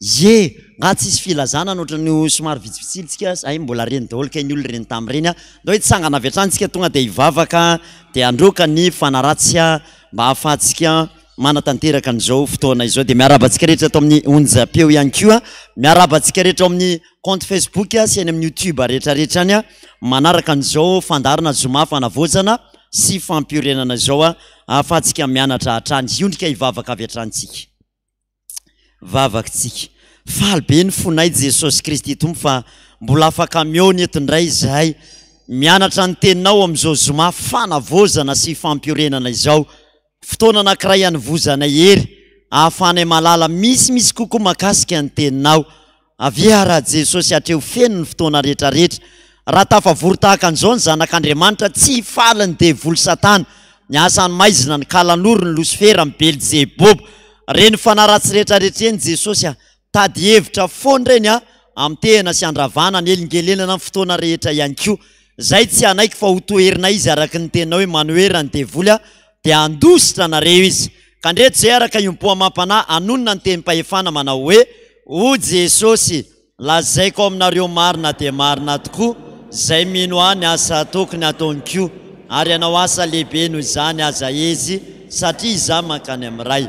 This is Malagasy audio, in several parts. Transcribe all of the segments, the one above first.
Ie! Nga tsisy filazana ny ohatran'ny ho somary vitsivitsy tsika, hay mbola reny daholo kay ny olona ireny tamin'ireny a! Ndao hitsangana avy hatrany tsika tonga dia hivavaka dia handroaka ny fanahy ratsy mba hahafahantsika manatanteraka an'izao fotoana izao. Dia miarahaba antsika rehetra ato amin'ny onjam-peo ihany koa, miarahaba antsika rehetra ao amin'ny compte Facebook sy any amin'ny YouTube rehetra rehetra any manaraka an'izao fandaharana zoma fanavaozana sy fampiorenana izao ahafahantsika mianatra hatrany. Hiondrika hivavaka avy hatrany tsika. Vavakitsika. Faly be ny fonay Jesosy Kristy Tompo fa mbola afaka mihaona eto indray izahay mianatra ny teninao amin'izao zoma fanavaozana sy fampiorenana izao. Fotoana anankiray hanovozanay hery ahafahanay mahalala misimisy kokoa mahakasika ny teninao. Avia raha Jesosy hatreo feno ny fotoana rehetra rehetra. Raha tafavory tahaka an'izao ny zanak'Andriamanitra, tsy hifaly ny devoly satana, ny asan'ny maizina, ny kalanoro, ny losifera, ny belzeboba. Reny fanahy ratsy rehetra rehetra ireny Jesosy a, tady hevitra foana ireny a, amitehana sy andravana, anelingelenana ny fotoana rehetra ihany koa. Zay tsy hanaiky fa ho toherinay izy araka ny teninao hoe manohera ny devoly a, dia handositra anareo izy. Ka ndreto izay araka iompo amam-panahy hanonona ny tenim-pahefana manao hoe, O Jesosy, lazaiko aminareo marina dia marina tokoa, izay mino Ahy ny asa ataoko ny ataony koa, ary hanao asa lehibe noho izany aza izy, satria Izaho mankany amin'ny Ray.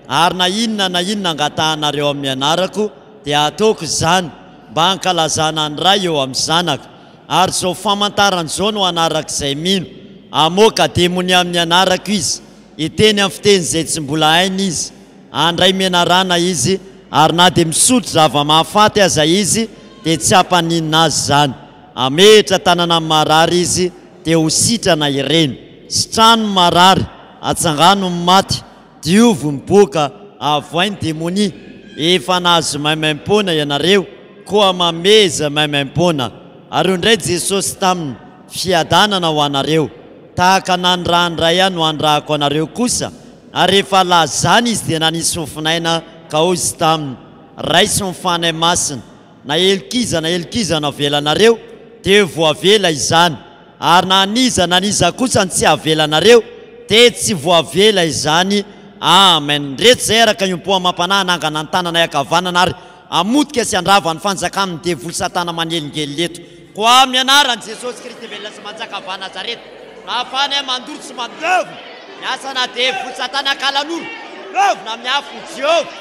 Ary na inona na inona angatahanareo amin'ny anarako, dia hataoko izany, mba hankalazana ny Ray eo amin'ny Zanaka. Ary izao famantarana izao no hanaraka izay mino, Hamoaka demonia amin'ny anarako izy, hiteny amin'ny fiteny izay tsy mbola hainy izy, handray menarana izy, ary na dia misotro zava-mahafaty aza izy, dia tsy hampaninona azy izany. Hamehitra tanana amin'ny marary izy, dia ho sitrana ireny. Sitrano ny marary, atsangano ny maty, Diovy ny boka, avoay ny demonia. Efa nahazo maimaimpoana ianareo, koa mameheza maimaimpoana. Ary hoy indray Jesosy taminy, Fiadanana ho anareo. Tahaka nanirahan'ny Ray Ahy no anirahako anareo kosa. Ary rehefa lazany Izy dia nanisy fofonaina ka hoy Izy taminy, Raiso ny Fanahy Masina. Na helok'iza na helok'iza no avelanareo, dia ho voavela izany. Ary na an'iza na an'iza kosa no tsy avelanareo, dia tsy voavela izany. Amen. Ndreto izay araka iombom-po amam-panahy hanangana ny tananay ankavanana ary hamotika sy handrava ny fanjakan'ny devoly satana manelingelina eto. Koa amin'ny anaran'i Jesosy Kristy velona sy manjaka avy any Nazareta, no ahafahanay mandoro sy mandevona ny asana devoly satana kalanoro, levona amin'ny afon'i Jehovah.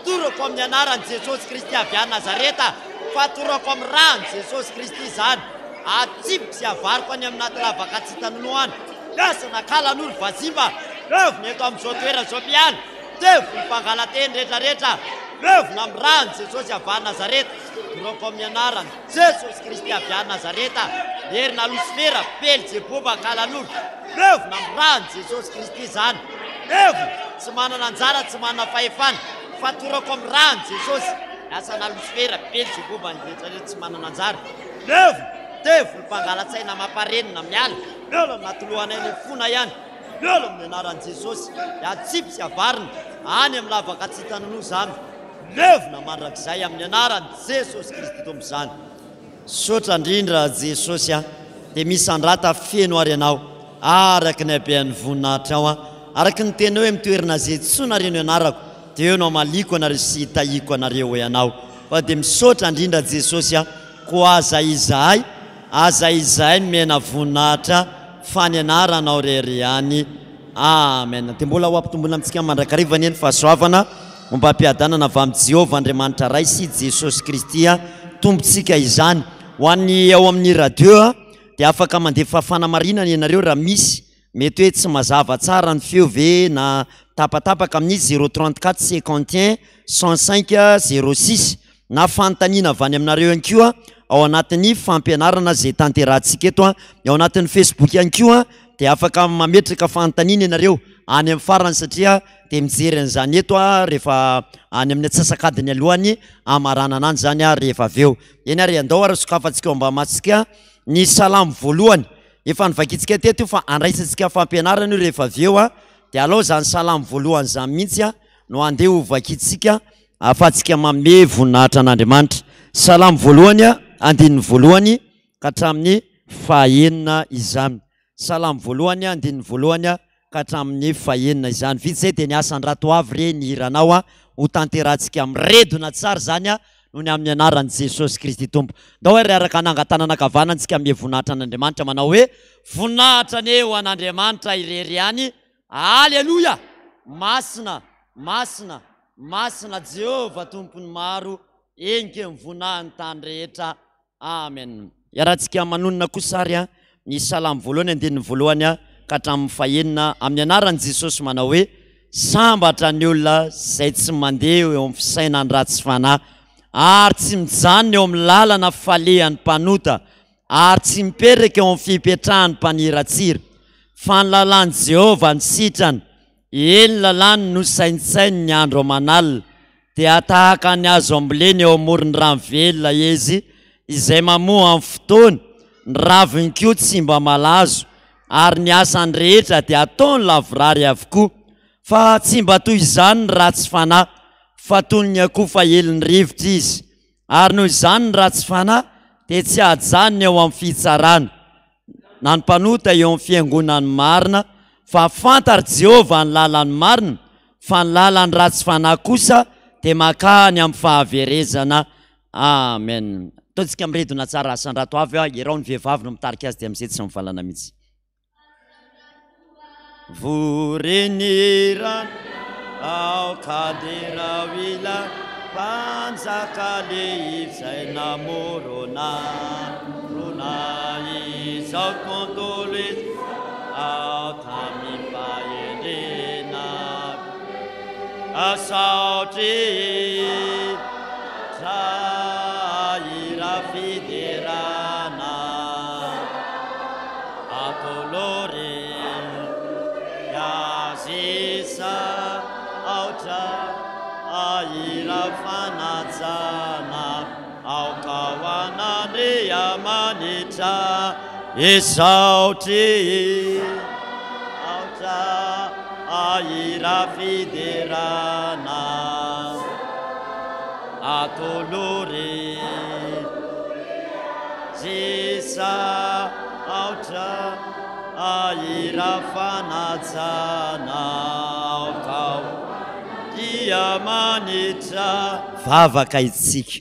Torako amin'ny anaran'i Jesosy Kristy avy any Nazareta, fa torako amin'ny ràn'i Jesosy Kristy izany. Atsipiko sy avariko any amin'ny anaty lavaka tsy hita nono any. Lasa nakalan'olo vazimba. Levona eto amin'izao toerana izao mpiala. Devoly mpangala-teny rehetra rehetra. Levona amin'ny ràn'i Jesosy avy any Nazareta. Torako amin'ny anaran'i Jesosy Kristy avy any Nazareta. Herina Losifera, Belzeboba, kalan'olo. Levona amin'ny ràn'i Jesosy Kristy izany. Levona, tsy manana anjara, tsy manana fahefana. Fa torako amin'ny ràn'i Jesosy. Lasa na Losifera, Belzeboba, ny rehetra rehetra tsy manana anjara. Levona, devoly mpangala-tsaina mamparenina, miala, miala amin'ny atolohanay ny fona ihany, miala amin'ny anaran'i Jesosy, dia atsipy sy avarina any amin'ny lavaka tsy hita nonoa izany, levona mandrakizay amin'ny anaran'i Jesosy Kristy Tompo izany. Misaotra indrindra Jesosy a! Dia misandrata feno ary Ianao araka ny habean'ny voninahitrao a! Araka ny teninao hoe mitoerina Zetsona ary no anarako dia eo no hamaliako anareo sy hitahiako anareo hoy Ianao. Fa dia misaotra indrindra Jesosy a! Koa aza izahay, aza izahay nomena voninahitra fa ny anaranao rery ihany. Amen. Dia mbola ho ampitomboina amintsika mandrakariva anie ny fahasoavana ombam-piadanana avy amin'i Jehovah Andriamanitra Ray sy Jesosy Kristy Tompontsika izany. Ho an'ny ao amin'ny radio dia afaka mandefa fanamarinana ianareo raha misy mety hoe tsy mazava tsara ny feo ve na tapatapaka amin'ny 034 51 105 06 na fanontaniana avy any aminareo ihany koa ao anatin'ny fampianarana izay tanterahantsika eto an, ao anatin'ny Facebook ihany koa dia afaka mametraka fanontaniana ianareo any amin'ny farany satria dia mijery an'izany eto aho rehefa any amin'ny atsasak'adiny alohan'ny hamaranana any izany aho rehefa avy eo. Eny ary andao ary sokafantsika eo ambany-masontsika ny salamo voalohany. Efa novakintsika teto io fa andraisantsika fampianarana io rehefa avy eo an, dia alao izany salamo voalohany izany mihitsy an no andeha ho vakintsika ahafahantsika manome voninahitra an'Andriamanitra. Salamo voalohany andininy voalohany ka hatramin'ny fahaenina izany. Salamo voalohany andininy voalohany. ka hatramin'ny fahenina izany. Vita izay dia ny asan-drato avy re ny hiranao a, ho tanterahantsika miredona tsara izany a, noho ny amin'ny anaran'i Jesosy Kristy Tompo. Ndao ary hiaraka hanangan-tanana ankavanana isika hanome voninahitra an'Andriamanitra manao hoe, Voninahitra anie ho an'Andriamanitra irery ihany. Aleloia! Masina, masina, masina Jehovah Tompon'ny maro, Enga ny voninahiny tany rehetra. Amen. Iarahantsika manonona kosa ary ny Salamo voalohany andininy voalohany ka hatramin'ny fahenina amin'ny anaran'i Jesosy manao hoe, Sambatra ny olona izay tsy mandeha eo amin'ny fisainan'ny ratsy fanahy, ary tsy mijanona eo amin'ny lalana falehan'ny mpanota, ary tsy mipetraka eo amin'ny fipetrahan'ny mpaniratsira, fa ny lalàn'i Jehovah no sitrany, eny, ny lalàny no saintsaininy andro aman'alina. Dia tahaka ny hazo ambolena eo amoron'ny rano velona izy, izay mamoa amin'ny fotoany, ny raviny koa tsy mba malazo, ary ny asany rehetra dia ataony lavorary avokoa. Fa tsy mba toy izany ny ratsy fanahy, fa toy ny akoho fahelin'ny rivotra izy. Ary noho izany ny ratsy fanahy dia tsy hajanona eo amin'ny fitsarana, na ny mpanota eo amin'ny fiangonan'ny marina, fa fantatr'i Jehovah ny lalan'ny marina, fa ny lalan'ny ratsy fanahy kosa dia mankany amin'ny fahaverezana. Amen. Ataontsika miredona tsara asandrato avy aho, irao ny vehivavy no mitarika azy dia amin'izay tsy mivalana mihitsy. Vory ny rano aoka derao ilay Mpanjaka lehibe izay namorona rona izao tontolo izao tamim-pahendrena. Asaotry hira fiderana. Atolory azy saotra hira fanajana. Aoka ho an'Andriamanitra Isaotry aotra hira fiderana. Atolory Zisa aotra hira fanajana. Aoka ho Andriamanitra. Vavaka isika.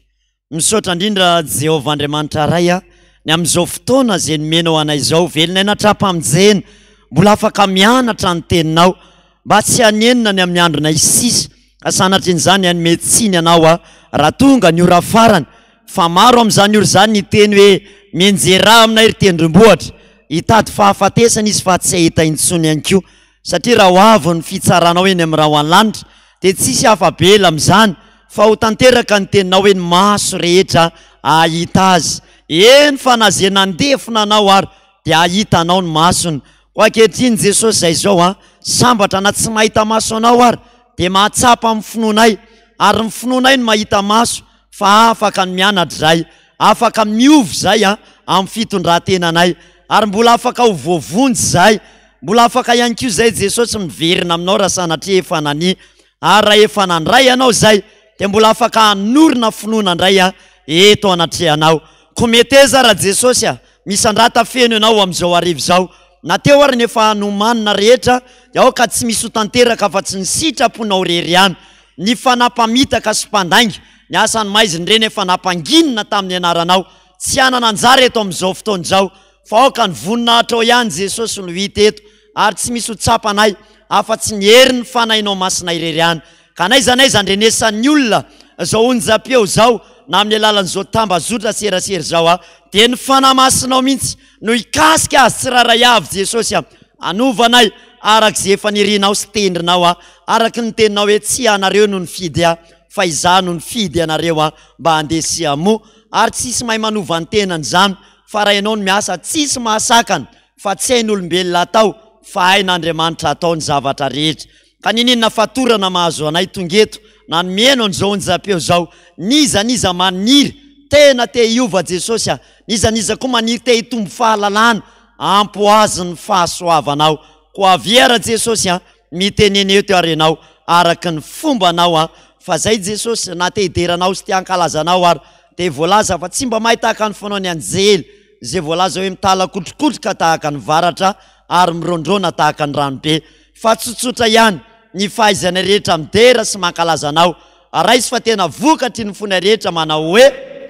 Misaotra indrindra Jehovah Andriamanitra Ray a, ny amin'izao fotoana izay nomenao anay izao, velona aina hatrampamonjena, mbola afaka mianatra ny teninao, mba tsy hanenina ny amin'ny andronay sisa, ka sanatrian'izany hanome tsiny anao aho raha tonga ny ora farany, fa maro amin'izany ora izany ny hiteny hoe, Mianjerà aminay ry tendrombohitra, hitady fahafatesana izy fa tsy hahita intsony ihany koa, Satria raha ho avy ny fitsaranao eny amin'ny rahona lanitra, dia tsy hisy afa-bela amin'izany, fa ho tanteraka ny teninao hoe ny maso rehetra hahita azy. Eny fa na izay nandefona anao ary dia hahita anao ny masony. Koa ankehitriny Jesosy izay izao an, sambatra na tsy mahita maso anao ary, dia mahatsapa amin'ny finoanay, ary ny finoanay no mahita maso fa afaka ny mianatra izahay, afaka miova izahay an, amin'ny fitondran-tenanay, ary mbola afaka ho voavonjy izahay, mbola afaka ihany koa izahay Jesosy miverina aminao raha sanatria efa nania, ary raha efa nandray Anao izahay dia mbola afaka hanorina finoana indray an, eto anatrehanao. Koa meteza ra Jesosy a, misandrata feno Ianao amin'izao hariva izao, na teo ary ny efa nomanina rehetra dia aoka tsy misy ho tanteraka afa-tsy ny sitraponao irery ihany. Ny fanahy mpamitaka sy mpandainga, ny asan'ny maizina ireny efa nampanginina tamin'ny anaranao, tsy hanana anjara eto amin'izao fotoana izao, fa aoka ny voninahitrao ihany Jesosy no hita eto, ary tsy misy ho tsapanay afa-tsy ny herin'ny Fanahinao Masina irery ihany. Ka n'aiza n'aiza andrenesan'ny olona izao onjam-peo izao, na amin'ny alalan'izao tambazotra serasera izao, dia ny Fanahy Masinao mihitsy no hikasika azy tsirairay avy Jesosy a! Hanova anay araka izay efa nirinao sy tendrinao aho, araka ny teninao hoe tsy ianareo no nifidy ahy fa izaho no nifidy anareo aho mba handeha sy hamoa, ary tsisy mahay manova ny tenany izany fa raha ianao no miasa tsisy mahasakana fa tsy hain'olombelona atao fa hain'Andriamanitra atao ny zavatra rehetra. Ka niniana fatorana mahazo anay tonga eto na ny mihaino an'izao onjam-peo izao, n'iza n'iza maniry tena te hiova Jesosy a, n'iza n'iza koa maniry te hitombo fahalalana, ampohazy ny fahasoavanao. Koa avia ra Jesosy a, mitenena eto ary ianao araka ny fombanao a, fa zay Jesosy na te hidera anao sy te hankalaza anao ary dia voalaza fa tsy mba mahay tahaka ny fanaon'ny anjely izay voalaza hoe mitalakotrokotroka tahaka ny varatra ary mirondrona tahaka ny ranobe. Fa tsotsotra ihany ny fahaizanay rehetra midera sy mankalaza Anao. Raiso fa tena vokatry ny fonay rehetra manao hoe,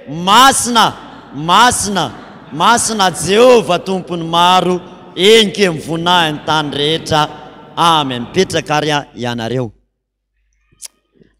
Masina, masina, masina Jehovah Tompon'ny maro, enke ny voninahiny tany rehetra. Amen. Mipetraka ary ianareo.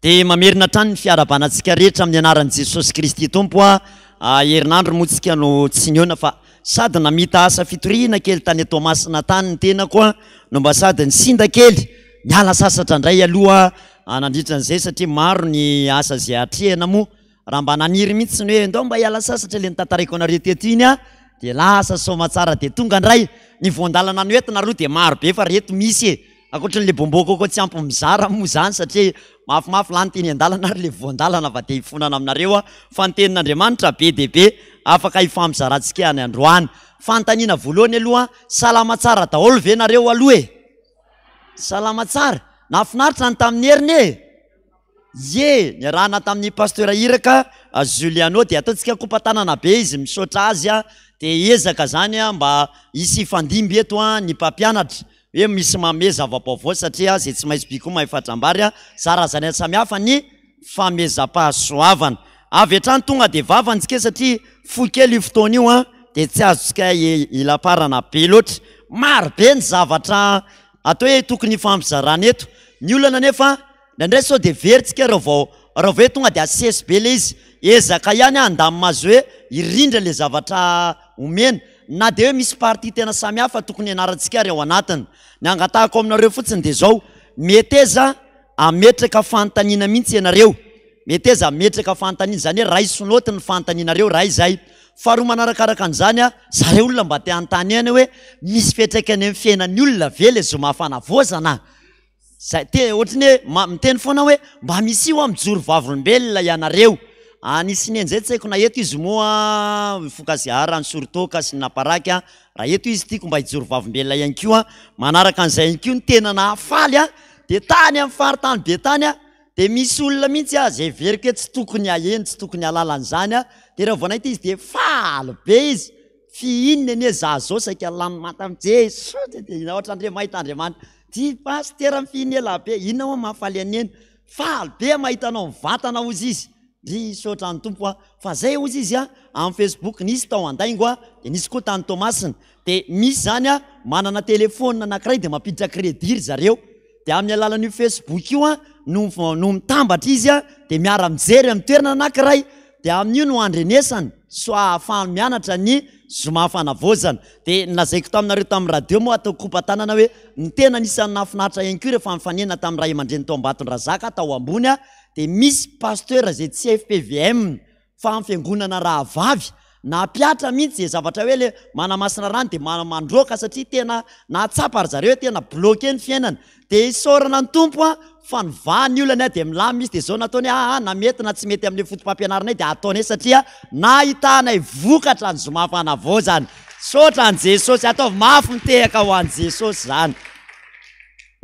Dia mamerina hatrany ny fiarahabana antsika rehetra amin'ny anaran'i Jesosy Kristy Tompo a. Herinandro moa tsika no tsy nihaona fa sady namita asa fitoriana kely tany Toamasina tany ny tenako a, no mba sady nisinda kely, niala sasatra indray aloha nandritra an'izay satria maro ny asa izay atrehina moa. Raha mba naniry mihitsy ny hoe ndao mba hiala sasatra ilay notantaraiko anareo teto iny a, dia lasa soamatsara dia tonga indray. Ny voan-dalana noentina aloha dia maro be fa reto misy e. Ankoatran'ilay bonbon coco tsy ampy mizara moa izany satria mafimafy lany teny an-dalana ary ilay voan-dalana fa dia hifonana aminareo aho fa ny tenin'Andriamanitra be dia be afaka hifampizarantsika any androany. Fanontaniana voalohany aloha, salama tsara daholo ve nareo aloha e? Salama tsara? Nahafinaritra ny tamin'ny heriny e? Ie, niarahana tamin'ny Pasteur Iraka Juliano dia ataontsika kopa-tanana be izy, misaotra azy dia hiezaka izany mba hisy hifandimby eto ny mpampianatra hoe misy manome zava-baovao satria izay tsy mahay by koa mahay fatram-bary, zarazanaina samihafa ny famehezam-pahasoavana. Avy hatrany tonga dia vavany tsika satria fohy kely io fotoana io dia tsy azontsika hilamparana be loatra. Maro be ny zavatra atao hoe tokony hifampizarana eto. Ny olana anefa Indraindray sao dia very tsika raha vao raha vao hoe tonga dia asesy be ilay izy. Ezaka ihany aho handamina azy hoe hirindra ilay zavatra omena na dia hoe misy partie tena samy hafa tokony hianarantsika ary ao anatiny. Ny angatahako aminareo fotsiny dia izao, meteza hametraka fanontaniana mihitsy ianareo. Meteza hametraka fanontaniana, izany hoe raiso naoty ny fanontanianareo raha izay. Faharoa manarakaraka an'izany, zareo olona mba te hanontany ihany hoe misy fiantraikany amin'ny fiainan'ny olona ve ilay zoma fanavaozana? Zay te ohatry ny hoe ma- miteny foana hoe mba misia hoa mijoro vavolombelona ianareo. Ah, nisy nenjay tsy haiko na eto izy moa mifoka sigara, nisoro toaka sy ny naparaky an, raha eto izy tiako mba hijoro vavolombelona ihany koa. Manaraka an'izay ihany koa ny tena nahafaly an, dia tany amin'ny faritany be tany an, dia misy olona mihitsy an, izay heveriko hoe tsy tokony haheno, tsy tokony hahalala an'izany an, dia raha vao nahita izy dia faly be izy. Fihinina anie za zao saika lany manta am Jesosy de ohatran'ny re mahita Andriamanitra ty pasitera mifihina ela be inona moa mahafaly an'i neny faly be mahita anao mivantana ozy izy ndry misaotra ny Tompo a fa zay ozy izy a am Facebook nisy tao Andaingo a de nisy koa tany Toamasina de misy zany a manana telephone anakiray de mampiditra crédit ry zareo de amin'ny alalan'io Facebook io a no no mitambatra izy a de miara mijery amin'ny toerana anakiray Dia amin'io no andrenesany soa ahafahany mianatra ny zoma fanavaozana. Dia nolazaiko taminareo tamin'ny radio moa atao kopa-tanana hoe ny tena anisan'ny nahafinaritra ihany koa rehefa nifanena tamin'ny ray aman-dreny tao Ambatondrazaka tao ambony aho dia misy pasteur izay tsy fpvm fa amin'ny fiangonana rahavavy Nampihatra mihitsy izay zavatra hoe le manamasina rano dia mandroaka satria tena nahatsapa ry zareo hoe tena bloqué ny fiainana. Dia isaorana ny Tompo an, fa nivaha ny olany an, dia milamina izy, dia izao nataony aa na mety na tsy mety amin'ilay foto-pampianaranay dia ataonay satria nahitanay vokatra ny zoma fanavaozana. Misaotra an'i Jesosy, ataovy mafy mitehaka ho an'i Jesosy izany.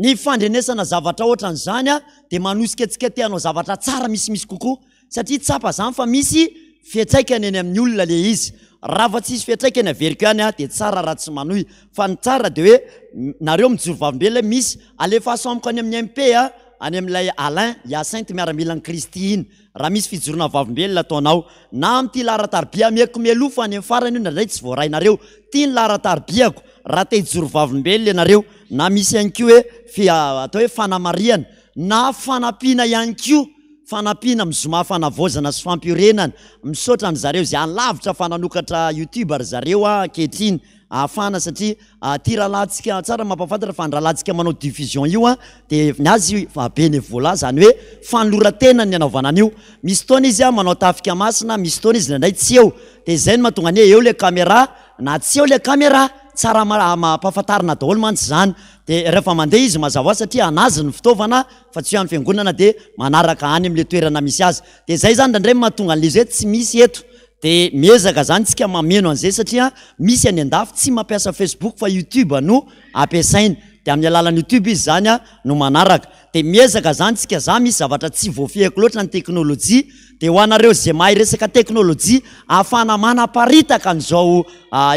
Ny fandrenesana zavatra ohatran'izany an, dia manosika antsika te hanao zavatra tsara misimisy kokoa. Satria tsapa zany fa misy fiantraikany eny amin'ny olona le izy. Raha vao tsisy fiantraikany averiko ihany a, dia tsara raha tsy manohy. Fa ny tsara dia hoe nareo mijoro vavolombelona hoe misy, alefaso amiko any amin'ny MP a, any amin'ilay Alain Hyacinthe miaramilan'i Kristy iny, raha misy fijoroana vavolombelona ataonao. Na amin'ity laharan-tarobia ameko mialoha fa any amin'ny farany io indraindray tsy voarainareo. Ity ny laharan-tarobiako, raha te hijoro vavolombelona ianareo, na misy ihany koa hoe fi- atao hoe fanamarihana, na fanampiana ihany koa. Fanampiana amin'ny zoma fanavaozana sy fampiorenana. Misaotra an-dry zareo izay any lavitra fa nanokatra youtube ry zareo ankehitriny ahafahana satria ity rahalahintsika tsara mampahafantatra fa ny rahalahintsika manao diffusion io dia ny azy bénévolat izany hoe fanoloran-tena ny anaovana an'io. Misy fotoana izy manao tafika masina, misy fotoana izy indraindray tsy eo. Dia izay no mahatonga ny hoe eo ilay caméra na tsy eo ilay caméra. Tsara ampahafantarina daholo mantsy izany. Dia rehefa mandeha izy mazava ho azy satria an'azy ny fitaovana fa tsy hoe any fiangonana dia manaraka any amin'ilay toerana misy azy. Dia izay izany indraindray no mahatonga an'ilay izy hoe tsy misy eto. Dia miezaka izany isika mameno an'izay satria misy any an-dafy tsy mampiasa Facebook fa YouTube no ampiasainy. Dia amin'ny alalan'ny YouTube izy izany no manaraka. Dia miezaka izany isika, za misy zavatra tsy voafehiko loatra ny teknolojia. Dia ho anareo izay mahay resaka teknolojia ahafahana manaparitaka an'izao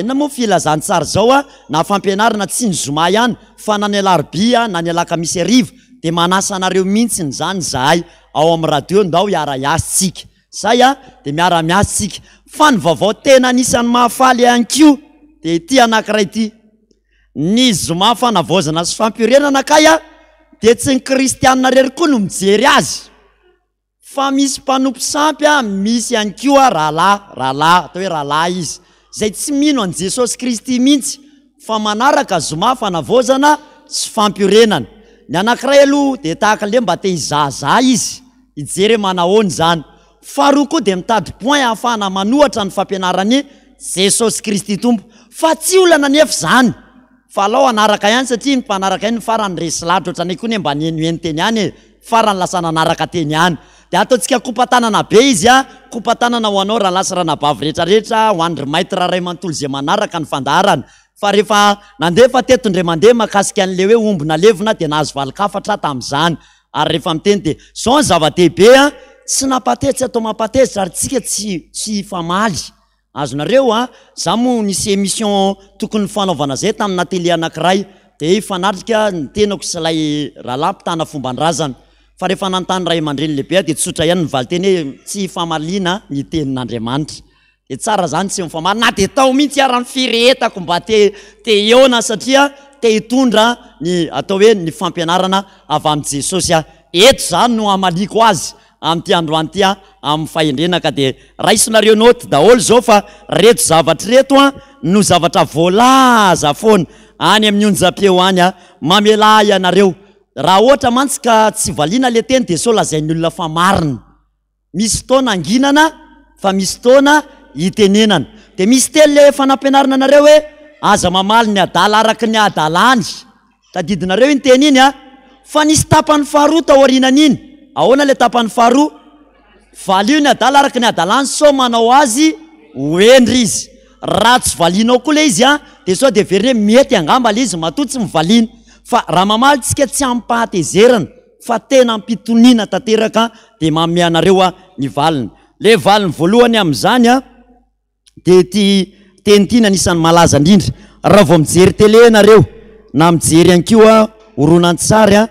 inona moa filazantsara izao na fampianarana tsy ny zoma ihany fa na ny alarobia na ny alakamisy hariva dia manasa anareo mihitsiny izany izahay ao amin'ny radio ndao hiara-hiasa tsika. Zay a, dia miara-miasa tsika. Fa ny vaovao tena anisan'ny mahafaly ihany koa dia ity anankiray ity. Ny zoma fanavaozana sy fampiorenana kay a, dia tsy ny kristianina irery koa no mijery azy. Fa misy mpanompo sampy a, misy ihany koa rahalahy, rahalahy, atao hoe rahalahy izy, izay tsy mino an'i Jesosy Kristy mihitsy fa manaraka zoma fanavaozana sy fampiorenana. Ny anankiray aloha dia tahaka an'ilay mba te hizahazaha izy, hijery hoe manahoana izany. Faharoa koa dia mitady point ahafahana manohatra ny fampianaran'i Jesosy Kristy Tompo. Fa tsy olana anefa izany. Fa alao hanaraka ihany satria ny mpanaraka ihany no farany resy lahatra ohatranay koa ne mba nihenoheno teny ihany e! Farany lasa nanaraka teny ihany. Dia ataontsika kopa-tanana be izy a! Kopa-tanana ho anao rahalahy sy ranabavy rehetra rehetra, ho an-dry Maître ray manontolo izay manaraka ny fandaharana. Fa rehefa nandefa teto indray mandeha mahakasika an'ilay hoe omby nalevina dia nahazo valin-kafatra aho tamin'izany. Ary rehefa miteny dia izao ny zava-dehibe a! Tsy nampatezitra, tsy atao mampatezitra ary tsika tsy tsy hifamaly. Azonareo a! Za moa nisy émission tokony nifanaovana zay tamina télé anakiray de hifanatrika ny tenako sy ilay rahalahy mpitana fomban-drazana. Fa rehefa nanontany ray aman-dreny lehibe aho de tsotra ihany ny valinteny hoe tsy ifamaliana ny tenin'Andriamanitra. De tsara zany tsy mifamaly na de tao mihitsy ara ny firehetako mba te te hihaona satria te hitondra ny atao hoe ny fampianarana avy amin'i Jesosy aho. Eto zany no hamaliako azy amin'ity androany ity aho amin'ny fahendrena ka dia raisonareo note daholo izao fa reto zavatra ireto an no zavatra voalaza foana any amin'ny onjam-peo any an, mamelà ahy ianareo raha ohatra mantsy ka tsy valiana le teny dia sao lazain'ny olona fa marina. Misy fotoana anginana fa misy fotoana itenenana. Dia misy teny le efa nampianarina anareo hoe aza mamaly ny adala araka ny hadalany. Tadidinareo iny teny iny a? Fa nisy tapany faharoa tao aorianan'iny. Ahoana ilay tapany faharoa? Valio ny adala araka ny hadalany sao manao azy ho hendry izy. Raha tsy valianao koa ilay izy a, dia sao dia heveriny hoe mety angamba ilay izy matoa tsy mivaliana. Fa raha mamaly tsika tsy amim-pahatezerana fa tena am-pitoniana tanteraka dia manome anareo aho ny valiny. Ilay valiny voalohany amin'izany a. Dia ity teny ity no anisan'ny malaza indrindra. Raha vao mijery télé ianareo, na mijery ihany koa horonantsary,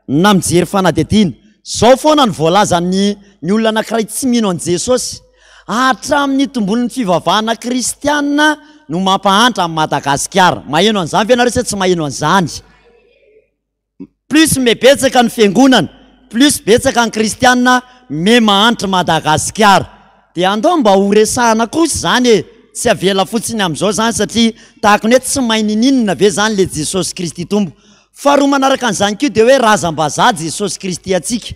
na mijery fanadihadiana, izao foana no voalazan'ny ny olona anankiray tsy mino an'i Jesosy, Hatramin'ny nitomboan'ny fivavahana kristiana no mampahantra an'i Madagasikara. Maheno an'izany ve ianareo sa tsy maheno an'izany? Plus me betsaka ny fiangonana, plus betsaka ny kristiana me mahantra Madagasikara. Dia andao mba ho resahana kosa izany e! Tsy avela fotsiny amin'izao izany satria tahaka ny hoe tsy mahay ninininona ve izany le Jesosy Kristy Tompo. Faharoa manaraka an'izany koa dia hoe razam-bazaha Jesosy Kristy antsika.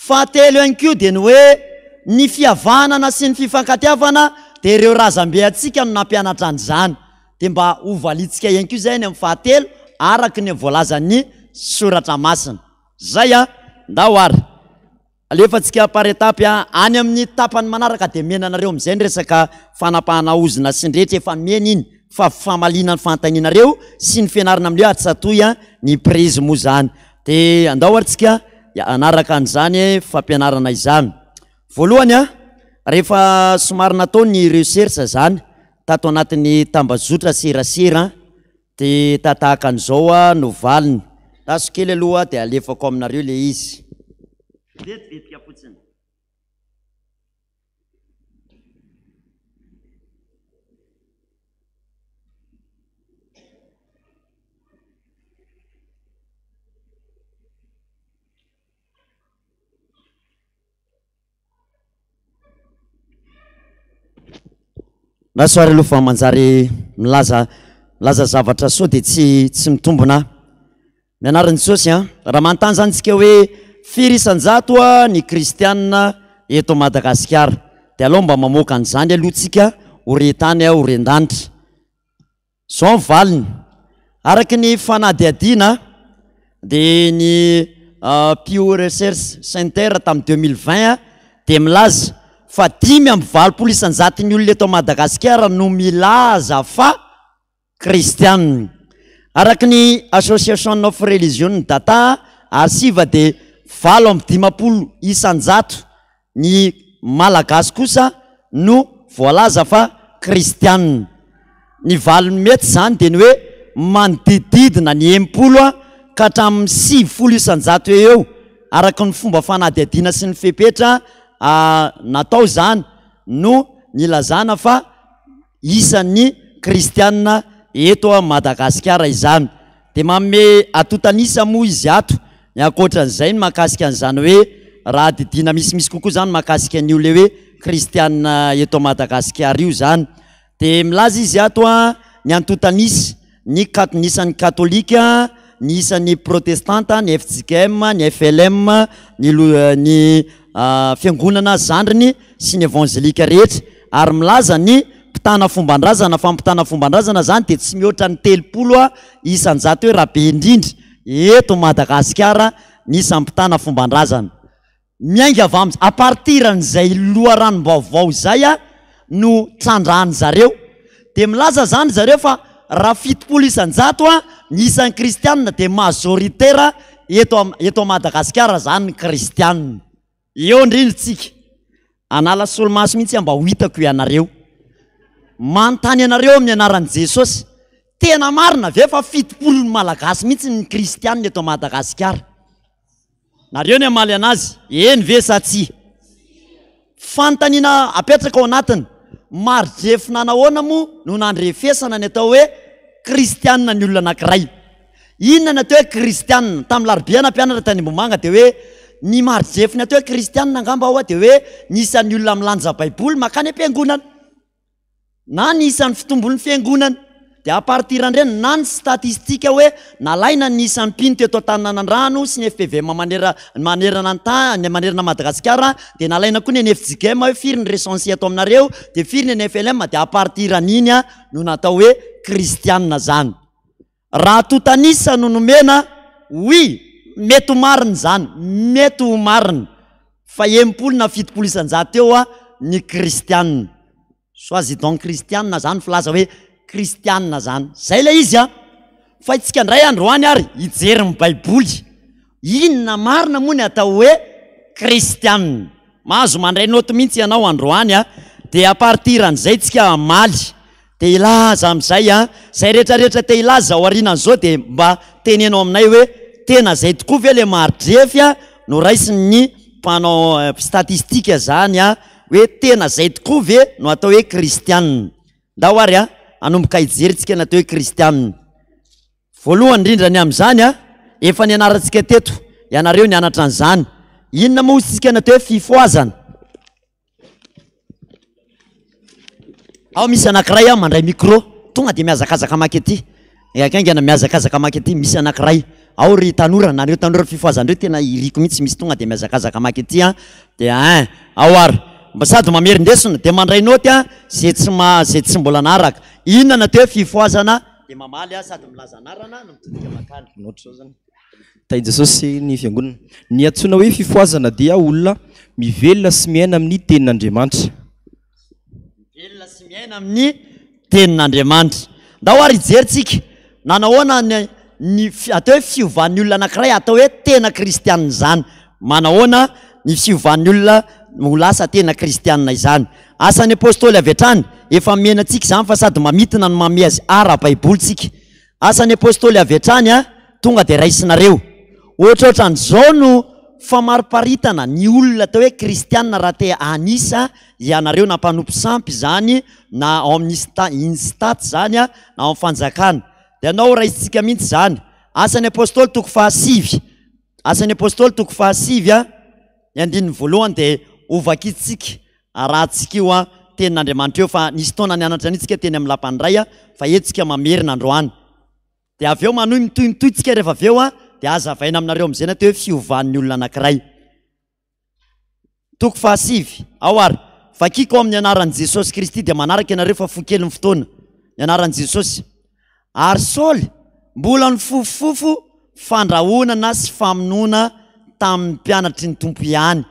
Fahatelo ihany koa dia ny hoe ny fihavanana sy ny fifankatiavana dia ireo razambe antsika no nampianatra an'izany. Dia mba hovaliantsika ihany koa izay any amin'ny fahatelo araka ny voalazan'ny soratra masina. Zay an! Ndao ary. Alefantsika par étape any amin'ny tapany manaraka dia mena anareo amin'izay ny resaka fanapahana ozona sy ny rehetra efa mena iny fa famaliana ny fanontanianareo sy ny fianarana amin'ilay hoe atsatoy ny prise moa izany. Dia andao ary tsika hanaraka an'izany fampianarana izany. Voalohany a, rehefa somary natao ny recherche izany tato anatin'ny tambazotra serasera dia tatahaka an'izao no valiny. Taso kely aloha dia alefako aminareo ilay izy. Vetivetika fotsiny. Lasa ary aloha fa manjary milaza milaza zavatra soa dia tsy tsy mitombina aho. Ny anaran'i Jesosy an! Raha manontany izany isika hoe firy isan-jato ny kristiana eto Madagasikara? Dia aleo mba mamoaka an'izany aloha tsika ho re tany ho ren-danitra. Izao ny valiny, araka ny fanadihadiana dia ny Pew Research Center tamin'ny 2020 dia milaza fa 85 isan-jaton'ny olona eto Madagasikara no milaza fa Kristianina. Araka ny Association of Religion Data Archive dia 58% ny Malagasy kosa no voalaza fa kristianina. Ny valiny mety izany dia ny hoe manodidididina ny 60 ka hatramin'ny 90 isan-jato eo eo, araka ny fomba fanadihadiana sy ny fepetra natao izany no nilazana fa isan'ny kristianina eto Madagasikara izany. Dia manome antontan'isa moa izy ato. Ny ankoatran'izay ny mahakasika an'izany hoe raha didiana misimisy kokoa izany mahakasika an'io ilay hoe kristianina eto Madagasikara io izany. Dia milaza izy ato an, ny antontan'isa, ny kat- ny isan'ny katolika, ny isan'ny protestanta, ny fjkm, ny flm, ny lo- ny fiangonana zandriny sy ny evanjelika rehetra ary milaza ny mpitana fomban-drazana fa ny mpitana fomban-drazana izany dia tsy mihoatra ny 30 isan-jato eo raha be indrindra eto Madagasikara ny isan'ny mpitana fomban-drazana. Miainga avy amin'ny à partir an'izay loharanom-baovao izay no trandrahan'ny zareo. Dia milaza izany zareo fa raha 70% ny isan'ny kristianina dia majoritaire eto eto Madagasikara izany ny kristianina. Eo indrindra tsika. Hanala solomaso mihitsy aho mba ho hitako ianareo. Manontany anareo amin'ny anaran'i Jesosy, tena marina ve fa 70 ny Malagasy mihitsy ny kristianina eto Madagasikara? Nareo ny hamaly anazy, eny ve sa tsia? Fanontaniana apetraka ao anatiny, maridrefy nanahoana moa no nandrefesana ny atao hoe kristianina ny olona anankiray? Inona ny atao hoe kristianina? Tamin'ny larobia nampianatra tany Ambohimanga dia hoe ny maridrefy ny atao hoe kristianina angamba ho'a dia hoe ny isan'ny olona milanja baiboly mankany am-piangonana. Na ny isan'ny fitombon'ny fiangonana. Dia à partir an'ireny na ny statistique hoe nalaina ny isan'ny mpino teto Antananandrano sy ny fpvm manera manerana ny tany manerana Madagasikara dia nalaina koa ny an'ny fjkm hoe firy ny recensé ato aminareo dia firy ny an'ny flm dia à partir an'iny no natao hoe kristianina zany. Raha antontan'isa no nomena, oui, mety ho marina izany, mety ho marina fa 60 na 70% eo ny kristianina. Soi-disant kristianina zany filaza hoe kristianina zany. Zay ilay izy an! Fa isika indray androany ary hijery ny baiboly. Inona marina moa ny atao hoe kristianina? Mahazo mandray naoty mihitsy ianao androany a! Dia à partir an'izay tsika hamaly. Dia hilaza amin'izay a! Izay rehetra rehetra te hilaza aorianan'izao dia mba teneno aminay hoe tena izay tokoa ve ilay mari-drefy a noraisin'ny mpanao statistique zany a! Hoe tena izay tokoa ve no atao hoe kristianina? Ndao ary a! Hanomboka hijery tsika ny atao hoe kristianina. Voalohany indrindra ny amin'izany a, efa nianarantsika teto, ianareo nianatra an'izany. Inona moa isika ny atao hoe fifohazana? Ao misy anankiray a mandray micro, tonga dia mihazakazaka maka ety. Haingaingana mihazakazaka maka ety, misy anankiray. Ao ry tanora, nareo tanora fifohazana ireo tena iriko mihitsy misy tonga dia mihazakazaka maka ety a. Dia ein, ao ary. Mba sady mamerin-desona dia mandray naoty a, izay tsy ma- izay tsy mbola naharaka. Inona ny atao hoe fifohazana? Dia mamaly aho sady milaza anarana no mitodika mankany. Note zao zany. Tahin'i Jesosy ny fiangonana. Ny antsoina hoe fifohazana dia olona mivelona sy miaina amin'ny tenin'Andriamanitra. Mivelona sy miaina amin'ny tenin'Andriamanitra. Ndao ary hijery tsika nanahoana ny ny atao hoe fiovan'ny olona anankiray atao hoe tena kristianina izany. Manahoana ny fiovan'ny olona ho lasa tena kristianina izany. Asan'ny Apostoly avy hatrany, efa mena antsika izany fa sady mamintina no manome azy ara-baiboly tsika. Asan'ny Apostoly avy hatrany a, tonga dia raisinareo. Ohatrohatran'izao no famariparitana ny olona atao hoe kristianina raha te hanisa ianareo na mpanompo sampy izany na ao amin'ny instat izany na ao amin'ny fanjakana. Dia anao raisintsika mihitsy izany. Asan'ny Apostoly toko fahasivy. Asan'ny Apostoly toko fahasivy a, ny andininy voalohany dia hovakintsika arahantsika io a tenin'Andriamanitra io fa nisy taona nianatra an'io tsika teny amin'ny lapan'ny Ray a, fa eto tsika mamerina androany. Dia avy eo manohy mitohy mitohy tsika rehefa avy eo a, dia hazavaina aminareo amin'izay ny atao hoe fiovan'ny olona anankiray. Toko fahasivy, Ao ary, vakiko ao amin'ny anaran'i Jesosy Kristy dia manaraka ianareo fa fohy kely ny fotoana. Ny anaran'i Jesosy. Ary Saoly mbola nifofofofo fandrahonana sy famonoana tamin'ny mpianatry ny Tompo ihany.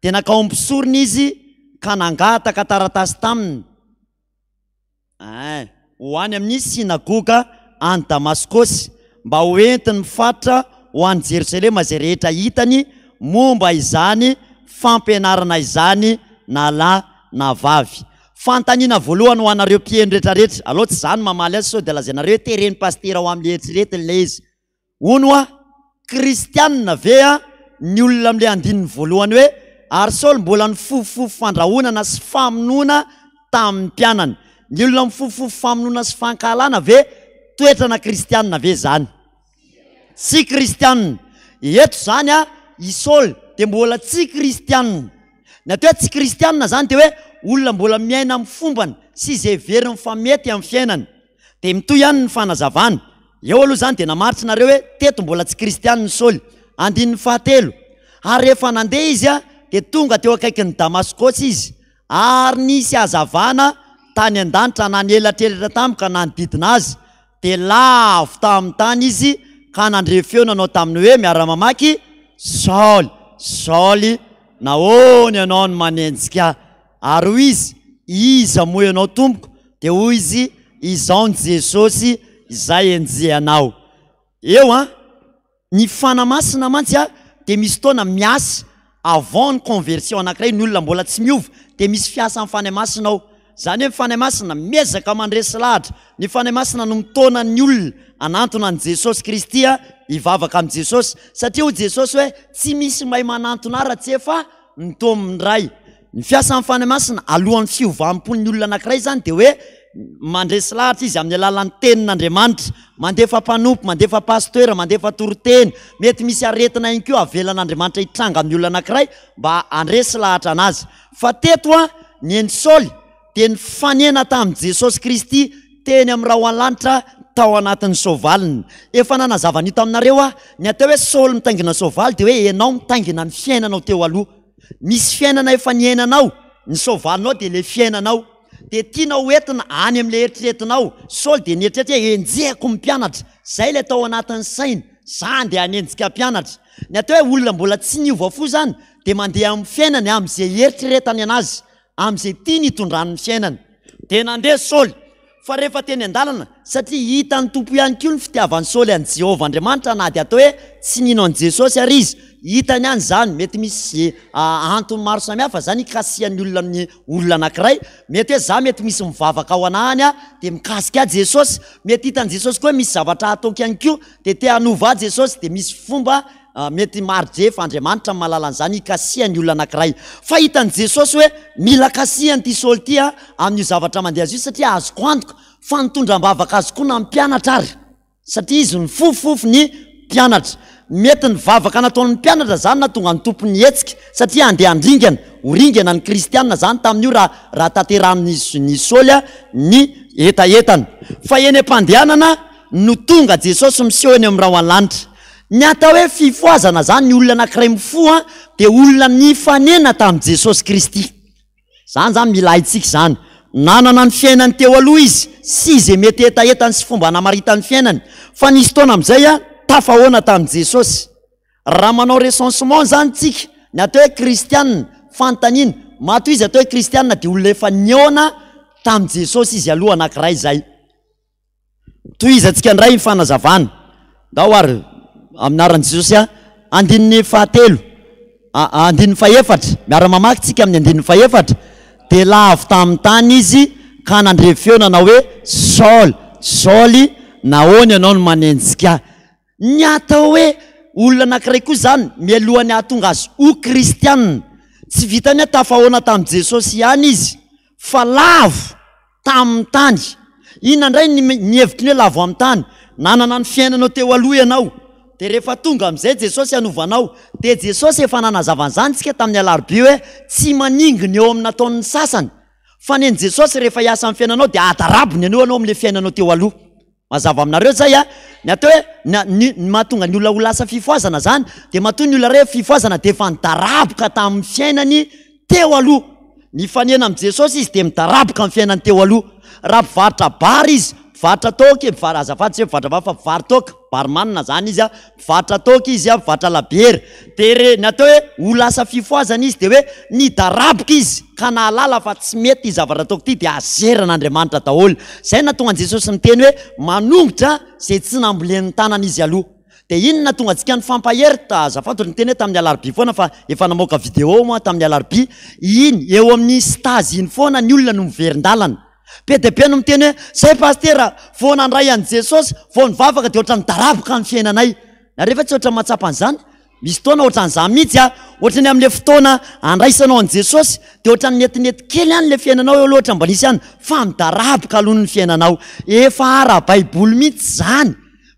Dia nankao amin'ny mpisorona izy ka nangataka taratasy taminy. Ein, ho any amin'ny synagoga any Damaskosy, mba ho entiny mifaritra ho any Jerosalema izay rehetra hitany momba izany fampianarana izany. na lahy na vavy. Fanontaniana voalohany ho anareo mpiheno rehetrarehetra, aleo tsy za no mamaly azy sao dia lazainareo hoe teren'i pasitera ho amin'ilay eritreretiny ilay izy. Hono hoa, kristianina ve a ny olona amin'ilay andininy voalohany hoe ary Saoly mbola nifofofofo fandrahonana sy famonoana tamin'ny mpianany. Ny olona mifofofofo famonoana sy fankahalana ve toetrana kristianina ve izany? Tsy kristianina. Eto izany a, i Saoly dia mbola tsy kristianina. Ny atao hoe tsy kristianina izany dia hoe olona mbola miaina amin'ny fombany sy izay heveriny fa mety amin'ny fiainany. Dia mitohy ihany ny fanazavana. Eo aloha izany dia namaritra nareo hoe teto mbola tsy kristianina i Saoly. Andininy fahatelo, Ary rehefa nandeha izy dia tonga teo akaikin'i Damaskosy izy, ary nisy hazavana tany an-danitra nanelatrelatra taminy ka nanodidina azy, dia lavo tamin'ny tany izy ka nandre feo nanao taminy hoe, miara-mamaky, Saoly, Saoly, nahoana ianao no manenjika ahy? Ary hoy izy, Iza moa ianao, Tompoko? Dia hoy izy, Izaho ny Jesosy izay enjehanao. Eo an! Ny Fanahy Masina mantsy a, dia misy fotoana miasa avant ny conversion anankiray, ny olona mbola tsy miova, dia misy fiasan'ny Fanahy Masina ao. Izany hoe ny Fanahy Masina miezaka mandresy lahatra, ny Fanahy Masina no mitaona ny olona hanantona an'i Jesosy Kristy hivavaka amin'i Jesosy, satria hoy Jesosy hoe tsy misy mahay manantona ahy raha tsy efa nitaomin'ny Ray. Ny fiasan'ny Fanahy Masina alohan'ny fiovam-pon'ny olona anankiray izany dia hoe mandresy lahatra izy amin'ny alalan'ny tenin'Andriamanitra, mandefa mpanompo, mandefa pasteur, mandefa toriteny, mety misy aretina ihany koa avelan'Andriamanitra hitranga amin'ny olona anankiray mba handresy lahatra anazy. Fa teto an, ny an'i Saoly dia nifanena tamin'i Jesosy Kristy teny amin'ny rahona lanitra tao anatin'ny soavaliny. Efa nanazava an'io taminareo aho, ny atao hoe Saoly mitaingina soavaly dia hoe ianao mitaingina ny fiainanao teo aloha. Misy fiainana efa niainanao, ny soavalinao dia ilay fiainanao. Dia tianao hoentina any amin'ilay eritreretinao. Saoly dia nieritreritra hoe enjehiko ny mpianatra. Izay ilay tao anatin'ny sainy, za andeha hanenjika mpianatra. Ny atao hoe olona mbola tsy niova fo izany dia mandeha amin'ny fiainany amin'izay eritreretany anazy, amin'izay tiany hitondrany ny fiainany. Dia nandeha Saoly, fa rehefa teny an-dalana, satria hitan'ny Tompo ihany koa ny fitiavan'i Saoly an'i Jehovah Andriamanitra na dia atao hoe tsy nino an'i Jesosy ary izy, hitany ihany izany, mety misy antony maro samihafa izany hikasihan'ny olona ny olona anankiray, mety hoe za mety misy mivavaka ao anah any dia mikasika ahy Jesosy, mety hitan'i Jesosy koa hoe misy zavatra hataoko ihany koa dia te hanova ahy Jesosy, dia misy fomba Mety mari-dre fa Andriamanitra no mahalala an'izany hikasihany olona anankiray. Fa hitan'i Jesosy hoe mila kasihany ity Saoly ity amin'io zavatra mandeha azy io satria azoko antoka fa nitondra am-bavaka azy koa na mpianatra ary satria izy nifofofofo ny mpianatra. Mety ny vavaka nataon'ny mpianatra izany nahatonga ny Tompo nihetsika satria handeha handringana, ho ringana ny kristiana izany tamin'io raha raha tanterahin'i ny Saoly ny hetahetany. Fa eny am-pandehanana no tonga Jesosy miseho eny amin'ny rahona lanitra. Ny atao hoe fifohazana zany, ny olona anankiray mifoha dia olona nifanena tamin'i Jesosy Kristy. Zany zany mila haintsika izany. Nanana ny fiainany teo aloha izy sy izay mety hetahetany sy fomba namaritany ny fiainany. Fa nisy fotoana amin'izay tafahoana tamin'i Jesosy. Raha manao recensement zany tsika, ny atao hoe kristianina, fanontaniana, matoa izy atao hoe kristianina dia olona efa nihaona tamin'i Jesosy izy aloha anankiray izay. Tohizantsika indray ny fanazavana. Ndao ary, amin'ny anaran'i Jesosy a, andininy fahatelo, andininy fahefatra, miara-mamaky tsika amin'ny andininy fahefatra, dia lavo tamin'ny tany izy ka nandre feo nanao hoe, Saoly, Saoly, nahoana ianao no manenjika ahy? Ny atao hoe olona anankiray koa izany, mialohan'ny hahatonga azy ho kristiana, tsy vitan'ny hoe tafahoana tamin'i Jesosy ihany izy, fa lavo tamin'ny tany. Inona indray ny ny hevitry ny hoe lavo amin'ny tany? Nanana ny fiainanao teo aloha ianao, dia rehefa tonga amin'izay Jesosy hanova anao, dia Jesosy efa nanazava an'izany tsika tamin'ny alarobia hoe tsy maningina eo amin'ny nataon'ny sasany, fa nen'i Jesosy rehefa hiasa amin'ny fiainanao dia adarabony anio ianao amin'ilay fiainanao teo aloha. Mazava aminareo zay a! Ny atao hoe ny ny ny mahatonga ny olona ho lasa fifohazana zany dia matoa ny olona iray fifohazana dia efa nidaraboka tamin'ny fiainany teo aloha. Mifanena amin'i Jesosy izy dia midaraboka amin'ny fiainany teo aloha. Raha mpivarotra bar izy, mpivarotra toaka, mpivar- azafady tsy hoe mpivarotra bar fa mpivaro-toaka, barman zany izy a, mpivarotra toaka izy a, mpivarotra labiera. Dia re ny atao hoe ho lasa fifohazana izy dia hoe nidaraboka izy ka nahalala fa tsy mety ity zavatra ataoko ity dia azeran'Andriamanitra daholo. Izay no nahatonga an'i Jesosy niteny hoe manongotra izay tsy nambolen'ny tanana izy aloha. Dia iny no nahatonga antsika nifampahery, azafady ry niteny hoe tamin'ny alarobia foana fa efa namoaka vidéo moa tamin'ny alarobia, iny eo amin'ny stage iny foana ny olona no miverin-dalana. Be dia be no miteny hoe zay pasitera vao nandray an'i Jesosy, vao nivavaka dia ohatran'ny daraboka ny fiainanay. Nareo ve tsy ohatran'ny mahatsapa an'izany? Misy fotoana ohatran'izany mihitsy a! Ohatran'ny amin'ilay fotoana andraisanao an'i Jesosy dia ohatran'ny metimety kely ihany ilay fiainanao eo aloha, ohatran'ny mba nisy ihany fa midaraboka aloha ny fiainanao. Efa ara-baiboly mihitsy izany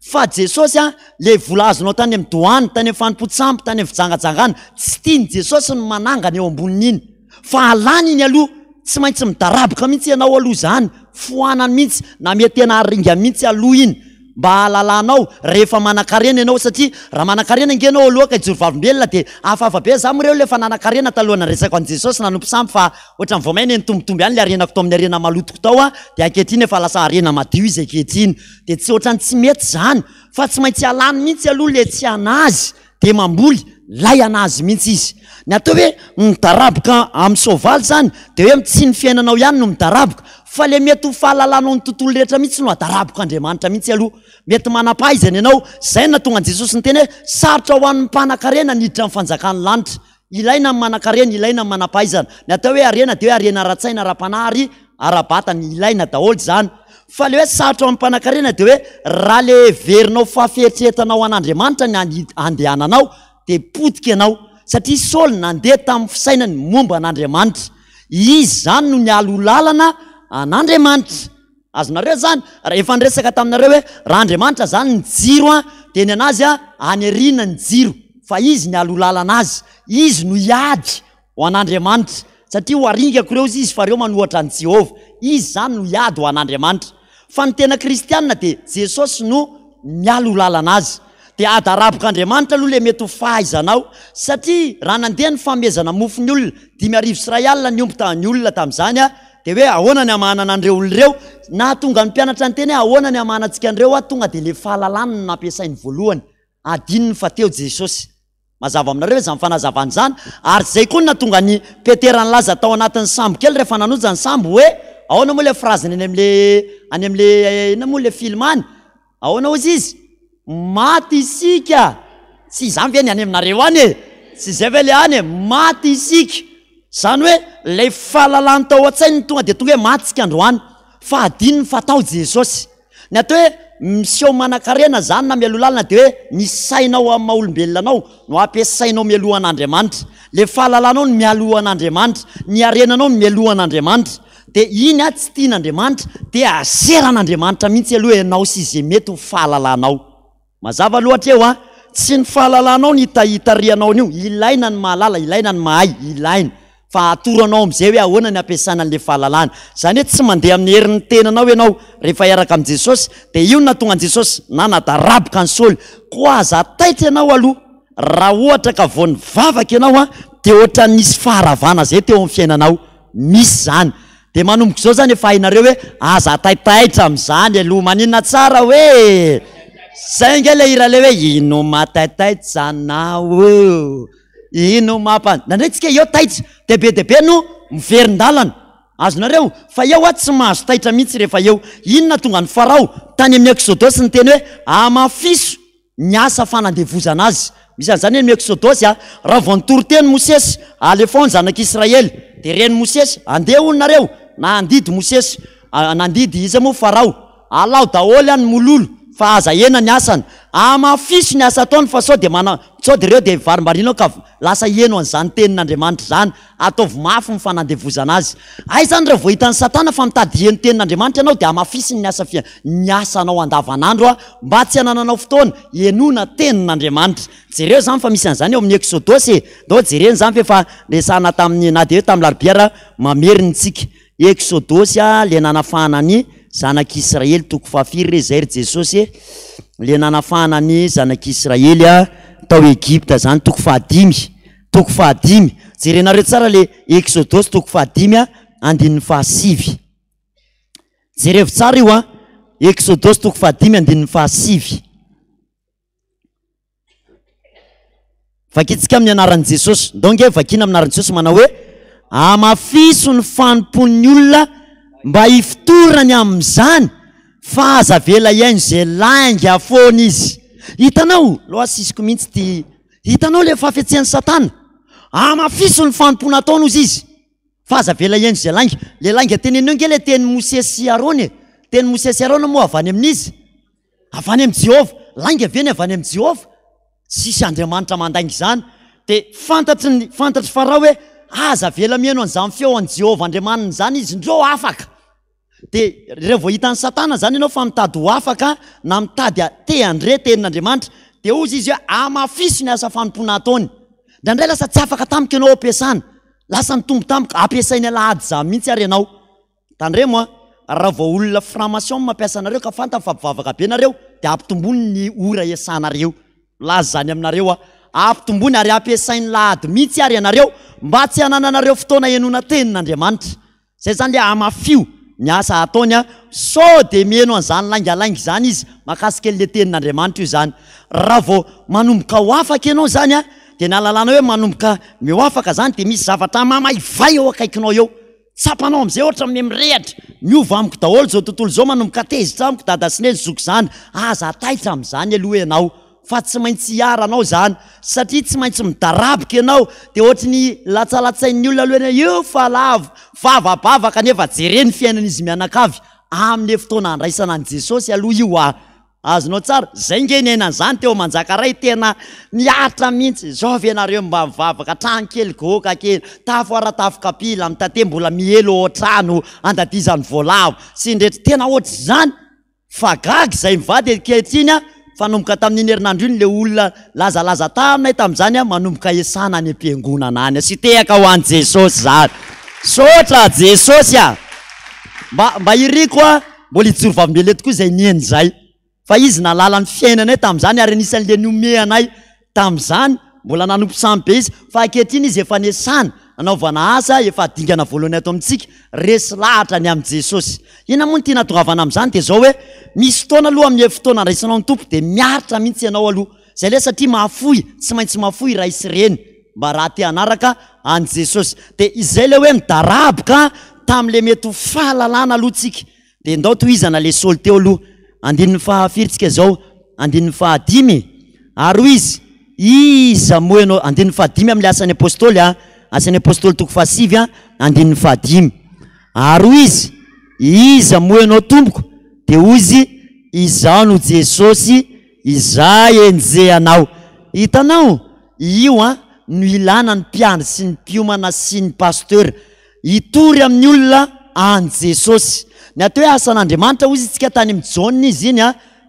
fa Jesosy a, ilay vola azonao tany amin'ny doany, tany amin'ny fanompoan-tsampy, tany amin'ny fijangajangana, tsy tian'i Jesosy ny manangana eo ambonin'iny fa alany iny aloha, tsy maintsy midaraboka mihitsy ianao aloha izany, foanany mihitsy na mety tena haringany mihitsy aloha iny. Mba hahalalanao rehefa manankarena ianao satria raha manankarena ange ianao aloha ka hijoro vavolombelona dia hafahafa be, za moa reo le efa nanankarena taloha nandresako an'i Jesosy nanompo sampy fa ohatran'ny vao may nitombotombo ihany le harenako tao amin'ny harena malotoko tao a, dia ankehitriny efa lasa harena madio izy ankehitriny dia tsy ohatran'ny tsy mety izany fa tsy maintsy alany mihitsy aloha le tsy anazy dia mamboly lay anazy mihitsy izy. Ny atao hoe midaraboka amin'ny soavaly izany dia hoe tsy ny fiainanao ihany no midaraboka fa le mety ho fahalalanao ny tontolo rehetra mihitsy no adarabok'Andriamanitra mihitsy aloha. Mety manam-pahaizana ianao, izay no nahatonga an'i Jesosy niteny hoe sarotra ho an'ny mpanankarena ny hiditra amin'ny fanjakan'ny lanitra. Ilaina ny manankarena, ilaina ny manam-pahaizana. Ny atao hoe harena dia hoe harena ara-tsaina, ara-panahy ary ara-batana. Ilaina daholo izany. Fa ilay hoe sarotra ho an'ny mpanankarena dia hoe raha ilay heverinao fa fieritreretanao an'Andriamanitra ny andehananao dia potika ianao. Satria Saoly nandeha tamin'ny fisainany momba an'Andriamanitra. Izy izany no nialoha lalana an'Andriamanitra. Azonareo izany? Efa niresaka taminareo hoe raha Andriamanitra izany ny jiro an, dia ny an'azy an, any aoriana ny jiro, fa izy nialoha lalana azy. Izy no hiady ho an'Andriamanitra, satria ho aringako ireo izy fa ireo manohatra an'i Jehovah. Izy izany no hiady ho an'Andriamanitra. Fa ny tena kristiana dia Jesosy no mialoha lalana azy. Dia adarabok'Andriamanitra aloha ilay mety ho fahaizanao, satria raha nandeha ny fanomezana mofo ny olona, 2005 ny omby tamin'ny olona tamin'izany an, Dia hoe ahoana ny hamahanana an'ireo olona ireo? Nahatonga ny mpianatra niteny hoe ahoana ny hamahanantsika an'ireo aho? Tonga dia ilay fahalalany no nampiasainy voalohany. Adinony fa teo Jesosy. Mazava aminareo ve izany fanazavana izany? Ary izay koa no nahatonga an'i Petera nilaza tao anatin'ny sambo kely rehefa nanoja ny sambo hoe ahoana moa ilay phrase-ny any amin'ilay any amin'ilay inona moa ilay film any? Ahoana hozy izy? Maty isika! Tsy izany ve ny any aminareo any e? Tsy izay ve le any e? Maty isika! Izany hoe ilay fahalalany tao an-tsainy no tonga dia tonga hoe maty isika androany. Fa adinony fa tao Jesosy. Ny atao hoe miseho manan-karena izany na mialoha lalana dia hoe ny sainao amin'ny maha olombelona anao no ampiasainao mialoha an'Andriamanitra. Ilay fahalalanao no mialoha an'Andriamanitra. Ny harenanao no mialoha an'Andriamanitra. Dia iny a tsy tian'Andriamanitra, dia azeran'Andriamanitra mihitsy aloha ianao sy izay mety ho fahalalanao. Mazava aloha hatreo a! Tsy ny fahalalanao no hitarihanao an'io, ilaina ny mahalala, ilaina ny mahay, ilaina. Fa atoro anao amin'izay hoe ahoana ny ampiasana an'ilay fahalalana. Izany hoe tsy mandeha amin'ny herin'ny tenanao ianao rehefa hiaraka amin'i Jesosy, dia io no nahatonga an'i Jesosy nanadaraboka an'i Saoly. Koa aza taitra ianao aloha raha ohatra ka vao nivavaka ianao a, dia ohatran'ny nisy faharavana izay teo amin'ny fiainanao. Misy zany. De manomboka izao zany efa hainareo hoe aza taitaitra amzany aloha maninona tsara hoe zay nge le hira le hoe ino mahataitaitra anao eo ino mampa nandray tsika eo taitra de be de be no miverin-dalana azonareo fa eo aho tsy mahazo taitra mihitsy rehefa eo inona tonga ny farao tany amin'ny eksodosy niteny hoe amafiso ny asa fanandevozana azy. Misy an'izany any amin'ny Eksodosy a. Raha vao nitory teny Mosesy, alefao ny zanak'Israely. Dia ren'i Mosesy, andeha hono nareo. Nandidy Mosesy, nandidy iza moa? Farao. Alao daholo any mololo, fa aza ahena ny asany. Hamafiso ny asa ataony fa sao dia mana, sao dia ireo dia varimbariana ao ka lasa heno an'izany tenin'Andriamanitra izany. Ataovy mafy ny fanandevozana azy. Aiza any raha vao hitan'i Satana fa mitady hiheno tenin'Andriamanitra ianao dia hamafisiny ny asa fia, ny asanao andavanandro mba tsy hanananao fotoana hihenoana tenin'Andriamanitra. Jereo izany fa misy an'izany ao amin'ny Eksodosy e! Ndao jerena izany fa efa resahana tamin'ny na dia hoe tamin'ny larobia ara mamerina isika. Eksodosy a, le nanafahana ny zanak'Israely toko fahafiry re izay ry Jesosy e? Le nanafahana ny zanak'Israely a tao Egypta izany toko fahadimy. Toko fahadimy. Jerenareo tsara le Eksodosy toko fahadimy a, andininy fahasivy. Jerevo tsara io a. Eksodosy toko fahadimy andininy fahasivy. Vakintsika amin'ny anaran'i Jesosy. Ndao nge vakina amin'ny anaran'i Jesosy manao hoe amafiso ny fanompoan'ny olona mba hifotorany amin'izany fa aza avela hihaino izay lainga foana izy. Hitanao, lo asisiko mihitsy ty, hitanao le fahafetsen'i Satana? Hamafiso ny fanompoana ataony hozy izy. Fa aza avela hihaino izay lainga. Le lainga teneniny eo nge le tenin'i Mosesy sy Arona e. Tenin'i Mosesy sy Arona moa avy any amin'iza? Avy any amin'i Jehovah. Lainga ve ny avy any amin'i Jehovah? Tsisy Andriamanitra mandainga izany. Dia fantatry ny, fantatr'i Farao hoe aza avela mihaino an'izany feo an'i Jehovah Andriamaniny izany izy, ndrô afaka. Dia raha vao hitan'i Satana izany ianao fa mitady ho afaka na mitady te handre tenin'Andriamanitra, dia hozy izy hoe hamafiso ny asa fanompoana ataony. Indraindray lasa tsy afaka tamiko ianao ao am-piasana, lasa nitombo tamiko, ampiasainy alahady izany mihitsy ary ianao. Tandremo an, raha vao olona franc-maçon no mampiasa anareo ka fantany fa mpivavaka be nareo dia ampitombony ny ora iasanareo. Milaza izany aminareo aho. Ampitombony ary ampiasainy lahady mihitsy ary ianareo mba tsy hanananareo fotoana henoana tenin'Andriamanitra. Zay zany le hamafio ny asa ataony a, sao de miheno an'izany laingalainga izany izy mahakasika an'le tenin'Andriamanitra io zany. Raha vao manomboka ho afaka ianao zany a, de ny ahalalana hoe manomboka miho afaka zany de misy zavatra mamaivay eo akaikinao eo. Tsapanao am'zay ohatra miha mirehatra, miova amiko daholo zao tontolo zao, manomboka tezitra amiko dada sy neny, zoky zandry. Aza taitra am'zany aloha ianao fa tsy maintsy hiharanao izany satria tsy maintsy midaraboka ianao dia ohatry ny latsalatsain'ny olona aloha ianao io fa lavo vavabava kanefa jereo ny fiainan'izy mianakavy amin'ilay fotoana handraisana an'i Jesosy aloha io a! Azonao tsara? Zay nge niainana izany teo Manjakaray tena niaritra mihitsy, zao ve nareo mba mivavaka trano kely goaka kely, tafo ara-tafo kapila, mitate mbola mielo ao an-trano andadizan'ny voalavo sy ny rehetra, tena ohatr'izany. Fa gaga izay mivady ankehitriny a, fa nanomboka tamin'iny herinandro iny le olona lazalaza taminay tamin'izany a, manomboka esana any am-piangonana any. Asio tehaka ho an'i Jesosy zany. Misaotra Jesosy a! Mba mba iriko a, mbola hijoro vavolombelona eto koa izay nihaino izay. Fa izy nahalala ny fiainanay tamin'izany ary anisan'le nihomehy anay Tamin'izany, mbola nanompo sampy be izy, fa ankehitriny izy efa nesana, nanaovana asa, efa dingana voalohany ato amintsika, resy lahatra ny amin'i Jesosy. Inona moa no tiana hatongavana amin'izany? Dia izao hoe, misy fotoana aloha amin'ny fotoana andraisanao ny Tompo dia miaritra mihitsy ianao aloha. Izay ilay satria mahafoy, tsy maintsy mahafoy ray sy reny mba raha te hanaraka an'i Jesosy. Dia izay ilay hoe midaraboka tamin'ilay mety ho fahalalana aloha tsika. Dia ndao tohizana le Saoly teo aloha. Andininy faha firy tsika izao? Andininy faha dimy. Ary hoy izy, Iza moa ianao? Andininy faha dimy amin'ilay Asan'ny Apostoly a. Asan'ny Apostoly toko faha sivy a, andininy faha dimy. Ary hoy izy, Iza moa ianao Tompoko? Dia hoy izy, Izaho no Jesosy izay enjehanao. Hitanao? Io an, no ilana ny mpiandry sy ny mpiomana sy ny pasteur. Hitory amin'ny olona an'i Jesosy. Ny atao hoe asan'Andriamanitra hozy isika tany amin'i Jaona izy iny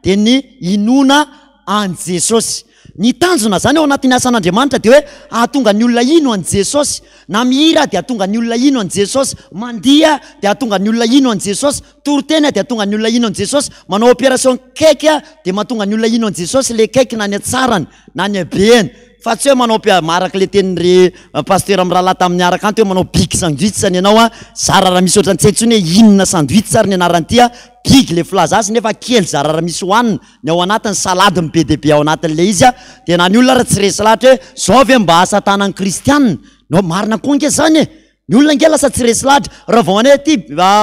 dia ny hinoana an'i Jesosy. Ny tanjona izany ao anatin'ny asan'Andriamanitra dia hoe hahatonga ny olona hino an'i Jesosy. Na mihira dia hahatonga ny olona hino an'i Jesosy, mandihy dia hahatonga ny olona hino an'i Jesosy, toriteny dia hahatonga ny olona hino an'i Jesosy, manao opération cake dia mahatonga ny olona hino an'i Jesosy ilay cake na ny hatsarany na ny habehany. Fa tsy hoe manao mpi araka le tenin'ry pasteur mirahalahy tamin'ny arakanto hoe manao big sandwich ny anao an, zara raha misy ohatran'ny tsy hay intsony hoe inona sandwich ary ny anaran'ity an, big le filaza azy nefa kely zara raha misy hohanina ny ao anatiny, salade no be dia be ao anatin'le izy an, dia na ny olona ary tsy resy lahatra hoe zao ve mba asa tanan'ny kristianina, no marina koa ange zany e! Ny olona ange lasa tsy resy lahatra, raha vao manao hoe ty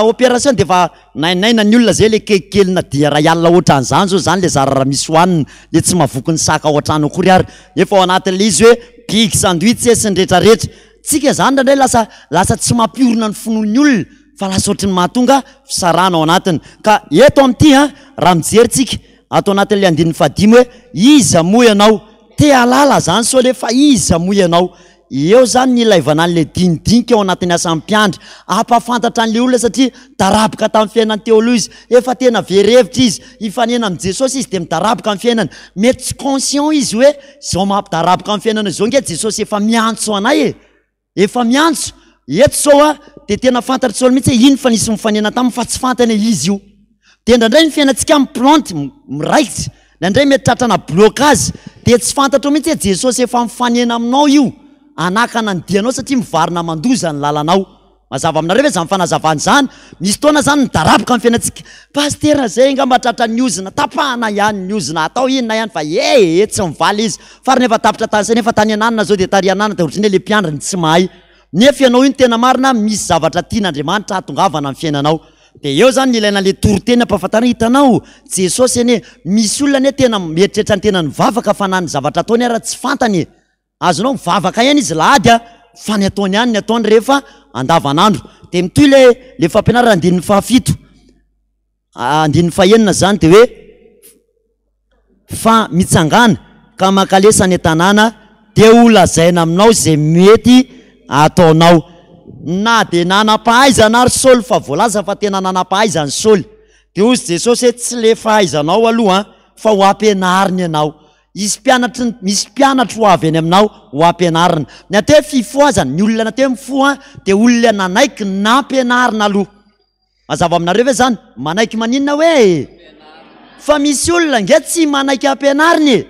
opération dia efa nainaina ny olona zay le cake kely na dia iray alina ohatran'izany zao zany le zara raha misy hohanina, le tsy mahavoky ny saka ao an-trano akory ary, nefa ao anatin'le izy hoe big sandwich sy ny retraretra. Tsika zany indraindray lasa lasa tsy mampiorina ny finoan'ny olona fa lasa ohatry ny mahatonga fisarahana ao anatiny. Ka eto amin'ity an, raha mijery tsika ato anatin'le andininy fahadimy hoe iza moa ianao? Te hahalala zany sao le fa iza moa ianao? Eo zany ny ilaivana an'le dinidinika ao anatin'ny asan'ny mpiandry, hampahafantatra an'le olona satria daraboka tamin'ny fiainany teo aloha izy, efa tena very hevitra izy, hifanena amin'i Jesosy izy dia midaraboka amin'ny fiainana, mety tsy conscient izy hoe izao mampidaraboka amin'ny fiainana izao nge Jesosy efa miantso anay e! Efa miantso, eto zao a dia tena fantatr'i Saoly mihitsy hoe iny fa nisy nifanena taminy fa tsy fantany hoe izy io. Dia indraindray ny fiainantsika mi-plante, miraikitra, indraindray mety tratrana blocage, dia tsy fantatrao mihitsy hoe Jesosy efa mifanena aminao io, hanakana ny dianao satria mivarina mandoza ny lalanao. Mazava aminareo ve izany fanazavana izany? Misy fotoana izany midaraboka ny fiainantsika, Pasitera zay angamba tratran'ny ozona, tapahana ihany ny ozona, atao inona ihany fa ee ee tsy mivaly izy. Farany efa tapitra tany saina, efa tany ananona zao dia tary ananona dia ohatran'ny hoe le mpiandry no tsy mahay. Nefa ianao io ny tena marina, misy zavatra tian'Andriamanitra hahatongavana amin'ny fiainanao. Dia eo izany ny ilaina ilay toriteny ampahafantarina, hitanao, Jesosy anie, misy olona anie tena mieritreritra ny tenany mivavaka fa na ny zavatra ataony ara tsy fantany e. Azonao, mivavaka ihany izy lahady a, fa ny ataony ihany ny ataony rehefa andavanandro. Dia mitohy ilay ilay fampianarana andininy fahafito, andininy fahenina izany dia hoe fa mitsangàna ka mankalesa any an-tanàna dia ho lazaina aminao izay mety ataonao. Na dia nanam-pahaizana ary Saoly fa voalaza fa tena nanam-pahaizana Saoly. Dia hozy Jesosy hoe tsy le fahaizanao aloha fa ho ampianarina ianao. Hisy mpianatry ny, misy mpianatro ho avy any aminao ho ampianarina. Ny atao hoe fifohazana, ny olona natao hoe mifoha dia olona nanaiky nampianarina aloha. Mazava aminareo ve zany? Manaiky maninona hoe e? Fa misy olona ange tsy manaiky ampianarina e!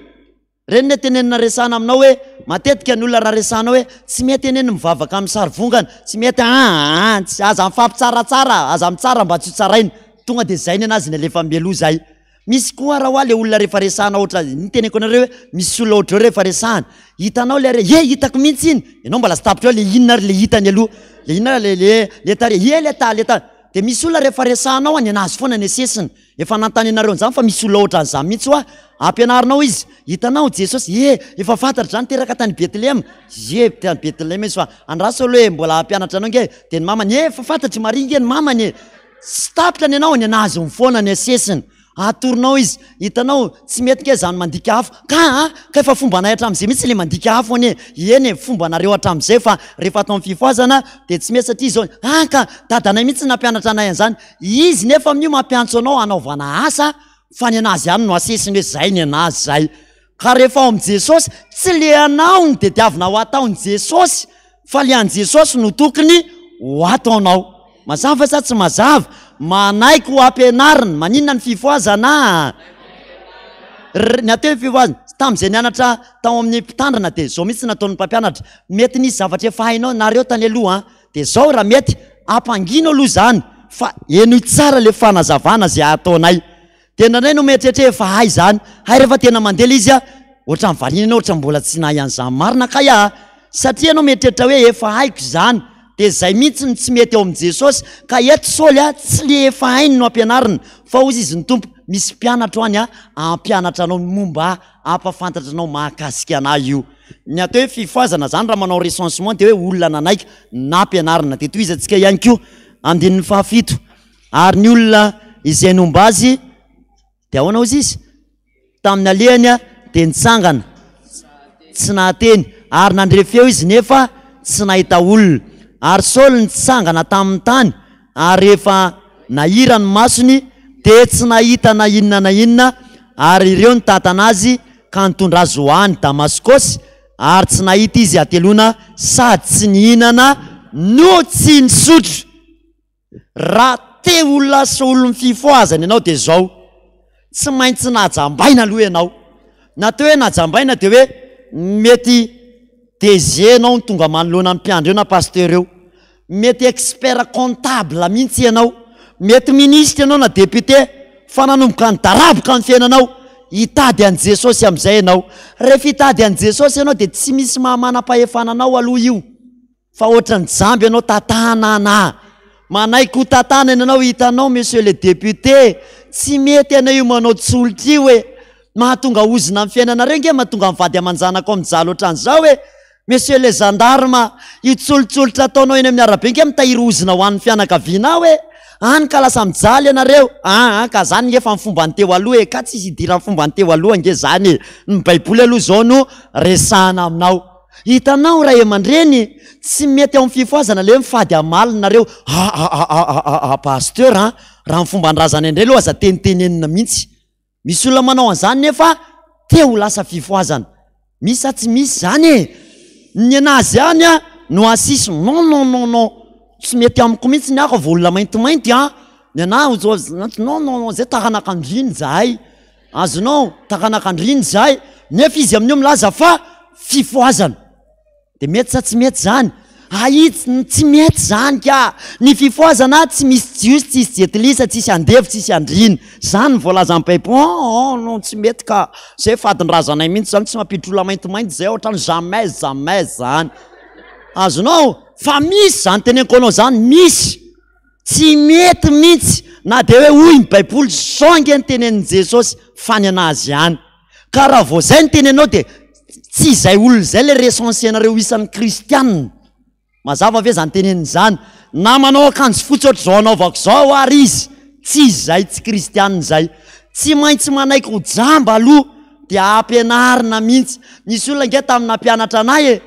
Reny ne tenenina resahana aminao hoe matetika ny olona raha resahana hoe tsy mety anie ny mivavaka amin'ny sary vongana, tsy mety aa, tsy, aza mifampitsaratsara, aza mitsara mba tsy ho tsaraina. Tonga dia zay nenazy ny alefa mialoha zay. Misy koa ara hoa le olona rehefa resahana ohatra ny teneniko anareo hoe misy olona ohatr'izao rehefa resahana, hitanao le are ye hitako mihitsy iny, ianao mbola tsy tapitra eo le inona ary le hitany aloha, le inona ary le le le tary ye le ta le ta, de misy olona rehefa resahanao any anazy foana ny asesiny, efa nanontany anareo an'izany fa misy olona ohatran'izany mihitsy hoa, ampianarinao izy, hitanao Jesosy ye efa fantatro zany teraka tany Betlehema, ye tany Betlehema izy fa andraso aloha e mbola hampianatra anao nge, de ny mamany ye efa fantatry Maria nge ny mamany e. Tsy tapitra ny anao, ny anazy ony foana ny asesiny. Atoronao izy, hitanao, tsy mety nge zany mandika afo, ka a, ka efa fombanay hatramin'izay mihitsy le mandika afo anie, eny e, fombanareo hatramin'izay fa rehefa atao amin'ny fifohazana dia tsy mety satria izao, ah ka, dadanay mihitsy nampianatra anay an'izany, izy nefa amin'io mampiantso anao hanaovana asa fa ny anazy ihany no asesiny hoe zay ny anazy zay. Ka rehefa ao amin'i Jesosy, tsy le anao no tediavina ho ataon'i Jesosy fa le an'i Jesosy no tokony ho ataonao. Mazava sa tsy mazava? Manaiky ho ampianarina. Maninona ny fifohazana? R, ny atao hoe fifohazana, tamin'izay nianatra tao amin'ny mpitandrina dia izao mihitsy nataon'ny mpampianatra, mety nisy zavatra efa hainao nareo tany aloha an, dia izao raha mety, ampangino aloha izany fa henoy tsara le fanazavana izay ataonay. Dia indraindray ianao mieritreritra hoe efa hay izany, hay rehefa tena mandeha ilay izy a, ohatran'ny variana ianao ohatran'ny mbola tsy nahay an'izany marina kay aho a! Satria ianao mieritreritra hoe efa haiko izany, dia izay mihitsy no tsy mety ao amin'i Jesosy, ka eto Saoly a, tsy le efa hainy no ampianarina, fa hozy izy ny Tompo, misy mpianatro any a, hampianatra anao ny momba ahy, hampahafantatra anao mahakasika an'ahy io. Ny atao hoe fifohazana izany raha manao recensement dia hoe olona nanaiky nampianarina. Dia tohizantsika ihany koa andininy fahafito. Ary ny olona izay nomba azy, dia ahoana hozy izy? Tamin'ny alehany dia nitsangana, tsy nahateny, ary nandre feo izy nefa tsy nahita olona. Ary Saoly nitsangana tamin'ny tany, ary rehefa nahira ny masony, dia tsy nahita na inona na inona, ary ireo nitantana azy ka nitondra azy ho any Damaskosy, ary tsy nahita izy hateloana sady tsy nihinana no tsy nisotro. Raha te ho lasa olon'ny fifohazana ianao dia izao, tsy maintsy najambaina aloha ianao. Ny atao hoe najambaina dia hoe mety DG ianao no tonga manoloana ny mpiandry eo na pasteur eo, mety expert comptable mihitsy ianao, mety ministre ianao na député fa nanomboka nidaraboka ny fiainanao, hitady an'i Jesosy amin'izay ianao. Rehefa hitady an'i Jesosy ianao dia tsy misy maha manam-pahefana anao aloha io. Fa ohatran'ny jamba ianao tatanana. Manaiky ho tatanana ianao hitanao monsieur le député tsy mety ianao io manao tsolotra io e. Mahatonga ozona amin'ny fiainanareo nge mahatonga ny vady aman-janakao mijaly ohatran'izao e. Monsieur le gendarme io tsolotsolotra ataonao eny amin'ny arabe nge mitahiry ozona ho an'ny fianakavianao e. Any ka lasa mijaly ianareo. Aa ka zany nge efa ny fomban'ny teo aloha e. Ka tsisy idiran'ny fomban'ny teo aloha nge zany e. Ny baiboly aloha izao no resahana aminao. Hitanao ray aman-dreny, tsy mety ao amin'ny fifohazana le hoe mifady hamaly nareo, aa pasteur a, raha ny fomban-drazana indray aloha aza tenitenenina mihitsy. Misy olona manao an'izany nefa te ho lasa fifohazana. Misy sa tsy misy zany e? Ny anazy ihany a no asisy non non non non, tsy mety amiko mihitsy ny ahy raha vao olona maintimainty a, ny anahy non non non zay taranak'andriana izahay. Azonao taranak'andriana izahay, nefa izy amin'io milaza fa fifohazana. Dia mety sa tsy mety izany? Ahitsy ny tsy mety izany ka! Ny fifohazana tsy misy jiosy, tsisy jentilisa, tsisy andevo, tsisy andriana. Izany ny voalazan'ny Baiboly. Oh, oh, non, tsy mety ka! Izay fadin-drazanay mihitsy izany, tsy mampiditra olona maintimainty izay ao an-trano, jamais, jamais izany. Azonao? Fa misy izany teneniko anao izany, misy. Tsy mety mihitsy na dia hoe hoy ny baiboly zao ange ny tenenin'i Jesosy fa ny an'azy ihany. Ka raha vao zay ny tenenao dia tsy izay olona izay le recenser-nareo isan'ny kristianina. Mazava ve izany teneniny izany? Na manao akanjo fotsy ohatr'izao anaovako izao ary izy, tsy izay tsy kristianina izay. Tsy maintsy manaiky ho jamba aloha dia ampianarina mihitsy. Nisy olona ange tamin'ny nampianatra anay e!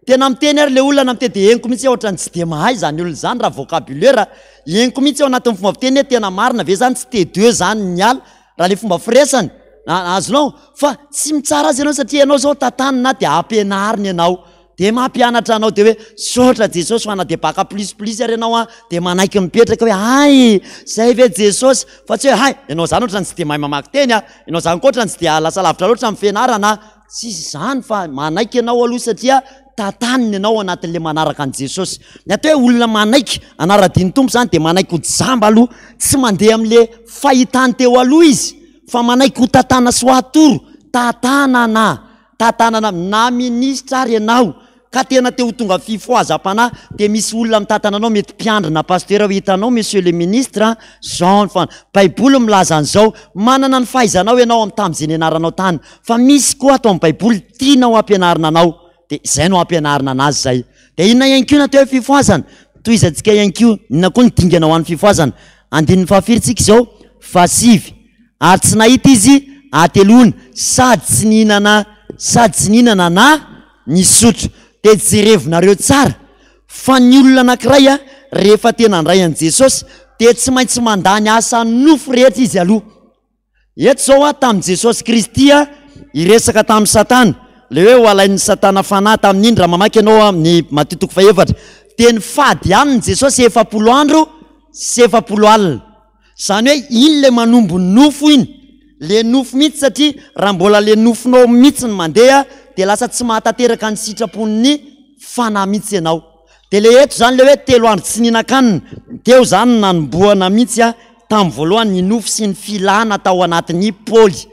Tena miteny ary le olona na miteny dia henoko mihitsy hoe ohatran'ny tsy dia mahay izany olona izany raha vocabulaire. Henoko mihitsy ao anatin'ny fomba fiteny hoe tena marina ve izany tsy T2 izany ny ala raha le fomba firesany. Azonao? Fa tsy mitsara azy ianao satria ianao izao tantanina dia ampianarina ianao. Dia mampianatra anao dia hoe misaotra Jesosy fa na dia baka plus plus ary ianao an dia manaiky mipetraka hoe hay zay ve Jesosy fa tsy hoe hay ianao izany ohatran'ny tsy dia mahay mamaky teny an, ianao izany koa ohatran'ny tsy dia lasa lavitra loatra amin'ny fianarana an. Tsisy izany fa manaiky ianao aloha satria tantanina ianao ao anatin'ilay manaraka an'i Jesosy. Ny atao hoe olona manaiky hanara-dia ny Tompo izany dia manaiky ho jamba aloha, tsy mandeha amin'ilay fahitany teo aloha izy fa manaiky ho tantana sy ho atoro, tantanana, tantanana, na minisitra ary ianao ka tena te ho tonga fifohazam-panahy dia misy olona mitantana anao mety mpiandry na pasteur hoe hitanao monsieur le ministre a, zao ny fa baiboly milaza an'izao, manana ny fahaizanao ianao amin'ny tamin'izay nianaranao tany fa misy koa ato amin'ny baiboly tianao hampianarina anao dia izay no hampianarina anazy izay. Dia inona ihany koa ny atao hoe fifohazana? Tohizantsika ihany koa, inona koa ny dingana ho an'ny fifohazana? Andininy fahafiry tsika izao? Fahasivy. Ary tsy nahita izy hateloana sady tsy nihinana sady tsy nihinana na nisotro. Dia jerevonareo tsara fa ny olona anankiray a, rehefa tena handray an'i Jesosy dia tsy maintsy mandà ny asan'ny nofo rehetra izy aloha. Eto izao a, tamin'i Jesosy Kristy a, hiresaka tamin'i Satana, ilay hoe ho alain'i Satana fanahy tamin'iny, raha mamaky ianao amin'ny Matio toko fahefatra, dia nifady hanina Jesosy 40 andro sy 40 alina. Izany hoe iny ilay manombo nofo iny, le nofo mihitsy satria raha mbola le nofonao mihitsy no mandeha dia lasa tsy mahatanteraka ny sitrapon'ny fanahy mihitsy ianao. Dia le eto izany le hoe telo andro tsy nihinan-kanina, teo izany no nanombohana mihitsy tamin'ny voalohany ny nofo sy ny filana tao anatin'i Paoly.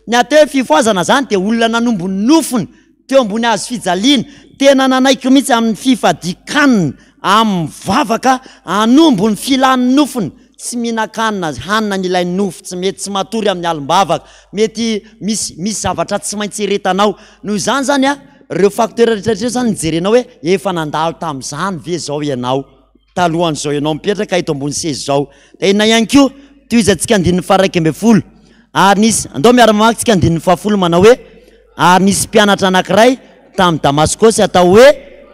Ny atao hoe fifohazana izany dia olona nanombo ny nofony teo ambony hazo fijaliana, tena nanaiky mihitsy amin'ny fifadian-kanina, amin'ny vavaka, hanombo ny filan'ny nofony, tsy mihinan-kanina, hanina ny ilain'ny nofo, tsy mety tsy matory amin'ny alim-bavaka, mety misy misy zavatra tsy maintsy eretanao. Noho izany izany an, ireo facteurs rehetra ireo izany no jerenao hoe efa nandalo tamin'izany ve izao ianao talohan'izao ianao mipetraka eto ambony seza izao. Dia inona ihany koa? Tohizantsika andininy faha-11. Ary nisy, andao miara-mamaky tsika andininy fahafolo manao hoe, Ary nisy mpianatra anankiray tamin'i Damaskosy atao hoe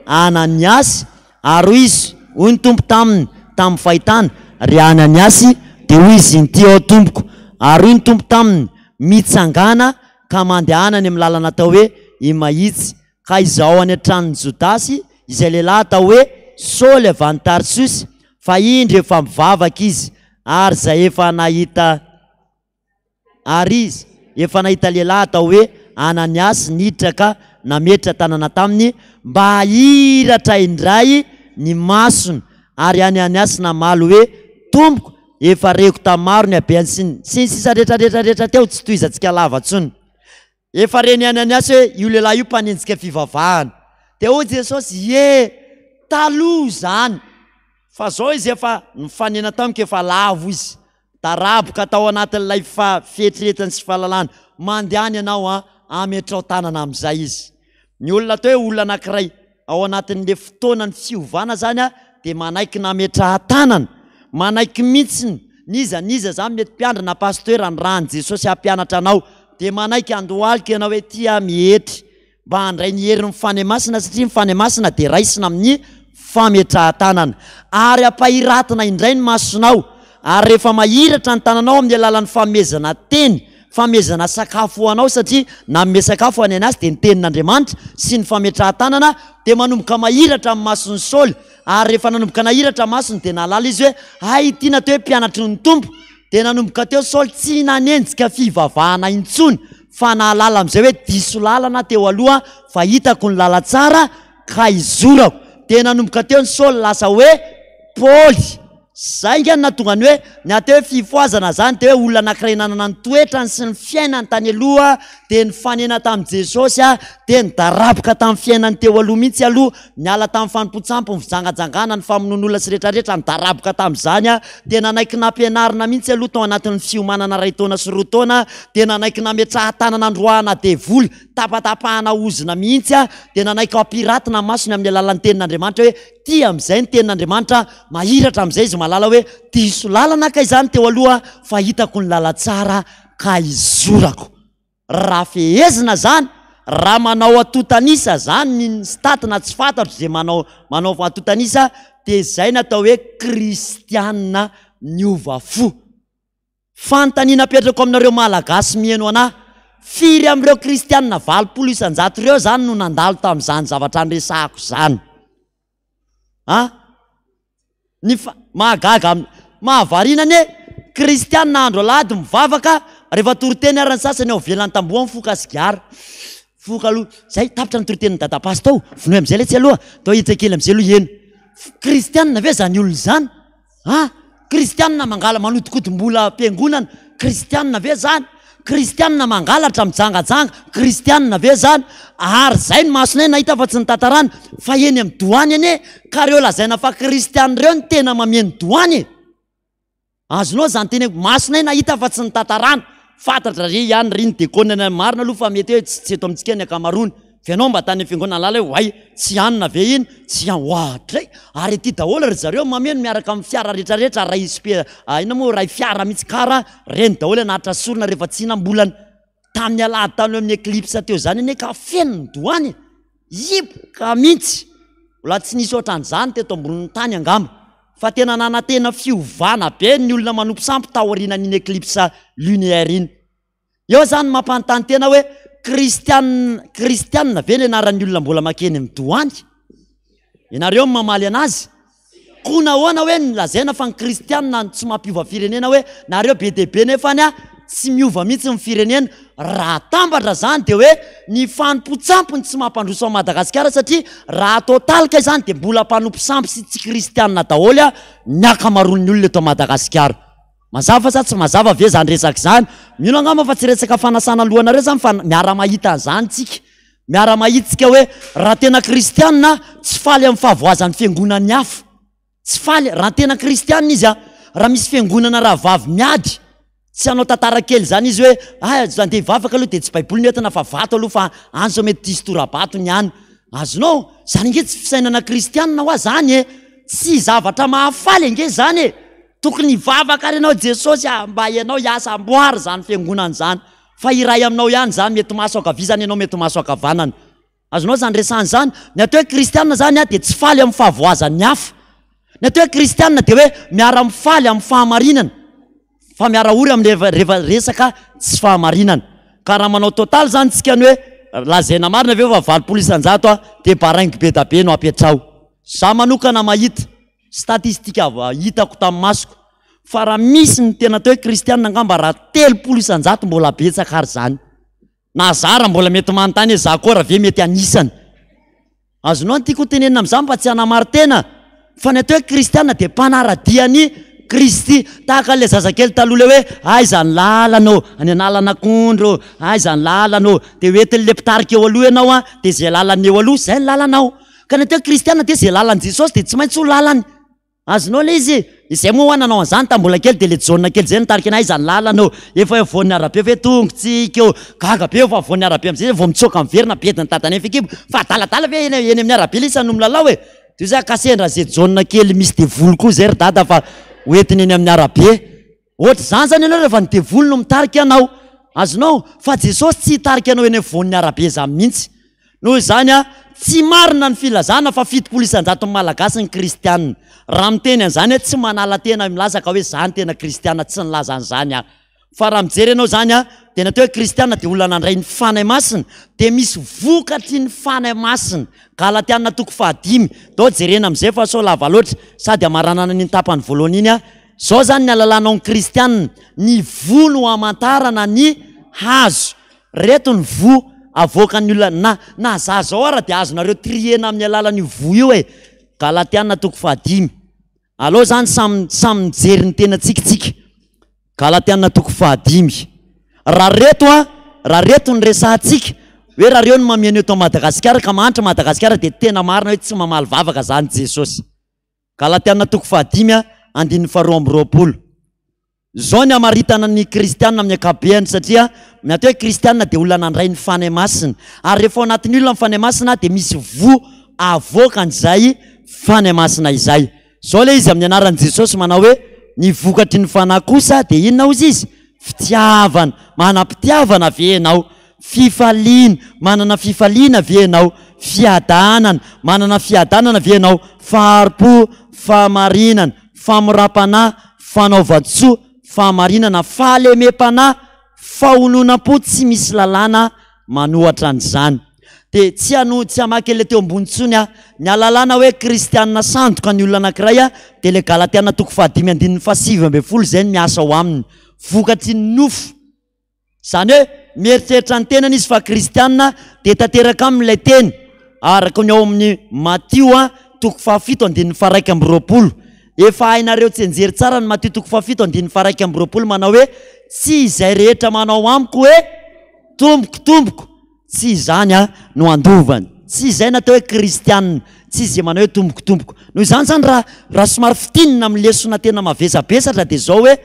Ananiasy, ary hoy izy, hoy ny Tompo taminy tamin'ny fahitana, Ry Ananiasy, dia hoy izy, Inty aho, Tompoko. Ary hoy ny Tompo taminy, Mitsangàna ka mandehana any amin'ny lalana atao hoe Imahitsy, ka izao any an-tranon'i Jodasy, izay lehilahy atao hoe Saoly avy any Tarsosy, fa indro efa mivavaka izy, ary izay efa nahita Ary izy efa nahita lehilahy atao hoe Ananiasy niditra ka nametra tanana taminy mba hahiratra indray ny masony. Ary Ananiasy namaly hoe, Tompoko, efa reko tamin'ny maro ny habehany sy ny. Sy ny sisa rehetra rehetra rehetra teo, tsy tohizantsika lava intsony. Efa ren'i Ananiasy hoe io lehilahy io mpanenjika fivavahana. Dia hoy Jesosy, Ie, taloha izany. Fa izao izy efa nifanena tamiko, efa lavo izy. Daraboka tao anatin'ilay fa fieritreretany sy fahalalany. Mandehana ianao an, ametrao tanana amin'izay izy. Ny olona atao hoe olona anankiray ao anatin'ilay fotoanan'ny fiovana izany an, dia manaiky nametraha-tanana, manaiky mihitsy n'iza n'iza izany mety mpiandry na pasteur nirahan'i Jesosy hampianatra anao, dia manaiky handohalika ianao hoe ity aho mietry mba handray ny herin'ny Fanahy Masina satria ny Fanahy Masina dia raisina amin'ny fametrahan-tanana. Ary ampahiratina indray ny masonao, ary rehefa mahiratra ny tananao amin'ny alalan'ny fanomezana teny, fanomezana sakafo ho anao satria nanome sakafo ho an'i Anasy dia ny tenin'Andriamanitra sy ny fametrahan-tanana dia manomboka mahiratra ny mason'i Saoly, ary rehefa nanomboka nahiratra masony dia nahalala izy hoe hay ity natao hoe mpianatry ny Tompo. Dia nanomboka teo Saoly tsy nanenjika fivavahana intsony fa nahalala amin'izay hoe diso lalana teo aloha fa hitako ny lalantsara ka hizorako. Dia nanomboka teo ny Saoly lasa hoe Paoly. Zay nge no nahatonga ny hoe, ny atao hoe fifohazana zany dia hoe olona anankiray nanana ny toetrany sy ny fiainany tany aloha dia nifanena tamin'i Jesosy dia nidaraboka tamin'ny fiainany teo aloha mihitsy aloha, niala tamin'ny fanompoan-tsampy, ny fijangajangana, ny famonoan'olona sy retraretra, nidaraboka tamin'izany dia nanaiky nampianarina mihitsy aloha tao anatin'ny fiomanana iray taona sy roa taona dia nanaiky nametrahan-tanana androahana devoly, tapatapahana ozona mihitsy dia nanaiky hampiratina masony amin'ny alalan'ny tenin'Andriamanitra hoe Tia amin'izay ny tenin'Andriamanitra, mahiratra amin'izay izy mahalala hoe diso lalana kay izany teo aloha fa hitako ny lalantsara ka hizorako. Raha fehezina izany, raha manao antontan'isa izany ny stat na tsy fantatro izay manao manao antontan'isa dia izay no atao hoe kristiana niova fo. Fanontaniana apetrako aminareo Malagasy miheno anah, firy amin'ireo kristianina 80% ireo izany no nandalo tamin'izany zavatra niresahako izany? A? Ny fa, mahagaga am, mahavariana anie, kristianina andro alahady mivavaka, rehefa toriteny ary ny sasany ao ivelan'ny tamboho mifoka sigara. Foka aloha, zay, tapitra ny toritenin'i Dada Pasy tao, vonoy amin'izay letsy aloha, atao hiditra kely amin'izay aloha heno. Kristianina ve izany olona izany? Ah! Kristianina mangala manodikodim-bola am-piangonana, kristianina ve zany? Kristianina mangalatra mijangajanga, kristianina ve zany? Ary zay ny masonay nahita fa tsy nitantarana fa eny amin'ny doany anie ka reo lazaina fa kristianina reo no tena mameno doany e! Azonao zany teneniko, masonay nahita fa tsy nitantarana. Fantatra re ihany ry ny dekona ny marina aloha fa mety hoe tsy eto amintsika ny ankamaroany. Fa ianao mba tany amin'ny fiangonana nahalala hoe oay tsy anona ve iny? Tsy an oadray! Ary aty daholo ry zareo mameno miaraka amin'ny fiara retraretra ray spe inona moa ray fiara mihitsy car reny daholo hanatitra sorona rehefa tsy hinam-bolana. Tamin'ny alahady tany amin'ny eclipse teo izany anie ka feno ny doany e! Hipoka mihitsy! Mbola tsy nisy ohatran'izany teto ambonin'ny tany angamba. Fa tena nanantena fiovana be ny olona manompo sampy taorianan'iny eclipse lunaire iny. Eo zany mampanontany tena hoe kristiana kristiana ve ny anaran'ny olona mbola makeny amin'ny doany? Ianareo no mamaly anazy. Koa nahoana hoe ny lazaina fa ny kristiana no tsy mampiova firenena hoe nareo be dia be nefany a tsy miova mihitsy ny firenena. Raha atambatra zany dia hoe ny fanompoan-tsampy no tsy mampandroso an'i Madagasikara satria raha atao talika izany dia mbola mpanompo sampy sy tsy kristiana daholo ny ankamaroan'ny olona eto Madagasikara. Mazava sa tsy mazava ve zany resaka izany? Mino angamba fa tsy resaka fanasana lohanareo zany fa miara-mahita an'izany tsika. Miara-mahita tsika hoe raha tena kristiana tsy faly amin'ny fahavoazan'ny fiangonan'ny hafa. Tsy faly, raha tena kristiana izy a, raha misy fiangonana rahavavy miady, tsy hanao tantara kely izany izy hoe ah andeha hivavaka aloha dia tsy baiboly no entina fa vato aloha fa any sao mety hisy tora-bato ny any. Azonao? Zany ange tsy fisainana kristiana hoa zany e! Tsy zavatra mahafaly ange zany e! Tokony hivavaka ary ianao Jesosy a, mba ianao hiasa amboary izany fiangonana izany fa iray aminao ihany izany, mety maso ankavia izany ianao mety maso ankavanana. Azonao izany resahana izany? Ny atao hoe kristiana izany dia tsy faly amin'ny fahavoazan'ny hafa. Ny atao hoe kristiana dia hoe miara-mifaly amin'ny fahamarinana fa miara-ory amin'ny rehefa resaka tsy fahamarinana. Ka raha manao total izany tsika ny hoe lazaina marina ve fa 80% dia baraingo be da be no apetraho. Za manokana mahita statistique hitako tamin'ny masoko fa raha misy ny tena atao hoe kristiana angamba raha 30% mbola betsaka ary izany. Na za raha mbola mety manontany hoe za koa raha ve mety anisany. Azonao ny tiako ho tenenina amin'izany mba tsy hanamari-tena fa ny atao hoe kristiana dia mpanara-dia an'i Kristy. Tahaka an'ilay zazakely taloha ilay hoe aiza ny lalana ô, any analan'akondro ô, aiza ny lalana ô. Dia hoentin'ilay mpitarika eo aloha ianao an, dia izay lalana eo aloha izay ny lalanao. Ka ny atao hoe kristiana dia izay lalan'i Jesosy dia tsy maintsy ho lalany. Azonao ilay izy e! Izay moa hoa nanao an'izany tamin'ny mbola kely dia ilay Jaona kely izay nitarika anay aiza ny lalana ô! Efa eo afovoan'ny arabe ve tongotsika ô! Gaga be eo afovoan'ny arabe amin'izay vao mitsoaka miverina bedin'ny dadanay fehikibo fa adaladala ve eny eny amin'ny arabe lisa no milalao e! Dia hoy za ka sendra izay Jaona kely misy devoly koa izay ry dada fa hoentiny eny amin'ny arabe. Ohatr'izany izany ianao rehefa ny devoly no mitarika anao. Azonao? Fa Jesosy tsy hitarika anao eny afovoan'ny arabe izany mihitsy. Noho izany, tsy marina ny filazana fa 70 isan-jaton'ny Malagasy ny kristiana. Raha miteny an'izany aho, tsy manala tena milaza ka hoe izaho no tena kristiana, tsy nilaza an'izany aho. Fa raha mijery ianao izany, dia ny atao hoe kristiana dia olona nandray ny Fanahy Masina, dia misy vokatry ny Fanahy Masina. Galatiana toko fahadimy. Ndao jerena amin'izay fa sao lava loatra, sady hamaranana an'iny tapany voalohany iny aho. Zao zany ny alalanao ny kristianina, ny voa no amantarana ny hazo. Reto ny voa avoakan'ny olona na na za zao ara dia azonareo triena amin'ny alalan'io voa io e. Galatiana toko fahadimy. Alao izany samy samy mijery ny tenantsika tsika. Galatiana toko fahadimy. Raha reto an, raha reto ny resahantsika, hoe raha reo no mameno eto Madagasikara ka mahantra Madagasikara dia tena marina hoe tsy mamaly vavaka zany Jesosy. Galatiana toko fahadimy andininy faharoa amby roapolo. Izao ny hamaritana ny kristiana amin'ny ankapobeany satria ny atao hoe kristiana dia olona nandray ny Fanahy Masina. Ary rehefa ao anatin'ny olona ny Fanahy Masina dia misy voa avoakan'izay Fanahy Masina izay. Izao ilay izy amin'ny anaran'i Jesosy manao hoe ny vokatry ny Fanahy kosa dia inona hozy izy? Fitiavana. Manam-pitiavana ve ianao? Fifaliana. Manana fifaliana ve ianao? Fiadanana. Manana fiadanana ve ianao? Fahari-po, fahamarinana, famoram-panahy, fanaovan-tsoa, fahamarinana, fahalemem-panahy, fahononam-po tsy misy lalàna manohatra an'izany. Dia tsy hano, tsy hamaky an'ilay teo ambony intsony aho. Ny ahalalana hoe kristiana sandoka ny olona anankiray dia ilay Galatiana toko fahadimy andininy fahasivy ambin'ny folo izay no miasa ao aminy. Vokatry ny nofo. Izany hoe mieritreritra ny tenany izy fa kristiana dia tanteraka aminy ilay teny araka ny ao amin'ny Matio toko fahafito andininy faharaika amby roapolo. Efa hainareo tsianjery tsara ny Matio toko fahafito andininy faharaika amby roapolo manao hoe tsy izay rehetra manao amiko hoe Tompoko, tompoko, tsy izany aho no handovany. Tsy izay natao hoe kristiana, tsy izay manao hoe tompoko, tompoko. Noho izany izany raha raha somary fintinina amin'ny lesona tena mavesabesatra dia izao hoe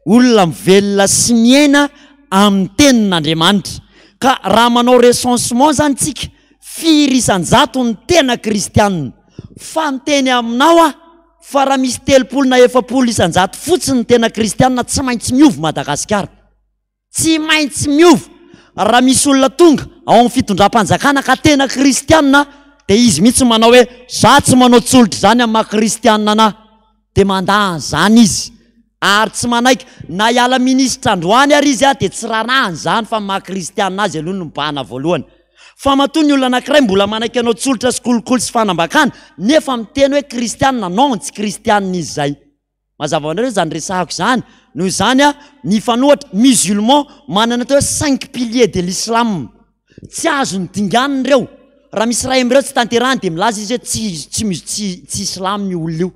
olona mivelona sy miaina amin'ny tenin'Andriamanitra. Ka raha manao recensement izany tsika, firy isan-jato ny tena kristiana? Fa miteny aminao aho fa raha misy 30 na 40 isan-jato fotsiny ny tena kristiana tsy maintsy miova Madagasikara. Tsy maintsy miova. Raha misy olona tonga ao amin'ny fitondram-panjakana ka tena kristiana dia izy mihitsy no manao hoe za tsy manao tsolotra izany amin'ny maha kristiana anah. Dia mandà an'izany izy. Ary tsy manaiky. Na hiala minisitra androany ary izy dia tsy rarahany izany fa ny maha kristiana azy aloha no mibahana voalohany. Fa matoa ny olona anankiray mbola manaiky hanao tsolotra sy kolikoly sy fanambakana nefa miteny hoe kristiana, non tsy kristiana izy izay. Mazava ho anareo izany resahako izany. Noho izany, mifanohitra, musulman manana atao hoe cinq piliers de l'islam. Tsy azony dinganina ireo. Raha misy iray amin'ireo tsy tanterahiny dia milaza izy hoe tsy tsy tsy tsy silamo io olona io.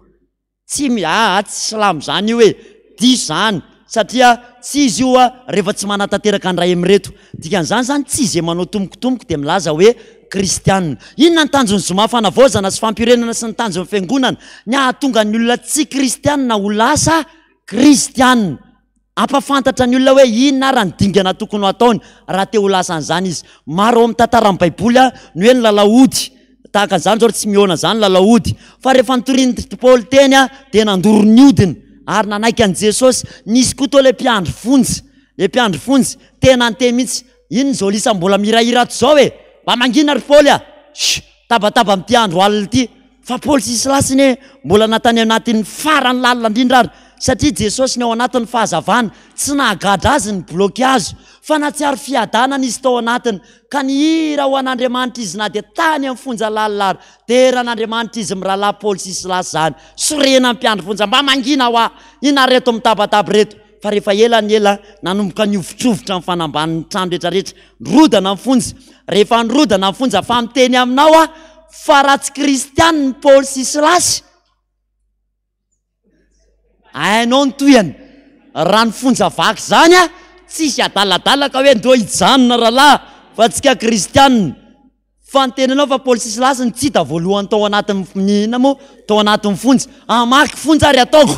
Tsy mi aa tsy silamo izany io e. Diso izany satria tsy izy io rehefa tsy manatanteraka ny iray amin'ireto. Dikan'izany izany tsy izay manao tombokotomboko dia milaza hoe kristiana. Inona ny tanjon'ny zoma fanavaozana sy fampiorenana sy ny tanjon'ny fiangonana? Ny hahatonga ny olona tsy kristiana ho lasa kristiana. Hampahafantatra ny olona hoe inona ary ny dingana tokony ho ataony raha te ho lasa an'izany izy. Maro ao amin'ny tantaran'ny Baiboly ny hoe nilalao ody. Tahaka an'izany izao ry tsy mihaona izany nilalao ody. Fa rehefa notorian'i Paoly teny dia nandoro ny odiny ary nanaiky an'i Jesosy. Nisy koa teo ilay mpiandry fonja. Le mpiandry fonja, tena niteny mihitsy, inona izao lisa mbola mihirahira ato izao e? Mba mangina ry Paoly a! Shh! Tabataba amin'ity andro alina ity. Fa Paoly sy Silasy anie mbola na tany anatin'ny farany lalina indrindra ary, satria Jesosy ny ao anatin'ny fahazavana, tsy nahagadra azy ny blokiazo, fa nahatsiaro fiadanana izy tao anatiny, ka nihira ho an'Andriamanitra izy na dia tany amin'ny fonja lalina ary. Dera an'Andriamanitra izy mirahalahy Paoly sy Silasy izany. Sorena ny mpiandry fonja, mba mangina hoa! Inona reto mitabataba ireto? Fa rehefa ela ny ela, nanomboka nihovitrovitra ny fanambanin'ny trano rehetrarehetra. Nirodana ny fonja. Rehefa nirodana ny fonja, fa miteny aminao aho fa raha tsy kristiana ny Paoly sy Silasy, hainao ny tohiny. Raha ny fonja vaky izany, tsisy adaladala ka hoe ndao hijanona rahalahy fa tsika kristiana. Fa niteny anao fa Paoly sy Silasy no tsy hita voalohany tao anatin'ny ny inona moa? Tao anatin'ny fonja. Hamaky fonja ary ataoko.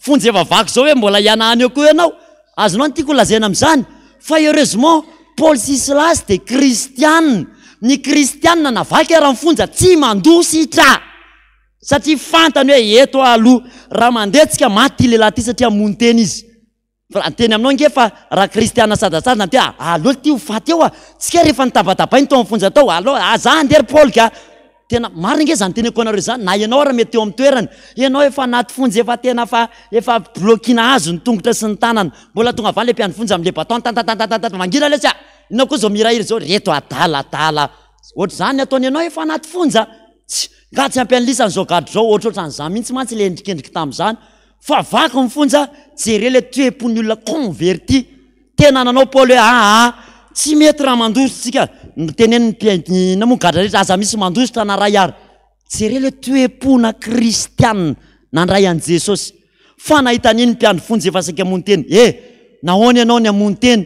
Fonja efa vaky izao hoe mbola hianahana eo koa ianao. Azonao ny tiako holazaina amin'izany? Fa heureusement Paoly sy Silasy dia kristiana. Ny kristiana na vaky ara ny fonja tsy mandositra. Satria fantany hoe eto aho aloha. Raha mandeha tsika maty ity lehilahy ity satria hamono tena izy. Fa niteny aminao ange fa raha kristiana sadasada niteny ah aleo ity ho faty eo ah, tsika rehefa nitabatabainy tao amin'ny fonja tao aleo ah za andeha ry Paoly ka. Tena marina ange zany teneniko anareo zany, na ianao ary mety teo amin'ny toerany, ianao efa anaty fonja efa tena fa efa bloquina hazo ny tongotra sy ny tanana, mbola tonga avy any le mpiandry fonja amle baton tantantantantan mangina lesy ah, inona koa zao mihirahira zao, reto adaladala ohatr'izany ny ataony ianao efa anaty fonja, tsia, nga tsy ampy an'lisany zao gadra zao, ohatrohatran'izany mihitsy mantsy le endrikendriky tamin'izany. Fa vaky ny fonja, jereo ilay toe-pon'ny olona converti. Tena nanao Paoly hoe aa, tsy mety raha mandositra tsika. Notenenin'ny mpihaino, inona moa gadra rehetra, aza misy mandositra na ray ary. Jereo ilay toe-pona kristiana. Nandray an'i Jesosy. Fa nahita an'iny ny mpiandry fonja efa saika hamono tena. E! Nahoana ianao ny hamono tena?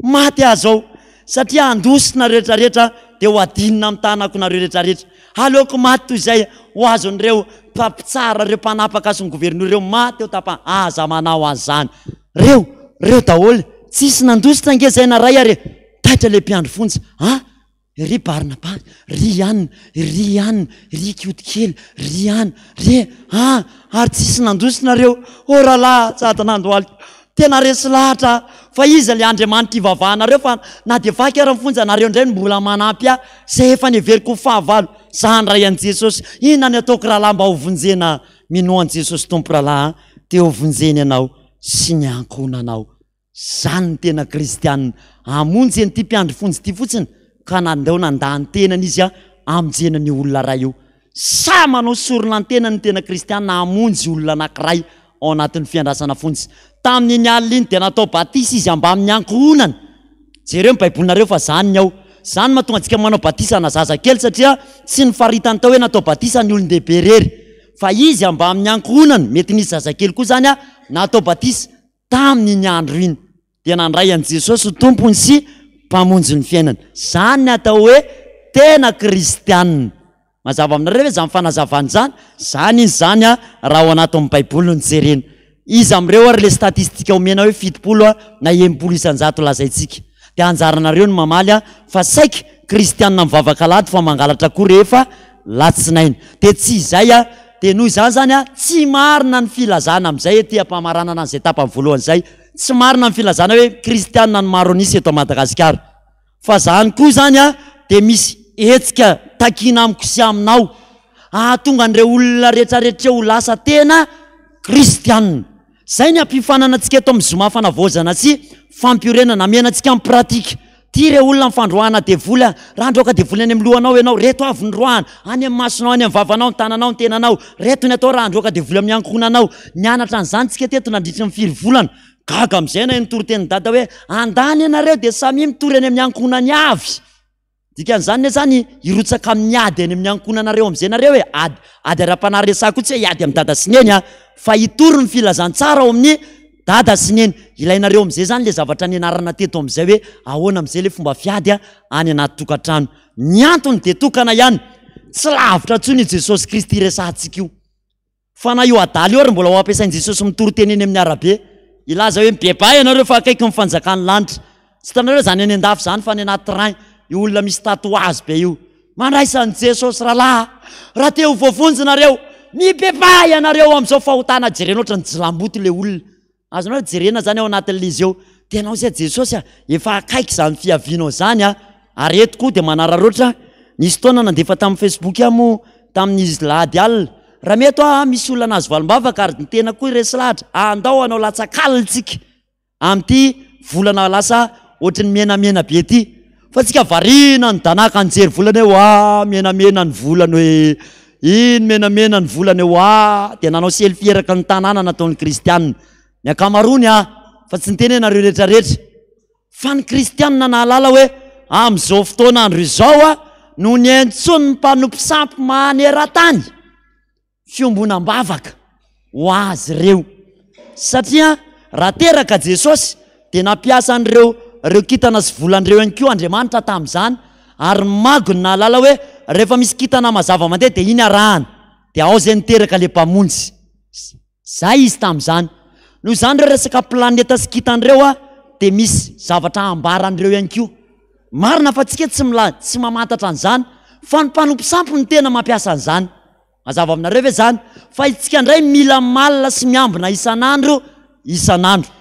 Maty aho izao, satria handositra nareo rehetrarehetra dia ho adinina amin'ny tanako nareo rehetrarehetra. Aleoko maty toy izay ho azon'ireo mpitsara, ireo mpanapaka sy ny governora ireo maty eo tapa. Aza manao an'izany. Reo, reo daholo. Tsisy nandositra ange izay na ray ary e. Taitra ilay mpiandry fonja. An! Ry Barnabasy, ry anona, ry anona, ry Koto kely, ry an, ry an, ary tsisy nandositra nareo, oh rahalahy, sady nandohalika, tena resy lahatra aho, fa iza le Andriamanitra ivavahanareo fa na dia vaky ary ny fonja nareo indray no mbola manampy ahy, izay efa neveriko ho fahavalo, za handray an'i Jesosy, inona ny ataoko rahalahy mba ho vonjena, minoa an'i Jesosy Tompo rahalahy an, dia ho vonjeny ianao sy ny ankohonanao. Zany ny tena kristianina. Hamonjy an'ity mpiandry fonja ity fotsiny ka nandao nandà ny tenany izy hamonjena an'io olona iray io. Sahy manao sorona ny tenany ny tena kristianina hamonjy olona anankiray ao anatin'ny fiandrasana fonja. Tamin'iny alina iny dia natao batisa izy ambamin'ny ankohonany. Jereo ny baibolinareo fa zany ny ao. Zany no mahatonga antsika manao batisa ana zazakely satria tsy nofaritany tao hoe natao batisa ny olon-dehibe irery fa izy ambamin'ny ankohonany, mety nisy zazakely koa zany natao batisa. Tamin'iny andro iny dia nandray an'i Jesosy ho Tompony sy Mpamonjy ny fiainany. Izany ny atao hoe tena kristianina. Mazava aminareo ve izany fanazavana izany? Izany izy izany raha ao anatin'ny Baiboly no jerena. Iza amin'ireo ary ilay statistika omena hoe 70 na 60 isan-jato lazaintsika? Dia anjaranareo ny mamaly fa saika kristianina mivavaka alahady fa mangalatra koa rehefa latsinainy. Dia tsy izay Dia noho izany izany tsy marina ny filazana amin'izay ety am-pamaranana an'izay tapany voalohany izay, tsy marina ny filazana hoe kristianina ny maro an'isa eto Madagasikara. Fa izany koa izany dia misy hetsika takiana amiko sy aminao hahatonga an'ireo olona rehetrarehetra ireo ho lasa tena kristianina. Izay ny hampiofanana antsika eto amin'ny zoma fanavaozana sy fampiorenana, hamehana antsika amin'ny pratique. Tia ireo olona ny fandroahana devoly a! Raha handroaka devoly any amin'ny lohanao ianao, reto avy ny roahana, any amin'ny masonao, any amin'ny vavanao, ny tananao, ny tenanao. Reto ny atao raha handroaka devoly amin'ny ankohonanao. Nianatra an'izany tsika teto nandritry ny firy volana. Gaga amin'izay naheno toritenin'i Dada hoe, andany ianareo dia samia mitory any amin'ny ankohonany avy. Dikan'izany ne zany hirotsaka amin'ny ady any amin'ny ankohonanareo amin'izay nareo e, ady ady ara-panahy resahako io tsy hoe hiady amin'i dada sy neny a, fa hitory ny filazantsara ao amin'ny dada sy neny. Ilainareo amin'izay zany le zavatra nianarana teto amin'izay hoe ahoana amin'izay le fomba fiady any anaty tokantrano. Ny antony dia tokana ihany, tsy lavitra intsony io Jesosy Kristy resahantsika io. Fa na io adala io ary mbola ho ampiasain'i Jesosy mitory teny eny amin'ny arabe, hilaza hoe mibebaha ianareo fa akaiky ny fanjakan'ny lanitra. Tsy hitanareo izany any an-dafy izany fa any anaty train, io olona misy tatouage be io. Mandraisa an'i Jesosy rahalahy a! Raha te ho voavonjy nareo, mibebaha ianareo amin'izao fahotana jerena ohatran'ny jilamboto ilay olona. Azonao jerena zany ao anatin'ilay izy eo. Tena ao zay Jesosy a, efa akaiky izany fiavianao izany a. Ary eto koa dia manararaotra, nisy fotoana nandefa tamin'ny Facebook aho moa tamin'ny lahady alina. Raha mety hoa misy olona nahazo valim-bavaka ary ny tena koa resy lahatra, andao hanao latsak'alina tsika amin'ity volana lasa ohatry ny menamena be ity. Fa tsika variana nidanaka nijery volana hoe oa menamena ny volana hoe iny menamena ny volana hoe oa dia nanao selfie eraky ny tanàna nataon'ny kristianina. Ny ankamaroany ah fa tsy niteny hoe nareo rehetra rehetra. Fa ny kristianina nahalala hoe amin'izao fotoana andro izao ah no niantsoan'ny mpanompo sampy maneran-tany. fiombonam-bavaka ho azy ireo satria raha teraka Jesosy dia nampiasa an'ireo ireo kintana sy volana ireo ihany koa Andriamanitra tamin'izany ary ny mago no nahalala hoe rehefa misy kintana mazava mandeha dia iny arahana dia ao izay niteraka ilay mpamonjy zay izy tamin'izany noho izany ireo resaka planeta sy kintana ireo a dia misy zavatra ambaran'ireo ihany koa marina fa tsika tsy mila tsy mamantatra an'izany fa ny mpanompo sampy no tena mampiasa an'izany Mazava aminareo ve izany? Fa isika indray mila malina sy miambina isan'andro isan'andro.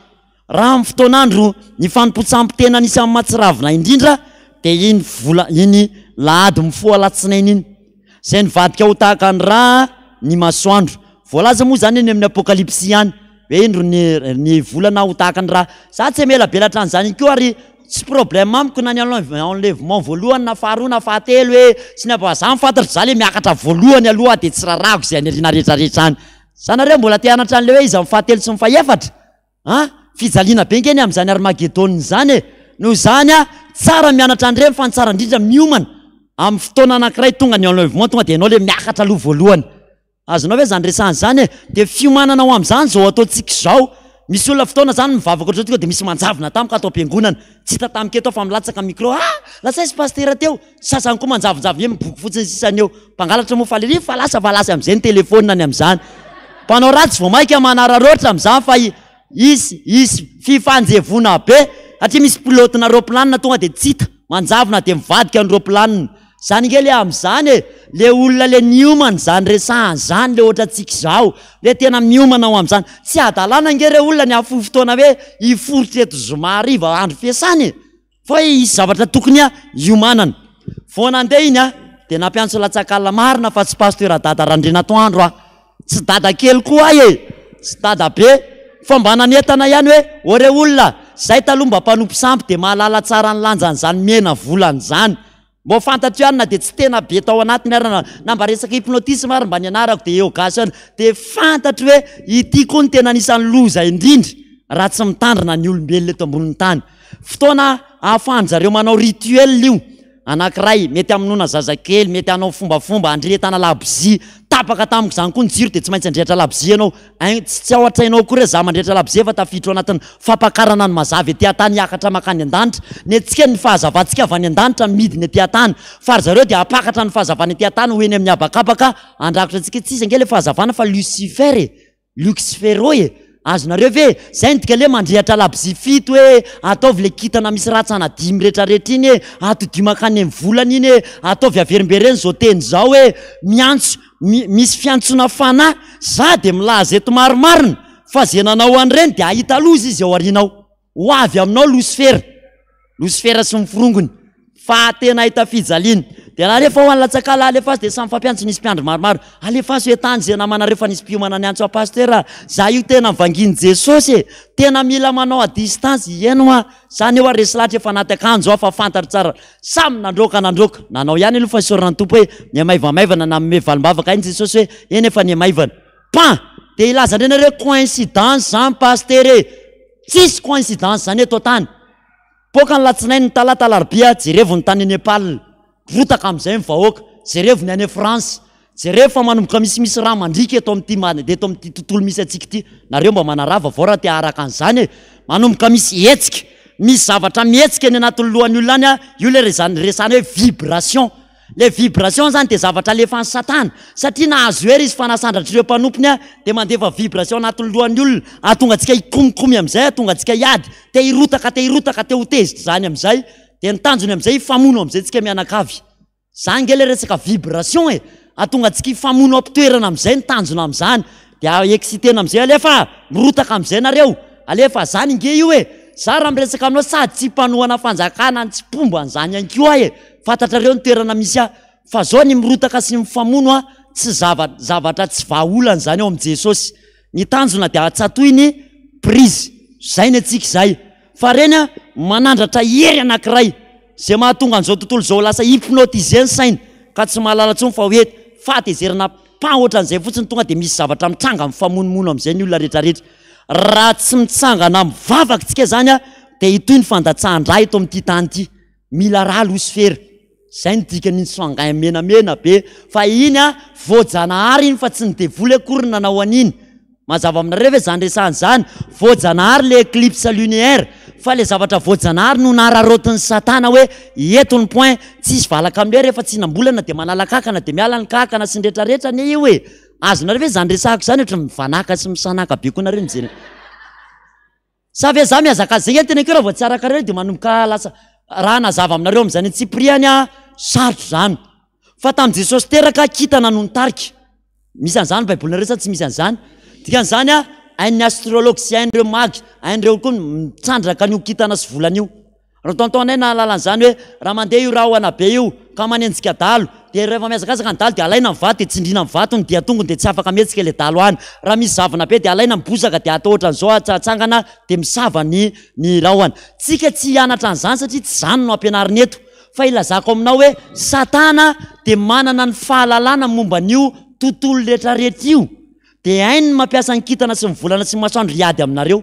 Raha amin'ny fotoan'andro ny fanompoan-tsampy tena anisan'ny mahatsiravina indrindra dia iny vola iny lahady mifoha alatsinainy iny, izay nivadika ho tahaka ny ra ny masoandro. Voalaza moa izany eny amin'ny Apokalypsy ihany hoe indro ny ny volana ho tahaka ny ra. Za tsy hamelabelatra an'izany koa ary tsy problème amiko na ny enlèvement voalohany na faharoa na fahatelo hoe sy ny fa za ny fantatro za le miakatra voalohany aloha de tsy rarahako izay any aoriana rehetrarehetra any. Za nareo mbola te hanatra an'le hoe iza ny fahatelo sy ny fahefatra? An! Fijaliana be nge ny amin'izany Armagedona izany e! Noho izany an, tsara mianatra an'ireny fa ny tsara indrindra miomana amin'ny fotoana anankiray tonga ny enlèvement tonga de ianao le miakatra aloha voalohany. Azonao ve izany resahana izany e? Dia fiomanana ho amin'izany izao ataontsika izao. Misy olona fotoana izany mivavaka ohatr'izao tonga dia misy manjavona tampoka ato am-piangonana. Tsy hita tampoka eto aho fa milatsaka micro. Ah! Lasa aiza pasitera teo? Sasany koa manjavonjavona eo miboky fotsiny sisany eo. Mpangalatra moa faly ery fa lasa fa lasa amin'izay ny telefaoniny amin'izany. Mpanao ratsy vao mainka manararaotra amin'izany fa hisy hisy fifanjevoana be satria misy pilote-na roaplanina tonga dia tsy hita. Manjavona dia mivadika ny roaplanina. Zany nge le amzany e! Le olona le niomana zany resahany zany le ohatrantsika izao le tena miomana ho amzany, tsy hadalana nge re olona ny hahafoy fotoana hoe hiforitra eto zoma hariva andro fiasana e! Fa hoe hisy zavatra tokony hiomanana. Vao nandeha iny aho de nampiantso latsak'alina marina fa tsy pasteur Dada Randrianatoandro aho. Tsy dada kely koa ahy e! Tsy dada be, fa mba nanentana ihany hoe, ô re olona, zay taloha mba mpanompo sampy dia mahalala tsara ny lanjan'izany mena volana izany. Mbô fantatro ihany na dia tsy tena be tao anatiny ary na na mba resaka hypnotisme ary mba nianarako dia eo gasy ihany dia fantatro hoe ity koa no tena anisan'ny loza indrindra raha tsy mitandrina ny olombelona eto ambonin'ny tany. Fotoana ahafahan-dry zareo manao rituel io. Anankiray, mety hamonoana zazakely, mety hanao fombafomba, handrehetana labozia. Tapaka tamiko izany koa ny jiro dia tsy maintsy handrehitra labozia ianao. Ein, tsy tsy ao an-tsainao akory hoe za mandrehitra labozia fa tafiditra ao anatin'ny fampakarana ny mazava ety an-tany hiakatra mankany an-danitra. Ny antsika ny fahazavantsika avy any an-danitra midina ety an-tany. Fa ry zareo dia hampakatra ny fahazavana ety an-tany ho eny amin'ny habakabaka handrakotra antsika. Tsy iza ange ilay fahazavana fa Lucifer e! Luxfero e! Azonareo ve e? Zay ny dika le mandrehatra labozia fito hoe ataovy le kintana misy ratsana dimy retraretra iny e, atodio mankany amin'ny volana iny e, ataovy averimbereno zao teny zao e, miantso, mi, misy fiantsoana fanahy, za de milaza eto marimarina fa ze nanao an'ireny de hahita loza izy ao aoriana ao. Ho avy aminao losifera, losifera sy ny forongony, fa tena hahita fijaliana. Dia nalefa ho any Latsakala, alefaso, dia samy fampiantso, nisy mpiandry maromaro, alefaso etany izay namanareo fa nisy mpiomana niantso ahy pasteur a, za io tena vangin'i Jesosy e, tena mila manao à distance, ieny hoa, za anie hoa resy lahatra efa anaty akanjo aho fa fantatro tsara, samy nandroaka nandroaka, nanao ihany aloha fa isaorana ny Tompo hoe nihamaivamaivana, nanome valim-bavaka ahy ny Jesosy hoe eny efa nihamaivana. Pan! Dia hilaza indray nareo hoe coïncidence zany pasteur e! Tsisy coïncidence zany eto an-tany. Poaka ny latsinainy, ny talata, alarobia, jerevo ny tany Nepal. Rotaka amin'izay ny vahoaka. Jerevo ny any France. Jerevo fa manomboka misimisy rà mandriaka eto amin'ity ma- eto amin'ity tontolo misy antsika ity. Nareo mba manaraha vaovao raha te haharaka an'izany e! Manomboka misy hetsika. Misy zavatra mihetsika any anatin'ny lohan'ny olona any, io ilay rezany resahana hoe vibration. Ilay vibration zany dia zavatra alefan'i satana satria nahazo hery izy fa nasandratr'ireo mpanompony a dia mandefa vibration anatin'ny lohan'ny olona hahatonga antsika hikomikomy amin'izay hahatonga antsika hiady te hirotaka te hirotaka te ho tezitra izany amin'izay dia ny tanjony amin'izay hifamono amin'izay tsika mianakavy zany nge ilay resaka vibration e hahatonga antsika hifamono am-pitoerana amin'izay ny tanjona amin'izany Dia exciter-na amizay alefa mirotaka amizay nareo alefa zany nge io e! Za raha miresaka aminao sady tsy mpanohana fanjakana no tsy mpomba an'izany ihany koa aho e! Fantatrareo ny toerana misy ahy fa zao ny mirotaka sy ny mifamono a tsy zava zavatra tsy vahaolana izany ao amin'i Jesosy. Ny tanjona dia atsatoy ny prise zay ny antsika izay fa reny a manandratra hery anankiray izay mahatonga an'izao tontolo izao lasa hypnotiser ny saina ka tsy mahalala intsony fa hoe fahatezerana Fa ohatran'izay fotsiny tonga dia misy zavatra mitranga mifamonomono amin'izay ny olona rehetrarehetra. Raha tsy mitsangana mivavaka tsika zany a, dia hitohy ny fandatsahan-drà eto amin'ity tany ity. Mila rà losifera. Zay no dikan'iny sanguin menamena be. Fa iny a, voajanahary iny fa tsy ny devoly akory no nanao an'iny. Mazava aminareo ve zany resahana zany? Voajanahary le eclipse lunaire fa le zavatra voajanahary no nararaotin'i satana hoe eto ny point, tsisy valaka amin'le rehefa tsy hinam-bolana de manala kakana de miala ny kakana sy ny retraretra anie io e! Azonareo ve zany resahako zany ohatran'ny mivanaka sy misanaka be koa nareo mijery Sa ve za mihazakaza zay tena ko raha vao tsy arakareo de manomboka lasa raha hanazava aminareo amin'izany antsipiriany aho sarotra izany fa tamin'i Jesosy teraka kintana no nitarika misy an'izany baibolinareo sa tsy misy an'izany dikan'izany a hain'ny astrologue sy hain'ireo magy hain'ireo koa mitrandraka an'io kintana sy volana io Ry tonton anay nahalala an'izany hoe raha mandeha io rahona be io ka manenjika dalo dia rehefa mihazakazaka ny dalo dia alaina ny vato dia tsindriana amin'ny vato ny dian-tongony dia tsy afaka mihetsika ilay dalo any. Raha misy zavona be dia alaina ny bozaka dia atao ohatran'izao atsangana dia misava ny ny rahona. Tsika tsy hianatra an'izany satria tsy izany no ampianarina eto fa ilazako aminao hoe satana dia manana ny fahalalana momba an'io tontolo retraretra io dia hainy ny mampiasa ny kintana sy ny volana sy ny masoandro hiady aminareo.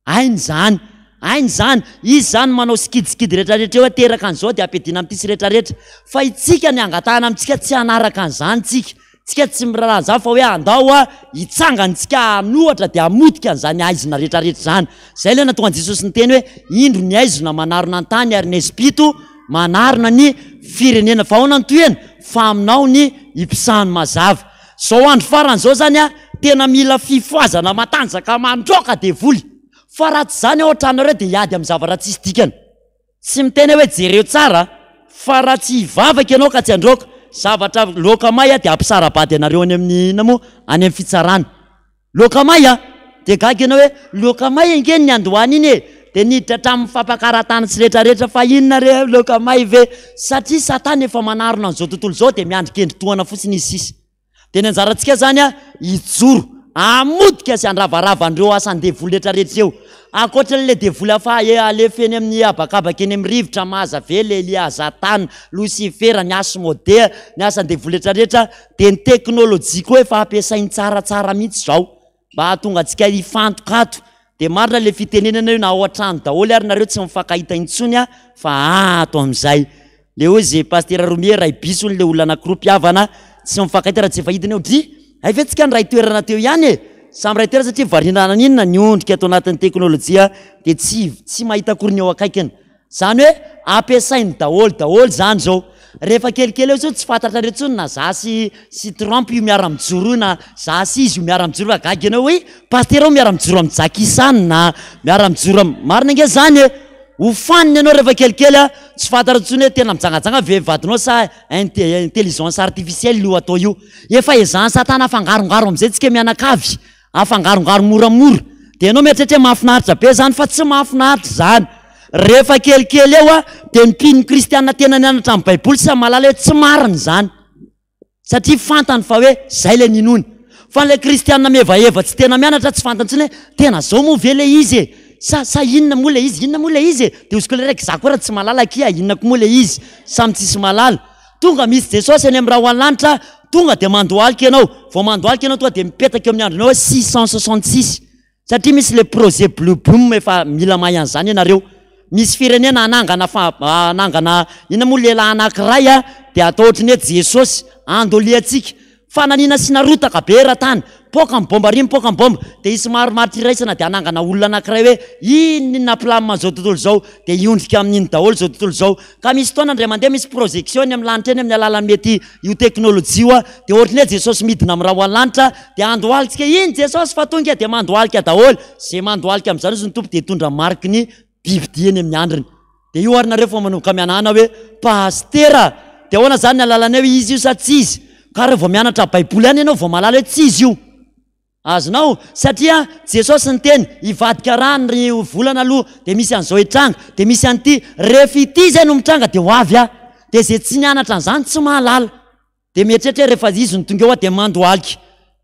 Hainy izany. Hainy izany. Izy izany manao sikidy-sikidy rehetrarehetra eo hoe teraka an'izao dia ampiadiana amin'ity sy rehetrarehetra. Fa itsika ny angatahana amintsika tsy hanaraka an'izany tsika. Tsika tsy miraharaha an'izany fa hoe andao hitsangana tsika hanohatra dia hamotika an'izany haizina rehetrarehetra izany. Izay ilay nahatonga an'i Jesosy niteny hoe indro ny haizina manarona ny tany ary ny haizim-pito manarona ny firenena. Fa ahoana ny tohiny? Fa aminao ny hipisahan'ny mazava. Izao andro farany izao izany tena mila fifohazana matanjaka mandroaka devoly. Fa raha tsy izany ao an-tranonareo dia hiady amin'ny zavatra tsisy dikany. Tsy miteny aho hoe jereo tsara fa raha tsy hivavaka ianao ka tsy handroaka zavatra loaka may aho dia hampisara-bady anareo any amin'ny inona moa? Any amin'ny fitsarana. Loaka may a! Dia gaga ianao hoe loaka may ange ny niandohana iny e! Dia niditra hatramin'ny fampakaran-tany sy rehetra rehetra fa inona re loaka may ve? Satria satana efa manarona an'izao tontolo izao dia miandry kendry tohana fotsiny izy sisa. Dia ny anjarantsika izany hijoro, hamotika sy handravarava an'ireo asan-devoly rehetrarehetra ireo. Ankoatra an'ilay devoly hafa alefa eny amin'ny habakabaka eny amin'ny rivotra, Mazavela, Elia, Satana, Losifera, ny Asmodea, ny asan-devoly rehetrarehetra, dia ny teknolojia koa efa ampiasainy tsaratsara mihitsy izao. Mba hahatonga antsika hifantoka ato. Dia marina ilay fitenenana hoe na ao an-trano daholo ary nareo tsy mifankahita intsony a, fa ato amin'izay. Le hoy ze Pasitera Romie ray bis hono le olona anakiroa mpihavana tsy mifankahita raha tsy efa hidina eo. Dry! Hay ve tsika niray toerana teo ihany e! Samy iray toerana satria variana naninona? Niondrika ato anatin'ny teknolojia dia tsy tsy mahita akory ny eo akaikiny. Zany hoe ampiasainy daholo daholo zany zao. Rehefa kelikely eo zao tsy fantatrareo intsony na za sy sy Trump io miara mijoro io na za sy izy io miara mijoro fa gaga ianao hoe Pasitera ao miara mijoro amin'i Jackie Chan na miara mijoro am-, marina ange zany e! Ho fanina ianao rehefa kelikely a, tsy fantatrao intsony hoe tena mijangajanga ve vadinao sa inte- intelligence artificielle io atao io. Efa ezahan'i satana afangarongaro amin'izay tsika mianakavy. Afangarongaro moramora. Dia ianao mieritreritra hoe mahafinaritra be izany fa tsy mahafinaritra izany. Rehefa kelikely eo dia ny mpino kristiana tena nianatra ny baiboly samy mahalala hoe tsy marina izany. Satria fantany fa hoe izay ilay ninoany. Fa ilay kristiana mihevaheva tsy tena mianatra tsy fantany intsony hoe tena izao moa ve ilay izy e? Sa sa inona moa ilay izy? Inona moa ilay izy e? Dia hozy koa ilay raika, izaho koa raha tsy mahalala akia inona koa moa ilay izy? Samy tsisy mahalala. Tonga misy Jesosy any amin'ny rahona lanitra, tonga dia mandohalika ianao. Vao mandohalika ianao tonga dia mipetaka eo amin'ny andronao hoe 666. Satria misy le projet blue boom efa mila mahay an'izany ianareo. Misy firenena hanangana fa hanangana inona moa lehilahy anankiray a, dia atao ohatran'ny hoe Jesosy, andoliantsika. Fananiana asiana rotaka be eran-tany, mipoaka ny bomba ary mipoaka ny bomba, dia hisy marimaritra iraisana dia hanangana olona anankiray hoe iny ny nampilamina an'izao tontolo izao, dia hiondrika amin'iny daholo izao tontolo izao. Ka misy fotoana indray mandeha misy projection eny amin'ny lanitra eny amin'ny alalan'ny mety io teknolojia io dia ohatran'ny hoe Jesosy midina amin'ny rahona lanitra dia andohalitsika iny Jesosy fa tonga dia mandohalika daholo, izay mandohalika amin'izany hozy ny Tompo dia hitondra mariky ny bibidia eny amin'ny andriny. Dia io ary nareo fa manomboka mihanahana hoe pasitera dia ahoana zany ny alalanay hoe izy io sa tsy izy? Ka raha vao mianatra baiboly ihany ianao vao mahalala hoe tsy izy io. Azonao? Satria Jesosy niteny hivadika rà ny volana aloha dia misy an'izao hitranga dia misy an'ity, rehefa ity izay no mitranga dia ho avy aho. Dia izay tsy nianatra an'izany tsy mahalala. Dia mieritreritra hoe rehefa izy no tonga eo aho dia mandohalika.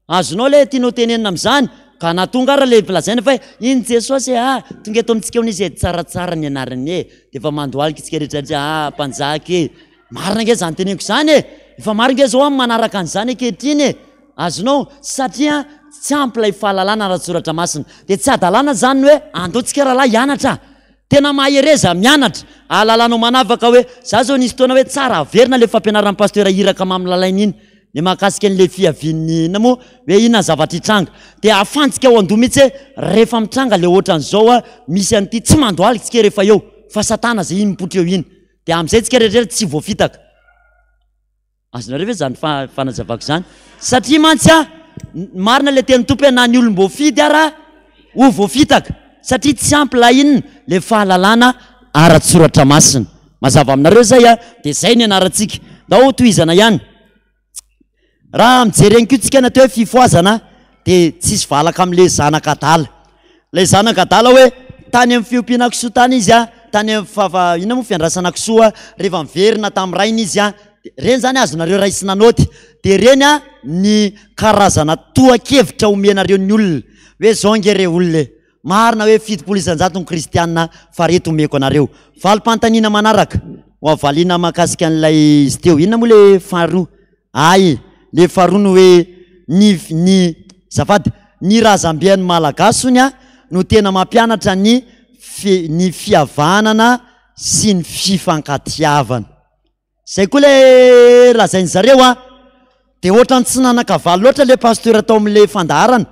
Azonao ilay tianao tenenina amin'izany? Ka na tonga ary ilay lazaina fa hoe iny Jesosy e, ah, tonga eto amintsika hono izy e, tsaratsara ny anarany e. Dia efa mandohalika isika rehetra rehetra, ah, mpanjaka e. Marina ange izany teneniko izany e. Efa maro ange izao aho manaraka an'izany ankehitriny e. Azonao? Satria tsy ampy ilay fahalalana ara-tsoratra masina. Dia tsy hadalana izany ny hoe andao tsika rahalahy hianatra. Tena mahereza mianatra, ahalalanao manavaka hoe, za zao nisy fotoana hoe tsara averina le fampianaran'i Pasteur Iraka Mamy Lalaina iny, le mahakasika an'le fiavian'ny inona moa, hoe inona ny zavatra hitranga. Dia ahafantsika ao an-doha mihitsy hoe rehefa mitranga le ohatran'izao a, misy an'ity, tsy mandohalika tsika rehefa eo, fa satana zay iny mipoitra eo iny. Dia amin'izay tsika rehetra tsy voafitaka. Azonareo ve izany fanazavako izany? Satria mantsy a, marina ilay tenin'ny Tompo hoe na ny olom-boafidy ara ho voafitaka, satria tsy ampy ilay inona? Ilay fahalalana ara-tsoratra masina. Mazava aminareo izay a? Dia izay ny anarantsika. Ndao hotohizana ihany. Raha mijery ihany koa tsika ny atao hoe fifohazana dia tsisy valaka amin'ilay zanak'adala. Ilay zanak'adala hoe tany amin'ny fiompiana kisoa tany izy a, tany amin'ny fafa, inona moa fiandrasana kisoa, rehefa miverina tamin'ny rainy izy a, dia ireny izany azonareo raisina naoty, dia ireny a ny karazana tohan-kevitra omenareo ny olona hoe zao ange re olona e, marina hoe 70% ny kristiana fa reto omeko anareo. Valim-panontaniana manaraka ho avaliana mahakasika an'ilay izy teo, inona moa ilay faharoa? Ay, le faharoa ny hoe ny ny zafady, ny razamben'ny Malagasy hono a no tena mampianatra ny fi ny fihavanana sy ny fifankatiavana. Zay koa le lazain'ny zareo a. Dia ohatran'ny tsy nanan-kavaly loatra ilay pasteur tao amin'ilay fandaharana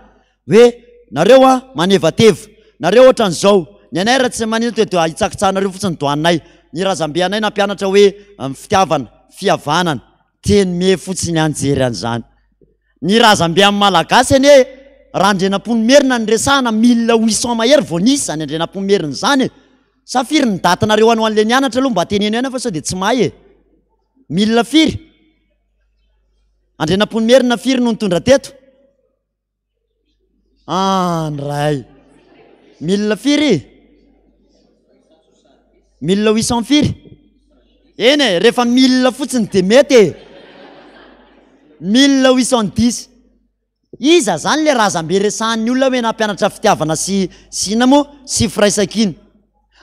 hoe nareo a manevateva, nareo ohatran'izao, ny anay raha tsy maninona dia dia hitsakitsahanareo fotsiny doaninay. Ny razambe anay nampianatra hoe fitiavana, fihavanana, teny mihe fotsiny ihany jery an'izany. Ny razambe amin'ny Malagasy anie raha Andrianampoinimerina no resahana 1800 mahery vao nisy izany Andrianampoinimerina izany e! Sa firy ny datinareo any ho an'ilay nianatra aloha mba teneno ihany aho fa sao dia tsy mahay e! Mille firy? Andrianampoinimerina firy no nitondra teto? An ray. Mille firy? 1800 firy? Eny e, rehefa mille fotsiny dia mety e. 1810. Iza zany le razambe resahan'ny olona hoe nampianatra fitiavana sy sy inona moa? Sy firaisankina.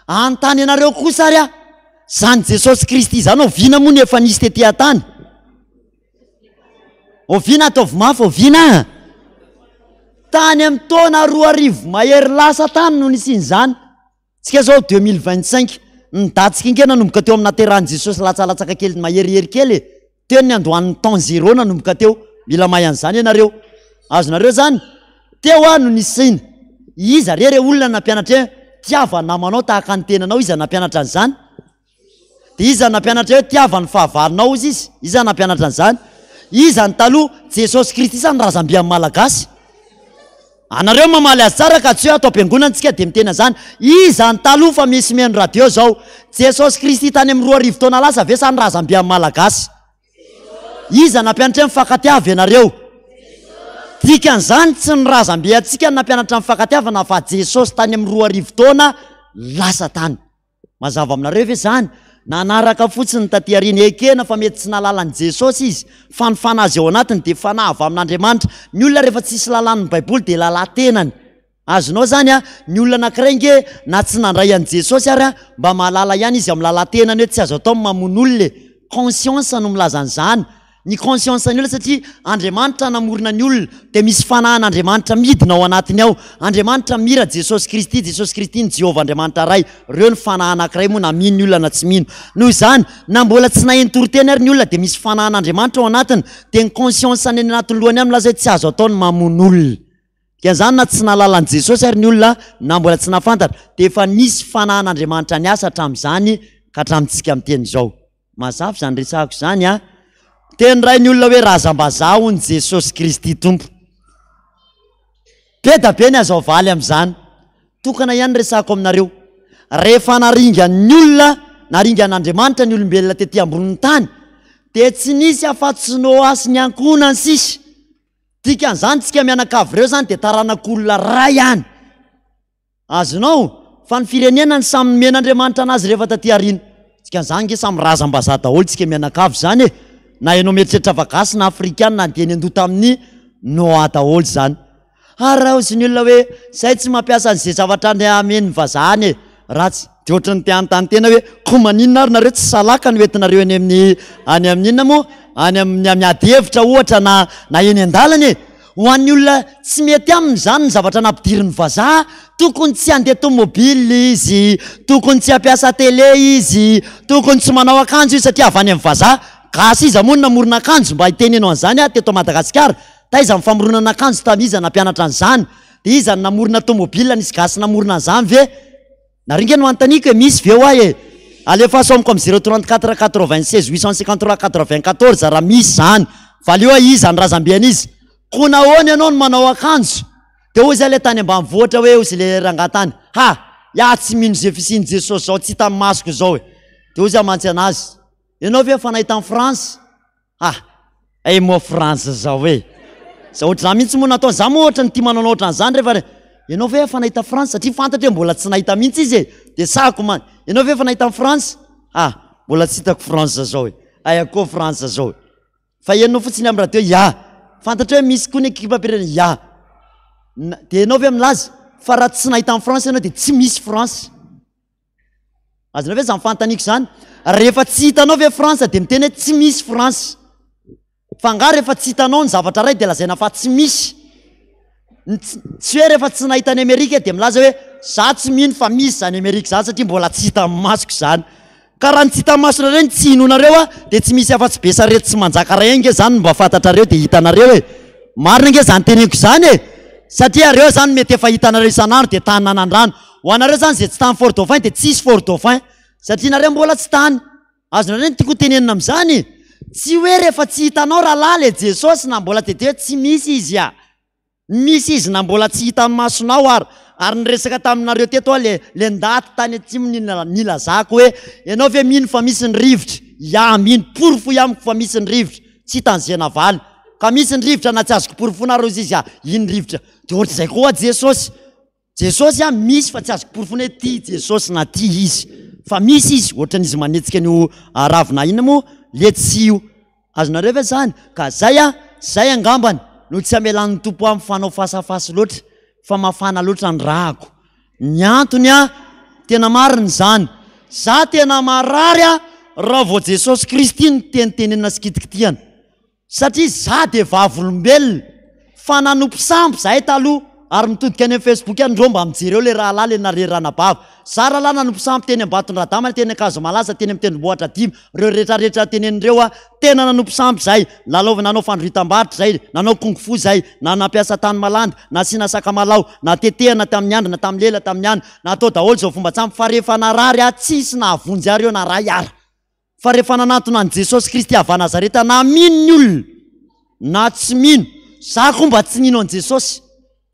Anontany anareo kosa ary aho, zany Jesosy Kristy zany oviana moa no efa nisy tety an-tany? Oviana ataovy mafy oviana? Tany amin'ny taona 2000 mahery lasa tany no nisian'izany. Tsika zao 2025, ny datsika ange nanomboka teo amin'ny naterahan'i Jesosy latsalatsaka kely maherihery kely e. Teo ny niandohan'ny temps zéro nanomboka teo. Mila mahay an'izany ianareo. Azonareo zany? Teo aho no nisiana. Iza re re olona nampianatra hoe tiava ny namanao tahaka ny tenanao, iza nampianatra an'izany? Dia iza nampianatra hoe tiava ny fahavalonao hozy izy? Iza nampianatra an'izany? Iza ny taloha? Jesosy Kristy sa ny razambe amin'ny Malagasy? Anareo mamaly azy tsara ka tsy hoe ato am-piangonana tsika dia miteny an'izany. Iza ny taloha fa misy mihaino radio zao? Jesosy Kristy tany amin'ny 2000 taona lasa ve sa ny razambe amin'ny Malagasy? Iza nampianatra hoe mifankatiava ianareo? Dikan'izany tsy ny razambe antsika no nampianatra mifankatiavana fa Jesosy tany amin'ny 2000 taona lasa tany. Mazava aminareo ve izany? Nanaraka fotsiny taty aoriana. Ekena fa mety tsy nahalala an'i Jesosy izy, fa ny fanahy izay ao anatiny dia fanahy avy amin'Andriamanitra. Ny olona rehefa tsisy lalàn'ny Baiboly dia lalà-tenany. Azonao izany an? Ny olona anankiray ange na tsy nandray an'i Jesosy ary an, mba mahalala ihany izy amin'ny lalà-tenany hoe tsy azo atao ny mamono olona e. Conscience no milaza an'izany. Ny conscience ny olona satria Andriamanitra namorona ny olona dia misy fanahin'Andriamanitra midina ao anatiny ao. Andriamanitra mira Jesosy Kristy, Jesosy Kristy ny Jehovah Andriamanitra Ray. Ireo ny fanahy anankiray moa na mino ny olona na tsy mino. Noho izany, na mbola tsy naheno toriteny ary ny olona dia misy fanahin'Andriamanitra ao anatiny dia ny conscience any anatin'ny lohany any milaza hoe tsy azo atao ny mamono olona. Dikan'izany na tsy nahalala an'i Jesosy ary ny olona na mbola tsy nahafantatra dia efa nisy fanahin'Andriamanitra niasa hatramin'izany ka hatramintsika miteny izao. Mazava izany resahako izany a! Teny iray ny olona hoe razam-bazaha hono Jesosy Kristy Tompo. Be da be ny azo avaly amin'izany. Tokana ihany resahako aminareo. Rehefa naringan'ny olona, naringan'Andriamanitra ny olombelona tety ambonin'ny tany, dia tsy nisy afa-tsy Noa sy ny ankohonany sisa. Dikan'izany tsika mianakavy ireo izany dia taranak'olona ray ihany. Azonao? Fa ny firenena no samy nomen'Andriamanitra anazy rehefa taty aoriana. Dikan'izany nge samy razam-bazaha daholo tsika mianakavy izany e! Na ianao mieritreritra fa gasy na afrikana dia niandoha tamin'i Noa daholo izany. Ary raha hozy ny olona hoe zay tsy mampiasa an'izay zavatra amen'ny vazaha any e! Ratsy. Dia ohatran'ny te hanontany tena hoe koa maninona ary nareo tsy salaka no entinareo eny amin'ny any amin'ny inona moa? Any amin'ny miady hevitra ohatra na na eny an-dalana e! Ho an'ny olona tsy mety aminy izany ny zavatra nampidirin'ny vazaha, tokony tsy handeha tomobile izy, tokony tsy hampiasa télé izy, tokony tsy manao akanjo izy satria avy any amin'ny vazaha. Gasy iza moa no namorona akanjo? Mba hiteneno an'izany aho teto Madagasikara. Taiza ny famoronana akanjo tamin'ny iza nampianatra an'izany? Dia iza no namorona tomobile? Nisy gasy namorona an'izany ve? Nareo nge no anontaniako e, misy ve hoa e? Alefaso amiko am 034 96 853 94 raha misy zany. Valio hoe iza ny razambe an'iza. Koa nahoana ianao no manao akanjo? Dia hoy zay le tany ambanivohitra hoe hozy le rangahy tany, ha! Iah tsy mino ze fisian'i Jesosy zao, tsy hitan'ny masoko zao e. Dia hoy zah mantsy anazy, ianao ve efa nahita an'i France? Ah! Eh moa France zao e! Za ohatr'izany mihitsy moa natao, za moa ohatran'ny tia manao ohatran'izany rehefa ianao ve efa nahita France satria fantatro hoe mbola tsy nahita mihitsy izy e! Dia sahako man, ianao ve efa nahita an'i France? Ah! Mbola tsy hitako France zao e! Aia koa France zao e! Fa henonao fotsiny amin'ny radio, ya! Fantatro hoe misy koa ny ekipam-pirenena, ya! Dia ianao ve milaza fa raha tsy nahita an'i France ianao dia tsy misy France? Azonao ve izany fanontaniako izany? Rehefa tsy hitanao ve France dia miteny hoe tsy misy France? Fa angaha rehefa tsy hitanao ny zavatra iray dia lazaina fa tsy misy? Ny tsy, tsy hoe rehefa tsy nahita an'i Amerika dia milaza hoe za tsy mino fa misy izany Amerika izany satria mbola tsy hitan'ny masoko izany. Ka raha ny tsy hitan'ny masonareo ny tsy hinoanareo a, dia tsy misy afa-tsy besarety sy manjaka ray ange zany no mba fantatrareo dia hitanareo e! Marina ange zany teneniko zany e! Satria areo zany mety efa hitanareo isan'andro dia tany nanandrano. Ho anareo zany zay tsy tany Fort Dauphin dia tsisy Fort Dauphin satria nareo mbola tsy tany. Azonareo ny tiako ho tenenina amin'izany? Tsy hoe rehefa tsy hitanao rahalahy le Jesosy na mbola tete hoe tsy misy izy a! Misy izy na mbola tsy hitan'ny masonao ary. Ary niresaka taminareo teto aho le le ndaty tany atsimo nilazako hoe ianao ve mino fa misy ny rivotra? Ya mino, porofoy amiko fa misy ny rivotra. Tsy hitan'izay navaly. Ka misy ny rivotra na tsy azoko porofoina ary hozy izy a, iny rivotra. Dia ohatr'izay koa Jesosy. Jesosy a, misy fa tsy azoko porofoina hoe ty Jesosy na ty izy. Fa misy izy, ohatran'izy manetsika an'io ravina inona moa letsia io. Azonareo ve zany? Ka zay a, zay angambany no tsy amelan'ny Tompo ahy mifanao face à face loatra fa mafana loatra ny rako. Ny antony a, tena marina izany. Za tena marary a raha vao Jesosy Kristy no tenitenenina sy kitikitihana. Satria za dia vavolombelona fa nanompo sampy zahay taloha ary mitodika any amin'ny Facebook any ndrô mba mijereo le rahalahy le nare ranabavy. Za rahalahy nanompo sampy teny Ambatondradama, teny Ankazomalasa, teny amin'ny tendrombohitra dimy, reo retraretra teneniny reo a, tena nanompo sampy zahay, lalaovina nanao fandrohitam-barotra zay, nanao kung fu zay, na nampiasa tany malandy, nasiana sakamalaho, natetehana tamin'ny andrina, tamin'ny lela, tamin'ny any, natao daholo zao fomban-tsampy fa rehefa narary aho tsisy nahavonjy ahy reo na ray ara. Fa rehefa nanantona an'i Jesosy Kristy avy Nazareta na mino ny olona na tsy mino, za koa mba tsy nino an'i Jesosy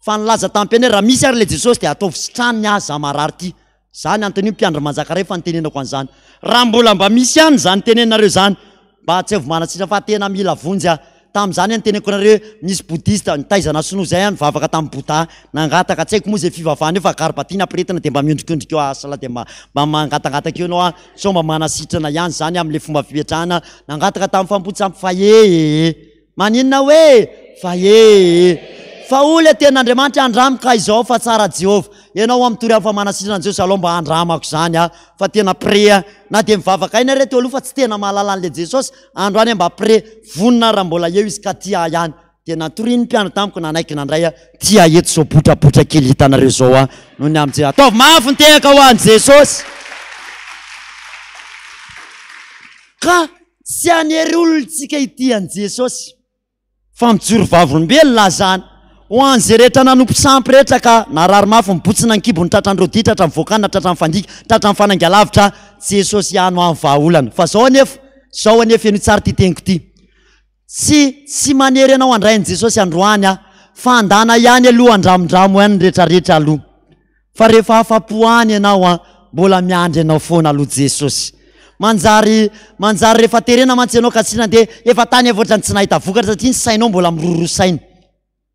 fa nilaza tamim-piainana hoe raha misy ary ilay Jesosy dia ataovy sitraniny aho za marary ity. Za ny anton'io mpiandry manjaka iray fa nitenenako an'izany. Raha mbola mba misy ihany izany teneninareo izany mba atsaivo manasitra fa tena mila vonjy aho. Tamin'izany aho niteneniko anareo hoe nisy Bouddhiste nitaizana sinoa izay aho nivavaka tamin'i Bouddha nangataka, tsy haiko moa izay fivavahana io fa garbatiana ampiretina dia mba miondrikondrika eo asla dia mba mba mangatangataka eo ianao an, sao mba manasitrana ihany izany amin'ilay fomba fipetrahana, nangataka tamin'ny fanompoan-tsampy fa ee. Maninona hoe fa ee. Fa hoy ilay tenin'Andriamanitra andramo ka izao fa tsara Jehovah. Ianao mitory amin'ny fa manasitrana an'i Jesosy alao mba andramako izany aho fa tena prêt aho. Na dia mivavaka aina re teo aloha fa tsy tena mahalala an'ilay Jesosy, androany aho mba prêt, vonona aho raha mbola eo izy ka tia ahy ihany. Dia natorian'ny mpiandry tamiko nanaiky nandray aho, tia ahy eto izao botrabotra kely hitanareo izao aho noho ny amin'i Jesosy. Ataovy mafy ny tehaka ho an'i Jesosy. Ka tsy hanery olona tsika hitia an'i Jesosy. Fa mijoro vavolombelona azany ho an'izay rehetra nanompo sampy rehetra ka narary mafy mibotsina ny kibony tratran'ny rodia tratran'ny voakana tratran'ny fandika tratran'ny fanainga lavitra Jesosy ihany ho an'ny vahaolana fa zao anefa zao anefa henoy tsara ity teniko ity tsy tsy manery anao handray an'i Jesosy androany aho fa andana ihany aloha andramondramo ihany ny retraretra aloha Fa rehefa afa-po any ianao an, mbola miandry anao foana aloha Jesosy. Manjary, manjary rehefa terena mantsy ianao ka tsy nandeha, efa tany efa ohatran'ny tsy nahita vokatra satria ny sainao mbola miroroa saina.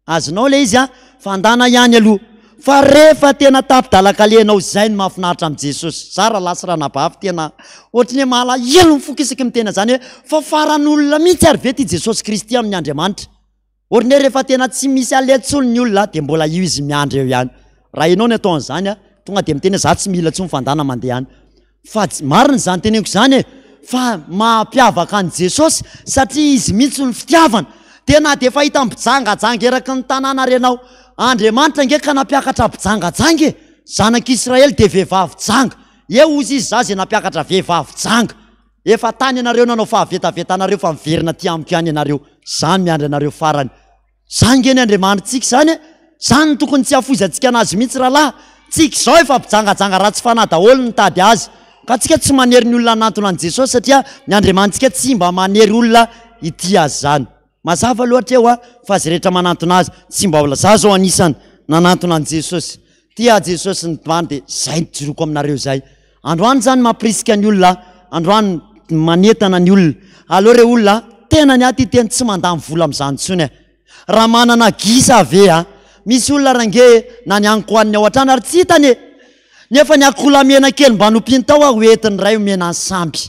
Azonao ilay izy an, fa andana ihany aloha. Fa rehefa tena tapi-dalan-kaleha ianao, izay no mahafinaritra amin'i Jesosy. Za rahalahy sy ranabavy tena ohatry ny hoe malahelo ny foko isaky ny miteny an'izany hoe fa faran'olona mihitsy ary ve ity Jesosy Kristy amin'ny Andriamanitra? Ohatran'ny hoe rehefa tena tsy misy aleha intsony ny olona dia mbola io izy miandry eo ihany. Raha ianao no atao an'izany a, tonga dia miteny hoe za tsy mila intsony fa ndana mandeha any. Fa marina izany teneniko izany e, fa mahampiavaka an'i Jesosy satria izy mihitsy no fitiavana. Dia na dia efa hita mpijangajanga eraky ny tanàna ary ianao, Andriamanitra ange ka nampiakatra mpijangajanga e! Zanak'Israely dia vehivavy janga. Eo hozy izy za izay nampiakatra vehivavy janga. Efa tany ianareo nanao fahavetavetanareo fa miverina aty amiko ihany ianareo. Za miandry anareo farany. Zany nge ny Andriamanitsika zany e! Zany no tokony tsy hafoizantsika anazy mihitsy rahalahy. Tsika izao efa mpijangajanga ratsy fanahy daholo no nitady azy. Ka tsika tsy manery ny olona hanantona an'i Jesosy satria ny Andriamanitsika tsy mba manery olona hitia azy zany. Mazava aloha hatreo a, fa zay rehetra manantona azy tsy mba olona. Za zao anisany nanantona an'i Jesosy. Tia ahy Jesosy ny tmany dia zay no jiroko aminareo zay. Androany zany mampirisika ny olona, androany manentana ny olona. Aleo re olona, tena ny ahy ty teny tsy mandany vola amin'izany intsony e. Raha manana gisa ve a? Misy olona range na ny haniko hohaniny ao an-trano ary tsy hitany e. Nefa ny akoholahy mena kely mba nompiany tao aho hoentiny iray omena ny samby.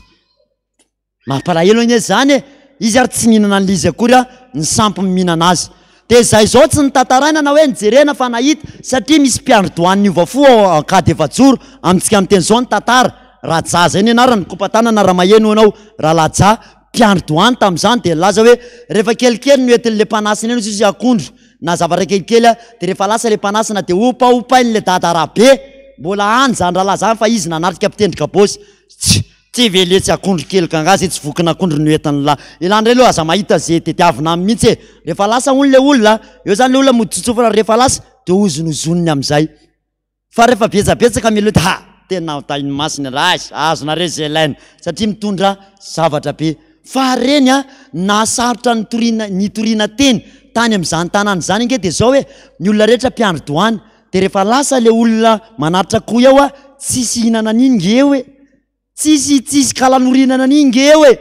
Mampalahelo anie izany e! Izy ary tsy nihinana an'ilay izy akory a, ny sampy no mihinana azy. Dia izay izao tsy notantaraina na hoe nijerena fa nahita, satria misy mpiandry doany niova fo ao Ankady Efajoro, amintsika miteny izao ny tantara, Raja izay ny anarany, nikopa-tanana raha maheno ianao, Ralaja, mpiandry doany tamin'izany dia nilaza hoe rehefa kelikely no entin'ilay mpanasina eny hozy izy akondro na zavatra kelikely a, dia rehefa lasa ilay mpanasina dia opaopain'ilay dada Rabe, mbola any izany rahalahy izany fa izy nanatrika mpitendry kabôsy. Tsia! Ty ve letsy akondro kely ka nga zay tsy vokin'akondro no entin'la. Elah ndray aloha aza mahita ze tediavina aminy mihitsy e. Rehefa lasa hono le olona, eo zany le olona mody tsotsofina rehefa lasa de hozonozoniny amizay. Fa rehefa betsabetsaka mialoha de ha! Tena tahin'ny masina raha azonareo ze ilaina satria mitondra zavatra be. Fa reny a, nahasarotra ny toriana nitoriana teny tany amin'izany tanàna izany ange de zao e, ny olona rehetra mpiandry doany de rehefa lasa le olona manatitra akoho eo a, tsisy hihinana an'iny nge eo e, tsisy tsisy kalanorinana an'iny nge eo e,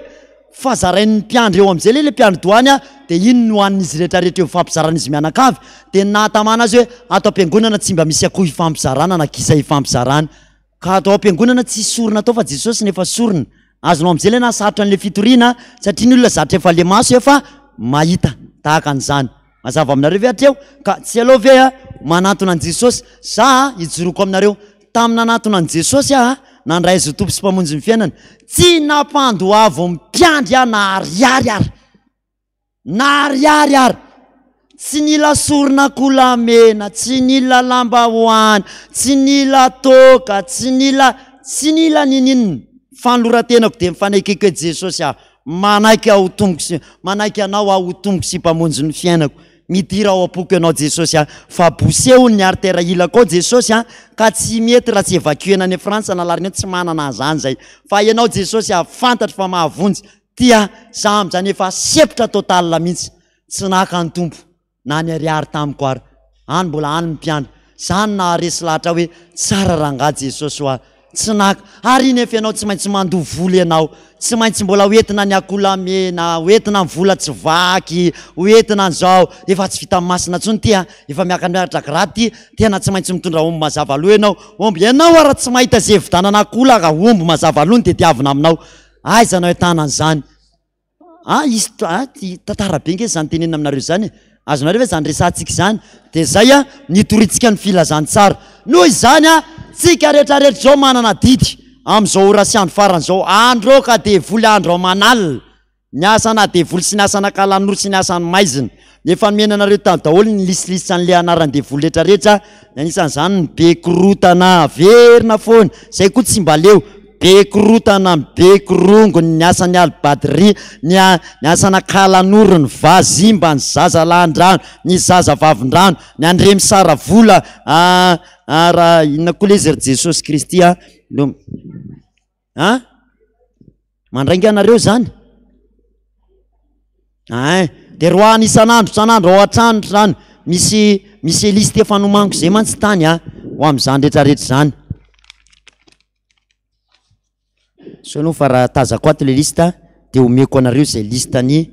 fa zarain'ny mpiandry eo am'zay le le mpiandry doany a, de iny no hanin'izy rehetrarehetra eo ifampizaran'izy mianakavy, de ny nahatamana azy hoe ato am-piangonana tsy mba misy akoho ifampizarana na gisa ifampizarana. Ka ato am-piangonana tsisy sorona atao fa Jesosy no efa sorona. Azonao am'zay le nahasarotra an'le fitoriana satria ny olona zatra efa le maso efa mahita tahaka an'izany. Mazava aminareo ve hatreo? Ka tsy aleo ve a manantona an'i Jesosy? Za a ijoroako aminareo, tamin'ny nanantona an'i Jesosy aho a, nandray Azy ho Tompo sy Mpamonjy ny fiainana, tsy nampandoavo mpiandry aho na ariary ary. Na ariary ary. Tsy nila sorona kolamena, tsy nila lambahoany, tsy nila toaka, tsy nila, tsy nila ninininona. Fanoloran-tenako dia mifanekeko hoe Jesosy aho, manaiky aho ho Tompoko sy, manaiky Anao aho ho Tompoko sy Mpamonjy ny fiainako. Midira ao am-poko Ianao Jesosy a, fa boseho ny artère ilako ao Jesosy a, ka tsy mety raha tsy évacuer-na any Frantsa na La Réunion, tsy manana an'izany izay. Fa Ianao Jesosy a, fantatro fa mahavonjy, Tia za amzany efa sepotra total mintsy tsy naka ny Tompo na ny ariary tamiko ary any mbola any ny mpiandry zany naharesy lahatra hoe tsara rangaha Jesosy hoa tsy naka ary iny efa ianao tsy maintsy mandoa vola ianao tsy maintsy mbola hoentina ny akolamena hoentina ny vola tsy vaky hoentina an'izao efa tsy vita masina tsony ty a efa miakamiakatra grade ty tena tsy maintsy mitondra omby mazava loha ianao omby ianao ara tsy mahita ze vidanana akoho omby mazava loha no tediavina aminao Aiza no ahitana an'izany? Ah, hisy ah, ty tantara be nge zany tenenina aminareo zany e. Azonareo ve zany resahantsika izany? Dia zay a, nitoriantsika ny filazantsara. Noho izany a, tsika rehetrarehetra izao manana adidy amin'izao ora sy andro farany izao, handroaka devoly andro aman'alina. Ny asana devoly sy ny asana kalanoro sy ny asan'ny maizina. Efa nomena anareo tany daholo ny lisilisy an'le anaran-devoly rehetrarehetra, ny anisan'izany ny be korotana, averina foana, zay koa tsy mba leo, be korotana, be korongony, ny asan'ny alibadria, ny ny asana kalanoro, ny vazimba, ny zaza lahin-drano, ny zaza vavin-drano, ny andremisaravola, raha inona koa le izy ry Jesosy Kristy a, An? Mandrainga anareo zany? Ein, de roahana isan'andro isan'andro ao an-trano trano, misy misy liste efa nomaniko zay mantsy tany an, ho amin'izany rehetrarehetra izany. Sao aloha fa raha tazako ato le liste de omeko anareo zay liste-ny,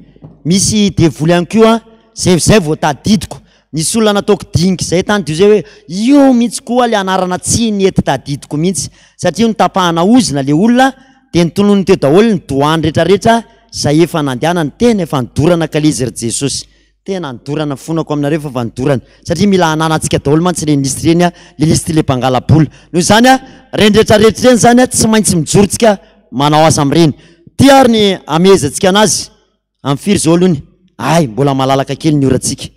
misy devoly ihany koa zay zay vao tadidiko, Nisy olona nataoko dinika izay tany dia zay hoe io mihitsy koa le anarana tsy nety tadidiko mihitsy satria notapahana ozona le olona dia notononiny teo daholo ny doany retraretra zay efa nandehanany tena efa nidorana kale izy ry Jesosy tena nidorana fonako aminareo fa efa nidorana satria mila ananantsika daholo mantsy ireny liste ireny a le liste le mpangala-bola noho izany a reny retraretra ireny zany a tsy maintsy mijoro tsika manao asa amin'ireny ty ary ny amehezantsika anazy Amin'ny firy izao aloha ny? Hay, mbola malalaka kely ny orantsika.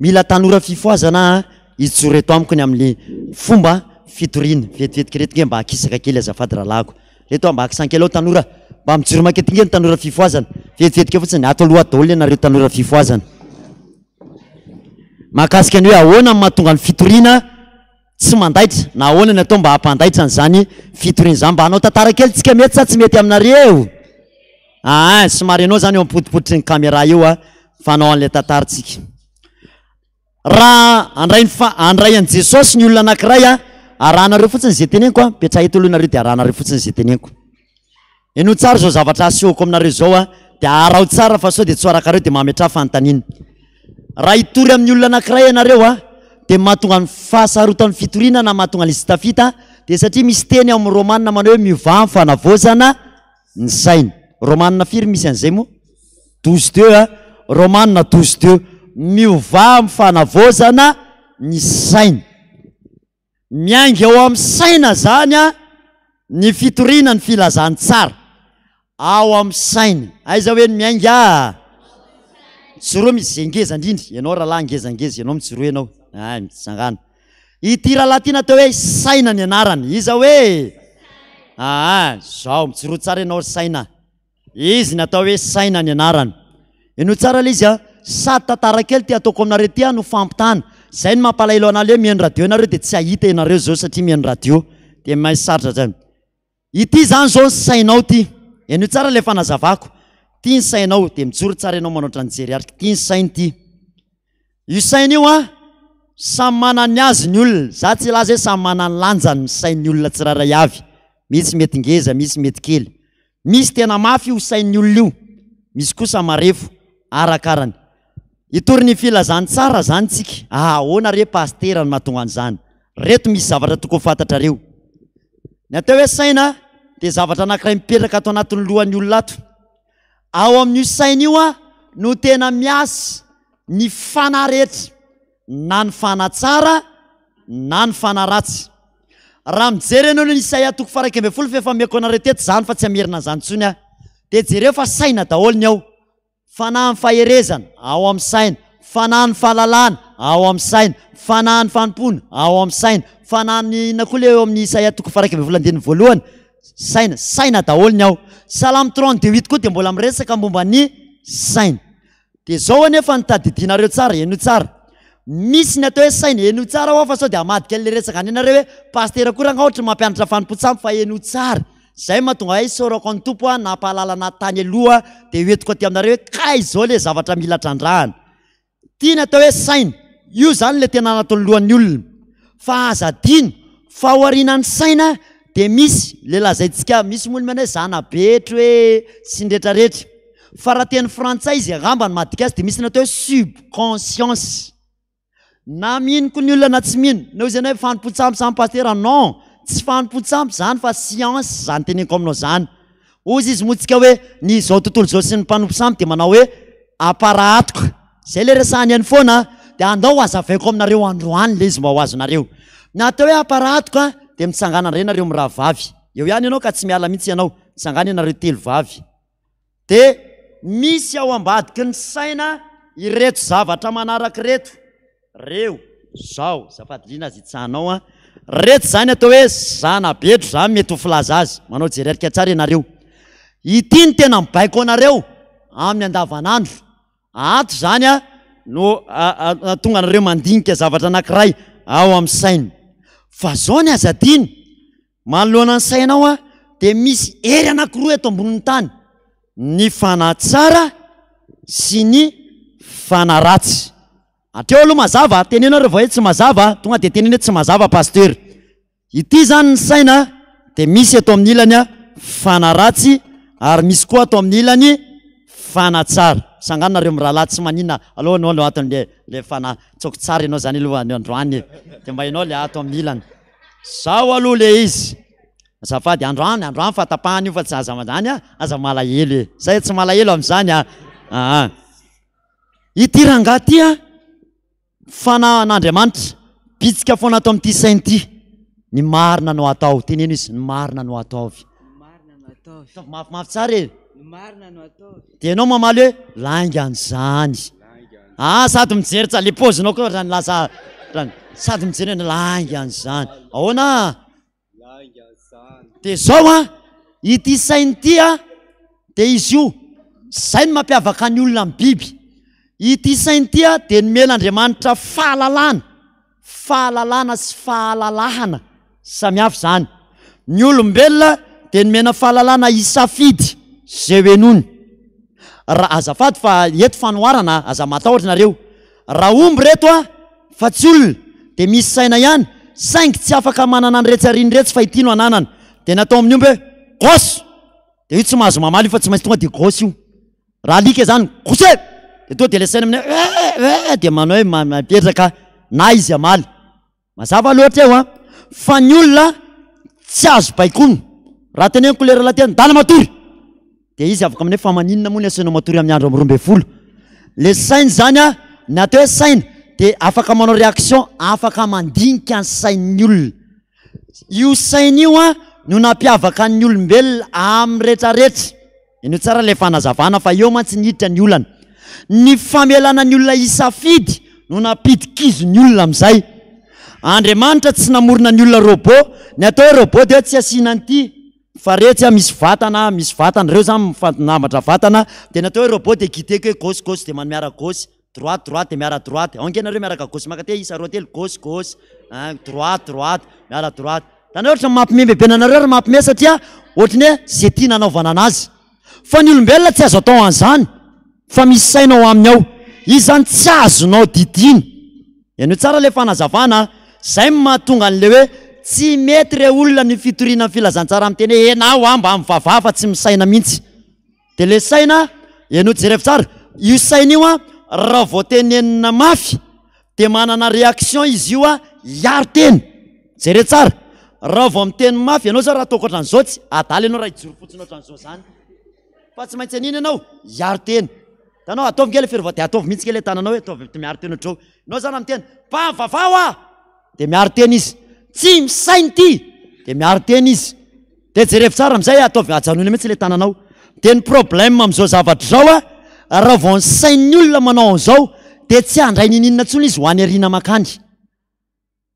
Mila tanora fifohazana aho hijoro eto amiko ny amin'ny fomba fitoriana. Vetivetiky ireto nge mba hakisaka kely azafady rahalahiko. Reto mba hakisan kely ao tanora. Mba mijoro mankety nge ny tanora fifohazana. Vetivetiky fotsiny, ato aloha ato daholo ianareo tanora fifohazana. Mahakasika ny hoe ahoana no mahatonga ny fitoriana Tsy mandaitra, na ahoana ny atao mba hampandaitra an'izany fitoriana izany? Mba hanao tantara kely tsika mety sa tsy mety aminareo? Aa, somary ianao izany eo am-potipotitry ny caméra eo a, fa hanao an'ilay tantara tsika. Raha handray ny fa- handray an'i Jesosy ny olona anankiray a, arahanareo fotsiny izay teneniko a, mipetraha eto aloha nareo dia arahanareo fotsiny izay teneniko. Henoy tsara izao zavatra asehoko aminareo izao a, dia araho tsara fa sao dia tsy ho arakareo dia mametraha fanontaniana. Raha hitory amin'ny olona anankiray ianareo a, dia mahatonga ny fahasarotan'ny fitoriana na mahatonga an'izy tsy tafita dia satria misy teny ao amin'ny Romana manao hoe miovà amin'ny fanavaozana ny saina. Romana firy misy an'izay moa? Douze deux a, Romana douze deux, miovà amin'ny fanavaozana ny saina. Miainga ao amin'ny saina izany ny fitoriana ny filazantsara. Ao amin'ny saina. Aiza hoe ny miainga? Mijoroa misy izay ngeza indrindra. Ianao rahalahy ngezangeza, ianao mijoroa ianao. Ay, mitsangàna. Ity rahalahy ity natao hoe saina ny anarany. Iza hoe? Aa, zao, mijoroa tsara ianao ry saina. Izy ny atao hoe saina ny anarany. Henoy tsara ilay izy a! Sady tantara kely ity ataoko aminareo ity no fampitana. Izay no mampalahelo anah le mihaino radio ianareo dia tsy hahita ianareo izao satria mihaino radio dia mahay sarotra zany. Ity izany izao ny sainao ity. Henoy tsara ilay fanazavako. Ity ny sainao dia mijoro tsara ianao manao ohatran'ny jery arika. Ity ny saina ity. Io saina io an, samy manana ny azy ny olona. Za tsy hilaza hoe samy manana ny lanjany ny sain'ny olona tsirairay avy. Misy mety ngeza, misy mety kely. Misy tena mafy io sain'ny olona io, misy kosa marefo, arakarany. Hitory ny filazantsara zany tsika, ahoana re pasitera no mahatonga an'izany? Reto misy zavatra tokony ho fantatrareo. Ny atao hoe saina dia zavatra anankiray mipetraka ato anatin'ny lohan'ny olona ato. Ao amin'io saina io no tena miasa ny fanahy rehetra, na ny fanahy tsara na ny fanahy ratsy. Raha mijery ianao ny Isaia toko faha 11 fa efa omeko anareo teto izany fa tsy hamerina an'izany intsony aho, dia jereo fa saina daholo ny ao. Fanahin'ny faherezana, ao amin'ny saina, fanahin'ny fahalalana, ao amin'ny saina, fanahin'ny fanompoana, ao amin'ny saina, fanahin'ny inona koa ilay eo amin'ny Isaia toko faha 11 andininy voalohany? Saina, saina daholo ny ao. Salamo 32 koa dia mbola miresaka momba ny saina. Dia zao anefa no tadidianareo tsara, henoy tsara. Misy ny atao hoe saina, henoy tsara hoa fa sao dia hamadika an'ilay resaka any ianareo hoe pasitera koa rangaha ohatry ny mampianatra fanompoan-tsampy fa henoy tsara. Zay mahatonga ahy isaorako an'ny Tompo aho nampahalala anahy tany aloha dia hoentiko aty aminareo hoe kay izao ilay zavatra mila trandrahana. Ity ny atao hoe saina. Io izany ilay tena anatin'ny lohan'ny olona. Fa aza adino fa aorianan'ny saina dia misy ilay lazaintsika, misy moa ny manao hoe zana-betro hoe sy ny rehetrarehetra. Fa raha teny frantsay izy angamba ny madika azy dia misy ny atao hoe subconscience. Na mino koa ny olona na tsy mino. Na hoy ianao hoe fanompoan-tsampy izany pasitera, non, tsy fanompoan-tsampy izany fa science izany teneniko aminao izany. Hozy izy moa tsika hoe ny izao tontolo izao sy ny mpanompo sampy dia manao hoe aparahatoka. Izay ilay resahany eny foana dia andao hazavaiko aminareo androany ilay izy mba ho azonareo. Ny atao hoe aparahatoka dia mitsangana indray nareo mirahavavy. Eo ihany ianao ka tsy miala mihitsy ianao. Mitsangana ianareo telo vavy. Dia misy ao ambadiky ny saina ireto zavatra manaraka ireto, reo, zao, azafady liana aza itsahanao an, reto zany atao hoe zana-betro zany mety ho filaza azy, manao jererika tsara ianareo, ity no tena mibaiko anareo amin'ny andavanandro, ato zany an no tonga anareo mandinika zavatra anankiray ao amin'ny saina, fa zao ny aza adino, Manoloana ny sainao aho dia misy hery anankiroa eto ambonin'ny tany, ny fanahy tsara sy ny fanahy ratsy. Hatreo aloha mazava, teneno nareo vao hoe tsy mazava, tonga dia teneno hoe tsy mazava pasteur. Ity izany ny saina dia misy eto amin'ny ilany fanahy ratsy ary misy koa ato amin'ny ilany fanahy tsara. Sangano nareo mirahalahy tsy maninona, aleo ianao aloha ato le le fanahy, tsaoko tsara ianao izany aloha androany e, dia mba ianao le ato amin'ny ilany. Zao aloha le izy. Azafady, androany, androany fa tapahana io fa tsy aza zany a, aza malahelo e. Zay tsy malahelo amin'izany a. Aa. Ity rangahy ity a, fanahin'Andriamanitra, bitsika foana ato amin'ity saina ity. Ny marina no atao, teneno izy, ny marina no ataovy. Ny marina no ataovy. Ataovy mafimafy tsara e. Ny marina no ataovy. Dia ianao mamaly hoe laingan'izany. Ah, sady mijery tsa le paozinao koa ohatran'ny lasa ohatran'ny sady mijery hoe laingan'izany. Ahoana? Dia zao an, ity saina ity an, dia izy io, izay no mampiavaka ny olona amin'ny biby. Ity saina ity an, dia nomen'Andriamanitra fahalalana. Fahalalana sy fahalalahana, samy hafa izany. Ny olombelona dia nomena fahalalana hisafidy izay ho henoiny. Raha, azafady fa eto fanoharana, aza matahotra nareo. Raha omby reto a, fa tsy olona, dia misy saina ihany, saingy tsy afaka manana an'iretsy aoriana iretsy fa ity no ananany. Dia natao amin'ny omby hoe, gauche! Dia io tsy mahazo mamaly io fa tsy maintsy tonga dia gauche io. Raha alika izany, gauche! Dia tonga dia ilay saina amin'ny hoe eh eh dia manao hoe mametraka na izy hamaly. Mazava loatra eo an! Fa ny olona tsy azo baikoina. Raha teneniko ilay rahalahy teny, ndana matory! Dia izy afaka amin'ny hoe fa maninona moa ny asainao matory amin'ny andro amin'ny 12? Ilay saina izany an, ny atao hoe saina dia afaka manao réaction, afaka mandinika ny sain'ny olona. Io saina io an no nampiavaka ny olombelona amin'ny retraretra. Henoy tsara ilay fanazavana fa eo mantsy ny hiditra ny olana. Ny famelana ny olona hisafidy no nampidi-kizo ny olona amin'izay. Andriamanitra tsy namorona ny olona robot. Ny atao hoe robot dia hoe tsy asiana an'ity. Fa retsy a misy vatana, misy vatana, reo zany mifanambatra vatana, de ny atao hoe robot de guideko hoe gauche gauche de man miara gauche, droite droite de miara droite, ao ange nareo miaraka gauche makaty isa roa telo gauche gauche, ein droite droite, miala droite. Hitanareo ohatry ny mampime bebe anareo ary mampime satria ohatry ny hoe ze tiana anaovana anazy. Fa ny olombelona tsy azo atao an'izany fa misy saina ao aminy ao. Izy zany tsy azonao didiana. Henoy tsara ilay fanazavana a! Zay no mahatonga an'ilay hoe tsy mety re olona ny fitoriana ny filazantsara miteny hoe enao a mba mivavaha fa tsy misaina mihitsy. Dia ilay saina, henoy jerevo tsara, io saina io a raha vao tenenina mafy dia manana réaction izy io a hiaro tena. Jereo tsara, raha vao miteny mafy ianao zao raha ataoko ohatran'izao tsy adala ianao raha hijoro fotsiny ohatran'izao zany. Fa tsy maintsy an'iny ianao hiaro tena. Hitanao, ataovy nge le fiarovana, dia ataovy mihitsy nge le tananao hoe ataovy miaro tena ohatr'izao. Ianao zany raha miteny, mba mivavaha hoa! Dia miaro tena izy. Tsy misaina ity! Dia miaro tena izy. Dia jerevo tsara amin'izay, ataovy ajanony mihitsy le tananao. Dia ny problème amin'izao zavatra izao a, raha vao ny sain'ny olona manao an'izao, dia tsy handray niniana intsony izy ho any aoriana mankany.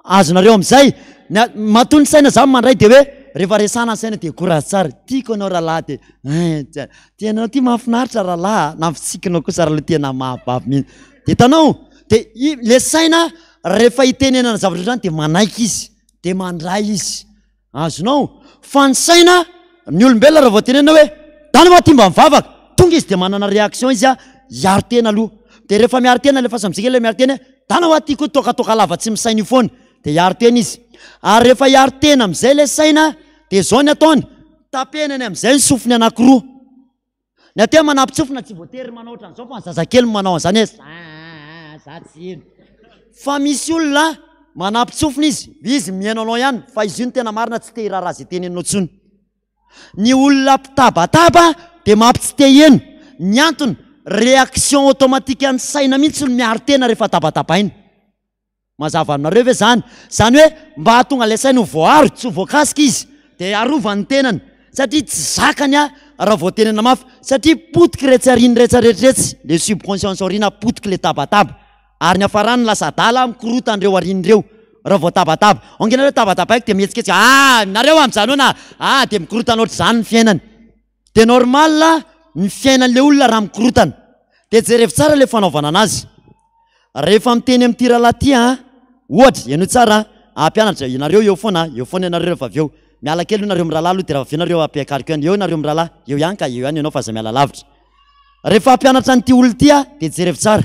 Azonareo amin'izay? Ny a- matoa ny saina zany mandray dia hoe rehefa resahana ny saina dia courage tsara, tiako ianao rahalahy dia ein tsa- ty ianao ty mahafinaritra rahalahy a, na fitsikinao kosa rahalahy tena mahababo mihitsy. Dia hitanao? Dia i- le saina rehefa itenenana zavatra ohatr'izany dia manaiky izy, dia mandray izy. Azonao? Fa ny saina, ny olombelona raha vao tenenina hoe dana hoa ty mba mivavaka, tonga izy dia manana réaction izy a, hiaro tena aloha. Dia rehefa miaro tena alefaso amizay kely ilay miaro tena hoe dana hoa ty koa tokatoka lava tsy misaina io foana, dia hiaro tena izy. Ary rehefa hiaro tena amizay ilay saina dia izao ny ataony, tapenany amizay ny sofiny anakiroa. Ny aty manampitsofina tsy voatery manao ohatran'izao fa ny zazakely no manao an'izany hoe za za tsy heno. Fa misy olona manampitsofina izy, izy mihaino anao ihany fa izy io no tena marina tsy te hiraharaha izay teneninao intsony. Ny olona mpitabataba dia mampitsy te heno. Ny antony, réaction automatique an'ny saina mihitsy no miaro tena rehefa tabatabaina. Mazava aminareo ve zany? Zany hoe mba hahatonga ilay saina ho voaaro, tsy ho voakasika izy, dia arovany ny tenany, satria tsy zakany a raha vao tenena mafy, satria potiky iretsy aoriana iretsy rehetra iretsy, le subconscience aoriana potiky le tabataba, ary ny hafarany lasa adala mikorotana ireo aoriana ireo raha vao tabataba. Ange nareo tabatabaiko dia mihetsiketsika, ah nareo mijanona, ah dia mikorotana ohatr'izany ny fiainany. Dia normal ny fiainan'ilay olona raha mikorotana. Dia jerevo tsara ilay fanaovana anazy. Rehefa miteny amin'ity rahalahy ity an, ohatra, henoy tsara an, hampianatra, ianareo eo foana an, eo foana ianareo rehefa avy eo. Miala kely aloha nareo mirahalahy aloha dia raha avy eo nareo ampiakariko ihany. Eo nareo mirahalahy, eo ihany ka, eo ihany ianao fa aza miala lavitra. Rehefa hampianatra an'ity olona ity aho dia jerevo tsara.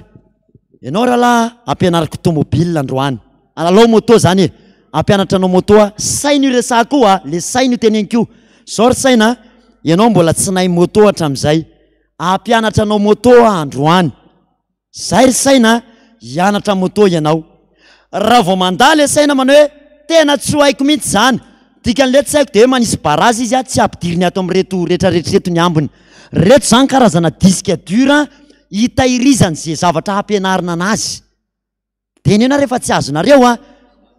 Ianao rahalahy ampianariko tomobile androany. Alao moto zany e. Ampianatra anao moto aho. Saina io resahako io a, le saina io teneniko io. Zao ry saina a, ianao mbola tsy nahay moto hatramin'izay. Ampianatra anao moto aho androany. Zay ry saina a, hianatra moto ianao. Raha vao mandà le saina manao hoe tena tsy ho haiko mihitsy zany. Dikan'le tsy haiko dia hoe manisy barazy izy a, tsy ampidiriny ato amin'ireto retraretra ireto ny ambiny. Reto zany karazana disque dur hitahirizany ze zavatra hampianarina anazy. Teneno ary efa tsy azonareo a!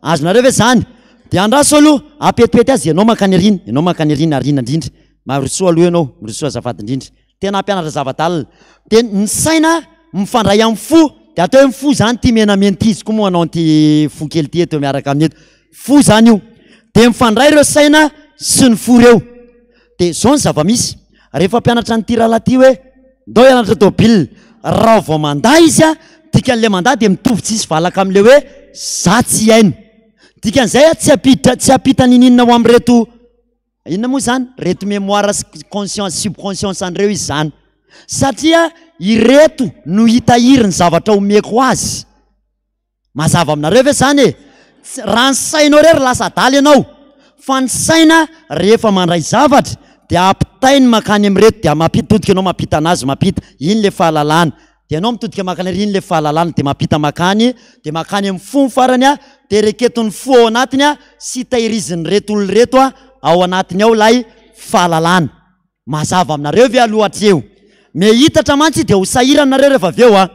Azonareo ve zany? Dia andraso aloha, ampetipety azy ianao mankany aoriana, ianao mankany aoriana, aoriana indrindra. Marosoa aloha ianao, mirosoa azafady indrindra. Tena hampianatra zava-dalina. Dia ny saina mifandray amin'ny fo, dia atao hoe ny fo zany ity menamena ity, izy koa moa hanao an'ity fo kely ity eto miaraka aminy eto. Fo zany io. Dia mifandray ireo saina sy ny fo ireo. Dia izao ny zava-misy, rehefa hampianatra an'ity rahalahy ity hoe ndao hianatra tôbila, raha vao mandà izy a, dikan'ilay mandà dia mitovy tsisy valaka amin'ilay hoe za tsy hihaino. Dikan'izay a, tsy hampiditra, tsy hampita niniana ho amin'ireto, inona moa izany, reto mémoire sy conscience, subconscience an'ireo izy izany. Satria ireto no hitahiry ny zavatra omeko azy. Mazava aminareo ve zany e? Tsy, raha ny sainao irery lasa adala ianao, fa ny saina rehefa mandray zavatra dia ampitainy mankany amin'ireto dia mampita, mitodika ianao mampita anazy, mampita, iny le fahalalana, dia ianao mitodika mankany ary iny le fahalalana dia mampita mankany, dia mankany amin'ny fo ny farany a, dia reketin'ny fo ao anatiny a, sy tehirizin'ireto olona ireto a, ao anatiny ao ilay fahalalana. Mazava aminareo ve aloha hatreo? Mihitatra mantsy dia ho sahirana nareo rehefa avy eo a!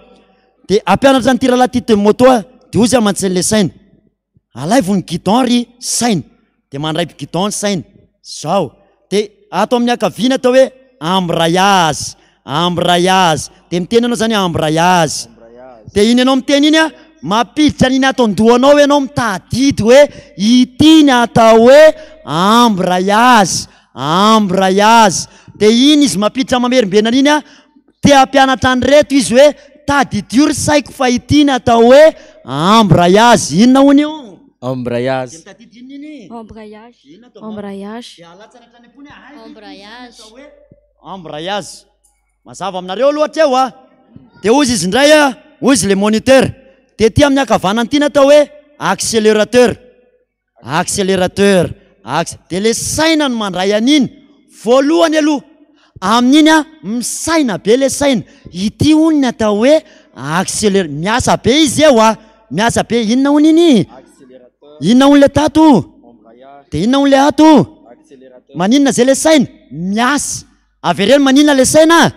Dia hampianatra an'ity rahalahy ity teny moto aho, dia hoy izy aman-tsain'ilay saina, alaivo ny guidon ry saina, dia mandray guidon ny saina, zao, dia ato amin'ny ankaviana atao hoe embrayage, embrayage, dia miteny ianao zany hoe embrayage, dia iny ianao miteny iny a, mampiditra an'iny ato an-dohanao ianao mitadidy hoe ity ny atao hoe embrayage. Embrayage. Dia iny izy mampiditra mamerimberina an'iny a, te hampianatra an'ireto izy hoe tadidio ry saiko fa ity ny atao hoe embrayage. Inona hono io? Embrayage. Dia mitadidy inona iny? Embrayage. Inona atao mafy? Embrayage. Dia alatsany hatrany am-pony hoe hay ity Embrayage. atao hoe embrayage. Mazava aminareo aloha hatreo a! Dia hozy izy indray a, hozy le moniteur, dia ety amin'ny ankavanana ity natao hoe accélérateur, accélérateur, acc, dia le saina no mandray an'iny voalohany aloha, amin'iny a misaina be le saina, ity hono ny atao hoe accélé, miasa be izy eo a, miasa be, inona hono iny? Inona hono le tato? Dia inona hono le ato? Maninona zay le saina? Miasa. Avereno maninona le saina a?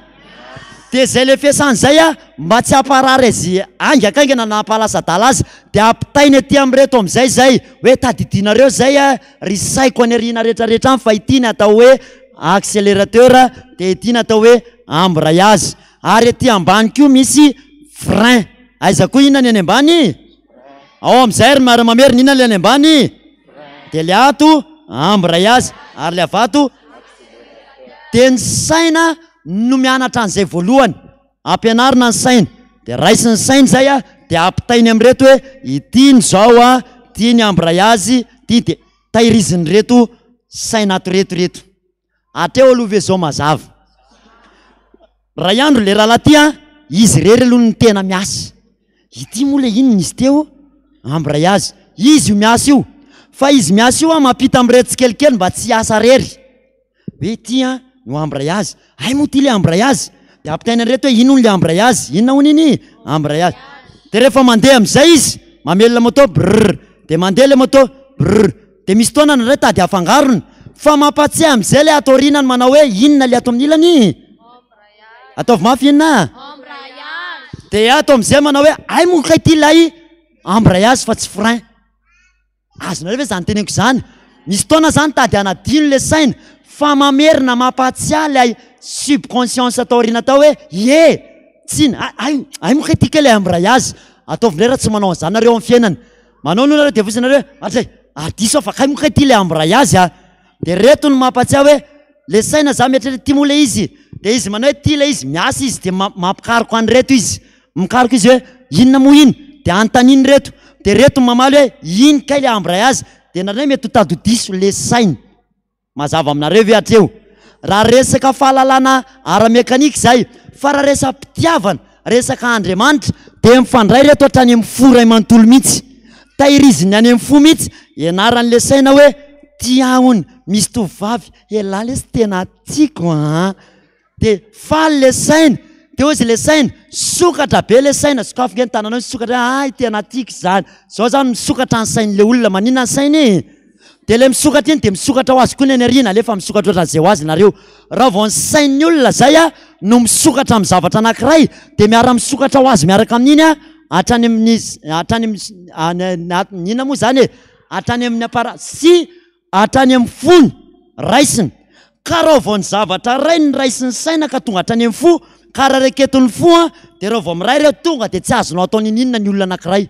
Dia zay le fiasany zay a, mba tsy hamparary azy haingakaingana na hampalasa adala azy dia ampitainy aty amin'ireto amin'izay zay hoe tadidinareo zay a ry saiko any aoriana rehetrarehetra any fa ity ny atao hoe accélérateur dia ity ny atao hoe embrayage ary aty ambany koa misy frein aiza koa inona ny any ambany? Ao amin'izay ry mara mamerina inona le any ambany? Dia le ato embrayage ary le avy ato dia ny saina no mianatra an'izay voalohany. Ampianarina ny saina. Dia raisin'ny saina izay a, dia ampitainy amin'ireto hoe ity ny zao a, ity ny embrayage, ity dia tahirizin'ireto saina ato ireto ireto. Hatreo aloha ve zao mazava? Ray andro le rahalahy ty a, izy irery aloha no tena miasa. Ity moa le inona izy teo? Embrayage. Izy io miasa io. Fa izy miasa io a mampita amin'ireto tsikelikely mba tsy hiasa rery. Hoe ity a no embrayage. Hay moa ity le embrayage. Dia ampitaina an'ireto hoe ino hono le embrayage? Inona hono iny? Embrayage. Dia rehefa mandeha amin'izay izy, mamelona moto brrr, dia mandeha le moto brrr. Dia misy fotoana indraindray tady afangarony fa mampatsiahy amin'izay ilay ato aoriana ny manao hoe inona ilay ato amin'ny ilany? Ataovy mafy inona? Dia ato amin'izay manao hoe hay moa kay ity ilay embrayage fa tsy frein. Azonareo ve izany teneniko izany? Misy fotoana izany tady hanadino ilay saina fa mamerina mampatsiahy ilay subconscience tao aoriana tao hoe ie tsy hay hay moa kay ity kay ilay embrayage. Ataovy indray raha tsy manao an'izany nareo amin'ny fiainana. Manao aloha nareo dia voizina nareo hoe hatrizay ary diso aho fa kay moa kay ity le embrayage a! Dia reto no mampatsiahy hoe le saina za mieritreritra ity moa le izy dia izy manao hoe ity le izy miasa izy dia mampikaroka an'ireto izy mikaroka izy hoe inona moa iny dia anontaniany ireto dia reto no mamaly hoe iny kay le embrayage dia indraindray mety ho tady ho diso le saina. Mazava aminareo ve hatreo? Raha resaka fahalalana ara-mekanika izay, fa raha resa-pitiavana, resaka Andriamanitra, dia mifandray ireto hatrany amin'ny fo iray manontolo mihitsy. Tahiriziny any amin'ny fo mihitsy, ianaran'ilay saina hoe, tia aho hono, misy tovovavy, elah lesy tena tiako an! Dia faly le saina, dia hozy le saina, sokatra be le saina, sokafy nge ny tananao misokatra hoe hay tena tiako izany. Zao zany misokatra ny sain'le olona, maninona ny sainy e? Dia le misokatra iny dia misokatra ho azy koa ny any aoriana, alefa misokatra ohatran'izay ho azy nareo. Raha vao ny sain'ny olona zay a no misokatra amin'ny zavatra anankiray dia miara-misokatra ho azy miaraka amin'iny a hatrany amin'ny hatrany amin'ny inona moa zany e? Hatrany amin'ny apara sy hatrany amin'ny fony, raisiny. Ka raha vao ny zavatra rainy raisin'ny saina ka tonga hatrany amin'ny fo, ka raha reketin'ny fo an, dia raha vao miray ireo tonga dia tsy azonao atao n'inon'inona ny olona anankiray.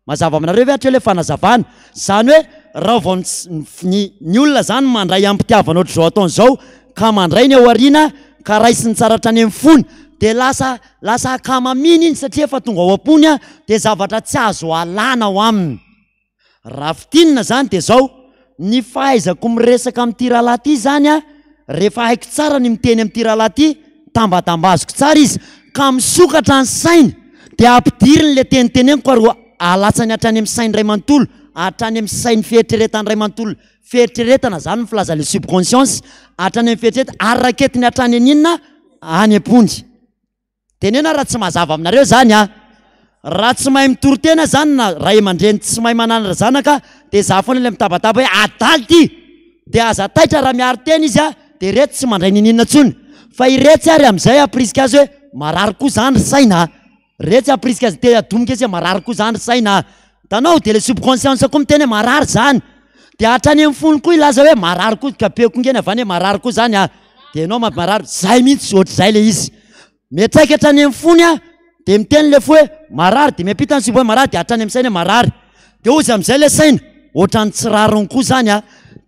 Mazava aminareo ve hatreo ilay fanazavana? Izany hoe raha vao ny ny olona izany mandray amim-pitiavana ohatr'izao ataony izao, ka mandray ny ao aoriana, ka raisiny tsara hatrany amin'ny fony, dia lasa lasa akamamiany iny satria efa tonga ao am-pony an, dia zavatra tsy azo alana ao aminy. Raha fintinina izany dia izao, ny fahaizako miresaka amin'ity rahalahy ity izany an, rehefa haiko tsara ny miteny amin'ity rahalahy ity, tambatambaziko tsara izy, ka misokatra ny sainy, dia ampidiriny ilay teny teneniko ary alatsany hatrany amin'ny sainy iray manontolo, hatrany amin'ny sainy fieritreretany iray manontolo, fieritreretana izany ny filaza ilay subconscience, hatrany amin'ny fieritreretana, ary raketiny hatrany an'inona? Any am-pony. Teneno ary raha tsy mazava aminareo zany a! Raha tsy mahay mitory tena zany na ray aman-dreny tsy mahay mananatra zanaka dia za foana ilay mitabataba hoe adala ity! Dia aza taitra raha miaro tena izy a! Dia ireto tsy mandray niniana intsony fa iretsy ary amin'izay hampirisika azy hoe marary koa zany ry saina a! Iretsy hampirisika azy te hadomika izy hoe marary koa zany ry saina a! Hitanao? Dia ilay subconscience koa miteny hoe marary zany! Dia hatrany amin'ny fony koa hilaza hoe marary koa, kapehiko nge ny avy any hoe marary koa zany a! Dia ianao mampimarary, zay mihitsy, ohatr'izay ilay izy. Miantraika hatrany amin'ny fony a, dia miteny ilay fo hoe marary, dia miampita ny sipa hoe marary, dia hatrany amin'ny saina hoe marary. Dia hozy amin'izay ilay saina, ohatran'ny tsy rariny koa izany a.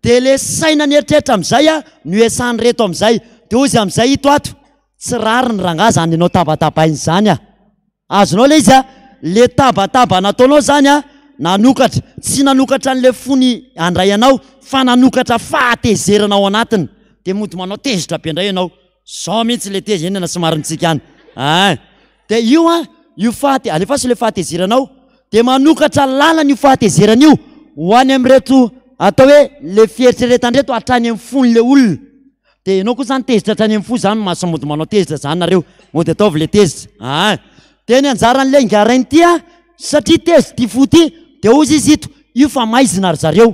Dia le saina ny eritreritra amin'izay a no iasan'ireto amin'izay. Dia hoy izy amin'izay ito ato, tsy rariny rangaha zany ianao tabatabaina izany a. Azonao le izy a? Le tabataba nataonao zany a, nanokatra, tsy nanokatra an'le fony handray anao fa nanokatra fahatezerana ao anatiny. Dia mody manao tezitra be indray ianao. Zao mihitsy le tezitra, inona somary mitsika any. Ein. Dia io an, io fahate, alefaso le fahatezeranao, dia manokatra lalana io fahatezerana io ho any amin'ireto atao hoe le fieritreretana ireto hatrany amin'ny fon'le olona. Dia ianao koa zany tezitra hatrany amin'ny fo zany maso mody manao tezitra zany nareo, mody ataovy le tezitra. Ein. Dia ny anjaran'le ingarainy ity an, satria tezitra ity fo ity, dia hozy izy ito, io fa maizina ry zareo.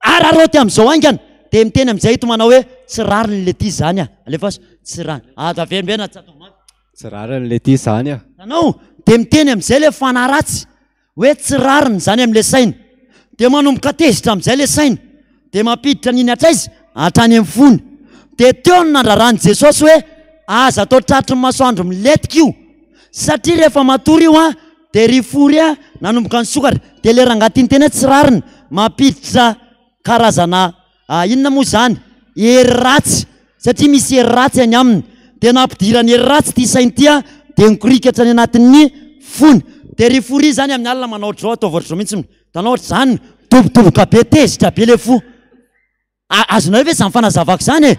Araraoty amin'izao haingana dia miteny amin'izay ito manao hoe tsy rariny le ty zany a! Alefaso, tsy rariny. Aza averimberina tsy atao mafy. Tsy rariny le ty zany a! Hitanao? Dia miteny amin'izay le fanahy ratsy hoe tsy rariny izany amin'le saina. Dia manomboka tezitra amin'izay le saina. Dia mampiditra an'iny hatraiza? Hatrany amin'ny fony. Dia teo no nandraran'i Jesosy hoe aza atao tratry ny masoandro milentika io. Satria rehefa matory io an, dia ry fo ry an, nanomboka nisokatra. Dia ilay rangahy ity niteny hoe tsy rariny, mampiditra karazana inona moa izany? Hery ratsy, satria misy hery ratsy any aminy. Dia nampidirany hery ratsy ity sainy ity an, dia nikorika hatrany anatin'ny fony. Dia ry fo ry izany amin'ny alina manao ohatr'izao, ataovy ohatr'izao mihitsy, hitanao ohatr'izany, midobodoboka be, tezitra be ilay fo. Azonareo ve izany fanazavako izany e?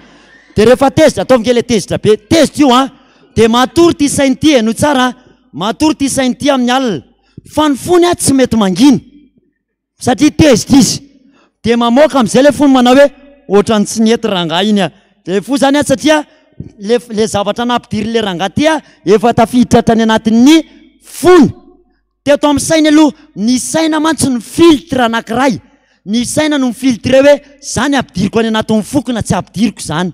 Dia rehefa tezitra, ataovy nge ilay tezitra be, tezitra io an, dia matory ity sainy ity, henoy tsara an, matory ity sainy ity amin'ny alina, fa ny fony an tsy mety mangina, satria tezitra izy, dia mamoaka amin'izay ilay fony manao hoe ohatran'ny tsy nety rangahy iny an, dia ilay fo izany an satria le le zavatra nampidirin'ilay rangahy ity an efa tafiditra hatrany anatin'ny fony. Teto amin'ny saina aloha, ny saina mantsy no filtre anankiray, ny saina no mi-filtre hoe zany ampidiriko any anatin'ny foko na tsy ampidiriko zany.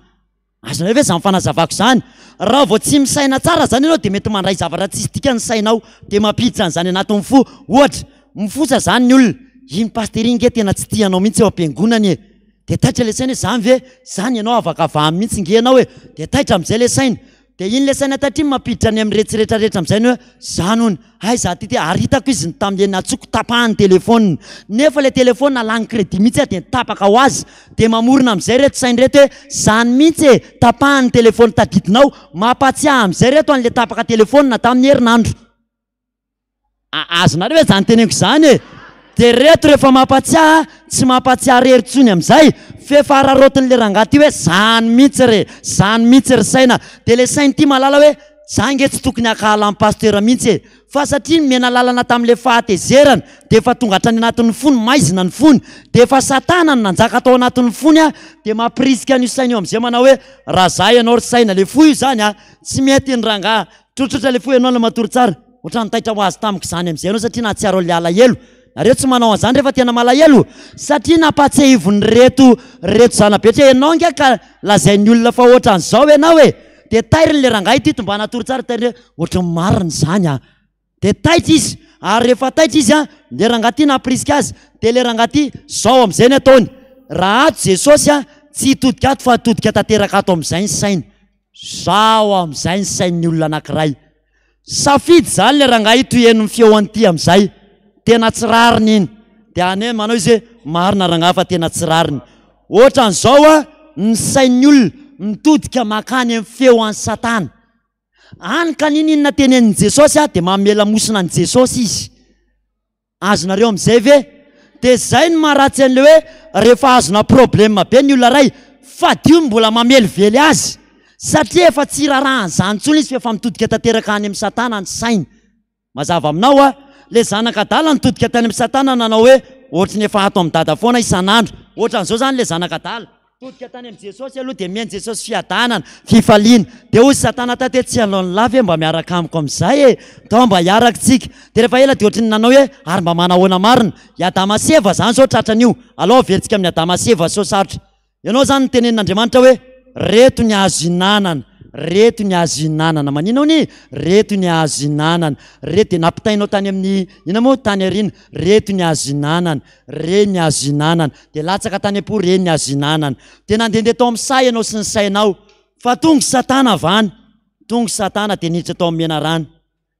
Azonareo ve zany fanazavako zany? Raha vao tsy misaina tsara zany ianao dia mety mandray zavatra tsisy dikany ny sainao dia mampiditra an'izany anatin'ny fo. Ohatra, mifosa zany ny olona, iny pasitera iny nge tena tsy tia anao mihitsy eo am-piangonana e! Dia taitra ilay saina hoe zany ve? Zany ianao avakavahany mihitsy nge ianao e! Dia taitra amin'izay ilay saina. Dia iny ilay saina taty mampiditra any amin'ny retsy rehetra rehetra amin'izay ny hoe zany hono, hay za ty ty, ary hitako izy ny tamin'ilay nantsoiko tapahany telephone, nefa ilay telephone lany crédit mihitsy aho dia tapaka ho azy, dia mamorona amin'izay reto saina reto hoe zany mihitsy e, tapahany telephone tadidinao, mampatsiahy amin'izay reto an'ilay tapaka telephone tamin'ny herinandro. Azonareo ve zany teneniko zany e? De reto rehefa mampatsiahy tsy mampatsiahy rery tsony amizay f'efa araraotin'le rangahy ty hoe zany mihitsy re, zany mihitsy ry saina, de le sainy ty mahalala hoe za nge tsy tokony hankahala an'i pasteur mihitsy e, fa satria nomena lalana tamle fahatezerana de efa tonga hatrany anatin'ny fony, maizina ny fony, de efa satana no nanjaka tao anatin'ny fony a, de mampirisika an'io saina io amizay manao hoe raha za ianao ry saina, le fo io zany a, tsy mety iny rangahy, tsotsotra le fo ianao le matory tsara. Ohatran'ny taitra ho azy tamiko izany amin'izay ianao satria nahatsiaro an'ilay alahelo. Nareo tsy manao an'izany rehefa tena malahelo? Satria nampatsiahivin'ireto reto zanabetra hoe ianao ange ka lazain'ny olona fa ohatran'izao ianao e! Dia tairiny ilay rangahy ity mba natory tsara tairiny hoe ohatran'ny marina izany an! Dia taitra izy, ary rehefa taitra izy an, ilay rangahy ity nampirisika azy, dia ilay rangahy ity izao amin'izay ny ataony, raha ato Jesosy an, tsy hitodika ato fa hitodika tanteraka ato amin'izay ny sainy. Zao amin'izay ny sain'ny olona anankiray. Safidy izany ilay rangahy ito heno ny feo an'ity amin'izay. Tena tsy rariny iny. Dia any manao izy hoe marina rangahy fa tena tsy rariny. Ohatran'izao a, ny sain'ny olona mitodika mankany amin'ny feo an'i Satana. Any ka n'inon'inona tenenin'i Jesosy a, dia manome lamosina an'i Jesosy izy. Azonareo amin'izay ve? Dia izay no maharatsy an'ilay hoe rehefa azona problème be ny olona iray, fadio ny mbola mamelively azy, satria efa tsy hiraharaha an'izany intsony izy fa efa mitodika tanteraka any amin'i satana ny sainy. Mazava aminao a? Ilay zanak'adala nitodika tany amin'i satana nanao hoe ohatry ny efa ato amin'i dada foana isan'andro. Ohatran'izao izany ilay zanak'adala. Todika tany amin'i Jesosy aloha dia mihaino Jesosy fiadanana, fifaliana. Dia hoy Satana taty hoe tsy aleon'ny lahy ve mba miaraka amiko amin'izay e? Tao mba hiaraka tsika. Dia rehefa ela dia ohatry ny nanao hoe ary mba manahoana marina? I Adama sy Eva izany izao tratran'io. Alao averintsika amin'i Adama sy Eva sao sarotra. Ianao izany notenenin'Andriamanitra hoe reto ny azo ihinanana, reto ny azo ihinanana. Manina hono e? Reto ny azo ihinanana. Reto dia nampitainao tany amin'ny inona moa? Tany aoriana. Reto ny azo ihinanana. Re ny azo ihinanana. Dia latsaka tany am-po re ny azo ihinanana. Dia nandehandeha tao amin'ny saha ianao sy ny sainao. Fa tonga i Satana avy any. Tonga i Satana dia niditra tao amin'ny menarana.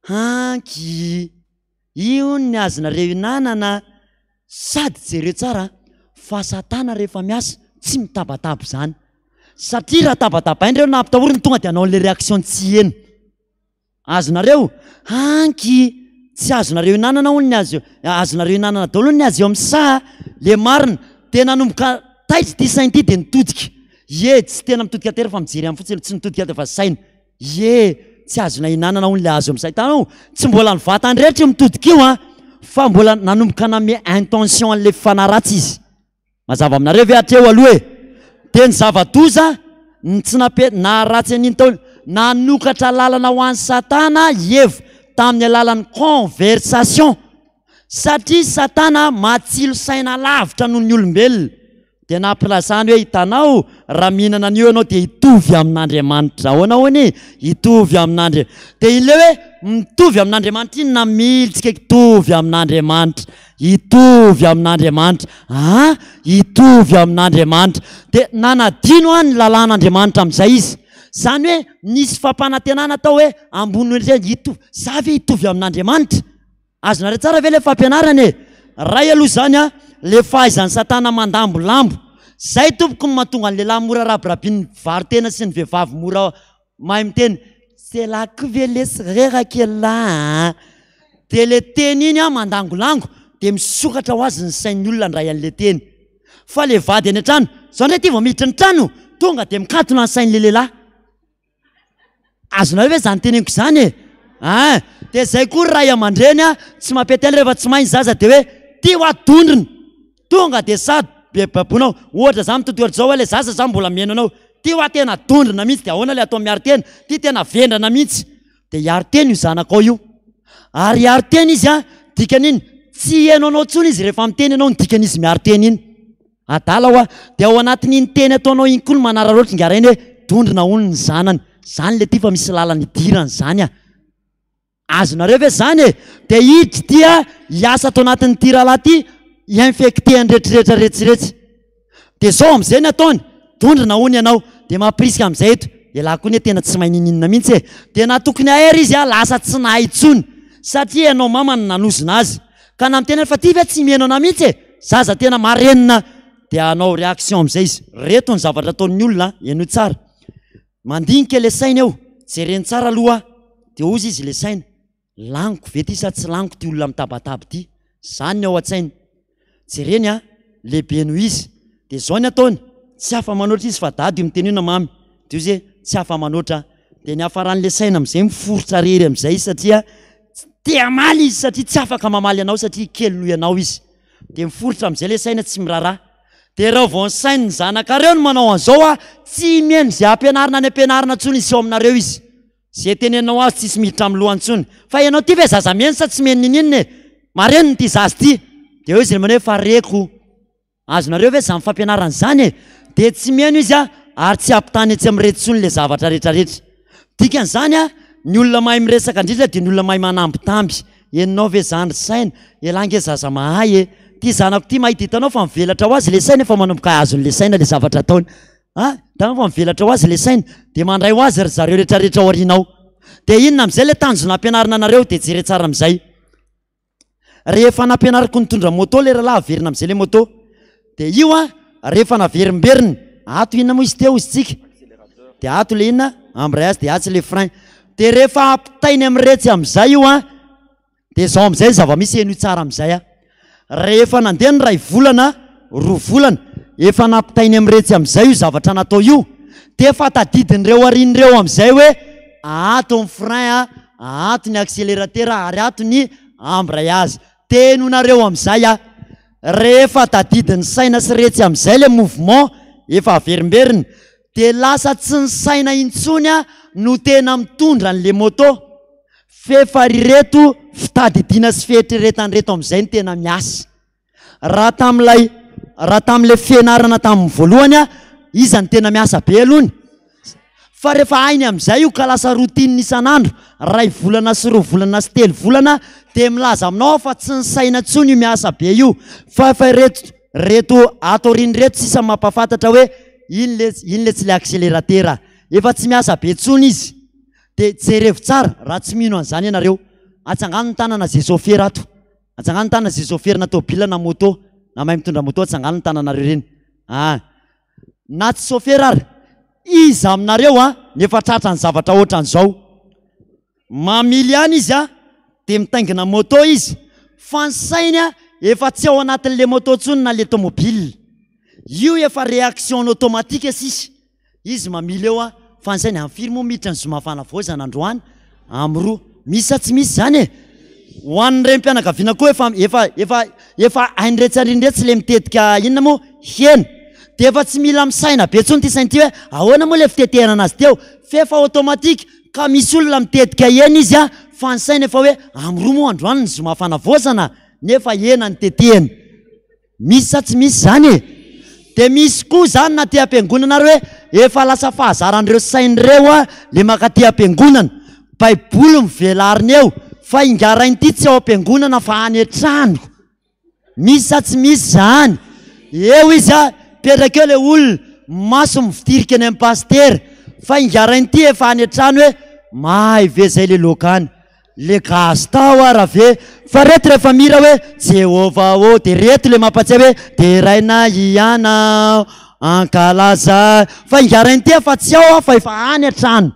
Hanky! Io hono ny azonareo ihinanana. Sady jereo tsara an! Fa satana rehefa miasa tsy mitabataba izany. Satria raha tabatabaina ireo na ampitahoriny tonga dia hanao an'ilay réaction tsy heno. Azonareo? Hanky! Tsy azonareo hinanana hono ny azy, azonareo hinanana daholo hono ny azy eo amin'ny saha, le marina. Dia nanomboka taitra ity saina ity dia nitodika. Ie, tsy tena mitodika tery fa mijery any fotsiny, tsy nitodika dia fa saina. Ie, tsy azonay hinanana hono le hazo eo amin'ny saha. Hitanao? Tsy mbola ny vatany rehetra io mitodika io an, fa mbola nanomboka nanome intention an'ilay fanahy ratsy izy. Mazava aminareo ve hatreo aloha e? Dia ny zava-doza, ny tsy nampe, naharatsy an'iny tao, nanokatra lalana ho an'i Satana i Eva tamin'ny alalan'ny conversation. Satria Satana matsilo saina lavitra noho ny olombelona. Dia nampilazany hoe hitanao, raha mihinana an'io ianao dia hitovy amin'Andriamanitra. Ahoana hono e? Hitovy amin'Andria. Dia ilay hoe mitovy amin'Andriamanitra iny namilitsika hitovy amin'Andriamanitra. Hitovy amin'Andriamanitra. Aa! Hitovy amin'Andriamanitra. Dia nanadino an ny lalàn'Andriamanitra amin'izay izy. Izany hoe nisy fampanantenana atao hoe ambony noho ireny, hitovy. Za ve hitovy amin'Andriamanitra? Azonareo tsara ve ilay fampianarana e? Ray aloha izany an, ilay fahaizan'i Satana mandambolambo. Izay tompoko no mahatonga ny lehilahy mora rabirabin'ny mpivaro-tena sy ny vehivavy mora mahay miteny, c'est là koa ve lesy reraka elah a! Dia ilay teny iny an mandangolango dia misokatra ho azy ny sain'ny olona handray an'ilay teny. Fa ilay vady any an-trano, zao indray ity vao miditra ny trano, tonga dia mikatona ny sain'ilay lehilahy. Azonareo ve izany teneniko izany e? Ein! Dia izay koa ry ray aman-dreny a, tsy mampety aina rehefa tsy mahay ny zaza dia hoe ty hoa dondrona! Tonga dia sady be baboina ao. Ohatra za mitoto ohatr'izao hoe ilay zaza za mbola mihaino anao, ty hoa tena dondrona mihitsy dia ahoana ilay atao miaro tena? Ty tena vendrana mihitsy. Dia hiaro tena io zanakao io. Ary hiaro tena izy a, dikan'iny tsy hihaino anao intsony izy rehefa miteny ianao ny dikan'izy miaro tena iny. Adala hoa, dia ao anatin'iny teny ataonao iny koa no manararaotra ingahy rainy hoe dondrona hono ny zanany. Zany le ty fa misy lalana idirany zany a. Azonareo ve zany e? Dia hiditra ity a, hiasa ato anatin'ity rahalahy ity, hi-infecter ny retraretra retsiretsy. Dia zao amin'izay ny ataony, dondrona hono ianao, dia mampirisika amin'izay eto, ialahy koa anie tena tsy mahay ninininona mihitsy e. Dia na tokony hahay ary izy a, lasa tsy nahay intsony, satria ianao mama no nanozona azy. Ka na miteny ary fa ty ve tsy miheno anah mihitsy e! Zaza tena marenina dia hanao réaction amin'izay izy. Reto ny zavatra ataon'ny olona an, henoy tsara. Mandinika ilay saina eo, jereny tsara aloha dia hozy izy ilay saina, laniko ve ty sa tsy laniko ty olona mitabataba ity? Zany ny ao an-tsainy. Jereny an, lehibe noho izy. Dia izao ny ataony, tsy afa-manoatra izy fa dada io miteny io na mamy. Dia hozy hoe tsy afa-manoatra aho. Dia ny hafaran'ilay saina amin'izay miforitra rery amin'izay izy satria Te hamaly izy satria tsy afaka mamaly anao satria kely noho ianao izy. Dia miforitra amin'izay ilay saina tsy miraharaha. Dia raha vao ny sain'ny zanakareo no manao an'izao a, tsy mihaino izay ampianarina any am-pianarana intsony izy sy ao aminareo izy. Izay teneninao azy tsisy miditra amin'ny lohany intsony. Fa ianao ity ve zaza mihaino sa tsy mihaino ninininona e? Marenina ity zaza ity. Dia hoy izy ry manao hoe fa reko. Azonareo ve izany fampianarana izany e? Dia tsy mihaino izy a, ary tsy ampitany etsy amin'ireto intsony ilay zavatra rehetrarehetra. Dikan'izany a, ny olona mahay miresaka indrindra dia ny olona mahay manambitamby. Henonao ve izany ry saina? Elah ange zaza mahay e! Ity zanako ity mahita hitanao fa mivelatra ho azy ilay saina efa manomboka azon'ilay saina ilay zavatra ataony. A, hitanao fa mivelatra ho azy ilay saina, dia mandray ho azy ry zareo rehetrarehetra ao aoriana ao. Dia inona amin'izay ilay tanjona ampianarina anareo? Dia jere tsara amin'izay. Rehefa nampianariko nitondra moto le rahalahy averina amizay le moto de io a rehefa naverimberiny ato inona moa izy teo izy tsika de ato le inona embrayage de atsy le frein de rehefa ampitainy am'iretsy amizay io a de zao amizay zava-misy henoy tsara amizay a rehefa nandeha ny ray volana roa volana efa nampitainy am'iretsy amizay io zavatra natao io de efa tadidin'ireo aorian'ireo amizay hoe ato ny frein a ato ny accélérateur ary ato ny embrayage. Tenonareo amizay a! Rehefa tadidin'ny saina sy retsy amizay le mouvement efa averimberiny de lasa tsy ny saina intsony a no tena mitondra an'le moto f'efa ry reto fitadidiana sy fieritreretan'ireto amizay no tena miasa. Raha tamin'ilay raha tamin'ilay fianarana tamin'ny voalohany aho, iza no tena miasa be alohany? Fa rehefa hainy amin'izay io ka lasa routine isan'andro, iray volana sy roa volana sy telo volana, dia milaza aminao aho fa tsy ny saina intsony io miasa be io, fa efa ireto ireto ato aoriana ireto sisa mampahafantatra hoe iny le iny le tsy le accélérateur, efa tsy miasa be intsony izy. Dia jerevo tsara raha tsy mino an'izany ianareo. Atsangano ny tanana ze sôfera ato. Atsangano ny tanana ze sôfera na tôbila na moto. Na mahay mitondra moto atsangano ny tananareo ireny. Ah. Na tsy sôfera ary. Iza aminareo an no efa tratran'ny zavatra ohatran'izao? Mamily ihany izy an, dia mitaingina moto izy, fa ny sainy an efa tsy ao anatin'le moto intsony na le tomobile. Io efa réaction automatique sisa. Izy mamily eo an, fa ny sainy, amin'ny firy moa miditra ny zoma fanavaozana androany? Amin'ny roa. Misy sa tsy misy izany e? Ho an'ny renim-pianakaviana koa efa efa efa efa hain'iretsy arindretsy le mitetika inona moa? Hena. Dia efa tsy mila misaina be intsony ity saina ity hoe ahoana moa le fitetehana anazy teo? F'efa automatique ka misy olona mitetika hena izy an, fa ny saina efa hoe amin'ny roa moa androany ny zoma fanavaozana nefa hena ny tetehiny. Misy sa tsy misy izany e? Dia misy koa izany na aty am-piangonana ary hoe efa lasa fahazaran'ireo saina ireo a, le mankaty am-piangonana. Baiboly mivelarina eo, fa ingarain'ity tsy ao am-piangonana fa any an-trano. Misy sa tsy misy izany? Eo izy a, mipetraka eo le olona, maso mivitirika eny amin'ny pasitera, fa ingarain'ity efa any an-trano hoe mahay ve zay le loaka any? Le gasy tao ara ve? Fa reto rehefa mihira hoe Jehovah ô de reto le mampatsiahy hoe deraina ianao ankalaza fa ingarain'ity fa tsy ao aho fa efa any an-trano.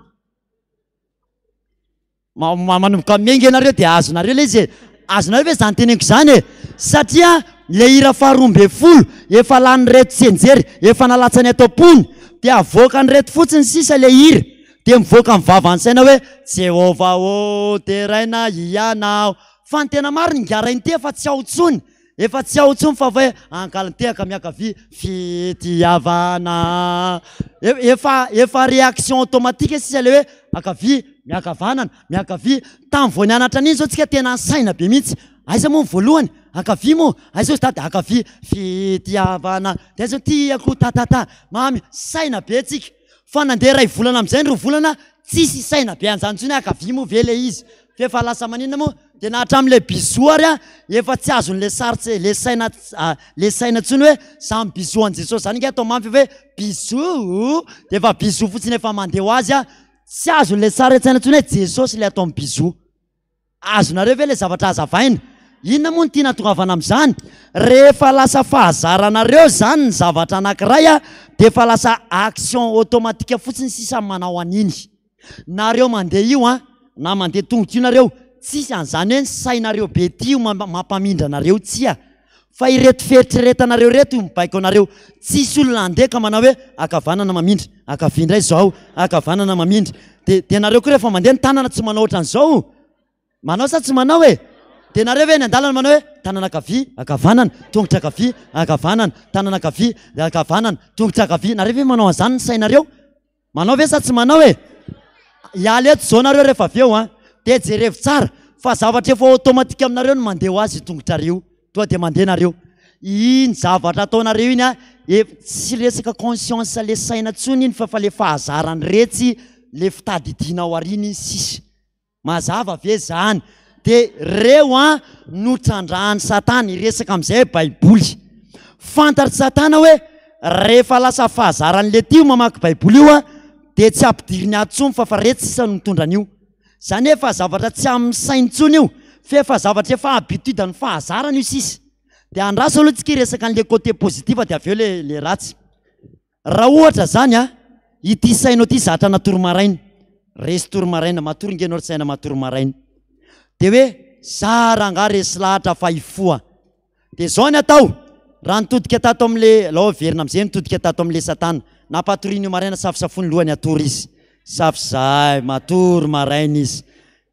Manomboka miainga ianareo de azonareo le izy e. Azonareo ve zany teneniko zany e? Satria le hira faharoa ambin'ny folo efa lanin'ireto tsianjery, efa nalatsany ato am-pony de avoakan'ireto fotsiny sisa le hira. Dia mivoaka ny vavan'ny saina hoe, Jehovah ô, deraina Ianao. Fa ny tena marina, ingahy Rainitehaka fa tsy ao intsony. Efa tsy ao intsony fa hoe ankalinitehaka miankavia, fitiavana. Efa, efa réaction automatique sisa ilay hoe ankavia, miankavanana, miankavia. Tamin'ny vao nianatra an'iny izao tsika tena nisaina be mihitsy. Aiza moa ny voalohany? Ankavia moa? Aiza hozy dada? Ankavia, fitiavana. Dia aiza tiako tatata, mamy. Saina be tsika. Fa nandeha iray volana amin'izay ny roa volana tsisy saina be an'izany intsony hoe ankavia moa ve ilay izy fa efa lasa maninona moa dia na hatramin'ilay bisou ary an efa tsy azon'ilay sary le saina le saina intsony hoe samy bisou an'i Jesosy zany ange atao mafy hoe bisou dia efa bisou fotsiny efa mandeha ho azy an tsy azon'ilay sary an-tsaina intsony hoe Jesosy ilay atao amin'ny bisou. Azonareo ve ilay zavatra hazavaina? Inona moa no tiana hatongavana amin'izany? Rehefa lasa fahazaranareo izany ny zavatra anankiray dia efa lasa action automatique fotsiny sisa ny manao an'iny. Nareo mandeha io an, na mandeha tongotra io nareo, tsisy an'izany hoe ny sainareo be ity io mampamindra anareo, tsia. Fa ireto fieritreretanareo ireto no mibaiko anareo. Tsisy olona handeha ka manao hoe ankavanana mamindra, ankavia indray izao, ankavanana mamindra. Dia dia nareo koa rehefa mandeha ny tanana tsy manao ohatran'izao? Manao sa tsy manao e? Dia nareo ve eny an-dalana manao hoe tanana ankavia, ankavanana, tongotra ankavia, ankavanana, tanana ankavia, ankavanana, tongotra ankavia. Nareo ve manao an'izany ny sainareo? Manao ve sa tsy manao e? Hiala eto izao nareo rehefa avy eo an! Dia jerevo tsara fa zavatra efa automatique aminareo ny mandeha ho azy io tongotrareo io. Tonga dia mandeha nareo. Iny zavatra ataonareo iny an, ef- tsy resaka conscience le saina intsony iny fa efa le fahazaran'iretsy le fitadidiana ao aoriana iny sisa. Mazava ve zany? De reo an no trandrahan'i satana hiresaka amizay baiboly. Fantatr'i satana hoe rehefa lasa fahazaran'i lety io mamaky baiboly io an de tsy ampidiriny ato tsony fa fa retsy sisa no mitondra an'io. Zany efa zavatra tsy amin'ny sainy tsony io f'efa zavatra efa habitude ny fahazarana io sisa. De andraso aloha tsika hiresaka an'le côté positif de avy eo le le ratsy. Raha ohatra zany a, ity sainao ity zatra natory maraina, resy tory maraina, matory nge ianao ry saina matory maraina. De hoe za rangaha resy lahatra fa hifoha. De zao ny atao, raha nitodika tato amle, alao averina amzay nitodika tato amle satana, nampatorian'io maraina safosafoiny lohany hatory izy. Safo zahay, matory maraina izy.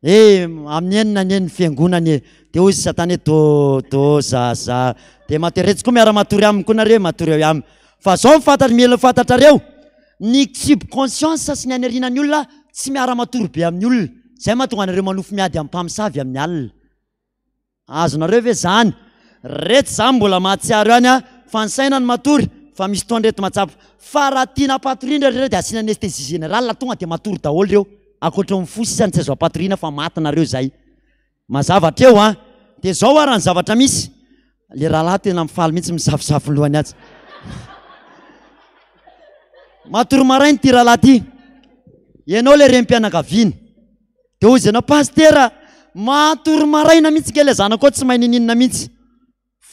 Eh, amin'ny enina anie ny fiangonana e. Dia hoy Satana hoe do, do, za, za. Dia matory, retsy koa miara-matory aminy koa nareo, matory eo aminy. Fa zao ny fantatro, mila fantatrareo, ny subconscience sy ny any aorianan'ny olona tsy miara-matory be amin'ny olona. Zay mahatonga anareo manofy miady amin'ny mpamosavy amin'ny alina. Azonareo ve zany? Retsy za mbola mahatsiaro ihany a, fa ny saina no matory, fa misy fotoana reto mahatsapa fa raha tiana ampatoriana reo dia asiana anesthésie générale tonga dia matory daholo reo, ankoatra ny fo sisa no tsy azo ampatoriana fa maty nareo zay. Mazava hatreo an! Dia zao ara ny zavatra misy, le rahalahy tena mifaly mihitsy misafosafo ny lohany atsy. Matory maraina ity rahalahy ity, ianao le renim-pianakaviana. Dia hoy izy ianao, Pasitera, matory maraina mihitsy nge ilay zanako ao, tsy mahay niniana mihitsy.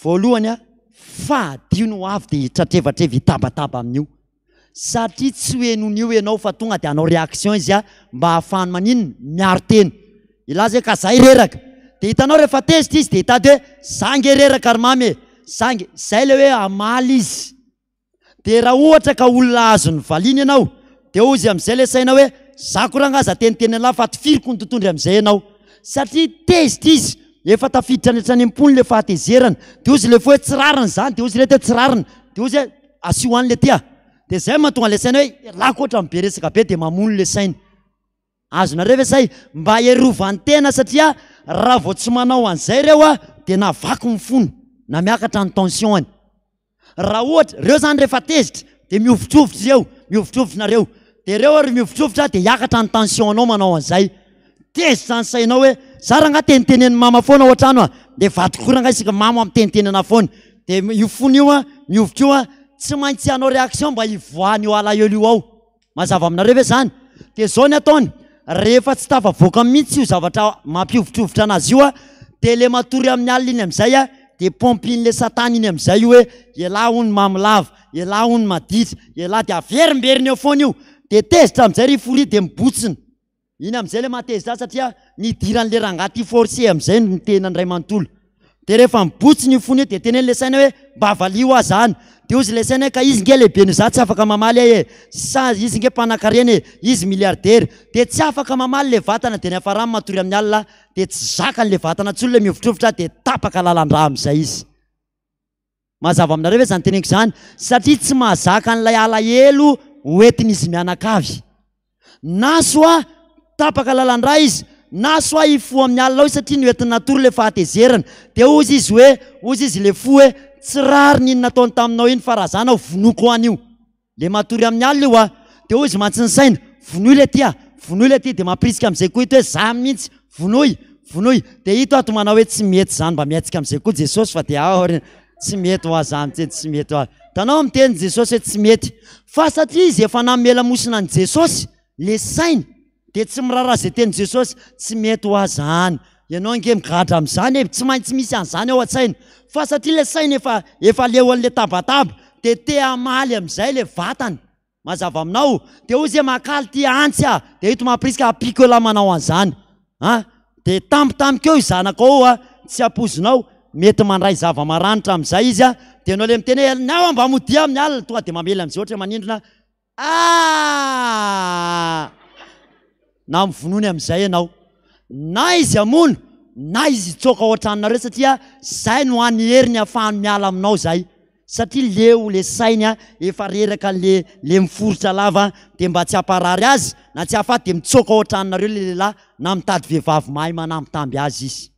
Voalohany a, Fadio ny ho avy dia hitratrevatreva hitabataba amin'io. Satria tsy ho henon'io ianao fa tonga dia hanao réaction izy a, mba hahafahany maninona? Miaro tena. Hilaza hoe ka zay reraka. Dia hitanao rehefa tezitra izy dia hitady hoe za nge reraka ry mamy e, za nge, zay ilay hoe hamaly izy. Dia raha ohatra ka olona azony valiana ianao dia hozy amin'izay ilay saina hoe za koa rangaha aza teniteny an'lah fa tifiriko ny tontondry amin'izay ianao. Satria tezitra izy, efa tafiditra any hatrany am-pony ilay fahatezerana. Dia hozy ilay fo hoe tsy rariny izany, dia hozy ireto hoe tsy rariny. Dia hozy hoe asio any le ty a! Dia izay mahatonga ilay saina hoe ialahy koa ohatran'ny be resaka be dia mamono ilay saina. Azonareo ve say mba hiarovan-tena satria raha vao tsy manao an'izay ireo a dia na vaky ny fony na miakatra ny tension-ny. Raha ohatra, ireo zany rehefa tezitra dia mihovitrovitra ireo, mihovitrovitra nareo. Dia ireo ary mihovitrovitra dia hiakatra ny tension-nao manao an'izay. Tezitra ny sainao hoe za rangahy tenitenenin'i mama foana ao an-trano a, dia vadiko koa rangahy isika mamo miteniteny anahy foana. Dia io fony io a, mihovitra io a, tsy maintsy hanao réaction mba hivoahan'io alahelo io ao. Mazava aminareo ve zany? Dia zao ny ataony, rehefa tsy tafavoaka mihitsy io zavatra mampihovitrovitra anazy io a, dia le matory amin'ny alina iny amin'izay a, dia pompin'le satana iny amin'izay io hoe ialahy hono mamo lava, ialahy hono maditra, ialahy dia averimberina eo foana io, dia tezitra amin'izay ry fory dia mibotsina. Iny amin'izay ilay mahatezitra ahy satria nidiran'ilay rangahy ity forcé amin'izay ny tenany iray manontolo. Dia rehefa mibotsina io fony io dia teneno ilay saina hoe mba valio aho izany. Dia hozy ilay saina hoe ka izy nge lehibe noho izaho tsy afaka mamaly ahy e. Sa izy nge mpanankarena e, izy milliardaire. Dia tsy afaka mamaly ilay vatana dia niafarany matory amin'ny alina dia tsy zakany ilay vatana intsony ilay mihovitrovitra dia tapaka lalan-drà amin'izay izy. Mazava aminareo ve izany teneniko izany? Satria tsy mahazaka an'ilay alahelo hoentin'izy mianakavy. Na soit tapaka lalan-drà izy, na soit hifoha amin'ny alina ao izy satria noentiny natory ilay fahatezerana. Dia hozy izy hoe, hozy izy ilay fo hoe, tsy rariny iny nataony taminao iny fa raha za nao vonoiko any io. Le matory amin'ny alina io a! Dia hoy izy mantsy ny saina, vonoy le ty a! Vonoy le ty! Dia mampirisika amin'izay koa ito hoe za mihitsy, vonoy! Vonoy! Dia ito ato manao hoe tsy mety izany, mba mihetsika amin'izay koa Jesosy fa dia ao aoriana, tsy mety hoa za miteny, tsy mety hoa. Hitanao miteny Jesosy hoe tsy mety. Fa satria izy efa nanome lamosina an'i Jesosy, le sainy, Dia tsy miraharaha izay tenin'i Jesosy, tsy mety ho ahy izany. Ianao ange migadra amin'izany e, tsy maintsy misy an'izany ao an-tsaina. Fa satria ilay saina efa efa leo an'ilay tabataba, dia te hamaly amin'izay ilay vatana. Mazava aminao? Dia hoy izy hoe makaly ity antsy ah! Dia ito mampirisika ampiako elah manao an'izany. An! Dia tampotampoka eo io zanakao io ah, tsy ampoizinao, mety mandray zava-maranitra amin'izay izy ah, dia ianao ilay miteny hoe enao mba modia amin'ny alina, tonga dia mamely amin'izay ohatra hoe manindrona Ah! Na mivonoiny amin'izay ianao. Na izy hamono, na izy hitsoaka ao an-tranonareo satria zay no hany heriny ahafahany miala aminao zay. Satria leo le sainy a, efa reraka le le miforitra lava dia mba tsy hamparary azy na tsy hahafaty dia mitsoaka ao an-tranonareo le lehilahy na mitady vehivavy mahay manambitamby azy izy.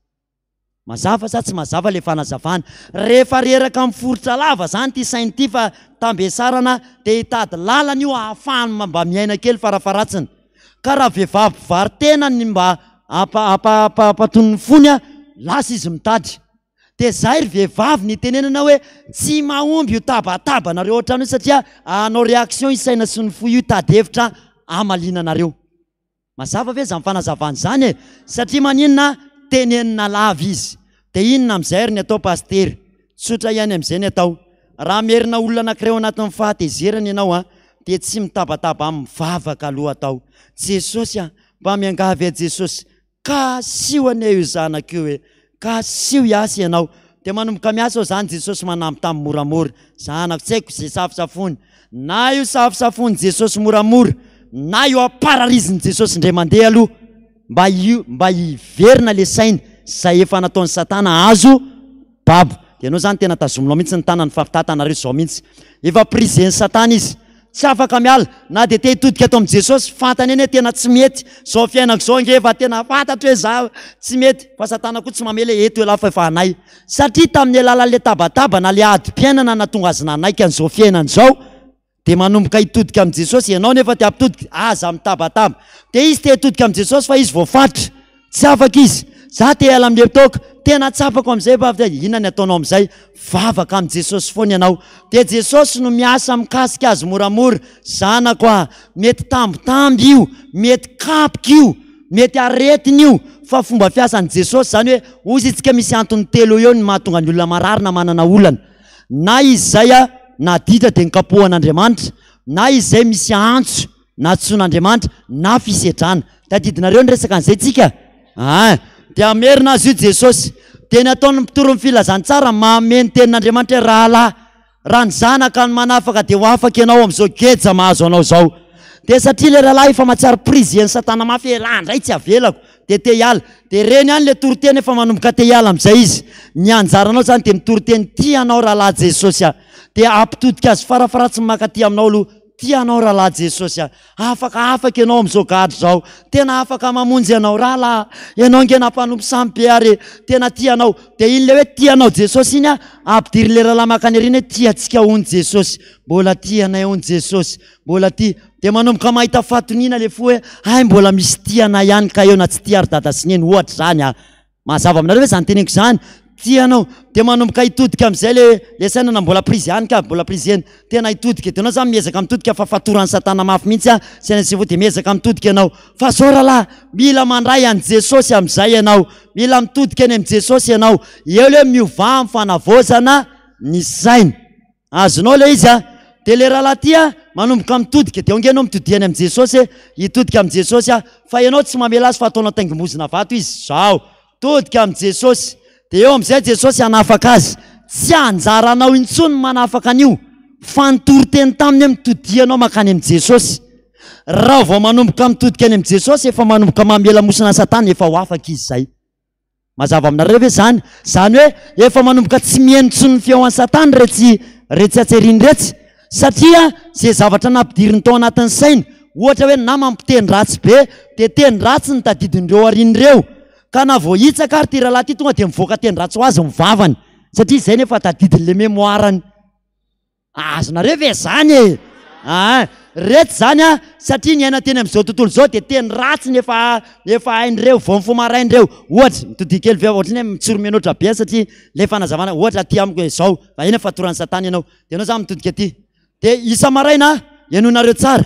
Mazava sa tsy mazava le fanazavana? Rehefa reraka miforitra lava zany ity saina ity fa tambesarana dia hitady lalana io ahafahany mba miaina kely farafaharatsiny. Ka raha vehivavy mpivaro-tena ny mba ampatony ny fony a, lasa izy mitady. Dia zay ry vehivavy ny itenenana hoe tsy mahomby io tabatabanareo ohatrany io satria hanao réaction io saina sy ny fo io hitady hevitra hamaliana anareo. Mazava ve izany fanazavana izany e? Satria maninona? Tenenina lava izy. Dia inona amin'izay ary ny atao Pasitera? Tsotra ihany amin'izay ny atao. Raha merina olona anankiray ao anatin'ny fahatezerana ianao an, dia tsy mitabataba aminy, mivavaka aloha atao. Jesosy a, mba miangavy ahy Jesosy, Kasiho anie io zanako io e! Kasiho hiasa ianao. Dia manomboka miasa ao izany Jesosy manambitamby moramora. Zanako, tsy haiko izay safosafony. Na io safosafon'i Jesosy moramora, na io ampararizin'i Jesosy indray mandeha aloha, mba mba hiverina le saina izay efa nataon'i Satana azo Babo, dia ianao izany tena tazominao mihitsy ny tanany fa fitatanareo izao mihitsy. Efa prisen'i Satana izy. Tsy afaka miala. Na dia te hitodika ato amin'i Jesosy, fantany anie tena tsy mety. Izao fiainako izao ange efa tena fantatro hoe za tsy mety. Fa Satana koa tsy mamela hoe eto ialahy fa efa anay. Satria tamin'ny alalan'ilay tabataba na ilay adim-piainana nahatonga azy nanaiky an'izao fiainana izao, Dia manomboka hitodika amin'i Jesosy, ianao nefa te hampitodika, aza mitabataba. Dia izy te hitodika amin'i Jesosy fa izy voafaritra. Tsy afaka izy. Za te hiala amin'ilay toaka. Tena tsapako amin'izay fa inona ny ataonao amin'izay? Vavaka amin'i Jesosy foana ianao. Dia Jesosy no miasa mikasika azy moramora. Zanako a, mety tambitamby io, mety kapoka io, mety aretina io, fa fomba fiasan'i Jesosy izany hoe, hozy isika misy antony telo eo ny mahatonga ny olona marary na manana olana. Na izy izay a naditra dia nokapohan'Andriamanitra, na izy izay misy antso nantsoin'Andriamanitra, na fisedrana. Tadidinareo ny resaka an'izay tsika? Aa! Dia hamerina azy io Jesosy. Dia ny ataon'ny mpitory ny filazantsara mahamehy ny tenin'Andriamanitra hoe rahalahy, Raha ny zanaka no manafaka dia ho afaka ianao amin'izao geja mahazo anao izao. Dia satria ilay rahalahy efa mahatsiaro prise-n'i satana mafy hoe elah indray tsy avelako dia te hiala. Dia reny ihany ilay toriteny efa manomboka te hiala amin'izay izy. Ny anjaranao izany dia mitoriteny tia anao rahalahy Jesosy a. Dia hampitodika azy farafaharatsiny mankaty aminao aloha. Tia anao rahalahy Jesosy a. Afaka afaka ianao amin'izao gadra izao. Tena afaka mamonjy anao rahalahy. Ianao ange nampanompo sampy be ary e. Tena tia anao. Dia iny ilay hoe tia anao Jesosy iny a, ampidirin'ilay rahalahy mankany aoriana hoe tia antsika hono Jesosy. Mbola tia anay hono Jesosy. Mbola tia. Dia manomboka mahita fahatoniana ilay fo hoe hay mbola misy tia anay ihany ka eo na tsy tia ary dada sy neny ohatra izany a. Mazava aminareo ve izany teneniko izany? Tia anao. Dia manomboka hitodika amin'izay le le saina na mbola prise ihany ka, mbola prise eny. Tena hitodika. Dia ianao izany miezaka mitodika fa fatoran'i satana mafy mihitsy an, saina sy fo dia miezaka mitodika ianao. Fa zao rahalahy, mila mandray an'i Jesosy amin'izay ianao. Mila mitodika eny amin'i Jesosy ianao. Eo le hoe miovà amin'ny fanavaozana ny saina. Azonao ilay izy a! Dia ilay rahalahy ity a, manomboka mitodika, dia ao ange ianao mitodia any amin'i Jesosy e, hitodika amin'i Jesosy aho, fa ianao tsy mamela azy fa ataonao taingim-bozona vato izy, zao, todika amin'i Jesosy, dia eo amin'izay Jesosy hanafaka azy, tsy anjaranao intsony ny manafaka an'io, fa nitory teny taminy hoe mitodia ianao mankany amin'i Jesosy. Raha vao manomboka mitodika any amin'i Jesosy, efa manomboka mamela mosina Satana, efa ho afaka izy izay. Mazava aminareo ve izany? Izany hoe efa manomboka tsy mihaino intsony ny feon'i Satana iretsy retsy atseriany iretsy, satria izay zavatra nampidiriny tao anatin'ny sainy, ohatra hoe na mampiteny ratsy be, dia teny ratsy no tadidin'ireo aoriana ireo. Ka na voahitsaka ary ity rahalahy ity tonga dia mivoaka teny ratsy ho azy ny vavany, satria izay no efa tadidin'ilay mémoire-ny. Azonareo ve zany e? Aa, reto zany a, satria niaina teny amin'izao tontolo izao dia teny ratsy ny efa efa hain'ireo vao mifoha maraina ireo. Ohatra, mitodiha kely ve ohatran'ny hoe mitsoro-menotra be satria ilay fanazavana, ohatra aty amiko hoe izao, fa eny fatoran'i satana ianao, dia ianao zany mitodika aty. Dia isa-maraina, henoinareo tsara,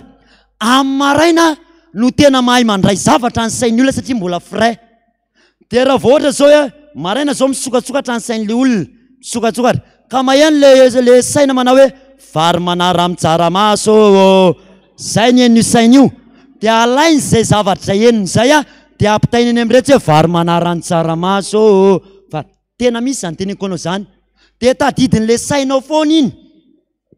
amin'ny maraina no tena mahay mandray zavatra ny sain'ny olona satria mbola frais. Dia raha vao ohatra zao hoe maraina zao misokatsokatra ny sain'ilay olona, misokatsokatra, ka maheno le le saina manao hoe vary manara amin'ny tsaramaso ô, zay ny henon'io saina io, dia alainy izay zavatra izay henony izay a, dia ampitainy eny amin'iretsy hoe vary manara ny tsaramaso ô, vary, tena misy izany teneniko anao izany, dia tadidin'ilay sainao foana iny.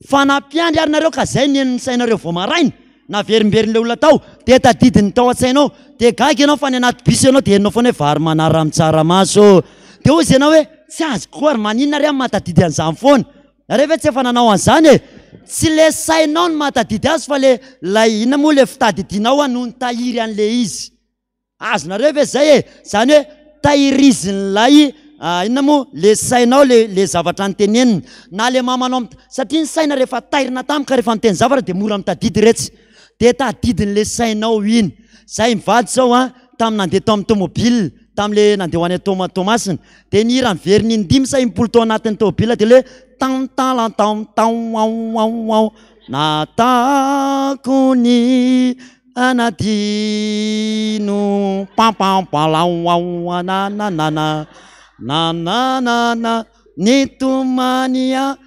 Fa nampiandry ary nareo ka zay ny henon'ny sainareo vao maraina, naverimberin'ilay olona tao, dia tadidiny tao an-tsainao, dia gaga ianao fa any anaty bus ianao dia henonao foana hoe vary manara amin'ny tsaramaso ô! Dia hozy ianao hoe tsy azoko koa ary maninona ary aho mahatadidy an'izany foana? Nareo ve tsy efa nanao an'izany e? Tsy le sainao no mahatadidy azy fa le lay inona moa le fitadidianao no nitahiry an'le izy. Azonareo ve zay e? Zany hoe tahirizin'ilay inona moa le sainao le le zavatra noteneniny na le mamanao mit- satria ny saina rehefa tairina tampoka rehefa miteny zavatra dia mora mitadidy retsy dia tadidin'le sainao iny. Zay mivady zao an tamin'ny nandeha tao amin'ny tomobile tamin'le nandeha ho any Toma- Toamasina dia nihira niverina in-dimy sa im-polo tao anatin'ny tomobile dia le hoe tan talan tan tao ao ao ao natako ny Anadino pampampalaoao anananana nananana nitomany a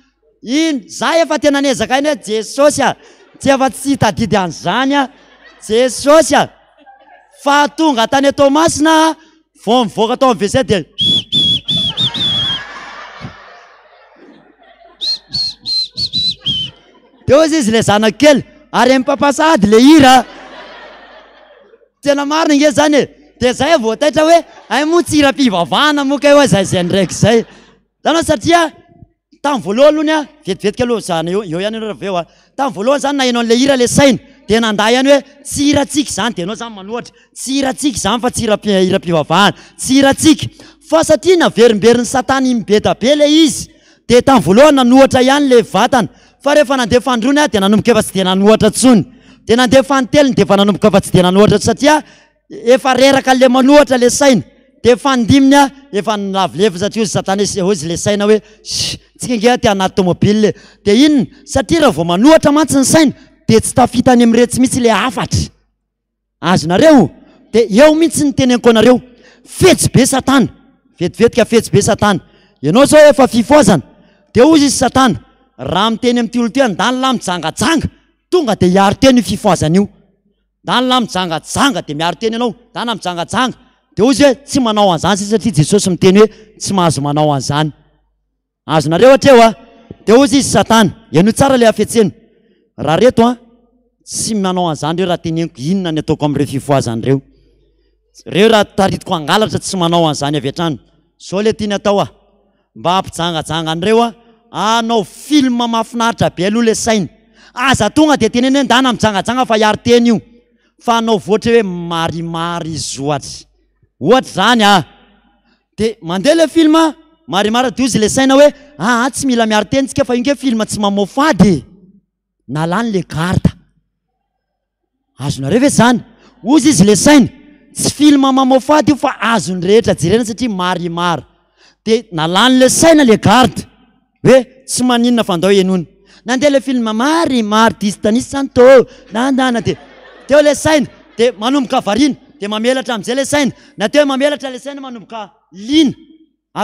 iny za efa tena niezaka iny hoe Jesosy a tsy efa tsy tadidy an'izany a Jesosy a fa tonga tany Toamasina vao mivoaka tao amin'ny WC dia Dia hoy izy ilay zanako kely, ary hain'i papa sahady ilay hira a! Tena marina ange izany e! Dia izay aho vao taitra hoe, hay moa tsy hiram-pivavahana moa kay hoa izay izay niraiko izay. Hitanao satria tamin'ny voalohany aloha ny ahy, vetivetiky aloha zany eo eo ihany ianao avy eo a. Tamin'ny voalohany izany naheno an'ilay hira ilay saina, dia nandà ihany hoe tsy hirantsika izany, dia ianao izany manohatra, tsy hirantsika izany fa tsy hiram-pi- hiram-pivavahana, tsy hirantsika. Fa satria naverimberin'i Satana im-bedabe ilay izy, Dia tamin'ny voalohany nanohatra ihany ilay vatana, fa rehefa nandeha fanindroany aho dia nanomboka efa tsy dia nanohatra intsony. Dia nandeha fanintelony dia efa nanomboka efa tsy dia nanohatra intsony satria efa reraka ilay manohatra ilay saina. Dia fanindiminy aho efa nilavolefy satria hozy satana hoe hozy ilay saina hoe shh, tsika ange aty anaty tomobile e. Dia inona? Satria raha vao manohatra mantsy ny saina dia tsy tafita any amin'iretsy mihitsy ilay hafatra. Azonareo? Dia eo mihitsy ny teneniko anareo. Fetsy be satana. Vetivetika fetsy be satana. Ianao izao efa fifohazana. Dia hozy izy Satana, raha miteny amin'ity olona ity hoe andany lahy mijangajanga, tonga dia hiaro tena io fifohazana io. Ndany lahy mijangajanga dia miaro tena ianao, ndana mijangajanga. Dia hozy hoe tsy manao an'izany sisa satria Jesosy miteny hoe tsy mahazo manao an'izany. Azonareo hatreo a! Dia hozy izy Satana, henoy tsara ilay hafetsena. Raha reto an, tsy manao an'izany ireo raha teneniko, inona ny ataoko amin'ireo fifohazana ireo? Ireo raha taritiko hangalatra tsy manao an'izany avy hatrany. Izao ilay tiany atao a! Mba hampijangajanga an'ireo a, hanao film mahafinaritra be aloha ilay saina. Aza tonga dia teneno hoe ndana mijangajanga fa hiaro tena io. Fa hanao voatra hoe marimary izy ohatra. Ohatra izany a! Dia mandeha ilay film, marimary dia hozy ilay saina hoe aa tsy mila miaro tena tsika fa io nge film tsy mamoafady e! Nalany le garde. Azonareo ve izany? Hozy izy ilay saina, tsy film mamoafady io fa azon'ny rehetra jerena satria marimar. Dia nalany ilay saina le garde hoe tsy maninona fa andao henoina. Nandeha ilay film marimar distanis santo nandana dia teo ilay saina dia manomboka variana dia mamelatra amin'izay ilay saina. Na teo mamelatra ilay saina manomboka liana.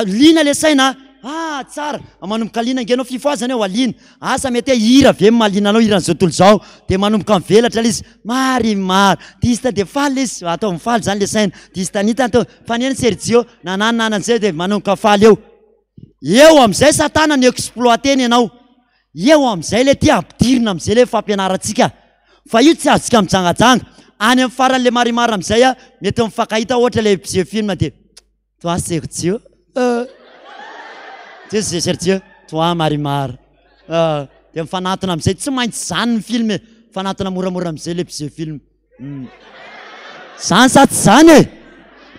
Liana le saina a! Ah tsara! Manomboka liana ange anao fifohazana eo a liana! Asa mety hoe hira ve no mahaliana anao hiran'izao tontolo izao dia manomboka mivelatra le izy Marimar dista dia faly le izy atao mifaly zany le saina dista nita atao fa neny Sergio nananana an'izay dia manomboka faly eo eo amin'izay satana no exploiter-ny ianao eo amin'izay le ty ampidirina amin'izay le fampianarantsika fa io tsy azontsika mijangajanga any amin'ny faran'le Marimar amin'izay a mety mifankahita ohatra le mpijery film dia Toi Sergio euh. Tu sais Sergio, toi Marimar euh. Dia mifanatona amin'izay, tsy maintsy izany ny film e. Mifanatona moramora amin'izay ilay mpijery film. Zany sa tsy zany e?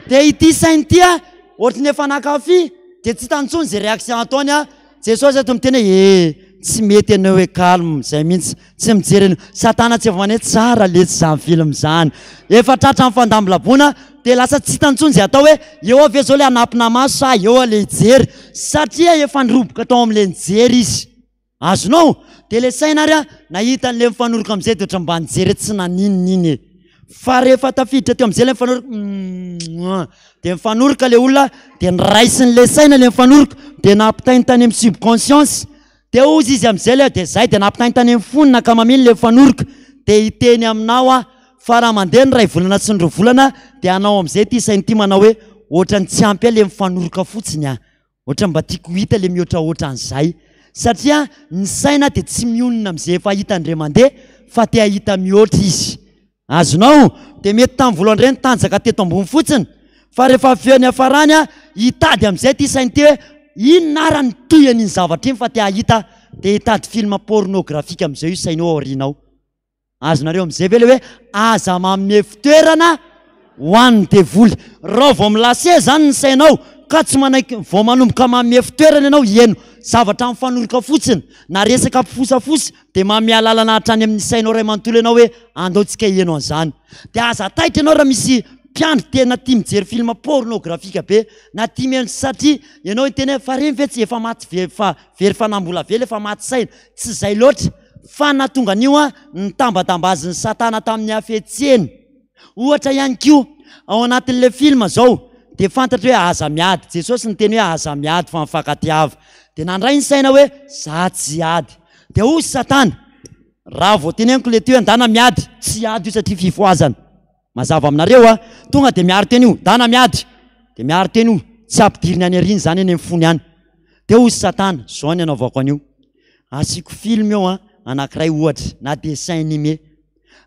Dia ity saina ity a, ohatry ny efa nankafy, dia tsy hitany intsony izay réaction ataony a. Jesosy eto miteny hoe ee, tsy mety ianao hoe calme, zay mihitsy, tsy mijery an'io. Satana tsy efa manao hoe tsara letsy izany film izany. Efa tratran'ny fandambolabona dia lasa tsy hitany intsony izay atao hoe eo aho ve izao ilay hanapina maso sa eo aho ilay hijery satria efa niroboka tao amin'ilay nijery izy. Azonao? Dia ilay saina ary an, nahita an'ilay mifanoroka amin'izay dia ohatran'ny mba nijery hoe tsy naninona iny e. Fa rehefa tafiditra teo amin'izay ilay mifanoroka, mouah, dia mifanoroka ilay olona, dia noraisin'ilay saina ilay mifanoroka, dia nampitainy tany amin'ny subconscience, dia hozy izy amin'izay ilay, dia izay, dia nampitainy tany amin'ny fony nankamamiany ilay mifanoroka, dia hiteny aminao aho fa raha mandeha ny iray volana sy ny roa volana dia hanao amin'izay ity saina ity manao hoe ohatran'ny tsy ampy ahy ilay mifanoroka fotsiny an. Ohatran'ny mba tiako ho hita le mihoatrahoatra an'izay satria ny saina dia tsy mionona amin'izay efa hitany indray mandeha fa te hahita mihoatra izy. Azonao? Dia mety tamin'ny voalohany indray nitanjaka teto ambony fotsiny fa rehefa avy eo niafarany a, hitady amin'izay ity saina ity hoe inona ara ny tohin'iny zavatra iny fa te hahita dia hitady film pornographique amin'izay io saina io aoriana ao. Azonareo amin'izay ve ilay hoe aza manome fitoerana ho an'ny devoly? Raha vao mi-lâcher izany ny sainao ka tsy manaiky, vao manomboka manome fitoerana ianao hihaino zavatra mifanoroka fotsiny na resaka mpifosafosa dia manome alalana hatrany amin'ny sainao iray manontolo ianao hoe andao tsika hihaino an'izany. Dia aza taitra ianao raha misy mpiandry tena tia mijery film pornographique be na tia mihaino satria ianao hiteny hoe fa ireny ve tsy efa maty ve fa very fanahy mbola velona efa maty saina. Tsy izay loatra. Fa nahatonga an'io an, nitambatambazin'i Satana tamin'ny hafetseny. Ohatra ihany koa, ao anatin'ilay film izao, dia fantatra hoe aza miady. Jesosy niteny hoe aza miady fa mifankatiava. Dia nandray ny saina hoe za tsy hiady. Dia hoy Satana, raha vao teneniko ilay teo hoe ndana miady, tsy hiady io satria fifohazana. Mazava aminareo a! Tonga dia miaro tena io, ndana miady! Dia miaro tena io, tsy ampidiriny any aoriana izany any amin'ny fony any. Dia hoy Satana, izao ny anaovako an'io. Asiako film eo an, anankiray ohatra, na dessin animé.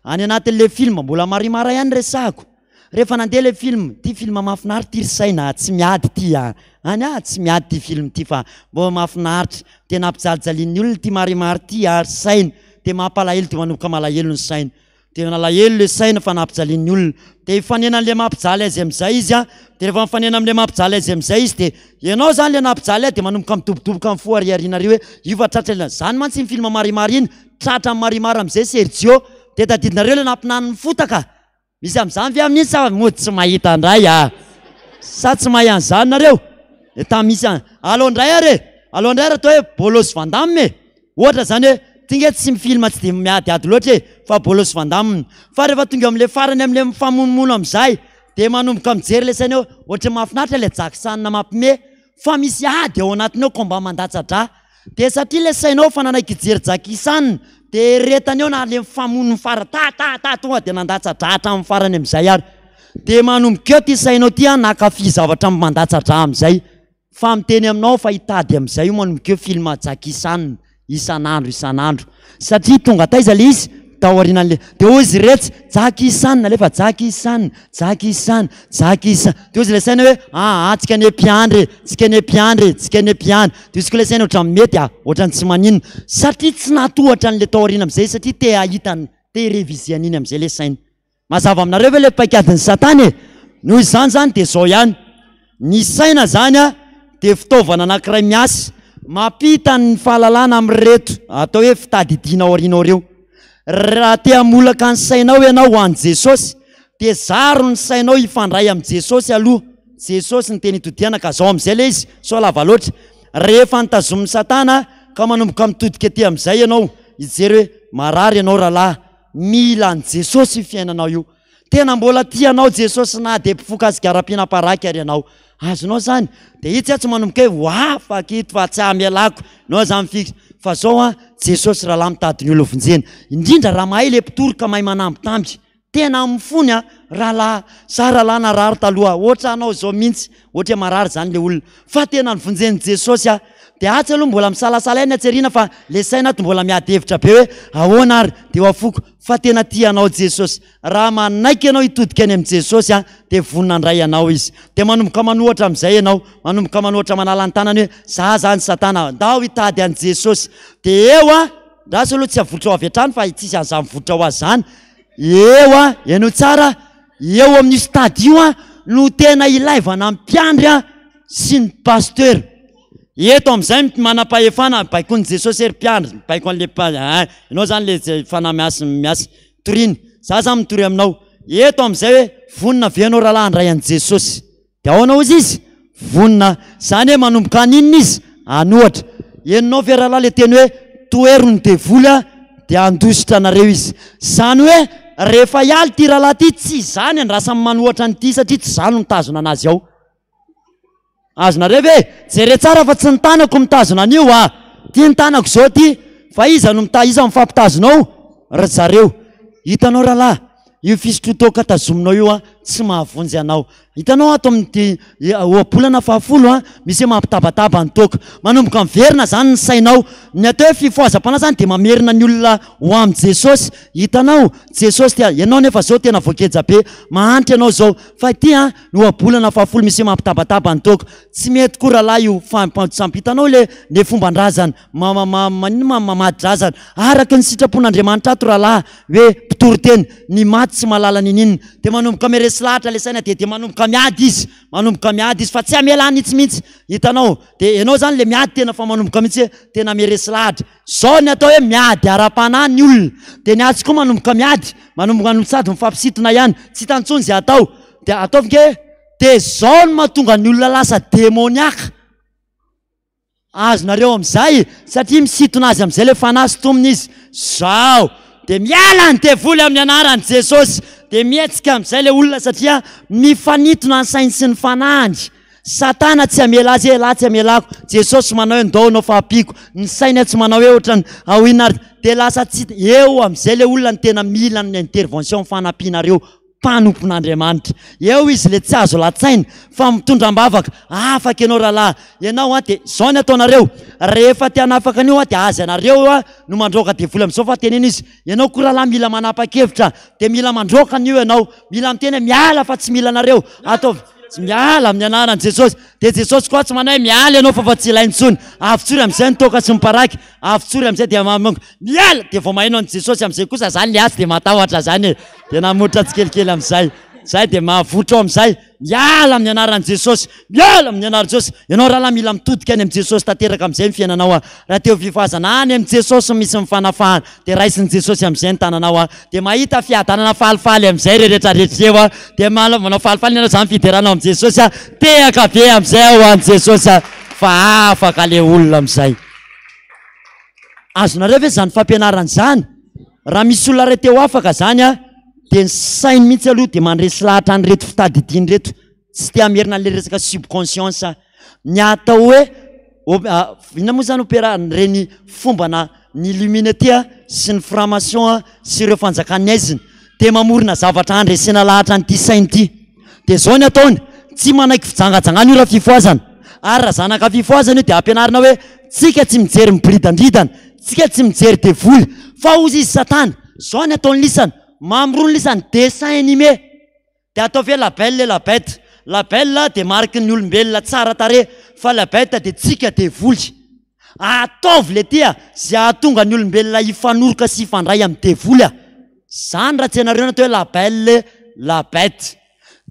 Any anatin'ilay film, mbola marimara ihany resahako. Rehefa nandeha ilay film, ity film mahafinaritra ity ry saina a, tsy miady ity a. Any a, tsy miady ity film ity fa mbô mahafinaritra. Tena ampijalijalian'ny olona ity marimara ity a, ry saina. Dia mampalahelo, dia manomboka malahelo ny saina. Dia nalahelo ilay saina fa nampijalian'ny olona. Dia hifanena amin'ilay mampijaly azy amin'izay izy an. Dia rehefa mifanena amin'ilay mampijaly azy amin'izay izy dia ianao izany ilay nampijaly ahy dia manomboka midobodoboka amin'ny fo ariariana ary hoe io fa tratra ilay izany mantsy iny film Marimar iny. Tratra amin'i Marimar amin'izay Sergio. Dia tadidinareo ilay nampinany ny fotaka? Misy amin'izany ve amin'iny sa mody tsy mahita indray ah? Sa tsy mahay an'izany nareo? Dia tamy misy an. Alao indray ary e! Alao indray ary atao hoe Bolos Van Damme e! Ohatra izany hoe, ity nge tsy film tsy dia miadiady loatra e, fa Bolos Van Damme. Fa rehefa tonga eo amin'ilay farany amin'ilay mifamonomono amin'izay, dia manomboka mijery ilay saina hoe, ohatran'ny mahafinaritra ilay Jackson mampime, fa misy ady ao anatiny ao combat mandatsa-drà. Dia satria ilay sainao efa nanaiky hijery Jackie Chan dia eretany eo na le mifamono ny fara ta ta ta tonga dia nandatsa-drà hatramin'ny farany amin'izay ary. Dia manomboka eo ity sainao ity an nankafy zavatra mandatsa-drà amin'izay. Fa miteny aminao fa hitady amin'izay io manomboka eo film Jackie Chan isan'andro isan'andro. Satria tonga taiza le izy? Tao aorianan'le de hoy izy retsy Jackie Chan alefa Jackie Chan, Jackie Chan, Jackie Chan. De hoy izy le saina hoe aa tsika anie mpiandry e, tsika anie mpiandry e, tsika anie mpiandry. De hoy izy koa le saina ohatran'ny mety a, ohatran'ny tsy maninona. Satria tsy nahatohatra an'le tao aoriana amin'izay satria te hahita ny, te hi-reviser an'iny amin'izay le saina. Mazava aminareo ve ilay paikadin'i Satana e? Noho izany izany dia izao ihany, ny saina izany dia fitaovana anankiray miasa, mampita ny fahalalana amin'ireto atao hoe fitadidiana aorianao ireo. Raha te hamolaka ny sainao ianao ho an'i Jesosy dia zaro ny sainao hifandray amin'i Jesosy aloha. Jesosy ny teny itodihana ka zao amin'izay ilay izy, sao lava loatra. Rehefa notazomin'i Satana ka manomboka mitodika aty amin'izay ianao hijery hoe marary ianao rahalahy, Mila an'i Jesosy io fiainanao io. Tena mbola tia anao Jesosy na dia mpifoka sigara mpihinam-paraky ary ianao. Azonao izany? Dia itsy aho tsy manomboka hoe ho afaka ito fa tsy hamelako. Ianao izany mifikitra. Fa izao an, Jesosy rahalahy mitady ny olona vonjena. Indrindra raha mahay ilay mpitory ka mahay manambitamby. Tena amin'ny fony an, rahalahy, za rahalahy narary taloha, ohatranao izao mihitsy, ohatra hoe marary izany ilay olona. Fa tena novonjen'i Jesosy aho. Dia atsy aloha mbola misalasala ihany atsy aoriana fa le saina ato mbola miady hevitra be hoe ahoana ary dia ho afoko fa tena tia anao Jesosy. Raha manaiky ianao hitodika any amin'i Jesosy an dia vonona handray anao Izy. Dia manomboka manohatra amin'izay ianao, manomboka manohatra manala ny tanany hoe za zany satana, ndao hitady an'i Jesosy. Dia eo an, ndraso aloha tsy avotrao avy hatrany fa tsisy an'izany mivotra ho azy izany. Eo an, henoy tsara, eo amin'io stade io an no tena ilaivana ny mpiandry an sy ny pasteur. Eto amin'izay ny manam-pahefana, baikon'i Jesosy ery mpiandry, mibaiko an'le mpa- ah, ianao zany le zay fanahy miasa miasa, toriny, za zany mitory aminao. Eto amin'izay hoe vonona ve ianao rahalahy handray an'i Jesosy? Dia ahoana hozy izy? Vonona. Zany hoe manomboka haninona izy? Hanohatra. Henonao ve rahalahy le teny hoe tohero ny devoly a, dia handositra anareo izy. Zany hoe rehefa hiala ity rahalahy ity, tsy izaho ny andrasany manohatra an'ity satria tsy izaho no mitazona anazy ao. Azonareo ve? Jereo tsara fa tsy ny tanako mitazona an'io a! Ty ny tanako zao ty, fa iza no mita- iza mifampitazona ao? Ry zareo. Hitanao rahalahy, io fisotroan-toaka tazominao io a, tsy mahavonjy anao. Hitanao ato amin'ity ohabolana fahafolo a, misy hoe mampitabataba ny toaka. Manomboka miverina zany ny sainao. Ny atao hoe fifohazam-panahy zany dia mamerina ny olona ho amin'i Jesosy. Hitanao, Jesosy tia, ianao nefa zao tena voageja be, mahantra ianao zao. Fa ity an, ny ohabolana fahafolo misy hoe mampitabataba ny toaka. Tsy mety koa rahalahy io fampampisamby. Hitanao le le fomban-drazana, ma ma ma maninona ma mamadi-drazana. Araka ny sitrapon'Andriamanitra ato rahalahy hoe mpitory teny, ny maty tsy mahalala niniana. Dia manomboka miresy lahatra le saina dia dia manomboka miady izy, manomboka miady izy fa tsy hamela an'itsy mihitsy. Hitanao, dia ianao zany le miady tena fa manomboka mihitsy hoe tena miresy lahatra. Zao ny atao hoe miady ara-panahy ny olona. Dia ny atsy koa manomboka miady, manomboka manomboka sady mifampisintona ihany, tsy hitany intsony izay atao. Dia ataovy nge hoe, dia zao no mahatonga ny olona lasa demoniaka. Azonareo amin'izay? Satria misintona azy amin'izay ilay fanahy sintominy izy. Zao! Dia miala ny devoly amin'ny anaran'i Jesosy. Dia mihetsika amin'izay ilay olona satria mifanintona ny sainy sy ny fanahiny. Satana tsy hamela azy hoe elah tsy hamelako, Jesosy manao hoe ndao ianao fa ampiako, ny saina tsy manao hoe ohatrany ao inona ary dia lasa tsy eo amin'izay ilay olona no tena mila ny intervention fanampianareo mpanompon'Andriamanitra. Eo izy ilay tsy azo latsaina fa mitondra am-bavaka, afaka ianao rahalahy, ianao an dia izao ny ataonareo, rehefa te hanafaka an'io an dia azy anareo an no mandroaka devoly amin'izao fa teneno izy, ianao koa rahalahy mila manapa-kevitra dia mila mandroaka an'io ianao, mila miteny hoe miala fa tsy mila anareo, ataovy Tsy miala amin'ny anaran'i Jesosy. Dia Jesosy koa tsy manao hoe miala ianao fa fa tsy ilaina intsony. Avotsory amin'izay ny toaka sy ny paraky. Avotsory amin'izay dia mamongo. Miala! Dia vao maheno an'i Jesosy amin'izay kosa zany le atsy dia matahotra zany e. Dia namotra tsikelikely amin'izay. Zay dia mahavotra ao amin'izay. Miala amin'ny anaran'i Jesosy. Miala amin'ny anaran'i Jesosy. Ianao rahalahy mila mitodika any amin'i Jesosy tanteraka amin'izay ny fiainanao a. Raha te ho fifazana any amin'i Jesosy misy ny fanafahana. Dia raisin'i Jesosy amin'izay ny tananao a. Dia mahita fiadanana falifaly amin'izay ireo rehetra rehetra eo a. Dia manao falifaly ianao izany fiderana ao amin'i Jesosy a. Tehaka be amin'izay aho ho an'i Jesosy a. Fa afaka ilay olona amin'izay. Azonareo ve izany fampianarana izany? Raha misy olona iray te ho afaka izany a, dia ny sainy mihitsy aloha dia mandresy lahatra an'ireto fitadidiana ireto. Tsy te hamerina an'ilay resaka subconscience aho. Ny atao hoe. Inona moa izany opéra? Ireny fombana ny Illuminati sy ny franc-maçon sy ireo fanjakan'ny haizina dia mamorona zavatra handresena lahatra an'ity saina ity. Dia izao ny ataony, tsy manaiky fijangajangana io raha fifohazana. Ary raha zanaka fifohazana io dia ampianarina hoe tsika tsy mijery miboridandridana, tsika tsy mijery devoly, fa hozy izy satana. Izao ny ataon'ny lisany, mamorona lisany dessin animé. Dia ataovy hoe la belle et la bête. La belle dia mariky ny olombelona tsara tarehy, fa la bête dia tsika devoly. Ataovy le ty a, ze hahatonga ny olombelona hifanoroka sy hifandray amin'ny devoly a. Zany raha tsy ianareo no atao hoe la belle la bête.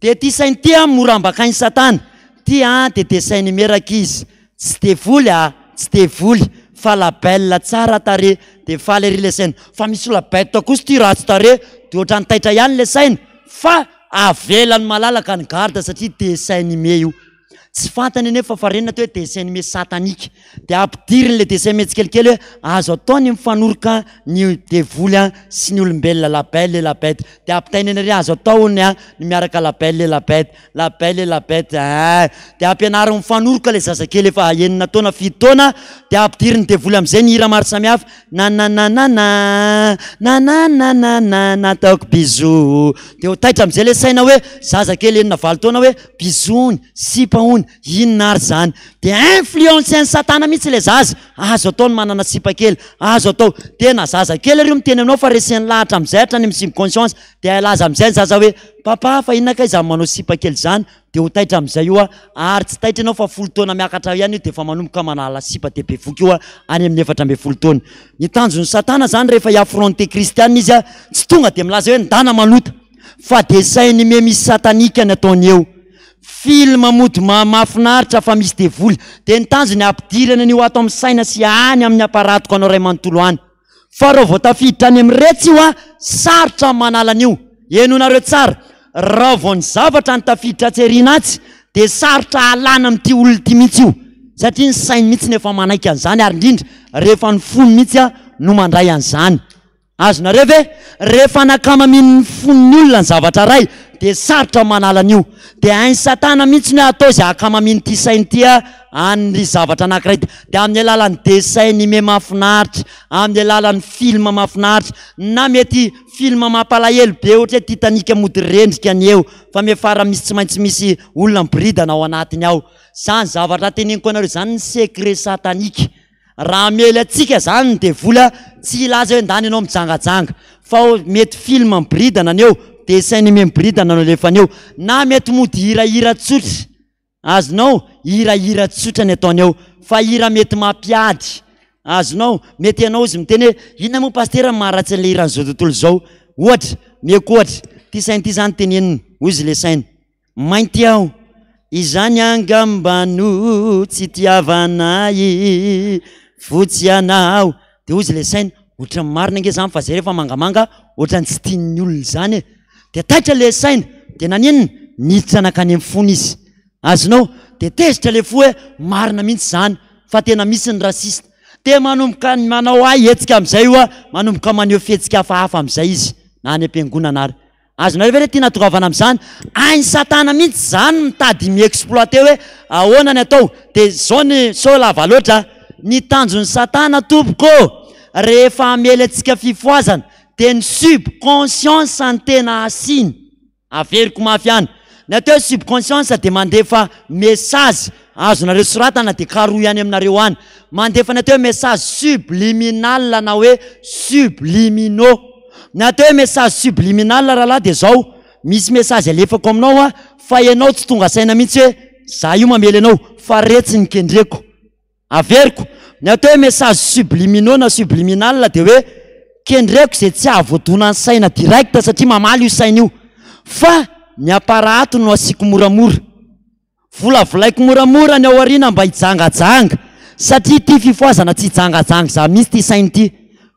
Dia ty saina ty a mora ambakain'i satana. Ty a dia dessin animé rankizy. Tsy devoly a, tsy devoly fa la belle tsara tarehy dia faly ery le saina. Fa misy la bête kosa ty ratsy tarehy dia ohatran'ny taitra ihany le saina fa avelany malalaka ny garde satria dessin animé io. Tsy fantany anefa fa reny natao hoe dessin animé satanique. Dia ampidiriny le dessin animé tsikelikely hoe azo atao ny mifanoroka ny devoly sy ny olombelona la belle et la bête. Dia ampitainy any aoriana azo atao hono ny miaraka la belle et la bête. La belle et la bête eh! Dia ampianariny mifanoroka ilay zazakely efa enina taona, fito taona, dia ampidirin'ny devoly amin'izay ny hira maro samihafa, nanananana, nanananana, nataoko bisou. Dia ho taitra amin'izay ilay saina hoe zazakely enina valo taona hoe bisou hono, sipa hono, inona ary izany? Dia influencer-n'i satana mihitsy ilay zaza, azo atao ny manana sipa kely, azo atao. Tena zazakely ary io miteny aminao fa reseny lahatra amin'izay hatrany amin'ny subconscience. Dia hilaza amin'izay ny zaza hoe, Papa, fa inona kay izany manao sipa kely izany? Dia ho taitra amin'izay io aho. Ary tsy taitra ianao fa folo taona miakatra ihany io dia efa manomboka manala sipa dia bevoka io any amin'ny 14 taona. Ny tanjon'i Satana izany rehefa hi-affronter kristiana izy, tsy tonga dia milaza hoe ndana manota, fa dessin animé misy satanika ny ataony eo. Film mody mahafinaritra fa misy devoly. Dia ny tanjony hampidirana an'io ato amin'ny saina sy any amin'ny aparatoko anao iray manontolo any. Fa raha vao tafiditra any amin'iretsy io an, sarotra ny manala an'io. Henoinareo tsara, raha vao ny zavatra no tafiditra atsy aoriana atsy dia sarotra alana amin'ity olona ity mihitsy io. Satria ny sainy mihitsy no efa manaiky an'izany ary indrindra rehefa ny fony mihitsy no mandray an'izany. Azonareo ve? Rehefa nankamamian'ny fon'ny olona ny zavatra iray dia sarotra ny manala an'io. Dia hain'i Satana mihitsy ny hoe atao izay hankamamian'ity sainy ity an'ry zavatra anankiray ity. Dia amin'ny alalan'ny dessin animé mahafinaritra, amin'ny alalan'ny film mahafinaritra, na mety film mampalahelo be ohatra hoe Titanic mody rendrika ny eo, fa miafara misy tsy maintsy misy olona miboridana ao anatiny ao. Izany zavatra teneniko anareo izany ny secret satanique. Raha hamely antsika zany ny devoly a, tsy hilaza hoe ndany ianao mijangajanga, fa mety film miboridana ny eo, dessin animé miboridana no alefany eo, na mety mody hirahira tsotra, azonao, hirahira tsotra ny ataony eo, fa hira mety mampiady, azonao, mety ianao izy miteny hoe inona moa pasitera ny maharatsy an'le hiran'izao tontolo izao, ohatra, omeko ohatra, ty saina ty zany teneniny, hoy izy le saina. Mainty aho, izany angamba no tsy itiavana ahy, fotsy ianao. Dia hozy ilay saina, ohatran'ny marina ange izany fa zay rehefa mangamanga ohatran'ny tsy tian'ny olona izany e. Dia taitra ilay saina, dia naninona? Niditra nankany amin'ny fony izy. Azonao? Dia tezitra ilay fo hoe marina mihitsy izany fa tena misy ny raciste. Dia manomboka manao ahy hetsika amin'izay io, manomboka maneho fihetsika hafahafa amin'izay izy, na any am-piangonana ary. Azonareo ve le tiana atongavana amin'izany? Hain'i satana mihitsy zany mitady mi-exploiter hoe ahoana ny atao. Dia zao ny, sao lava loatra, ny tanjon'i satana tompoko ô, rehefa hamely antsika fifohazana dia ny subconscience no tena asiany. Averiko mafy ihany. Ny atao hoe subconscience dia mandefa message, azonareo soratana dia karohy any aminareo any. Mandefa ny atao hoe message subliminal na hoe subliminaux. Ny atao hoe message subliminal rahalahy dia zao, misy message alefako aminao aho fa ianao tsy tonga saina mihitsy hoe za io mamely anao fa retsy ny kendreko. Averiko, ny atao hoe message subliminaux na subliminal dia hoe kendreko izay tsy hahavoadona ny saina direct satria mamaly io saina io fa ny aparato no asiako moramora. Volavolaiko moramora ny ao aoriana mba hijangajanga satria ity fifohazana tsy hijangajanga izany mihitsy ity saina ity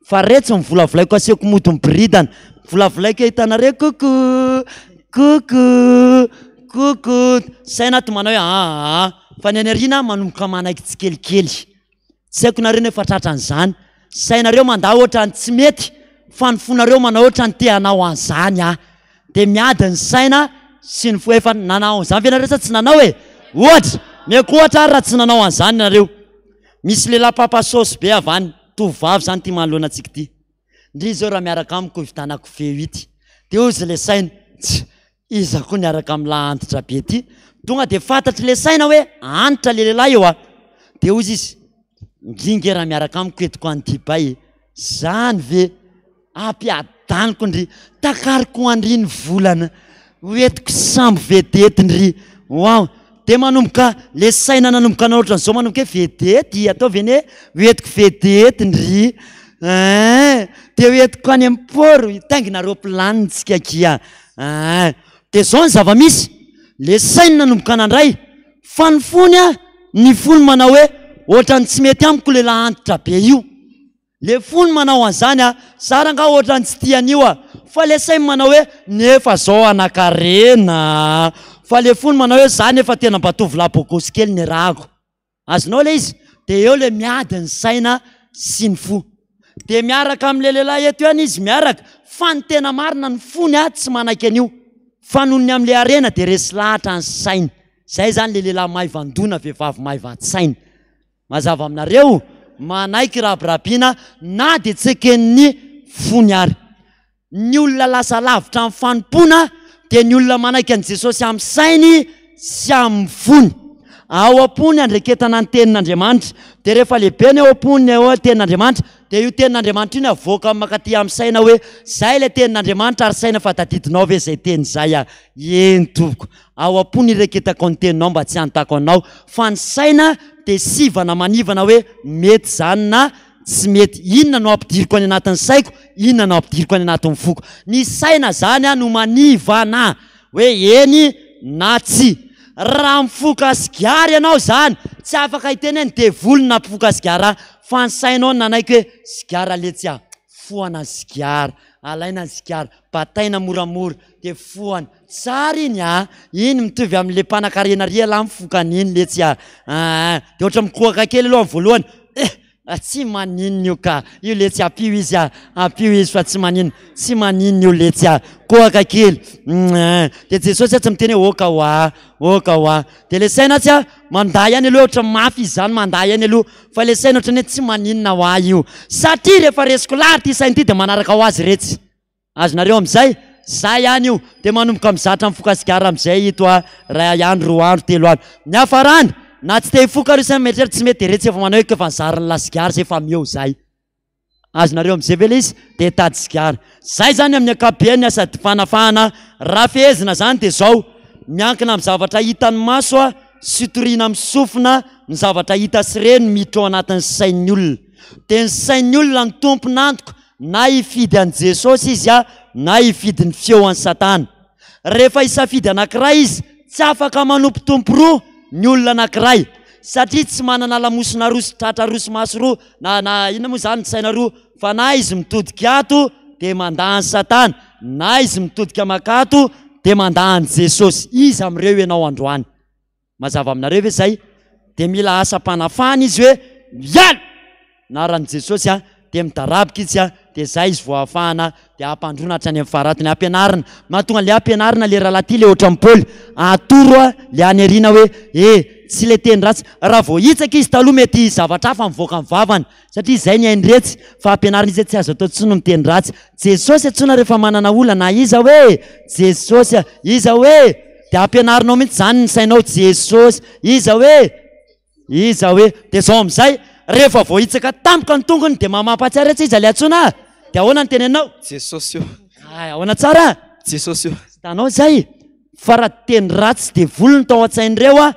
fa retsy ny volavolaiko asehoko mody miboridana volavolaiko hitanareo coucou coucou coucou saina ato manao hoe aa fa ny any aoriana manomboka manaiky tsikelikely. Tsy haiko nareo nefa tratran'izany. Sainareo mandà ohatrany tsy mety fa ny fonareo manao ohatrany te hanao an'izany aho. Dia miady ny saina sy ny fo. Efa nanao an'izany ve nareo sa tsy nanao e? Ohatra, meko ohatra ary raha tsy nanao an'izany nareo. Misy lehilahy papa saosy be avy any, tovovavy izany ity manoloana antsika ity. Ndry izao raha miaraka amiko hividanako V8. Dia hozy ilay saina, tsia, iza koa niaraka amin'ilay antitra be ity? Tonga dia fantatr'ilay saina hoe antitra ilay lehilahy eo a. Dia hozy izy, ndry nge raha miaraka amiko entiko any Dubaï e. Zany ve? Ampiadaniko ndry, takariko an-dry ny volana, hoentiko sambo vedety ndry, waouh! Dia manomboka le saina nanomboka nanao ohatran'izao manomboka hoe vedety, ataovy anie hoentiko vedety ndry, ein! Dia hoentiko any amin'ny port, hitaingina roaplanina tsika akia, ein! Dia zao ny zava-misy, le sainy nanomboka nandray, fa ny fony an, ny fony manao hoe ohatran'ny tsy mety amiko le lahy antitra be io. Le fony manao an'izany a, za rangaha ohatran'ny tsy tia an'io a, fa le sainy manao hoe nefa zao anakarena a, fa le fony manao hoe za nefa tena mba tovolahy bogosy kely niarahako. Azonao le izy? De eo le miady ny saina sy ny fo. De miaraka amin'le lehilahy eto ihany izy miaraka, fa ny tena marina ny fony a tsy manaiky an'io, fa noho ny amin'le harena de resy lahatra ny sainy. Zay zany le lehilahy maivan-doha na vehivavy maivan-tsaina. Mazava aminareo? Manaiky rabirabiana na dia tsy eken'ny fony ary. Ny olona lasa lavitra amin'ny fanompoana dia ny olona manaiky an'i Jesosy amin'ny sainy sy amin'ny fony. Ao am-pony andreketana ny tenin'Andriamanitra. Dia rehefa lehibe ny ao am-pony ao tenin'Andriamanitra, dia io tenin'Andriamanitra io no avoaka mankaty amin'ny saina hoe zay ilay tenin'Andriamanitra ary saina fa tadidinao ve izay teny izay a? Eny tompoko. Ao am-po ny ireketako ny teninao mba tsy hanontako anao, fa ny saina dia sivana manivana hoe mety izany na tsy mety, inona no ampidiriko any anatin'ny saiko, inona no ampidiriko any anatin'ny foko. Ny saina izany no manivana hoe eny na tsia. Raha mifoka sigara ianao izany, tsy afaka hiteny hoe ny devoly no nampifoka sigara ahy, fa ny sainao no nanaiky hoe sigara letsy ah, fohana ny sigara, alaina ny sigara, bataina moramora dia fohana. Tsara iny a! Iny mitovy amin'le mpanakarena ry elah mifoka an'iny letsy a! Aa de ohatra mikohaka kely aloha amin'ny voalohany, eh! Tsy maninona io ka! Io letsy ampio izy a! Ampio izy fa tsy maninona, tsy maninona io letsy a! Kohaka kely, aa de Jesosy atsy miteny hoe oka hoa, oka hoa! De le saina atsy a mandà ihany aloha ohatra mafy izy zany mandà ihany aloha fa le saina ohatran'ny hoe tsy maninona hoa io satria rehefa resiko lahatra ity saina ity de manaraka ho azy retsy. Azonareo amin'izay? Zay ihany io. Dia manomboka mizatra mifoka sigara amin'izay ito a, iray andro, roa andro, telo andro. Ny hafarany, na tsy te hifoka ary io saingy mieritreritra tsy mety dia retsy efa manao hoe efa nizarin'ny la sigara zay efa mieo zay. Azonareo amin'izay ve ilay izy? Dia hitady sigara. Zay zany amin'ny ankapobeny ny asa fanafahana. Raha fehezina zany dia zao, miankina amin'ny zavatra hitan'ny maso a, sy toriana amin'ny sofina ny zavatra hita sy re no miditra ao anatin'ny sain'ny olona. Dia ny sain'ny olona no tompon'antoka Na hifidy an'i Jesosy izy na hifidy ny feo an'i Satana. Rehefa hisafidy anankiray izy, tsy afaka manompo tompo roa ny olona anankiray, satria tsy manana lamosina roa sy tratra roa sy maso roa, na, na inona moa izany, saina roa, fa na izy mitodika ato dia mandà an'i Satana, na izy mitodika mankato dia mandà an'i Jesosy. Iza amin'ireo ianao androany? Mazava aminareo ve izay? Dia mila asam-panafahana izy hoe miala! Anaran'i Jesosy a, dia midaraboka izy a, dia izay izy vao afahana, dia ampandroana hatrany amin'ny faharatiny. Ampianarina, mahatonga an'ilay ampianarina ilay rahalahy ity ilay ohatran'i Paoly, atoro a, ilay any aoriana hoe e, tsy ilay teny ratsy. Raha vao hitsaka izy taloha mety zavatra hafa mivoaka ny vavany, Satria izay ny hainy retsy, fa ampianarina izy hoe tsy azo atao intsony ny miteny ratsy. Jesosy antsoina rehefa manana olana, na iza hoe? Jesosy a! Iza hoe? Dia ampianarinao mihitsy izany ny sainao, Jesosy. Iza hoe? Iza hoe? Dia izao amin'izay, rehefa voahitsaka tampoka ny tongony dia mamampahatsiahy retsy iza ilay antsoina a! Dia ahoana ny teneninao? Jesosy o! Hay, ahoana tsara? Jesosy o! Hitanao izay? Fa raha teny ratsy devoly no tao an-tsain'ireo a,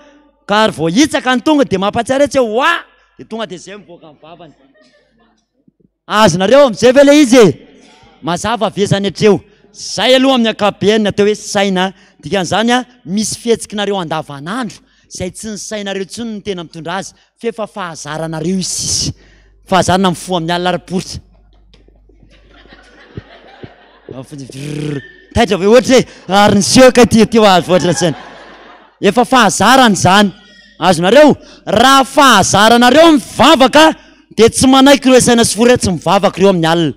ka ary voahitsaka ny tongony dia mampahatsiahy retsy hoe oa! Dia tonga dia izay mivoaka ny vavany. Azonareo amin'izay ve ilay izy e? Mazava ve izany hatreo? Izay aloha amin'ny ankapobeny ny atao hoe saina. Dikan'izany a, misy fihetsikinareo andavanandro izay tsy ny sainareo intsony no tena mitondra azy fa efa fahazaranareo io sisa. Fahazarana mifoha amin'ny alina ary poritra. Taitra ve ohatra e? Ary niseho kay ty teo azo ohatra saina. Efa fahazarana izany. Azonareo? Raha fahazaranareo mivavaka dia tsy manaiky ireo saina sy fo ireo tsy mivavaka ireo amin'ny alina.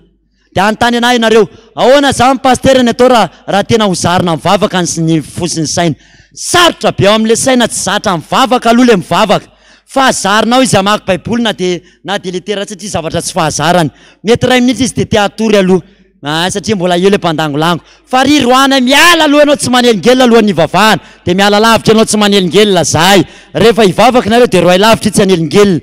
Dia hanontany anah ianareo, ahoana izany pasitera ny atao raha raha tena ho zarina mivavaka ny ny fo sy ny saina? Sarotra be ao amin'ilay saina tsy zatra mivavaka aloha ilay mivavaka. Fahazarinao izy hamaky baiboly na dia na dia litera satria zavatra tsy fahazarany. Mety iray minitra izy dia te hatory aloha. Ah, satria mbola eo ilay mpandangolango. Fa ry roana miala aloha ianao tsy manelingelina alohan'ny hivavahana. Dia miala lavitra ianao tsy manelingelina zahay. Rehefa hivavaka nareo dia roahy lavitra io tsy hanelingelina.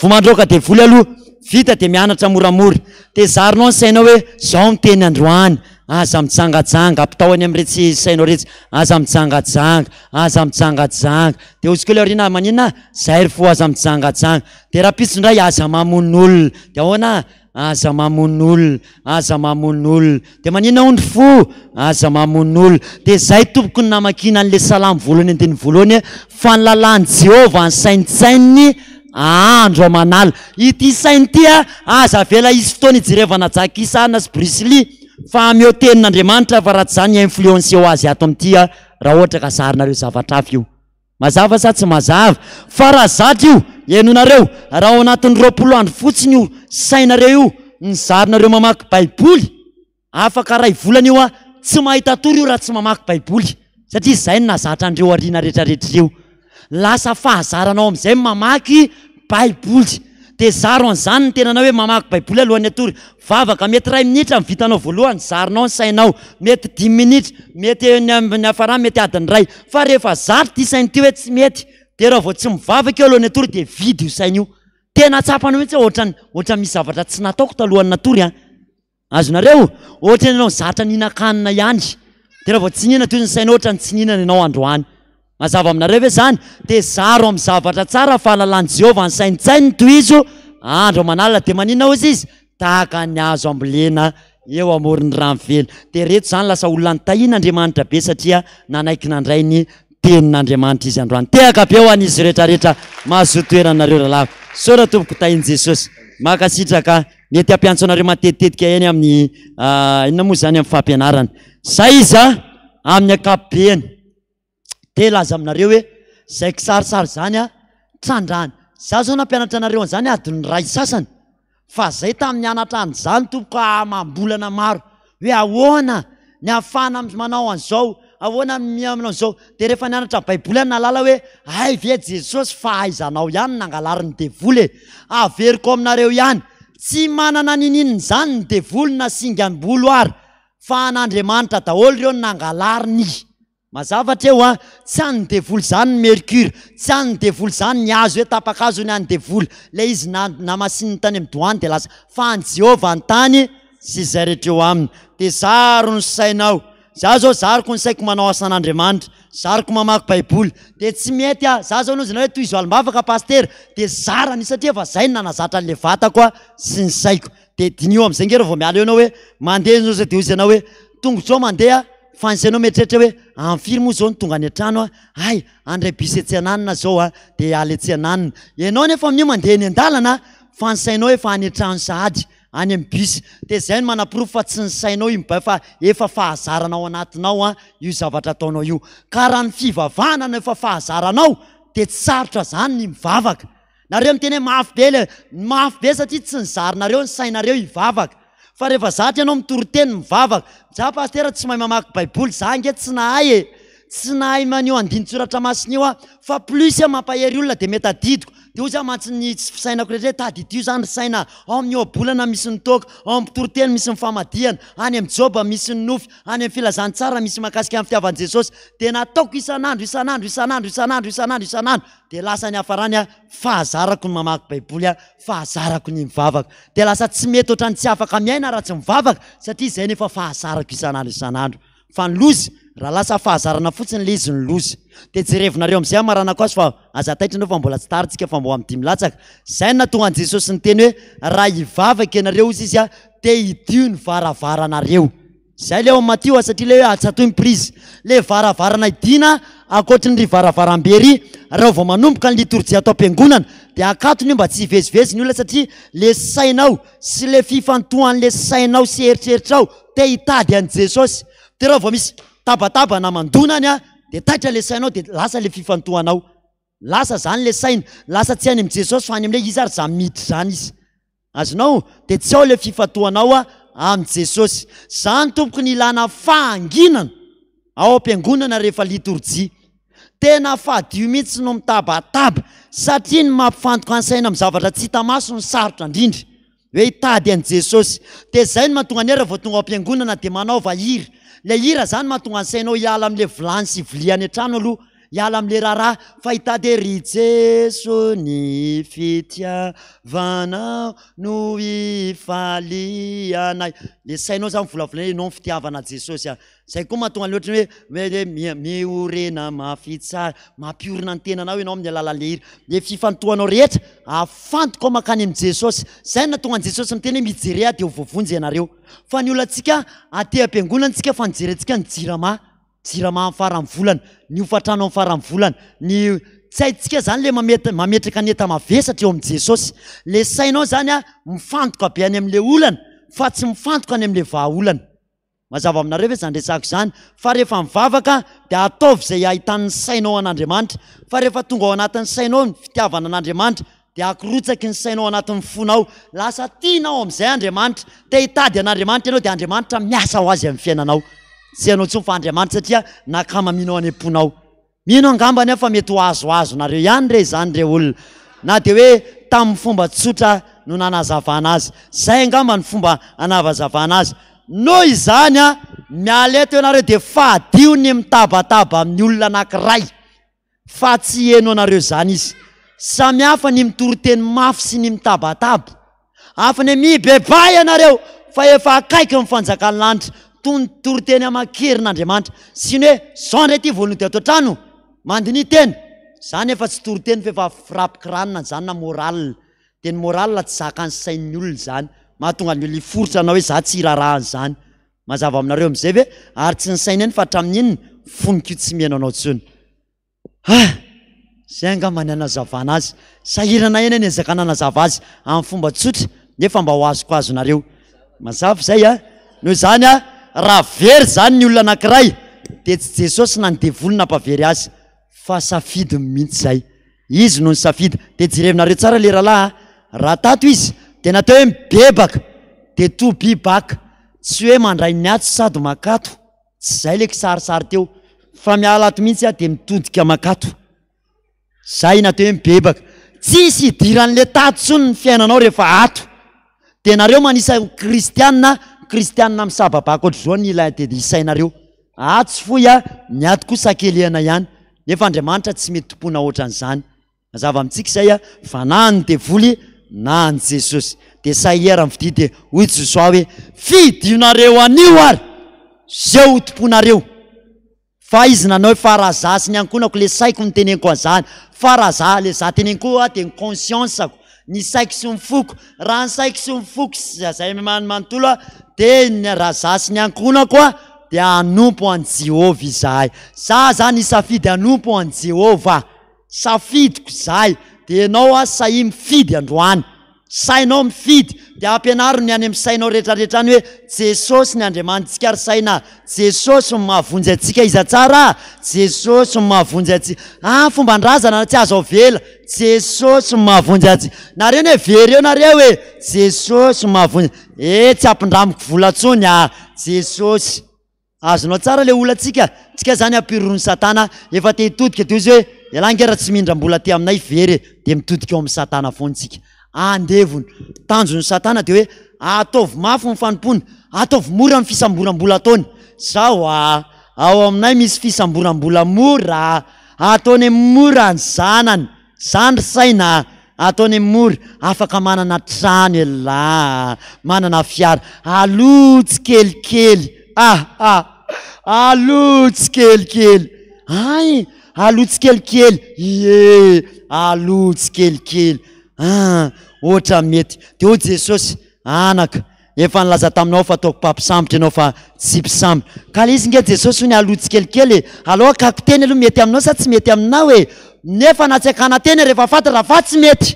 Vao mandroaka devoly aloha, vita dia mianatra moramora. Dia zarinao ny sainao hoe zao ny teny androany. Aza mijangajanga, ampitao any amin'iretsy sainao iretsy. Aza mijangajanga, aza mijangajanga. Dia hozy koa ilay aoriana, maninona? Zay ry fo aza mijangajanga. Dia rahampitso indray aza mamono olona. Dia ahoana? Aza mamono olona, aza mamono olona. Dia maninona hono ry fo? Aza mamono olona. Dia izay tompoko no namakiana an'ilay salamo voalohany andininy voalohany hoe, fa ny lalàn'i Jehovah ny saintsaininy andro aman'alina. Ity saina ity a, aza avela hisy fotoana hijerevana Jackie Chan sy Bruce Lee fa ameo tenin'Andriamanitra fa raha tsy izany hi-influencer ho azy ato amin'ity a, raha ohatra ka zarinareo zavatra hafa io. Mazava sa tsy mazava? Fa raha zatra io, henoinareo, raha ao anatin'ny 20 andro fotsiny io sainareo io, ny zarinareo mamaky baiboly, afaka ray volana io a, tsy mahita tory io raha tsy mamaky baiboly, satria izay no nahazatra an'ireo aoriana rehetrarehetra ireo. Lasa fahazaranao amin'izay ny mamaky baiboly. Dia zaro an'izany ny tenanao hoe mamaky baiboly alohan'ny hatory. Vavaka, mety iray minitra ny vitanao voalohany, zarinao ny sainao. Mety dimy minitra, mety eny amin'ny hafarany mety adiny iray. Fa rehefa zatra ity saina ity hoe tsy mety, dia raha vao tsy mivavaka eo alohan'ny hatory dia vide io saina io. Tena tsapanao mihitsy hoe ohatran'ny ohatran'ny misy zavatra tsy nataoko talohan'ny natory an. Azonareo? Ohatran'ny ianao zatra nihinan-kanina ihany. Dia raha vao tsy nihinana toy ny sainao ohatran'ny tsy nihinana ianao androany. Mazava aminareo ve izany? Dia zaro amin'ny zavatra tsara fahalalan'i Jehovah ny saintsaininy tohizo andro aman'alina. Dia maninona hozy izy? Tahaka ny hazo ambolena eo amoron'ny rano velona. Dia ireto izany lasa olona nitahian'Andriamanitra be satria nanaiky nandray ny tenin'Andriamanitra izy androany. Tehaka be ho an'izy rehetra rehetra. Mahazoa toerana nareo rahalahy. Misaotra tompoko tahin'i Jesosy. Mankasitraka. Mety hampiantso anareo matetitetika eny amin'ny inona moa izany amin'ny fampianarana. Zay izy a, amin'ny ankapobeny. Te hilaza aminareo hoe izay kisarisary izany a, trandrahana. Za zao nampianatra anareo an'izany adiny iray sasany. Fa zay tamin'ny nianatra an'izany tompoko amam-bolana maro. Hoe ahoana ny ahafahana manao an'izao, ahoana ny manao an'izao. Dia rehefa nianatra baiboly aho nahalala hoe hay ve Jesosy fahaizanao ihany nangalarin'ny devoly e. Averiko aminareo ihany, tsy manana nininin'izany izany ny devoly na singam-bolo ary fa an'Andriamanitra daholo ireo nangalariny. Mazava hatreo an! Tsy an'ny devoly izany ny mercure, tsy an'ny devoly izany ny hazo hoe tapa-kazo ny an'ny devoly, ilay izy na namasininy tany amin'ny doany dia lasa, fa an'i Jehovah ny tany sy izay rehetra eo aminy. Dia zaro ny sainao. Za zao zariko ny saiko manao asan'Andriamanitra, zariko mamaky baiboly, dia tsy mety aho, za zao nozy hoe tohizo alim-bavaka pasitera, dia zarany satria efa zay no nanazatra an'ilay vatako aho sy ny saiko. Dia diniho amin'izay nge raha vao miala eo ianao hoe mandeha ianao zao dia hozy ianao hoe tongotrao mandeha fa ny sainao mieritreritra hoe amin'ny firy moa izao no tonga any an-trano aho? Hay, handray bus etsy ananona izao aho dia hiala etsy ananona. Ianao nefa amin'io mandeha eny an-dalana fa ny sainao efa any an-trano sahady, any amin'ny bus. Dia izay no manaporofo fa tsy ny sainao io mibay fa efa fahazarana ao anatinao io zavatra ataonao io. Ka raha ny fivavahana no efa fahazaranao dia tsy sarotra izany ny mivavaka. Nareo miteny hoe mafy be le, mafy be satria tsy nizarinareo ny sainareo hivavaka. Fa rehefa zatra ianao mitory teny mivavaka, za pasitera tsy mahay mamaky baiboly, za ange tsy nahay e, tsy nahay an'io andinin-tsoratra masina io aho, fa plus aho mampahery olona dia mety adidiko, dia hoy za mantsy ny fisainako rehetra hoe tadidio zany ry saina a, ao amin'ny ohabolana misy ny toaka, ao amin'ny mpitory teny misy ny famadihana, any amin'ny joba misy ny nofy, any amin'ny filazantsara misy mahakasika ny fitiavan'i Jesosy, dia nataoko isan'andro isan'andro isan'andro isan'andro isan'andro isan'andro, Dia lasa niafarany aho, fahazarako ny mamaky baiboly aho, fahazarako ny mivavaka. Dia lasa tsy mety ohatran'ny tsy afaka miaina raha tsy mivavaka satria izay no efa fahazarako isan'andro isan'andro. Fa ny loza, raha lasa fahazarana fotsiny ilay izy ny loza. Dia jerevinareo amin'izay hamaranako azy fa aza taitra ianao fa mbola tsy tara tsika fa mbo amin'ny dimy latsaka. Izay no nahatonga an'i Jesosy niteny hoe raha hivavaka ianareo hozy izy dia hidio ny varavaranareo. Zay le ao am Matio a, satria le hoe atsatoy ny prise. Le varavarana hidiana ankoatry ny ry varavarambe ry, raha vao manomboka ny litorjia ato am-piangonana dia akatony io mba tsy hivezivezy ny olona satria le sainao sy le fifantohan'le sainao sy eritreritrao te hitady an'i Jesosy. Dia raha vao misy tabataba na mandona any a, dia taitra le sainao dia lasa le fifantohanao. Lasa zany le saina, lasa tsy any amin'i Jesosy fa any amin'le iza ary zany miditra zany izy. Azonao? Dia tsy ao ilay fifantohanao amin'i Jesosy. Izany tompoko ny ilana fahanginana ao am-piangonana rehefa litorjia. Tena fadio mihitsy no mitabataba satria ny mampifantoka ny saina amin'ny zavatra tsy hita maso no sarotra indrindra. Hoe hitady an'i Jesosy. Dia izay no mahatonga ny hoe raha vao tonga ao am-piangonana dia manaova hira. Ilay hira izany mahatonga ny sainao hiala amin'ilay vilany sy vilia any an-trano aloha. Hiala amin'ilay raharaha fa hitady hoe ry Jeso ny fitiavanao no ifalianay. Ilay sainao izany volavolaina hoe ianao ny fitiavana Jesosy a. Zay koa mahatonga ny ohatran'ny hoe hoe miorena mafy tsara, mampiorina ny tenanao ianao amin'ny alalan'ilay hira. Ilay fifantohanao rehetra afantoka ao mankany amin'i Jesosy. Zay no nahatonga an'i Jesosy niteny hoe mijere ahy dia ho voavonjy ianareo. Fa ny olantsika aty am-piangonana tsika fa ny jerentsika ny jirama, jirama amin'ny faran'ny volana, ny hofantrano amin'ny faran'ny volana, ny tsy haintsika zany le mamet- mametraka ny enta-mavesatra eo amin'i Jesosy. Le sainao zany a mifantoka be any amin'ilay olana fa tsy mifantoka any amin'ilay vahaolana. Mazava aminareo ve izany resako izany? Fa rehefa mivavaka dia ataovy izay ahitan'ny sainao an'Andriamanitra. Fa rehefa tonga ao anatin'ny sainao ny fitiavana an'Andriamanitra dia akorotsaky ny sainao ao anatin'ny fonao. Lasa tianao amin'izay Andriamanitra. Te hitady an'Andriamanitra ianao dia Andriamanitra miasa ho azy amin'ny fiainanao. Tsy ianao intsony fa Andriamanitra satria nakamamianao any am-ponao. Mino angambany aho fa mety ho azoazonareo ihany re izany re olona, na dia hoe tamin'ny fomba tsotra no nanazavana azy. Izay angamba ny fomba anavazavana azy. Noho izany an, miala eto ianareo dia fadio ny mitabataba amin'ny olona anankiray fa tsy heno anareo izany izy. Samy hafa ny mitory teny mafy sy ny mitabataba. Hafa ny mibebaha ianareo fa efa akaiky ny fanjakan'ny lanitra. Toy ny toriteny aman-kerin'Andriamanitra. Sy ny hoe zao indray ity vao nody ato an-trano, mandiniha tena. Izany efa tsy toriteny fa efa firapikiranina izany na morale. Dia ny morale tsy zakan'ny sain'ny olona izany. Mahatonga ny olona hiforitra hanao hoe za tsy hiraharaha an'izany. Mazava aminareo amin'izay ve? Ary tsy ny saina ihany fa hatramin'ny inona? Fony koa tsy mihaino anao intsony. Ah! Zay angamba ny hanazavana azy. Sahirana ihany aho niezaka nanazava azy amin'ny fomba tsotra nefa mba ho azoko azonareo. Mazava izay a! Noho izany a, raha very izany ny olona anankiray dia tsy Jesosy na ny devoly nampavery azy fa safidiny mihitsy izay. Izy no nisafidy. Dia jerevinareo tsara le rahalahy a! Raha tato izy dia natao hoe mibebaka dia to be back. Tsy hoe mandray ny atsy sady makato. Tsy zay le kisarisary teo fa miala ato mihitsy aho dia mitodika makato. Zay natao hoe mibebaka. Tsisy idiran'le tato tsony ny fiainanao rehefa ato. Dia nareo manisa kristiana, kristiana misababaka ohatr'izao ny ilay dia isainareo. Ato tsy fohy a, ny ato kosa akelehana ihany. Nefa Andriamanitra tsy mety tompoina ohatran'izany. Mazava amintsika izay a, fa na an'ny devoly na an'i Jesosy. Dia sahia raha mifidia dia hoy Josoa hoe, fidionareo anio ary izeo ho tomponareo. Fa izy nanao hoe, fa raha za sy ny ankohonako le saiko no teneniko an'izany, fa raha za, le za teneniko koa dia ny conscience-ko, ny saiko sy ny foko, raha ny saiko sy ny foko sy izay manontolo a, dia ny raha za sy ny ankohonako a, dia hanompo an'i Jehovah izahay. Za zany hisafidy hanompo an'i Jehovah. Safidiko izahay dia ianao aho sahia mifidy androany. Sainao mifidy dia ampianaro ny any amin'ny sainao rehetrarehetra any hoe Jesosy ny Andriamanitsika ry saina a! Jesosy no mahavonjy antsika iza tsara a! Jesosy no mahavonjy antsika. Ah fomban-drazana tsy azo avela. Jesosy no mahavonjy antsika. Nareo anie very eo nareo e! Jesosy no mahavonjy. Eh tsy ampindramiko vola tsony ah! Jesosy. Azonao tsara le olantsika, tsika zany ampiroron'i satana, efa te hitodika de ozy hoe ialahy nge raha tsy mindram-bola aty aminay very e, de mitodika ao amin'i satana foana tsika, andevony, tanjon'i satana de hoe ataovy mafy ny fanompoana, ataovy mora ny fisamboram-bola ataony, zao a, ao aminay misy fisamboram-bola mora, ataony mora ny zanany, Zany ry saina a! Ataony mora, afaka manana trano elah a! Manana fiara, aloha tsikelikely ah ah! Aloha tsikelikely, hay! Aloha tsikelikely, ie! Aloha tsikelikely, ah! Ohatran'ny mety. Dia hoy Jesosy, anaka, Efa nilaza taminao fa ataoko mpampisambotra ianao fa tsy mpisambotra. Ka le izy nge Jesosy hono aloha tsikelikely e! Aleo akako teny aloha mety aminao sa tsy mety aminao e! Nefa na tsy akana teny rehefa fantatra fa tsy mety!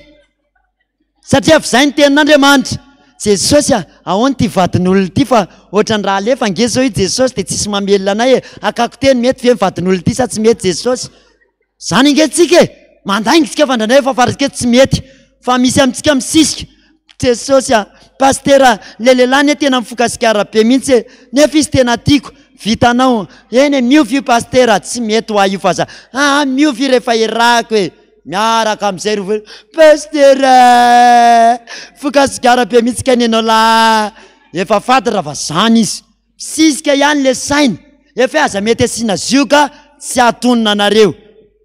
Satria avy izay ny tenin'Andriamanitra. Jesosy a! Ahoana ity vadin'olona ity fa ohatran'ny raha alefa nge zao i Jesosy dia tsisy mamelona anay e! Akako teny mety ve ny vadin'olona ity sa tsy mety Jesosy? Zany ange tsika e! Mandainga tsika fa indraindray efa fantatsika hoe tsy mety fa misy amintsika misisika. Jesosy a! Pasitera, le lehilahy anie tena mifoka sigara be mihitsy e! Nefa izy tena tiako. Vitanao, eny e, miova io pasitera, tsy mety ho ahy io fa za, aa miova io rehefa irahako e, miaraka amin'izay ry vola, pasitera, foka sigara be mihitsy kay nenao lahy, efa fantatra fa zany izy, misisika ihany le saina, efa hoe aza mety asiana zioga tsy hatonina anareo,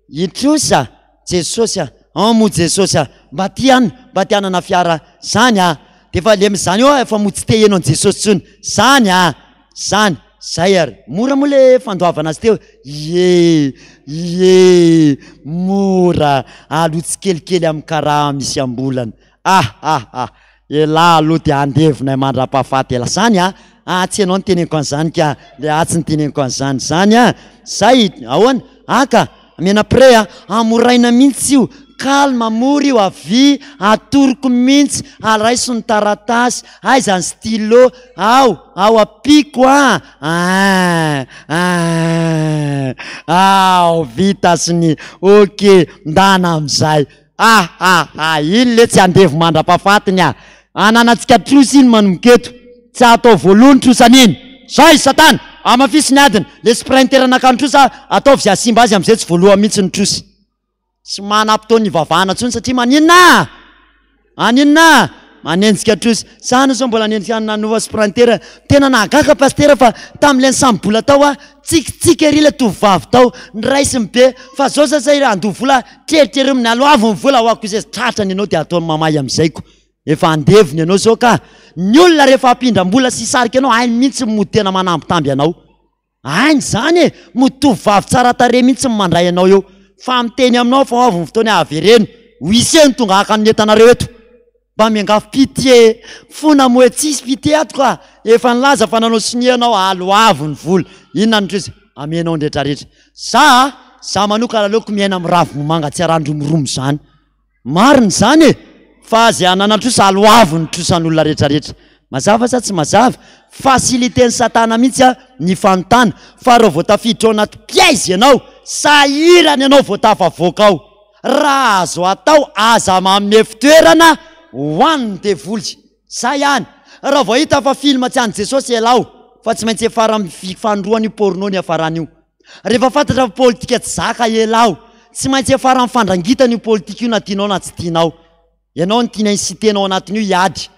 hitrosa Jesosy a, an moa Jesosy a, mba ty an, mba te hanana fiara zany a, de efa le am'zany eo efa moa tsy te heno an'i Jesosy tsony, zany a, zany, zay ary, mora moa le fandoavana azy teo, ie, ie, mora, aloha tsikelikely amin'ny karaha misy am-bolana, ah ah ah, elah aloha de andevonay mandra-pahafaty elah, zany a, ah tsy ianao no teneniko an'izany ka, le atsy no teneniko an'izany, zany a, zay, ahoana, aka. Amena prêt a! Amoraina mintsy io, calme mora io, avia atoroko mintsy, araiso ny taratasy, aiza ny stylo, ao, ao ampiako a! Ein, ein, ao vita sy ny ok, ndana amizay, ah ah ah, iny letsy andevo mandrapafatiny a! Ananantsika trosa iny manomboka eto. Tsy atao voaloha ny trosan'iny. Zay satana! Hamafiso ny adiny. Le sprinter nakany trosa, ataovy izay hahasimba azy amin'izay tsy voalohany mihitsy ny trosa. Tsy manam-potoana hivavahana intsony satria maninona? Maninona? Manenjika trosa. Za aloha sao mbola hanenjika nanova sprinter. Tena nahagaga pasitera fa tamin'ilay nisambo-bola tao aho, tsikitsiky ery ilay tovovavy tao, noraisiny be. Fa zao sasa handoa vola, treritreriminy, aloavy ny vola ho ako izy, tratrany ianao dia ataony mamay amin'izay ko. Efa andevony ianao zao ka! Ny olona rehefa hampindram-bola sy hisarika anao hainy mihitsy ny mody tena manambitamby anao. Hainy izany e! Mody tovovavy tsara tarehy mihitsy ny mandray anao eo. Fa miteny aminao fa ho avy ny fotoana hoe avereno. Huissier no tonga haka ny entanareo eto. Mba miangavy pitié fona moa e! Tsisy pitié ato ka! Efa nilaza fa nanao sonia ianao aloavy ny vola. Inona no trosa? Amenao ny retraretra. Za a! Za manokana aleoko miaina amin'ny ravimomanga tsy arahan-dromoromo izany. Marina izany e! Fa izay hanana trosa aloavy ny trosan'olona rehetra rehetra. Mazava sa tsy mazava? Facilité-n'i satana mihitsy a ny fanontana fa raha vao tafiditra ao anaty piège ianao, sahirana ianao vao tafavoaka ao. Raha azo atao aza manome fitoerana ho an'ny devoly. Zay ihany. Raha vao hita fa film tsy an'i Jesosy ialao fa tsy maintsy hiafara amin'ny fanindroany io porno niafarany io. Rehefa fantatra fa politika tsy zaka elah, tsy maintsy hiafara amin'ny fandrangitana io politika io na tianao na tsy tianao. Ianao no tiana inciter-nao anatin'io hiady.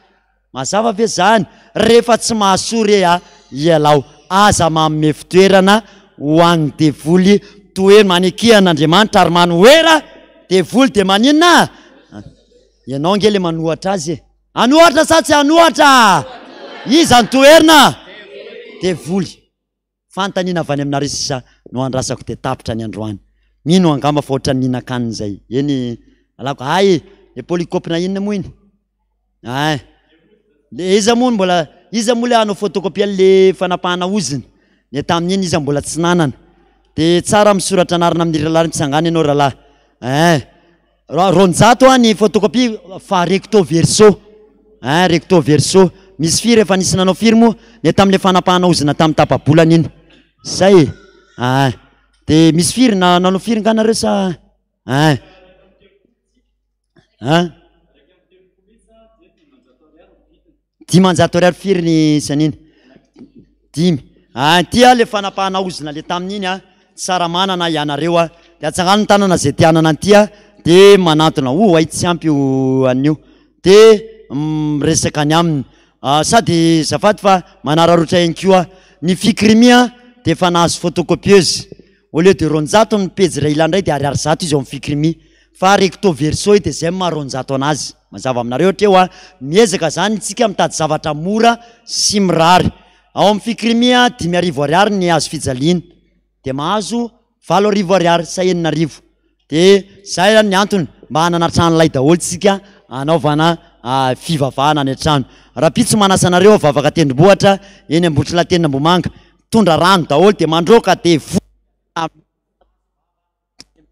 Mazava ve zany? Rehefa tsy mahasoa re a, ialao. Aza manome fitoerana ho an'ny devoly toa hoe manekeha an'Andriamanitra ary manohera devoly dia maninona? Ianao ange le manohatra azy e. Hanohatra sa tsy hanohatra? Iza no toherina? Devoly. Fanontaniana avy any aminareo sisa no andrasako dia tapitra ny androany. Mino angamba fa ohatran'ny mihinan-kanina izay. Eny, alako, hay, le polycope-na inona moa iny? Hay. Le iza moa no mbola, iza moa le hanao photocopie an'le fanapahana ozona? Ny tamin'iny iza mbola tsy nanana. Dia tsara misoratra anarana amin'ny rahalahy mitsangana ianao rahalahy. Hein. 200 an ny photocopie fa recto verso ein recto verso misy firy efa nisy nanao firy moa ny tamin'le fanapahana ozona tamin'ny tapa-bolana iny zay e ein de misy firy na nanao firy nga nareo sa ein ein 500 ariary firy ny isan'iny? Dimy. Ah, ity ah le fanapahana ozona le tamin'iny ah, Tsaramanana ianareo ah, de atsangano ny tanana zay te hanana an'ity ah, de manantona, oh hay tsy ampy io an'io, de miresaka ny aminy. Ah, sady zafady fa manararotra ihany koa ah, ny Fikrimi ah de efa nahazo photocopieuse, au lieu de 200 ny pejy iray ilany iray de ariary 100 izy ao amin'ny Fikrimi. Fa recto verso io dia zay no maha 200 anazy. Mazava aminareo hatreo a. Miezaka zany tsika mitady zavatra mora sy mirary. Ao amin'ny Fikrimi a, 5000 ariary ny hazo fijaliana. Dia mahazo 8000 ariary sa 6000. Dia zay zany ny antony mba hanana trano lay daholo tsika hanaovana fivavahana any an-trano. Rahampitso manasa anareo aho vavaka tendrombohitra eny Ambohitrilatenina Ambohimanga. Mitondra rano daholo dia mandroaka devoly.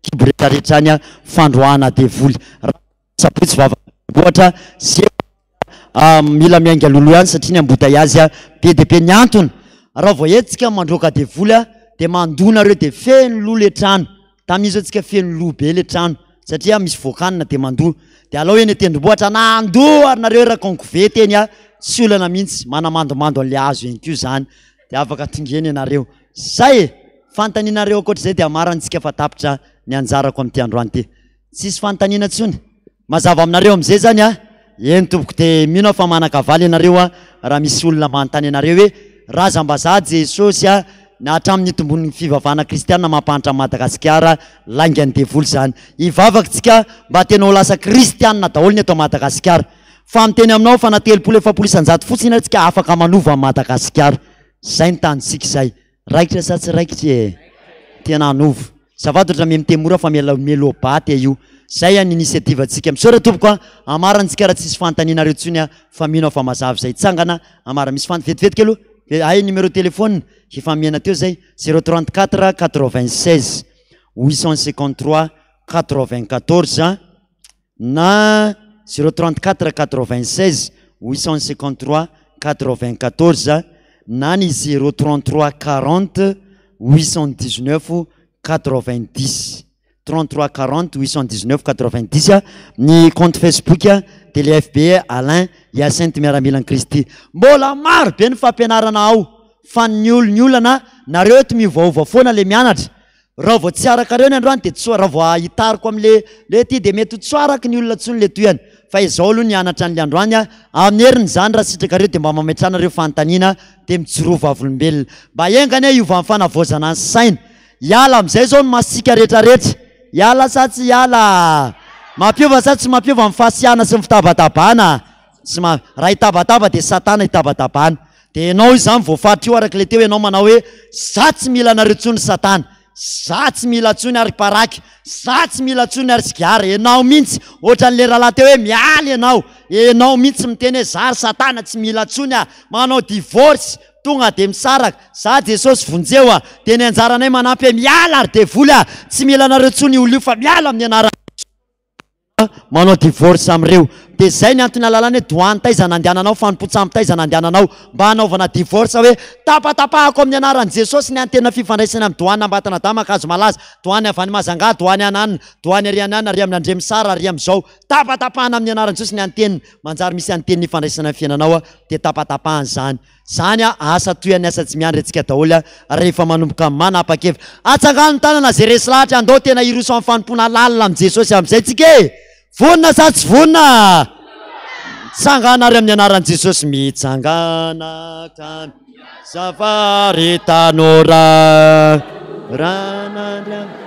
Kibo retraretra any fandroahana devoly. Raha sabotsy vava ohatra ze mila miainga lolo ihany satria ny embouteillage be dia be ny antony. Raha vao hetsika mandroaka devoly dia mandoa nareo dia feno lo le trano. Tamin'io zao tsika feno lo be le trano satria misy voakanina dia mandoa. Dia alao eny an-tendrombohitra na handoa ary nareo raha konkovety eny tsy olana mihitsy, manamandomando an'le hazo ihany koa zany. Dia afaka tonga eny ianareo. Zay e! Fanontanianareo ankoatr'izay dia amarantsika fa tapitra ny anjarako amin'ity androany ity. Tsisy fanontaniana intsony. Mazava aminareo amin'izay zany a? Eny tompoko dia mino aho fa manan-kavaly ianareo a, raha misy olona manontany anareo hoe razam-bazaha Jesosy a, na hatramin'ny nitombon'ny fivavahana kristiana mampahantra an'i Madagasikara, laingan'ny devoly izany. Hivavaka tsika mba tena ho lasa kristiana daholo ny eto Madagasikara. Fa miteny aminao fa na 30 40% fotsiny ary tsika afaka manova an'i Madagasikara. Zay ny tanjontsika izay. Raikitra sa tsy raikitra e? Tena hanova. Zavadatra me miteny mora fa mila miloa-baty e io. Zay an initiative antsika. Misaotra tompoko a. Amarantsika raha tsisy fanontanianareo tsony a fa mino aho fa mazava izay. Tsangana amara. Misy fan vetivety kely aloha. Hay numéro téléphone efa miaina teo zay 034 96 853 94 na 034 96 853 94 na ny 033 40 819 90 33 40 819 90 ny compte Facebook dia le FB Alain Hyacinthe Miaramilan'i Kristy. Mbola maro be ny fampianarana ao fa ny ol- ny olana nareo eto miovaova foana le mianatra. Raha vao tsy arakareo ny androany dia tsy raha vao hitariko amle le ty dia mety ho tsy araky ny olona tsony le tohiny fa izao aloha nianatra anle androany a amin'ny heriny izany raha sitrakareo dia mba mametrahanareo fanontaniana dia mijoroa vavolombelona mba enga anie hiova amin'ny fanavaozana ny saina hiala amin'izay izao ny masiaka rehetrarehetra hiala sa tsy hiala mampiova sa tsy mampiova ny fahasiahana sy ny fitabatabana tsy ma raha hitabataba dia satana hitabatabana Dia ianao izany voafaritra io araka ilay teo ianao manao hoe za tsy mila anareo intsony satana, za tsy mila intsony ary paraky, za tsy mila intsony ary sigara, ianao mihitsy ohatran'ilay rahalahy teo hoe miala ianao, ianao mihitsy miteny hoe za ry satana tsy mila intsony aho, manao divorce, tonga dia misaraka, za Jesosy vonjeo aho, dia ny anjaranay manampy hoe miala ry devoly ah, tsy mila anareo intsony io olona io fa miala amin'ny anaran'i manao divorce amin'ireo dia zay ny antony alalana hoe doany taiza nandehananao fanompoan-tsampy taiza nandehananao mba hanaovana divorce hoe tapatapahako amin'ny anaran'i Jesosy ny antena fifandraisana amin'ny doany Ambatonadama Ankazomalaza doany avy any Mazanga doany ananona doany ary anana ary amin'ny Andriamisara ary amin'izao tapatapahana amin'ny anaran'i Jesosy ny antena manjary misy antena ifandraisana amin'ny fiainanao dia tapatapahana izany Zany a, asa toy an'ny asa tsy miandry antsika daholo a, rehefa manomboka manapa-kevitra. Atsangano ny tanana zay resy lahatra, andao tena hiroso amin'ny fanompoana lalina amin'i Jesosy amin'izay tsika e! Vonona sa tsy vonona? Mitsangana ary amin'ny anaran'i Jesosy, mitsangana ka mizava ry tanora, ran'Andriamanitra.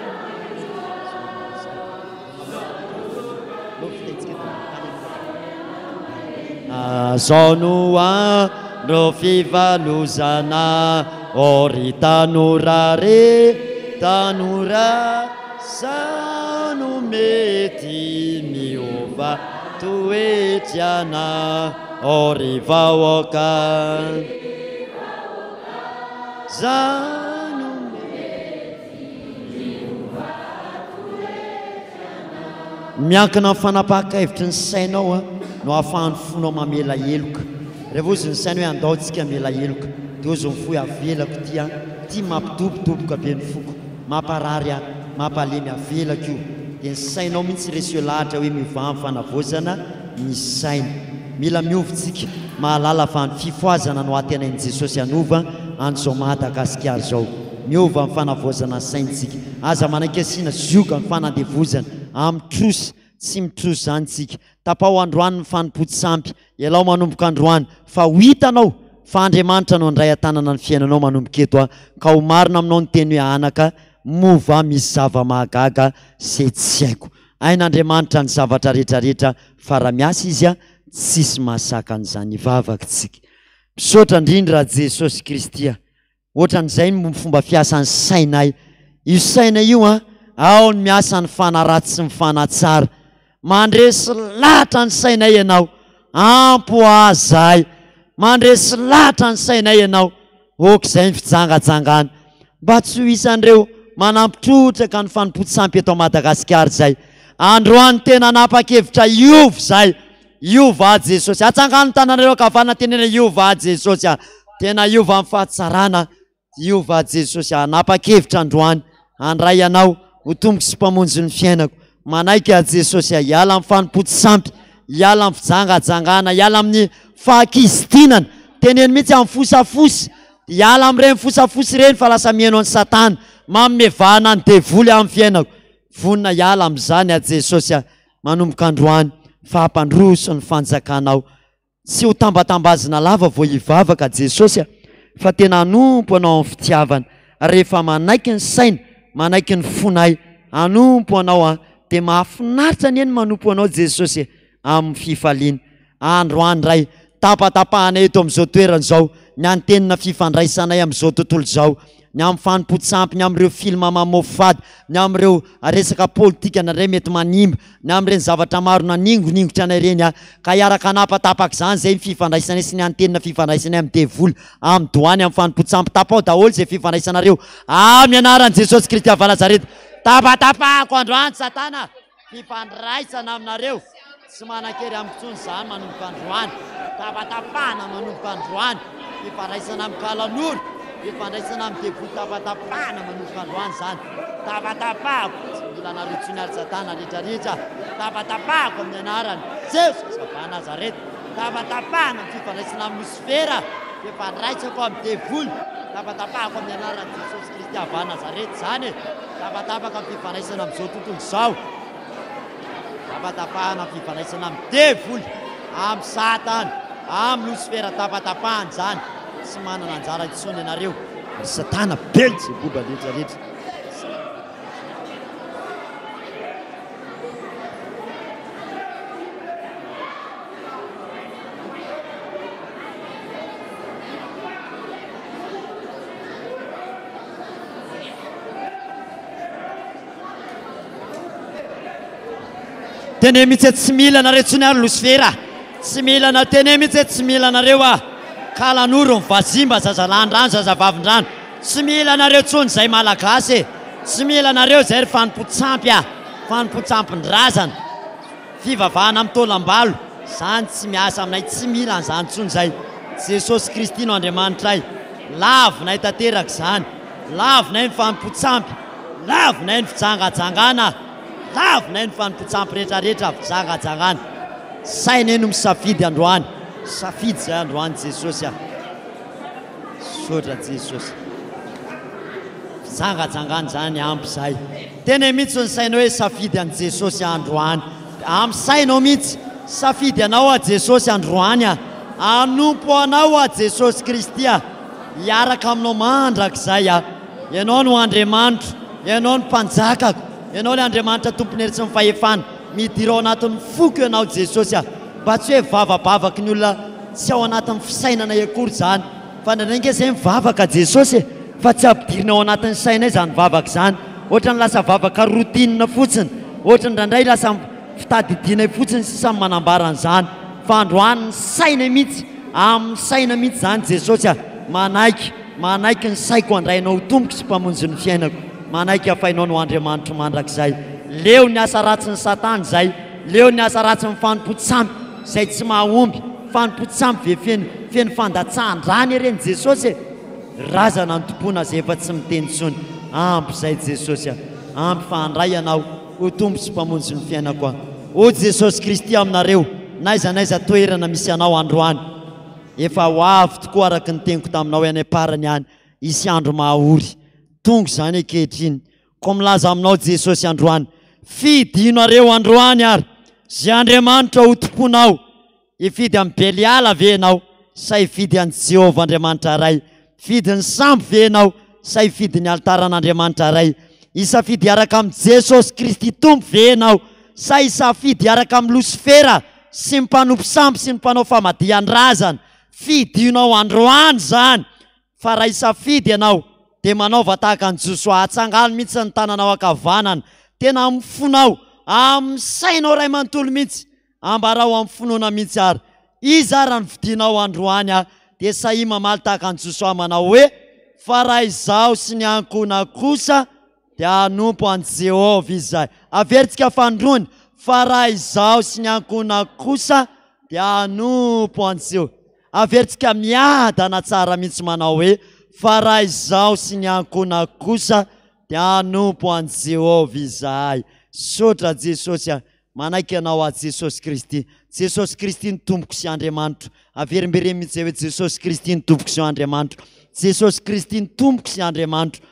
Zao no andro fivalozana, ô ry tanora re tanora, zao no mety miova toetrana, ô ry vahoaka. Zao no Miankina amin'ny fanapahan-kevitry ny sainao no ahafahan'ny fonao mamela heloka. Rehefa hozy ny saina hoe andao tsika hamela heloka, dia hozy ny fo hoe avelako ity an, ity mampidobodoboka be ny foko, mamparary ahy, mampalemy, avelako io. Dia ny sainao mihitsy reseo lahatra hoe miovà amin'ny fanavaozana ny saina. Mila miova tsika, mahalala fa ny fifohazana no antenain'i Jesosy hanova an'izao Madagasikara izao. Miova ny fanavaozana ny saintsika. Aza manaiky asiana zioga ny fanandevozana amin'ny trosa. Tsy mitrosa izany tsika. Tapaho androany ny fanompoan-tsampy. Ialao manomboka androany fa ho hitanao fa Andriamanitra no handray an-tanana ny fiainanao manomboka eto ka ho marina aminao ny teny hoe anaka, moa va misy zava-mahagaga izay tsy haiko. Hain'Andriamanitra ny zavatra rehetra rehetra fa raha miasa Izy tsisy mahasaka an'izany. Hivavaka tsika. Misaotra indrindra Jesosy Kristy a. Ohatran'izay ny fomba fiasan'ny sainay. Io saina io an, ao ny miasa ny fanahy ratsy sy ny fanahy tsara. Mandresy lahatra ny sainay ianao. Ampo ahy zahay. Mandresy lahatra ny sainay ianao. Ok izay ny fijangajangana. Mba tsy ho isan'ireo manampy trotraka ny fanompoan-tsampy eto Madagasikara izay. Androany tena nanapa-kevitra hiova izahay. Hiova aho Jesosy. Atsangano ny tananareo ankavanana teneno hoe hiova aho Jesosy a. Tena hiova amin'ny fahatsarana. Hiova aho Jesosy a. Hanapa-kevitra androany handray Anao ho Tompoko sy Mpamonjy ny fiainako. Manaiky aho Jesosy a. Hiala amin'ny fanompoan-tsampy, hiala amin'ny fijangajangana, hiala amin'ny fahakizitinana. Teneno mihitsy amin'ny fosafosa. Hiala amin'ireny fosafosa ireny fa lasa mihaino an'i Satana. Manome vahana ny devoly amin'ny fiainako. Vonona hiala amin'izany aho Jesosy a! Manomboka androany fa hampandroso ny fanjakanao. Tsy ho tambatambazina lava vao hivavaka Jesosy a! Fa tena hanompo Anao amin'ny fitiavana. Rehefa manaiky ny saina, manaiky ny fonay hanompo Anao a! Dia mahafinaritra anie ny manompo Anao Jesosy e! Amin'ny fifaliana. Androany Ray, tapatapahana eto amin'izao toerana izao ny antenina fifandraisanay amin'izao tontolo izao, ny amin'ny fanompoan-tsampy, ny amin'ireo film mamoafady, ny amin'ireo resaka politika indraindray mety manimba, ny amin'ireny zavatra maro naningoningotra anay ireny aho, ka hiaraka hanapatapaka izany izay ny fifandraisanay sy ny antenina fifandraisanay amin'ny devoly, amin'ny doany, amin'ny fanompoan-tsampy. Tapaho daholo izay fifandraisanareo amin'ny anaran'i Jesosy Kristy avy Nazareta. Tapatapahako androany Satana! Fifandraisana aminareo, tsy manan-kery amiko intsony izany manomboka androany, tapatapahana manomboka androany, fifandraisana amin'ny kalanoro, fifandraisana amin'ny devoly tapatapahana manomboka androany izany, tapatapahako, tsy mila anareo intsony ary satana rehetrarehetra, tapatapahako amin'ny anaran'i Jesosy avy Nazareta, tapatapahana ny fifandraisana amin'ny losifera, fifandraisako amin'ny devoly, tapatapahako amin'ny anaran'i Jesosy Kristy avy Nazareta izany e. Tapatapaka ny fifandraisana amin'izao tontolo izao. Tapatapahana ny fifandraisana amin'ny devoly, amin'i Satana, amin'i Losifera. Tapatapahana izany. Tsy manana anjara intsony ianareo. Ry Satana, Belzeboba rehetra rehetra. Teneno mihitsy hoe tsy mila anareo intsony aho ry Losifera a! Tsy mila anareo, teneno mihitsy hoe tsy mila anareo aho. Kalanoro, ny vazimba, zazalahin-drano, zazavavin-drano. Tsy mila anareo intsony izay Malagasy e! Tsy mila anareo izay ry fanompoan-tsampy a! Fanompoan-tsampin-drazana. Fivavahana amin'ny taolam-balo, zany tsy miasa aminay, tsy mila an'izany intsony izay. Jesosy Kristy no Andriamanitray. Lavinay tanteraka izany. Lavinay ny fanompoan-tsampy. Lavinay ny fijangajangana. Lavinay ny fanompoan-tsampy rehetrarehetra, fijangajangana. Sainay no misafidy androany. Safidy izay androany Jesosy a. Misaotra Jesosy. Fijangajangana izany ampy izay. Teneno mihitsy ny sainao hoe safidy an'i Jesosy aho androany. Amin'ny sainao mihitsy. Safidy anao aho Jesosy androany aho. Hanompo anao aho Jesosy Kristy aho. Hiaraka aminao mandrakizay aho. Ianao no Andriamanitro. Ianao no Mpanjakako. Ianao ilay Andriamanitra Tompon'ny hery sy ny fahefana. Midira ao anatin'ny foko Ianao Jesosy aho. Mba tsy hoe vavabavaky ny olona tsy ao anatin'ny fisainanay akory izany. Fa indraindray ange zay mivavaka Jesosy e, fa tsy ampidirina ao anatin'ny sainay izany vavaka izany. Ohatran'ny lasa vavaka routine fotsiny, ohatran'ny indraindray lasa fitadidianay fotsiny sisa ny manambara an'izany. Fa androany ny sainay mihitsy, amin'ny saina mihitsy izany Jesosy a, manaiky, manaiky ny saiko handray Anao ho Tompoko sy Mpamonjy ny fiainako. Manaiky aho fa Ianao no Andriamanitro mandrakizay. Leo ny asa ratsin'i Satana izay, leo ny asa ratsin'ny fanompoan-tsampy izay tsy mahomby. Fanompoan-tsampy ve feno feno fandatsahan-drà anie ireny Jesosy e! Razana ny tompoina izay efa tsy miteny intsony. Ampy izay Jesosy a! Ampy fa handray Anao ho Tompo sy Mpamonjy ny fiainako aho. O Jesosy Kristy aminareo n'aiza n'aiza toerana misy anao androany. Efa ho avy tokoa araka ny teniko taminao any am-parany any hisy andro mahaory. Tonga izany ankehitriny. Koa milaza aminao Jesosy androany, fidinareo androany ary izay Andriamanitra ho tomponao. Hifidy an'i Beliala ve ianao sa hifidy an'i Jehovah Andriamanitra Ray? Hifidy ny sampy ve ianao sa hifidy ny alitaran'Andriamanitra Ray? Hisafidy hiaraka amin'i Jesosy Kristy Tompo ve ianao sa hisafidy hiaraka amin'i Losifera sy ny mpanompo sampy sy ny mpanao famadihan-drazana? Fidinao androany izany! Fa raha hisafidy ianao, dia manaova tahaka an'i Josoa, atsangano mihitsy ny tananao ankavanana, tena amin'ny fonao, amin'ny sainao iray manontolo mihitsy, ambarao amin'ny finoana mihitsy ary, Iza ary no fidinao androany aho? Dia sahia mamaly tahaka an'i Josoa manao hoe, Fa raha izaho sy ny ankohonako kosa, dia hanompo an'i Jehovah izahay. Averintsika fanindroany, Fa raha izaho sy ny ankohonako kosa, dia hanompo an'i Jehovah. Averintsika miadana tsara mihitsy manao hoe, Fa raha izaho sy ny ankohonako kosa, dia hanompo an'i Jehovah izahay. Misaotra Jesosy a! Manaiky Anao aho Jesosy Kristy. Jesosy Kristy no Tompoko sy Andriamanitro. Averimbereno mihitsy izay hoe Jesosy Kristy no Tompoko sy Andriamanitro. Jesosy Kristy ny Tompoko sy Andriamanitro.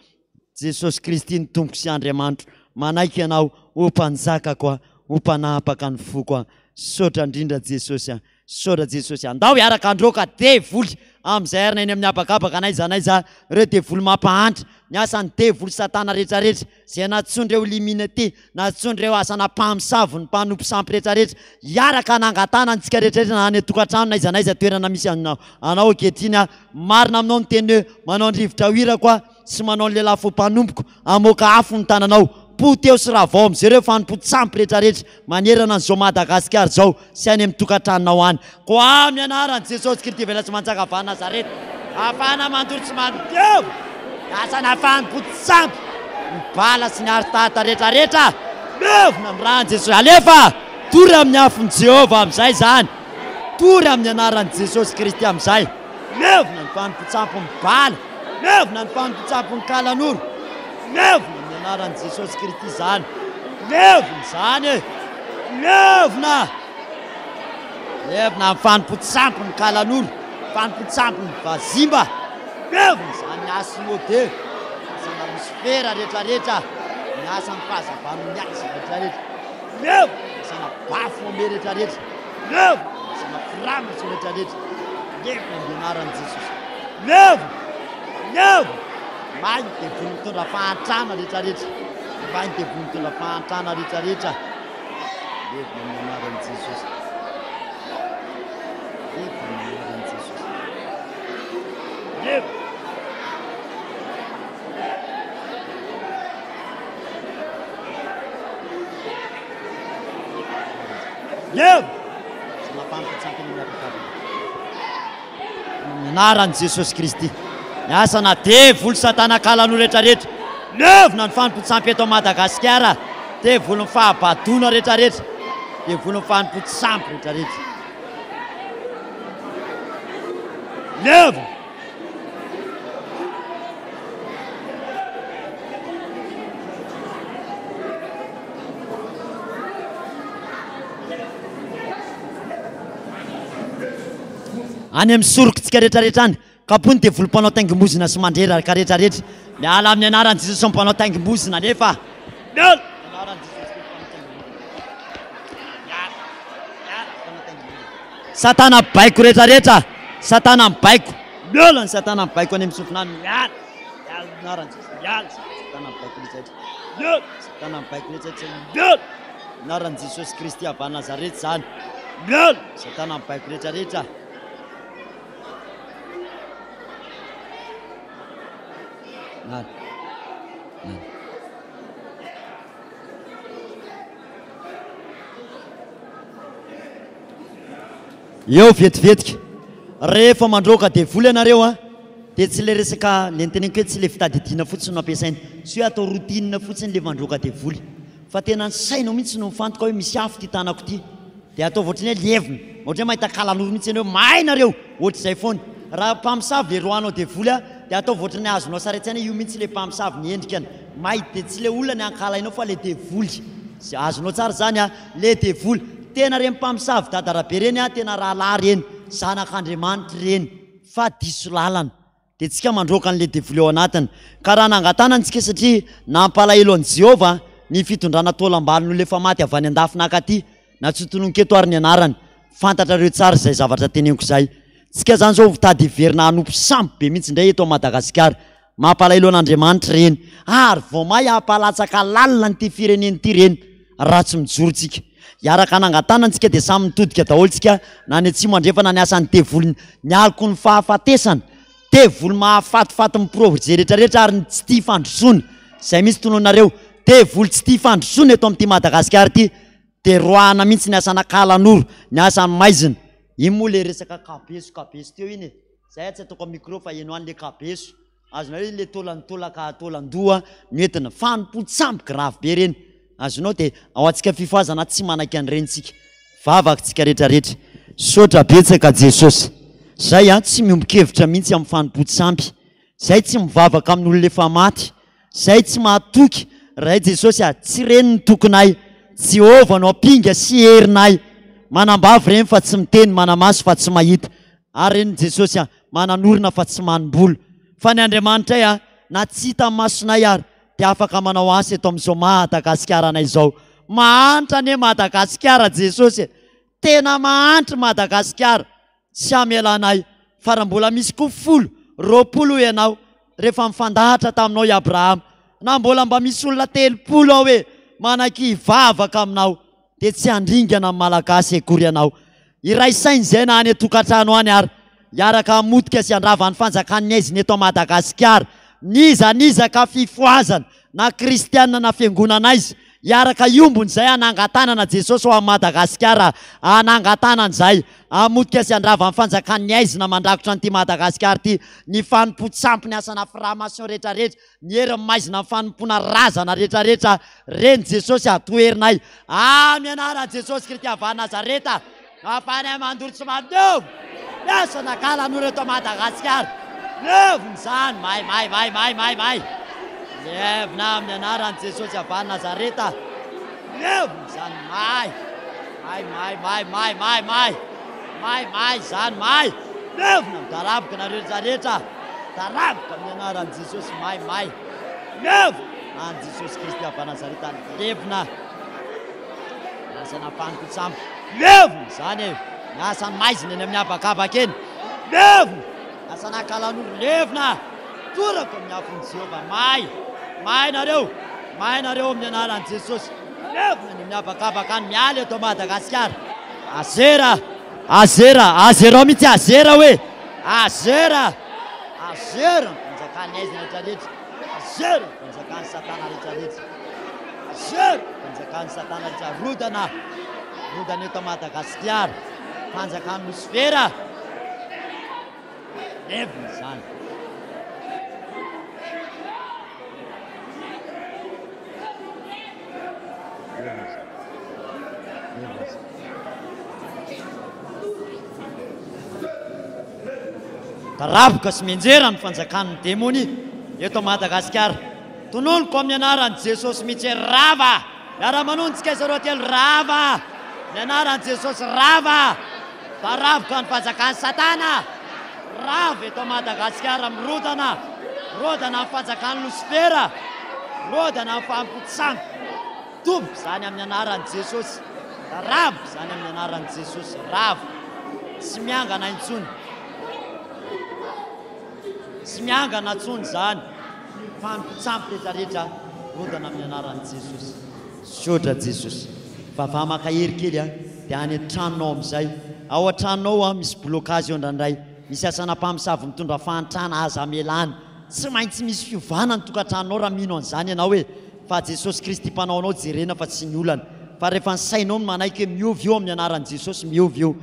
Jesosy Kristy ny Tompoko sy Andriamanitro. Manaiky Ianao ho Mpanjakako aho, ho Mpanapaka ny foko aho. Misaotra indrindra Jesosy a. Misaotra Jesosy. Andao hiaraka handroaka devoly amin'izay arina eny amin'ny habakabaka n'aiza n'aiza ireo devoly mampahantra, ny asan'ny devoly satana rehetrarehetra izay nantsoin'ireo illuminati, nantsoin'ireo asana mpamosavy, ny mpanompo sampy rehetrarehetra. Hiaraka hanangan-tanana antsika rehetrarehetra na any an-tokantrano n'aiza n'aiza toerana misy anao ankehitriny aho. Marina aminao ny teny hoe manao ny rivotra ho irako aho sy manao ny lehilahy fo mpanompoko hamoaka afo ny tananao. Poteho sy ravao amin'izay ireo fanompoan-tsampy rehetrarehetra manerana an'izao Madagasikara izao sy any amin'ny tokantranonao any. Koa amin'ny anaran'i Jesosy Kristy velona sy manjaka avy any Nazareta, ahafahana mandoro sy mandevo ny asana fanompoan-tsampy, ny bala sy ny aritata rehetrarehetra, levona amin'ny ran'i Jesosy. Alefa! Tory amin'ny afon'i Jehovah amin'izay izany. Tory amin'ny anaran'i Jesosy Kristy amin'izay. Levona ny fanompoan-tsampin'ny bala. Levona ny fanompoan-tsampin'ny kalanoro. Levona amin'ny anaran'i Jesosy Kristy izany. Levona izany e! Levona! Levona ny fanompoan-tsampin'ny kalanoro, fanompoan-tsampin'ny vazimba. Levona izany Asmodée, asana Losifera rehetrarehetra, ny asan'ny fahazavan'ny aizina rehetrarehetra. Levona ny asana Baphomet rehetrarehetra. Levona ny asana franc-maçon rehetrarehetra. Levona amin'ny anaran'i Jesosy. Levona! Levona! May ny devoly mitondra fahantrana rehetrarehetra. May ny devoly mitondra fahantrana rehetrarehetra. Levona amin'ny anaran'i Jesosy. Levona amin'ny anaran'i Jesosy. Levona. Levona. Tsy mampanoka-tsampy ny miavakavaka. Amin'ny anaran'i Jesosy Kristy. Ny asana devoly satana kalano rehetrarehetra. Levona ny fanompoan-tsampy eto Madagasikara. Devolin'ny fahabadoana rehetrarehetra. Devolin'ny fanompoan-tsampy rehetrarehetra. Levona. Any amin'ny sorokintsika rehetrarehetra any. Kapohy ny devoly mpanao taingim-bozona sy mandreraka rehetrarehetra. Miala amin'ny anaran'i Jesosy ny mpanao taingim-bozona nefa. Miala! Anaran'i Jesosy ny mpanao taingim-bozona. Miala! Miala mpanao taingim-bozona. Satana baiko rehetrarehetra. Satana mibaiko. Miala ny satana mibaiko any amin'ny sofina any. Miala! Miala amin'ny anaran'i Jesosy. Miala! Satana mibaiko rehetrarehetra. Miala! Satana mibaiko rehetrarehetra. Miala! Anaran'i Jesosy Kristy avy any Nazareta izany. Miala! Satana mibaiko rehetra rehetra. Miala. Miala. Eo vetivetika. Rehefa mandroaka devoly ianareo a, dia tsy le resaka le niteneniko hoe tsy le fitadidiana fotsiny no ampiasaina. Tsy hoe atao routine fotsiny le mandroaka devoly. Fa tena ny sainao mihitsy no mifantoka hoe misy afo ity tanako ity. Dia ataovy ohatran'ny hoe levona. Ohatran'ny hoe mahita kalanoro mihitsy ianao hoe mahay nareo! Ohatr'izay foana. Raha mpamosavy le roahanao devoly a, dia ataovy ohatran'ny azonao sary an-tsaina hoe io mihitsy le mpamosavy ny endrikany. Mahay dia tsy le olona ny ankahalainao fa le devoly. Azonao tsara izany a, le devoly. Tena ireny mpamosavy dada Rabe ireny a, tena rahalahy ireny. Zanak'Andriamanitra ireny. Fa diso lalana. Dia tsika mandroaka an'ilay devoly ao anatiny. Ka raha nangatana antsika satria nampalahelo an'i Jehovah ny fitondrana taolam-balon'olona efa maty avy any an-dafy nankaty, na tsy hotononiko eto ary ny anarany, fantatrareo tsara izay zavatra teneniko izay. Tsika izany izao mitady hiverina hanompo sampy be mihitsy indray eto Madagasikara. Mampalahelo an'Andriamanitra ireny. Ary vao may hampalatsaka lalina an'ity firenena ity ireny raha tsy mijoro tsika. Hiaraka hanangan-tanana tsika dia samy mitodika daholo tsika na any atsimo andrefana ny asan'ny devoly ny aloky ny fahafatesana, devoly mahafatifaty ny projet rehetra rehetra ary ny tsy tia fandrosoana, izay mihitsy tononareo, devoly tsy tia fandrosoana eto amin'ity Madagasikara ity dia roahana mihitsy ny asana kalanoro, ny asan'ny maizina, iny moa le resaka kabeso kabeso teo iny e, zay tsy ataoko amin'ny micro fa heno any le kabeso. Azonareo iny le taolan'ny taolaka taolan-doha no entina. Fanompoan-tsampy grave be ireny. Azonao dia ao antsika fifohazana tsy manaiky an'ireny tsika. Vavaka tsika rehetra rehetra. Misaotra betsaka Jesosy. Zay an tsy miombon-kevitra mihitsy amin'ny fanompoan-tsampy. Zay tsy mivavaka amin'olona efa maty. Zay tsy mahatoky Ray Jesosy a, tsy reny ny tokinay. Jehovah no ampinga sy herinay. Manambavy reny fa tsy miteny, manamaso fa tsy mahita. Ary reny Jesosy a, mananorina fa tsy manimbola. Fa ny Andriamanitray a, na tsy hita masonay ary dia afaka manao asa eto amin'izao Madagasikaranay izao. Mahantra anie Madagasikara Jesosy e! Tena mahantra i Madagasikara, tsy hamela anay fa raha mbola misy koa folo, 20 hoy ianao rehefa nifandahatra taminao i Abrahama, na mbola mba misy olona 30 ao e, manaiky hivavaka aminao dia tsy handringana ny Malagasy akory ianao. Hiray saina izay na any an-tokantrano any ary hiaraka hamotika sy handrava ny fanjakan'ny haizina eto Madagasikara. N'iza n'iza ka fifohazana na kristiana na fiangonana aiza, hiaraka hiombona izay hanangan-tanana Jesosy ho an'i Madagasikara, hanangan-tanana izay hamotika sy handrava ny fanjakan'ny haizina mandrakotra an'ity Madagasikara ity, ny fanompoan-tsampy, ny asana franc-maçon rehetrarehetra, ny herin'ny maizina ny fanompoana razana rehetrarehetra, reny Jesosy a, toherinay amin'ny anaran'i Jesosy Kristy avy any Nazareta, ahafahanay mandoro tsy mandova ny asa nakalan'olo eto Madagasikara, levona izany, may may may may may may, levona amin'ny anaran'i Jesosy avy any Nazareta, levona izany, may may may may may may may may may izany, may, levona, midaraboka nareo rehetrarehetra. Daraboka amin'ny anaran'i Jesosy may may levona an'i Jesosy Kristy avy Nazareta levona ny asana mpanompo-tsampy levona izany e ny asan'ny maizina eny amin'ny habakabaka eny levona ny asana kalanoro levona torako amin'ny afon'i Jehovah may may nareo may nareo amin'ny anaran'i Jesosy levona ny amin'ny habakabaka any miala eto Madagasikara azera azera azerao mihitsy azera hoe Azera! Azera ny fanjakan'ny aizina rehetrarehetra! Azera ny fanjakan'i Satana rehetrarehetra! Azera ny fanjakan'i Satana rehetra! Rodana! Rodana eto Madagasikara! Fanjakan'i Losifera! Levona izany! Levona izany! Levona izany! Daraboka sy mianjera ny fanjakan'ny demonia eto Madagasikara. Tononiko amin'ny anaran'i Jesosy mihitsy hoe rava! Miara-manonona tsika isa roa telo rava! Ny anaran'i Jesosy rava! Daraboka ny fanjakan'i Satana! Rava eto Madagasikara mirodana! Rodana ny fanjakan'i Losifera! Rodana ny fanompoan-tsampy! Tompo izany amin'ny anaran'i Jesosy. Ravo izany amin'ny anaran'i Jesosy. Ravo. Tsy miangana intsony. Tsy miangana intsony izany. Fanompontsampy rehetra rehetra rodana amin'ny anaran'i Jesosy. Misaotra Jesosy. Vavaha mankahery kely a, dia any an-tranonao amin'izay. Ao an-tranonao ao misy blocage eo indraindray. Misy asana mpamosavy mitondra fahantrana, aza amelana. Tsy maintsy misy fiovana ny tokantranonao raha mino an'izany ianao e! Fa Jesosy Kristy mpanao anao jerena fa tsy ny olana. Fa rehefa ny sainao no manaiky hoe miova io amin'ny anaran'i Jesosy miova io.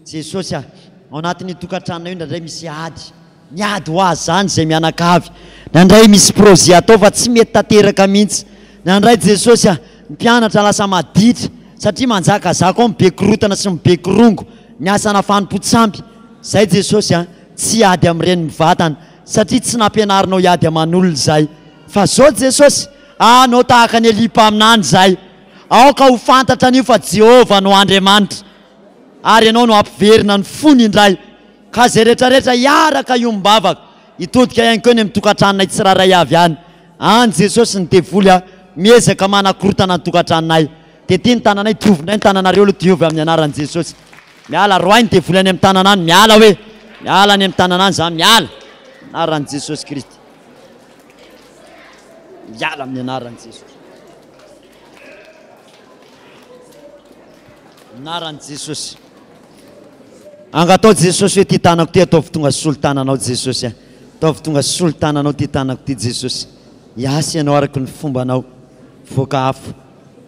Jesosy a! Ao anatin'io tokantranonao io indraindray misy ady. Miady ho azy izany izay mianakavy. Indraindray misy projet atao fa tsy mety tanteraka mihitsy. Indraindray Jesosy a! Ny mpianatra lasa maditra satria manjakazaka ao ny be korotana sy ny be korongo, ny asana fanompoan-tsampy. Izay Jesosy a! Tsy hiady amin'ireny mivantana. Satria tsy nampianarinao hiady aman'olona izahay. Fa zao Jesosy, hanao tahaka an'i Elia mpaminany izahay. Aoka ho fantatra anio fa Jehovah no Andriamanitra, ary ianao no hampiverina ny fony indray. Ka izay rehetrarehetra hiaraka hiombom-bavaka, hitodika ihany koa eny amin'ny tokantranonay tsirairay avy any. Any Jesosy ny devoly a, miezaka manakorontana ny tokantranonay. Dia ity ny tananay, diovy indray ny tananareo aloha, diovy amin'ny anaran'i Jesosy. Miala, roahy ny devoly any amin'ny tanana any, miala hoe, miala any amin'ny tanana any zany, miala, anaran'i Jesosy Kristy. Miala amin'ny anaran'i Jesosy. Anaran'i Jesosy. Angatao Jesosy hoe ty tanako ty ataovy tonga solo tananao Jesosy a. Ataovy tonga solo tananao ty tanako ty Jesosy. Hiasa ianao araka ny fombanao. Voaka afo.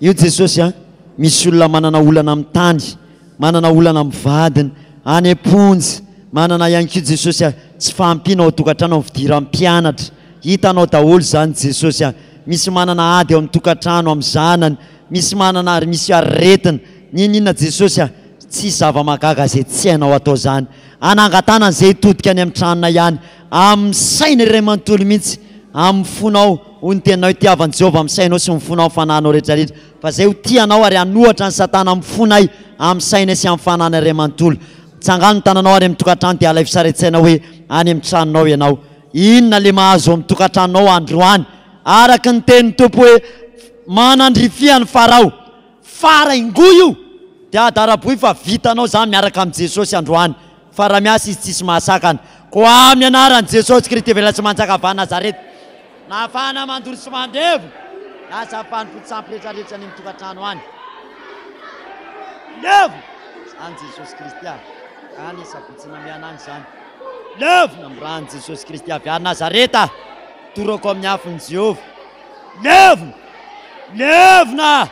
Io Jesosy a, misy olona manana olana amin'ny tany, manana olana amin'ny vadiny, any am-ponja, manana ihany koa Jesosy a, tsy fahampiana ao an-tokantrano amin'ny fidiran'ny mpianatra. Hitanao daholo izany Jesosy a. Misy manana ady ao amin'ny tokantrano amin'ny zanany, misy manana ary misy aretina. N'inon'inona Jesosy a, tsisy zava-mahagaga izay tsy hainao atao izany. Hanangan-tanana izay hitodika any amin'ny tranonay any, amin'ny saina iray manontolo mihitsy, amin'ny fonao, hoy ny teninao, hitiavan'i Jehovah amin'ny sainao sy ny fonao, amin'ny fanahinao rehetra rehetra, fa izay ho tia anao ary hanohatra an'i Satana amin'ny fonay, amin'ny sainay sy amin'ny fananay iray manontolo. Tsangano ny tananao any amin'ny tokantrano dia alaivo sary an-tsaina hoe any amin'ny tranonao ianao. Inona le mahazo ao amin'ny tokantranonao androany? Araka ny tenin'ny Tompo hoe manandrifia an'i Farao. Faraingoy io! Dia adaraboy fa vitanao izany miaraka amin'i Jesosy androany. Fa raha miasa Izy tsisy mahasakana. Koa amin'ny anaran'i Jesosy Kristy velona sy manjaka avy any Nazareta, nahafahana mandoro sy mandevona ny asa fanompoan-tsampy rehetrarehetra any amin'ny tokantrano any. Levona! Izany Jesosy Kristy ah. Any Sabotsy Namehana any izany. Levona amin'ny ran'i Jesosy Kristy avy any Nazareta. Torako amin'ny afon'i Jehovah. Levona! Levona!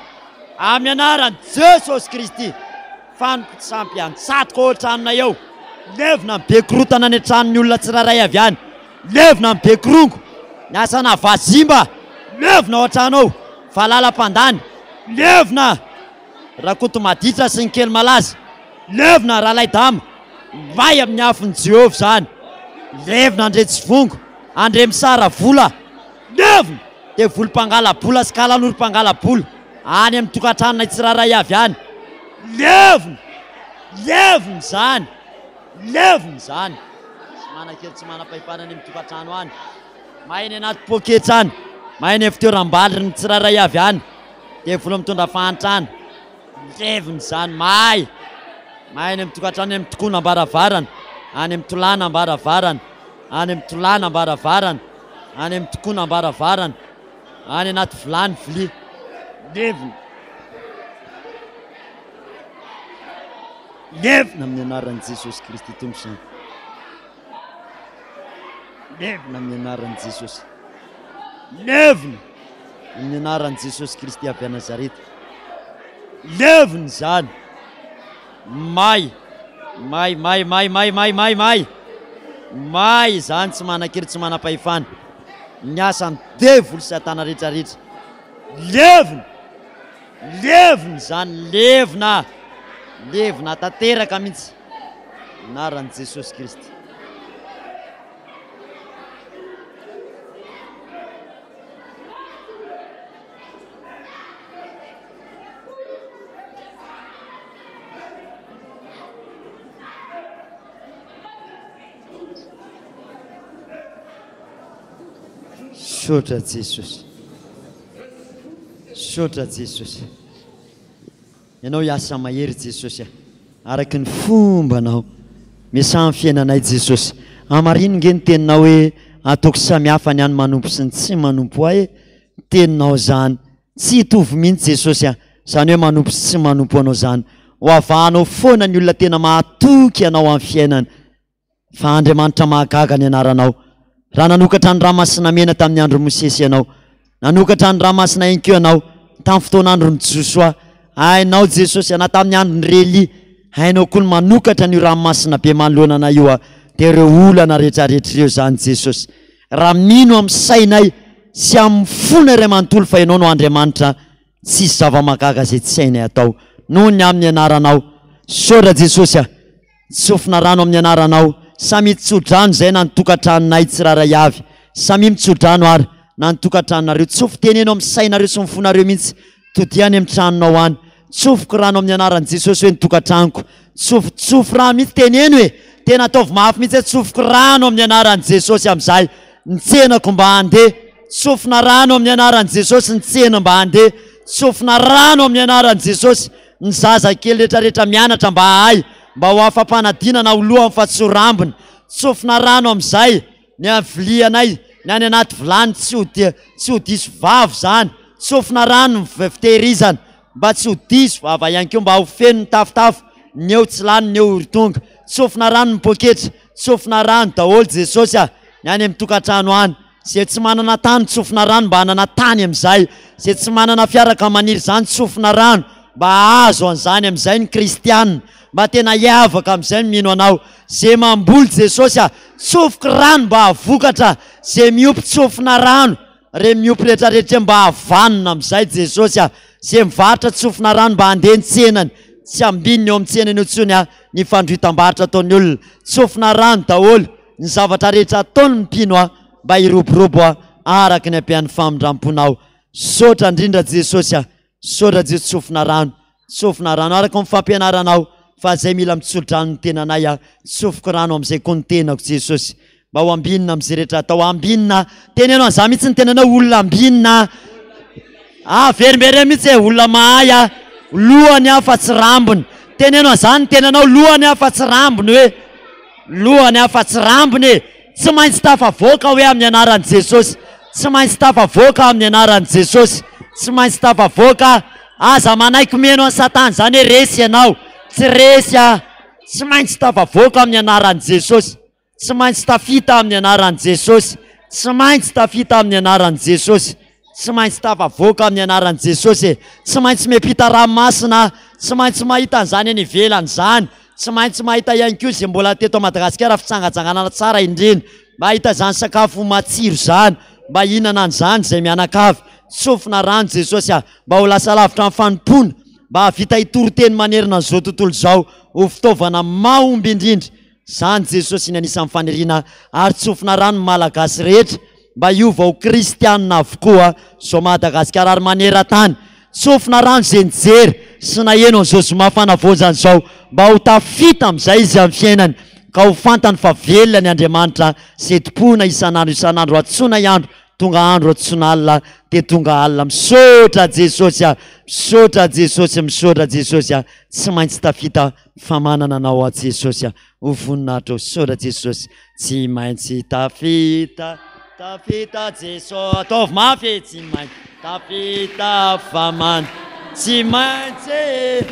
Amin'ny anaran'i Jesosy Kristy. Fanompoan-tsampy antsatoka ao an-tranonay ao. Levona ny be korontana any an-tranon'ny olona tsirairay avy any. Levona ny be korongo. Ny asana vazimba. Levona ao an-trano ao. Valala mpandany. Levona Rakotomaditra sy ny kely malaza. Levona Ralaidama. May amin'ny afon'i Jehovah izany. Levona Andretsivongo. Andremisara vola. Levona! Devoly mpangala-bola sy kalanoro mpangala-bola any amin'ny tokantranonay tsirairay avy any. Levona! Levona izany! Levona izany! Tsy manan-kery tsy manam-pahefana any amin'ny tokantrano any. Mahay any anaty poketra any. Mahay any amin'ny fitoeram-baliny tsirairay avy any. Devoly mitondra fahantrana. Levona izany, mahay. Mahay any amin'ny tokantrano, any amin'ny tokonam-baravarana, any amin'ny tolanam-baravarana, any amin'ny tolanam-baravarana, any amin'ny tokonam-baravarana, any anaty vilany vilia. Levona. Levona amin'ny anaran'i Jesosy Kristy Tompo izany. Levona amin'ny anaran'i Jesosy. Levona amin'ny anaran'i Jesosy Kristy avy any Nazareta. Levona izany. May. May, may, may, may, may, may, may. May izany tsy manan-kery, tsy manam-pahefana. Ny asan'ny devoly satana rehetrarehetra. Levona. Levona izany, levona. Levona tanteraka mihitsy. Anaran'i Jesosy Kristy. Misaotra Jesosy. Misaotra Jesosy. Ianao hiasa mahery Jesosy a. Araky ny fombanao. Miasaha amin'ny fiainanay Jesosy. Hamarino nge ny teninao hoe ataoko samihafa ny any manompo sy ny tsy manompo ahy e. Teninao zany. Tsy hitovy mihitsy Jesosy a. Zany hoe manompo sy tsy manompo anao zany. Ho avahanao foana ny olona tena mahatoky anao amin'ny fiainana. Fa Andriamanitra mahagaga ny anaranao. Raha nanokatra ny Ranomasina Mena tamin'ny andron'i Mosesy Ianao, nanokatra ny Ranomasina ihany koa Ianao tamin'ny fotoan'andron'i Josoa. Hainao Jesosy, na tamin'ny andron'i Elia, hainao koa ny manokatra an'io ranomasina be manoloana anay io, dia ireo olana rehetrarehetra ireo izany Jesosy. Raha mino amin'ny sainay sy amin'ny fonay iray manontolo fa Ianao no Andriamanitra, tsisy zava-mahagaga izay tsy hainay atao noho ny amin'ny anaranao. Misaotra Jesosy a! Tsofina rano amin'ny anaranao. Samia tso-drano izay na ny tokantranonay tsirairay avy. Samia mitso-drano ary na ny tokantranonareo. Tsofy teneno amin'ny sainareo sy ny fonareo mihitsy. Todia any amin'ny tranonao any. Tsofiko rano amin'ny anaran'i Jesosy hoe ny tokantranoko. Tsofy, tsofy rano mihitsy teneno e! Tena ataovy mafy mihitsy hoe tsofiko rano amin'ny anaran'i Jesosy amin'izay ny tsenako mba handeha. Tsofina rano amin'ny anaran'i Jesosy ny tsena mba handeha. Tsofina rano amin'ny anaran'i Jesosy ny zaza kely rehetrarehetra mianatra mba hahay, mba ho afa-panadinana ho lohany fa tsy ho rambony. Tsofina rano amin'izay ny vilianay, ny any anaty vilany tsy ho dia tsy ho diso vava izany. Tsofina rano ny fitehirizana mba tsy ho diso vava ihany koa, mba ho feno ny tafotafo, ny eo tsy lany ny eo ry tonga. Tsofina rano ny poketra, tsofina rano daholo Jesosy a! Ny any amin'ny tokantrano any. Izay tsy manana tany tsofina rano mba hanana tany amin'izay. Izay tsy manana fiara ka maniry izany tsofina rano mba hahazo an'izany amin'izay ny kristiana. Mba tena hiavaka amin'izay ny mino anao. Izay mamboly Jesosy a, tsofiko rano mba hahavokatra. Izay miompy tsofina rano, re miompy rehetrarehetra mba hahavanona amin'izay Jesosy a. Izay mivarotra tsofina rano mba handeha ny tsenany. Tsy ambininy eo amin'ny tsenany eo intsony a, ny fandrohitam-barotra ataon'ny olona. Tsofina rano daholo. Ny zavatra rehetra ataony ny mpino aho mba hiroborobo aho araka ny ampian'ny famindramponao. Misaotra indrindra Jesosy a! Misaotra Jesosy tsofina rano, tsofina rano araka ny fampianaranao fa zay mila mitsodrano ny tenanay aho, tsofiko rano amizay koa ny tenako Jesosy. Mba ho ambinina amin'izay rehetra atao. Ambinina. Teneno an'izany mihitsy ny tenanao, olona ambinina. Averimbereno mihitsy e, olona mahay aho. Lohany aho fa tsy rambony. Teneno an'izany ny tenanao, lohany aho fa tsy rambony hoe. Lohany aho fa tsy rambony e. Tsy maintsy tafavoaka hoe amin'ny anaran'i Jesosy. Tsy maintsy tafavoaka amin'ny anaran'i Jesosy. Tsy maintsy tafavoaka. Aza manaiky miheno an'i Satana izany hoe resy ianao. Tsy resy aho. Tsy maintsy tafavoaka amin'ny anaran'i Jesosy. Tsy maintsy tafita amin'ny anaran'i Jesosy. Tsy maintsy tafita amin'ny anaran'i Jesosy. Tsy maintsy tafavoaka amin'ny anaran'i Jesosy e. Tsy maintsy miampita ranomasina, tsy maintsy mahita an'izany any ivelany izany, tsy maintsy mahita ihany koa izay mbola teto Madagasikara fitsangatsanganana tsara indrindra, mahita izany sakafo matsiro izany, mba hihinana an'izany izay mianakavy. Tsofina rano Jesosy a, mba ho lasa lavitra amin'ny fanompoana, mba hahavita hitory teny manerana an'izao tontolo izao ho fitaovana mahomby indrindra. Izany Jesosy ny anisan'ny faniriana ary tsofina rano ny Malagasy rehetra mba hiova ho kristianina avokoa zao Madagasikara ary maneran-tany. Tsofina rano izay nijery sy naheno an'izao zoma fanavaozana izao mba ho tafita amin'izay izy amin'ny fiainany ka ho fantany fa velona ny Andriamanitra sy tompoina isan'andro isan'andro antsoina andro tonga andro antsoina alina dia tonga alina. Misaotra Jesosy a! Misaotra Jesosy, misaotra Jesosy a! Tsy maintsy tafita fa manana anao aho Jesosy a! Ho voninahitra ho saotra Jesosy tsy maintsy tafita tafita Jesosy ataovy mafy e tsy maintsy tafita fa man tsy maintsy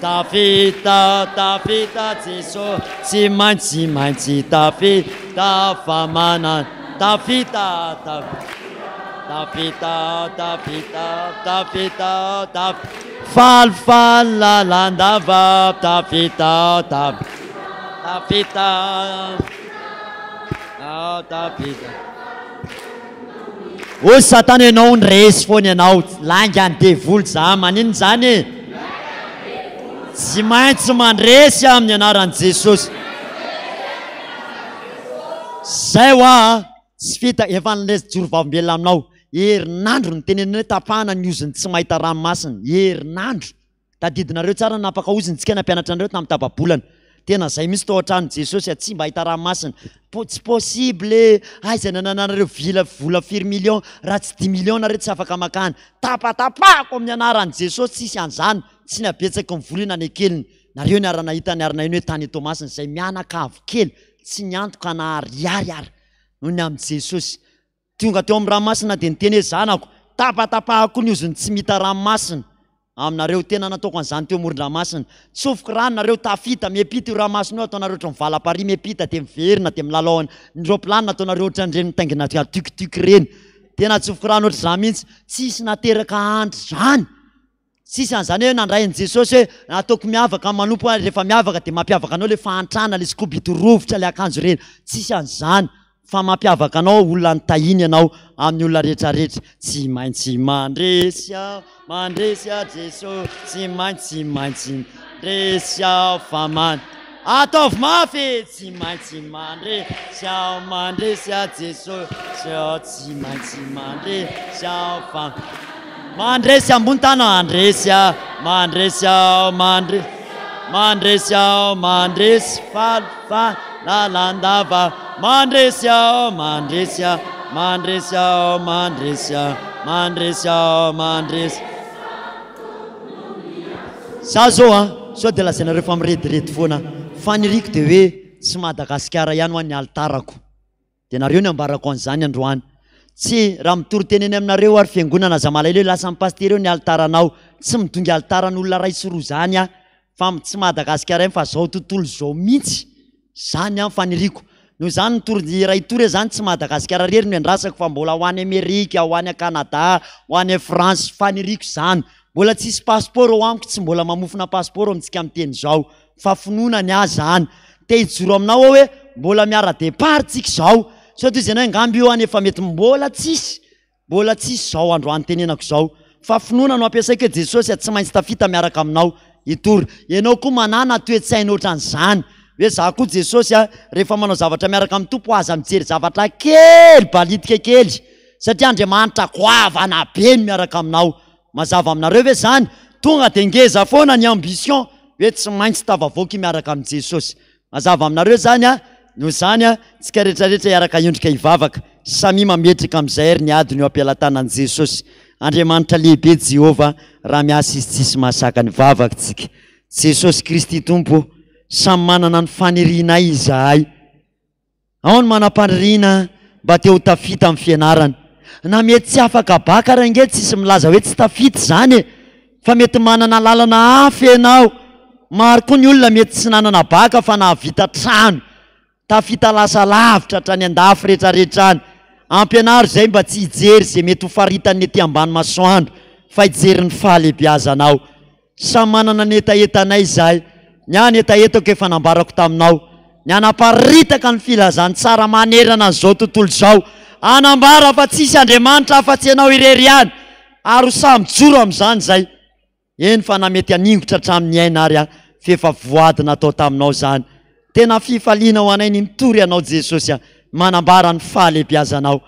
tafita tafita Jesosy tsy maintsy maintsy tafita fa manana tafita tafita Tafita, tafita, tafita, taf Falifaly lalandava, tafita, taf tafita, ah, tafita. Hoy Satana ianao ny resy foana ianao, lainga ny devoly za, maninona izany e? Tsy maintsy mandresy amin'ny anaran'i Jesosy. Zay hoa. Tsy vita, efa nilez joro vavolombelona aminao, herinandro nitenenana hoe tapahana ny ozony tsy mahita ranomasina, herinandro! Tadidinareo tsara ny napaka ozony tsika nampianatra anareo tamin'ny tapa-bolana, tena zay mihitsy tao an-tranon'i Jesosy a, tsy mba hahita ranomasina, po- tsy possible e, aiza ny anananareo vila vola firy millions, raha tsy dix millions nareo tsy afaka makany, tapatapahako amin'ny anaran'i Jesosy tsisy an'izany, tsy ny habetsaky ny vola io na ny hakeliny, nareo niara-nahita niara-naheno hoe tany Toamasina izay mianakavy kely, tsy niantoka na ariary ary noho ny amin'i Jesosy. Tonga teo amin'ny ranomasina dia niteny hoe, Zanako, tapatapahako koa ny ozon'ny tsy mita ranomasina aminareo. Tena nataoko an'izany teo amoron-dranomasina. Tsofiko rano nareo, tafita, miampita io ranomasina io, ataonareo ohatran'ny valaparihy miampita dia miverina dia milalao any. Ny roaplanina ataonareo ohatran'ireny mitaingina tuk-tuk ireny. Tena tsofiko rano ohatr'izany mihitsy. Tsisy nateraka andry izany. Tsisy an'izany hoe nandray an'i Jesosy hoe ataoko miavaka ny manompo aho, rehefa miavaka dia mampiavaka anao ilay fahantrana, ilay skobidy rovitra, ilay akanjo ireny. Tsisy an'izany fa mampiavaka anao olona nitahiany ianao amin'ny olona rehetra rehetra. Tsy maintsy mandresy aho, mandresy aho Jesosy, tsy maintsy maintsy mandresy aho fa man. Ataovy mafy e! Tsy maintsy mandresy aho, mandresy aho Jesosy oh, tsy maintsy mandresy aho fa mandresy ambony tana mandresy aho, mandresy aho, mandresy mandresy aho, mandresy faly fa lalandava mandresy aho, mandresy aho, mandresy aho, mandresy aho, mandresy aho, mandresy. Za zao an, sao dia lazainareo fa mirediredy foana, faniriako dia hoe tsy Madagasikara ihany hoa ny alitarako, dia nareo ny ambarako an'izany androany, tsy raha mitory teny eny aminareo aho ry fiangonana aza malahelo hoe lasan'ny pasitera eo ny alitaranao, tsy midongy alitaran'olona ray sy roa zany aho, fa tsy Madagasikara ihany fa zao tontolo zao mihitsy, Zany an faniriako. Noho izany ny tour iray tour zany tsy Madagasikara irery no iandrasako fa mbola ho any Amerika, ho any Canada, ho any France. Faniriako izany. Mbola tsisy passeport ao amiko, tsy mbola mamofona passeport amintsika miteny izao. Fa finoana ny ahy izany. Te hijoro aminao aho hoe mbola miara départ tsika izao. Sao dia izy ianao angamba io any efa mety mbola tsisy. Mbola tsisy izao androany tenenako izao fa finoana no ampiasaiko hoe Jesosy a tsy maintsy tafita miaraka aminao hitory. Ianao koa manàna toe-tsaina ohatran'izany hoe za koa Jesosy a rehefa manao zavatra miaraka amin'ny Tompo aza mijery zavatra kely balitika kely satria Andriamanitra goavana be no miaraka aminao. Mazava aminareo ve izany? Tonga dia ngeza foana ny ambition hoe tsy maintsy tafavoaka miaraka amin'i Jesosy. Mazava aminareo izany a? Noho izany, tsika rehetrarehetra hiaraka hiondrika hivavaka. Samia mametraka amin'izay ary ny adiny eo am-pelatanan'i Jesosy. Andriamanitra lehibe Jehovah, raha miasa Izy tsisy mahasaka ny vavaka tsika. Jesosy Kristy Tompo ô, samy manana ny fanirianay izahay. Ao ny manam-paniriana mba te ho tafita amin'ny fianarana. Na mety tsy afaka baka ary ange tsisy milaza hoe tsy tafita izany e! Fa mety manana lalana hafa ianao. Maro koa ny olona mety tsy nanana baka fa nahavita trano. Tafita lasa lavitra hatrany andafy retraretra any. Ampianaro izay mba tsy hijery izay mety ho faritan'ny ety ambany masoandro fa hijery ny fahalehibiazanao. Samy manana ny hetahetanay izahay. Ny ahy ny hetahetako efa nambarako taminao. Ny hanaparitaka ny filazantsara manerana an'izao tontolo izao. Hanambara fa tsisy Andriamanitra afa-tsy Ianao irery ihany. Ary ho sahy mijoro amin'izany izay. Eny fa na mety haningotra hatramin'ny aina ary aho f'efa voady natao taminao izany. Tena fifaliana ho anay ny mitory Anao Jesosy a, manambara ny fahalehibiazanao.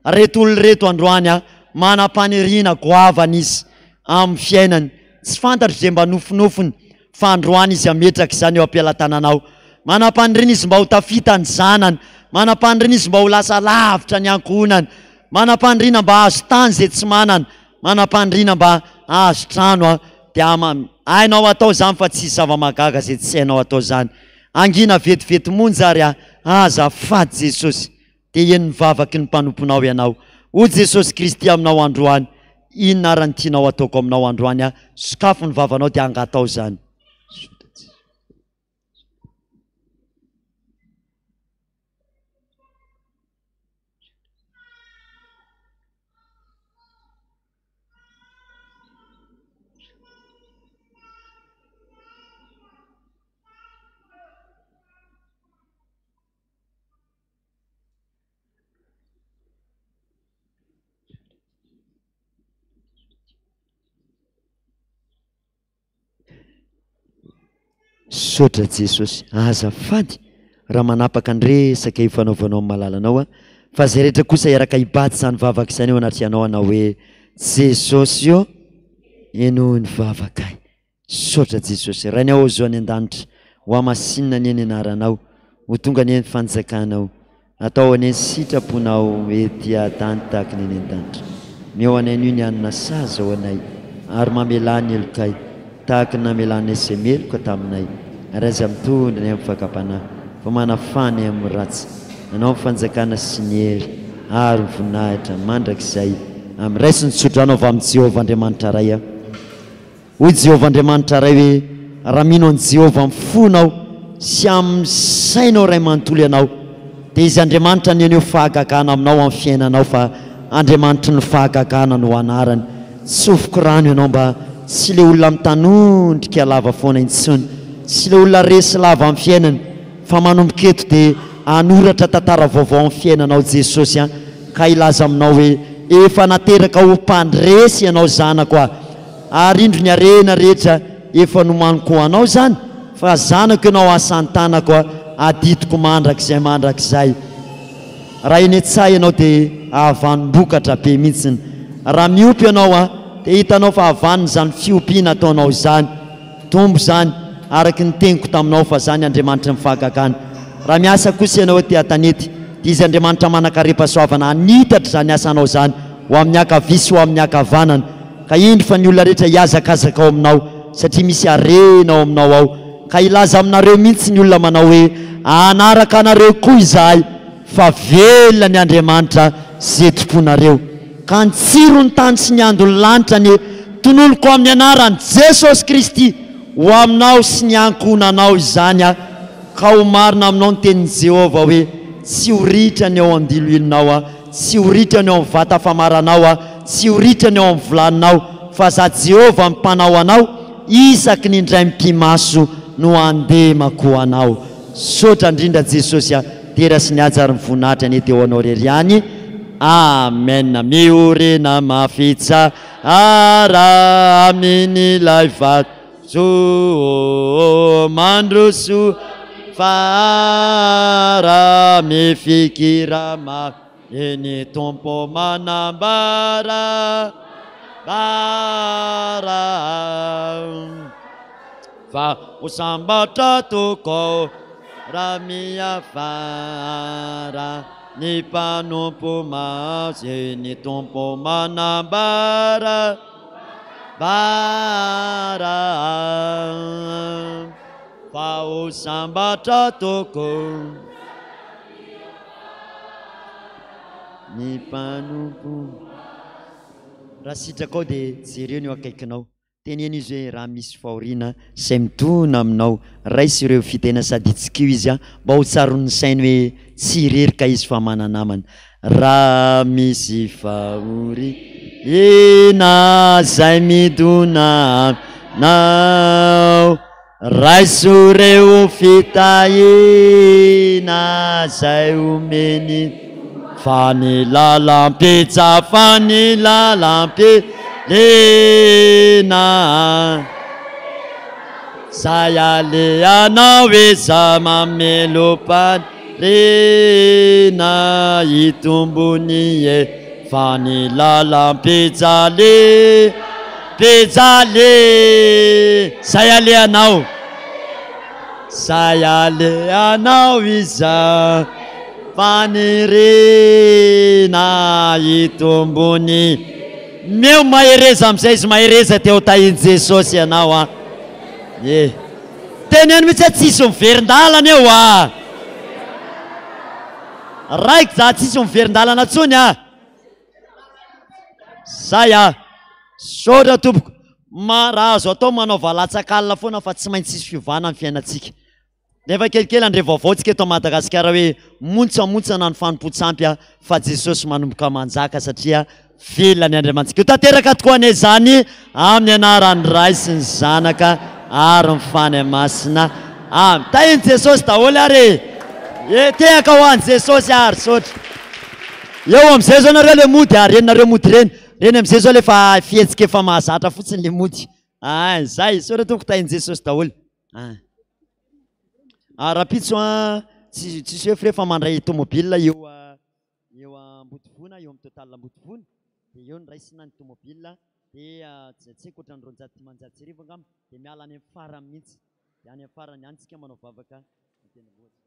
Reto olona ireto androany a, manam-paniriana goavana izy amin'ny fiainany. Tsy fantatro izay mba nofinofiny fa androany izy hametraka izany eo am-pelatananao. Manam-paniriana izy mba ho tafita ny zanany. Manam-paniriana izy mba ho lasa lavitra ny ankohonany. Manam-paniriana mba hahazo tany izay tsy manana. Manam-paniriana mba hahazo trano aho dia ama hainao atao izany fa tsisy zava-mahagaga izay tsy hainao atao izany. Hangina vetivety monja ary aho, azafady Jesosy, dia heno ny vavaky ny mpanomponao Ianao. Hoy Jesosy Kristy aminao androany, inona ary ny tianao hataoko aminao androany aho? Sokafy ny vavanao dia angatao izany. Misaotra Jesosy. Azafady raha manapaka ny resaka ifanaovanao amin'ny malalanao aho, fa izay rehetra kosa hiaraka hibaty izany vavaka izany eo anatrehanao hanao hoe, Jesosy ô, henoy ny vavakay. Misaotra Jesosy. Rainay ao Zo any an-danitra, ho hamasinina anie ny anaranao, ho tonga anie ny fanjakanao. Atao anie ny sitraponao ety an-tany tahaka ny any an-danitra. Omeo anay anio ny hanina sahaza ho anay, ary mamelà ny helokay, tahaka ny namelanay izay meloka taminay, ary aza mitondra anay amin'ny fakam-panahy, fa manafaha anay amin'ny ratsy. Anao ny fanjakana sy ny hery ary ny voninahitra mandrakizay. Amen. Raiso ny tsodrano avy amin'i Jehovah Andriamanitra Ray a. Hoy Jehovah Andriamanitra Ray hoe, Raha mino an'i Jehovah amin'ny fonao sy amin'ny sainao iray manontolo ianao, dia Izy Andriamanitra ny haneho fahagagana aminao amin'ny fiainanao, fa Andriamanitry ny fahagagana no anarany. Tsofiko rano ianao mba tsy ilay olona mitanondrika lava foana intsony, tsy ilay olona resy lava amin'ny fiainany, fa manomboka eto dia hanoratra tantara vaovao amin'ny fiainanao Jesosy an, ka hilaza aminao hoe, Efa nateraka ho mpandresy ianao zanako a! Ary indro ny harena rehetra efa nomaniko ho anao izany, fa zanako ianao asan-tanako, adidiko mandrakizay mandrakizay. Raha eny an-tsaha ianao dia hahavanom-bokatra be mihitsiny. Raha miompy ianao dia hitanao fa havanona izany fiompiana ataonao izany. Tombo izany, araka ny teniko taminao, fa Izaho ny Andriamanitry ny fahagagana. Raha miasa kosa ianao ety an-tanety, dia Izy Andriamanitra manan-karem-pahasoavana hanitatra izany asanao izany ho amin'ny ankavia sy ho amin'ny ankavanana. Ka indro fa ny olona rehetra hihazakazaka ao aminao, satria misy harena ao aminao ao. Ka hilaza aminareo mihitsy ny olona manao hoe, Hanaraka anareo koa izahay, fa velona ny Andriamanitra izay tomponareo. Ka ny tsiron'ny tany sy ny andon'ny lanitra anie tononiko amin'ny anaran'i Jesosy Kristy ho aminao sy ny ankohonanao izany aho, ka ho marina aminao ny tenin'i Jehovah hoe, Tsy ho ritra ny ao an-diloilonao aho, tsy ho ritra ny ao amin'ny vata famaranao aho, tsy ho ritra ny ao amin'ny vilaninao, fa Izaho Jehovah Mpanao anao, isaky ny indray mipi-maso no handemako anao. Misaotra indrindra Jesosy a! Dera sy ny haja ary ny voninahitra anie dia ho anao irery ihany. Amen. Miorina mafy tsara amin'ilay vatosoa mandroso fara mifikira mafy eny Tompo manambara bara fa ho sambatra tokoa. Raha miafara ny mpanompo mahazo ny Tompo manambara bara fa ho sambatra tokoa ny mpanompo. Raha sitrakao dia jereo ny eo akaikinao. Teneno izy hoe raha misy fahoriana izay midona aminao, raiso ireo fitena sady itsikio izy mba ho tsaroan'ny sainy hoe tsy irery ka izy fa mana-namana. Raha misy fahoriana izay midona aminao, raiso ireo fitahiana izay omeny. Fa ny lalam-pitsa, fa ny lalam-pilena Zay alehanao iza mamelom-panirina Hitombo ny e Fa ny lalam-pijale, pijale Zay alehanao, zay alehanao iza Faniriana hitombo ny Meo mahereza amin'izay izy mahereza dia ho tahin'i Jesosy ianao an! Ye. Teneno mihitsy hoe tsisy miverin-dalana eo a! Raiko za tsisy miverin-dalana tsony a! Zay a! Misaotra tompoko. Ma raha azo atao manaova latsak'alina foana fa tsy maintsy hisy fiovana ny fiainantsika. Nefa kelikely handre vaovao tsika eto Madagasikara hoe montsamontsana ny fanompoan-tsampy fa Jesosy manomboka manjaka satria velona ny Andriamanitsika. Ho tanteraka tokoa anie izany amin'ny anaran'ny Ray sy ny Zanaka ary ny Fanahy Masina. Amen. Tahin'i Jesosy daholo ary e! E, tehaka ho an'i Jesosy ary, saotra. Eo amin'izay zao nareo le mody ary, reny nareo mody reny. Reny amin'izay zao le fa fihetsika efa mahazatra fotsiny le mody. Ah, zay, saotra tompoko tahin'i Jesosy daholo. Ah. Ah, rahampitso an, tsy tsisy hoe frais fa mandray tomobile eo eo Ambodivona, eo amin'ny Total Ambodivona, dia eo no raisina ny tomobile, dia tsy haiko ohatran'ny 200 1500 angamba, dia miala any amin'ny farany mihitsy, dia any amin'ny farany any tsika manao vavaka ny tendrombohitra.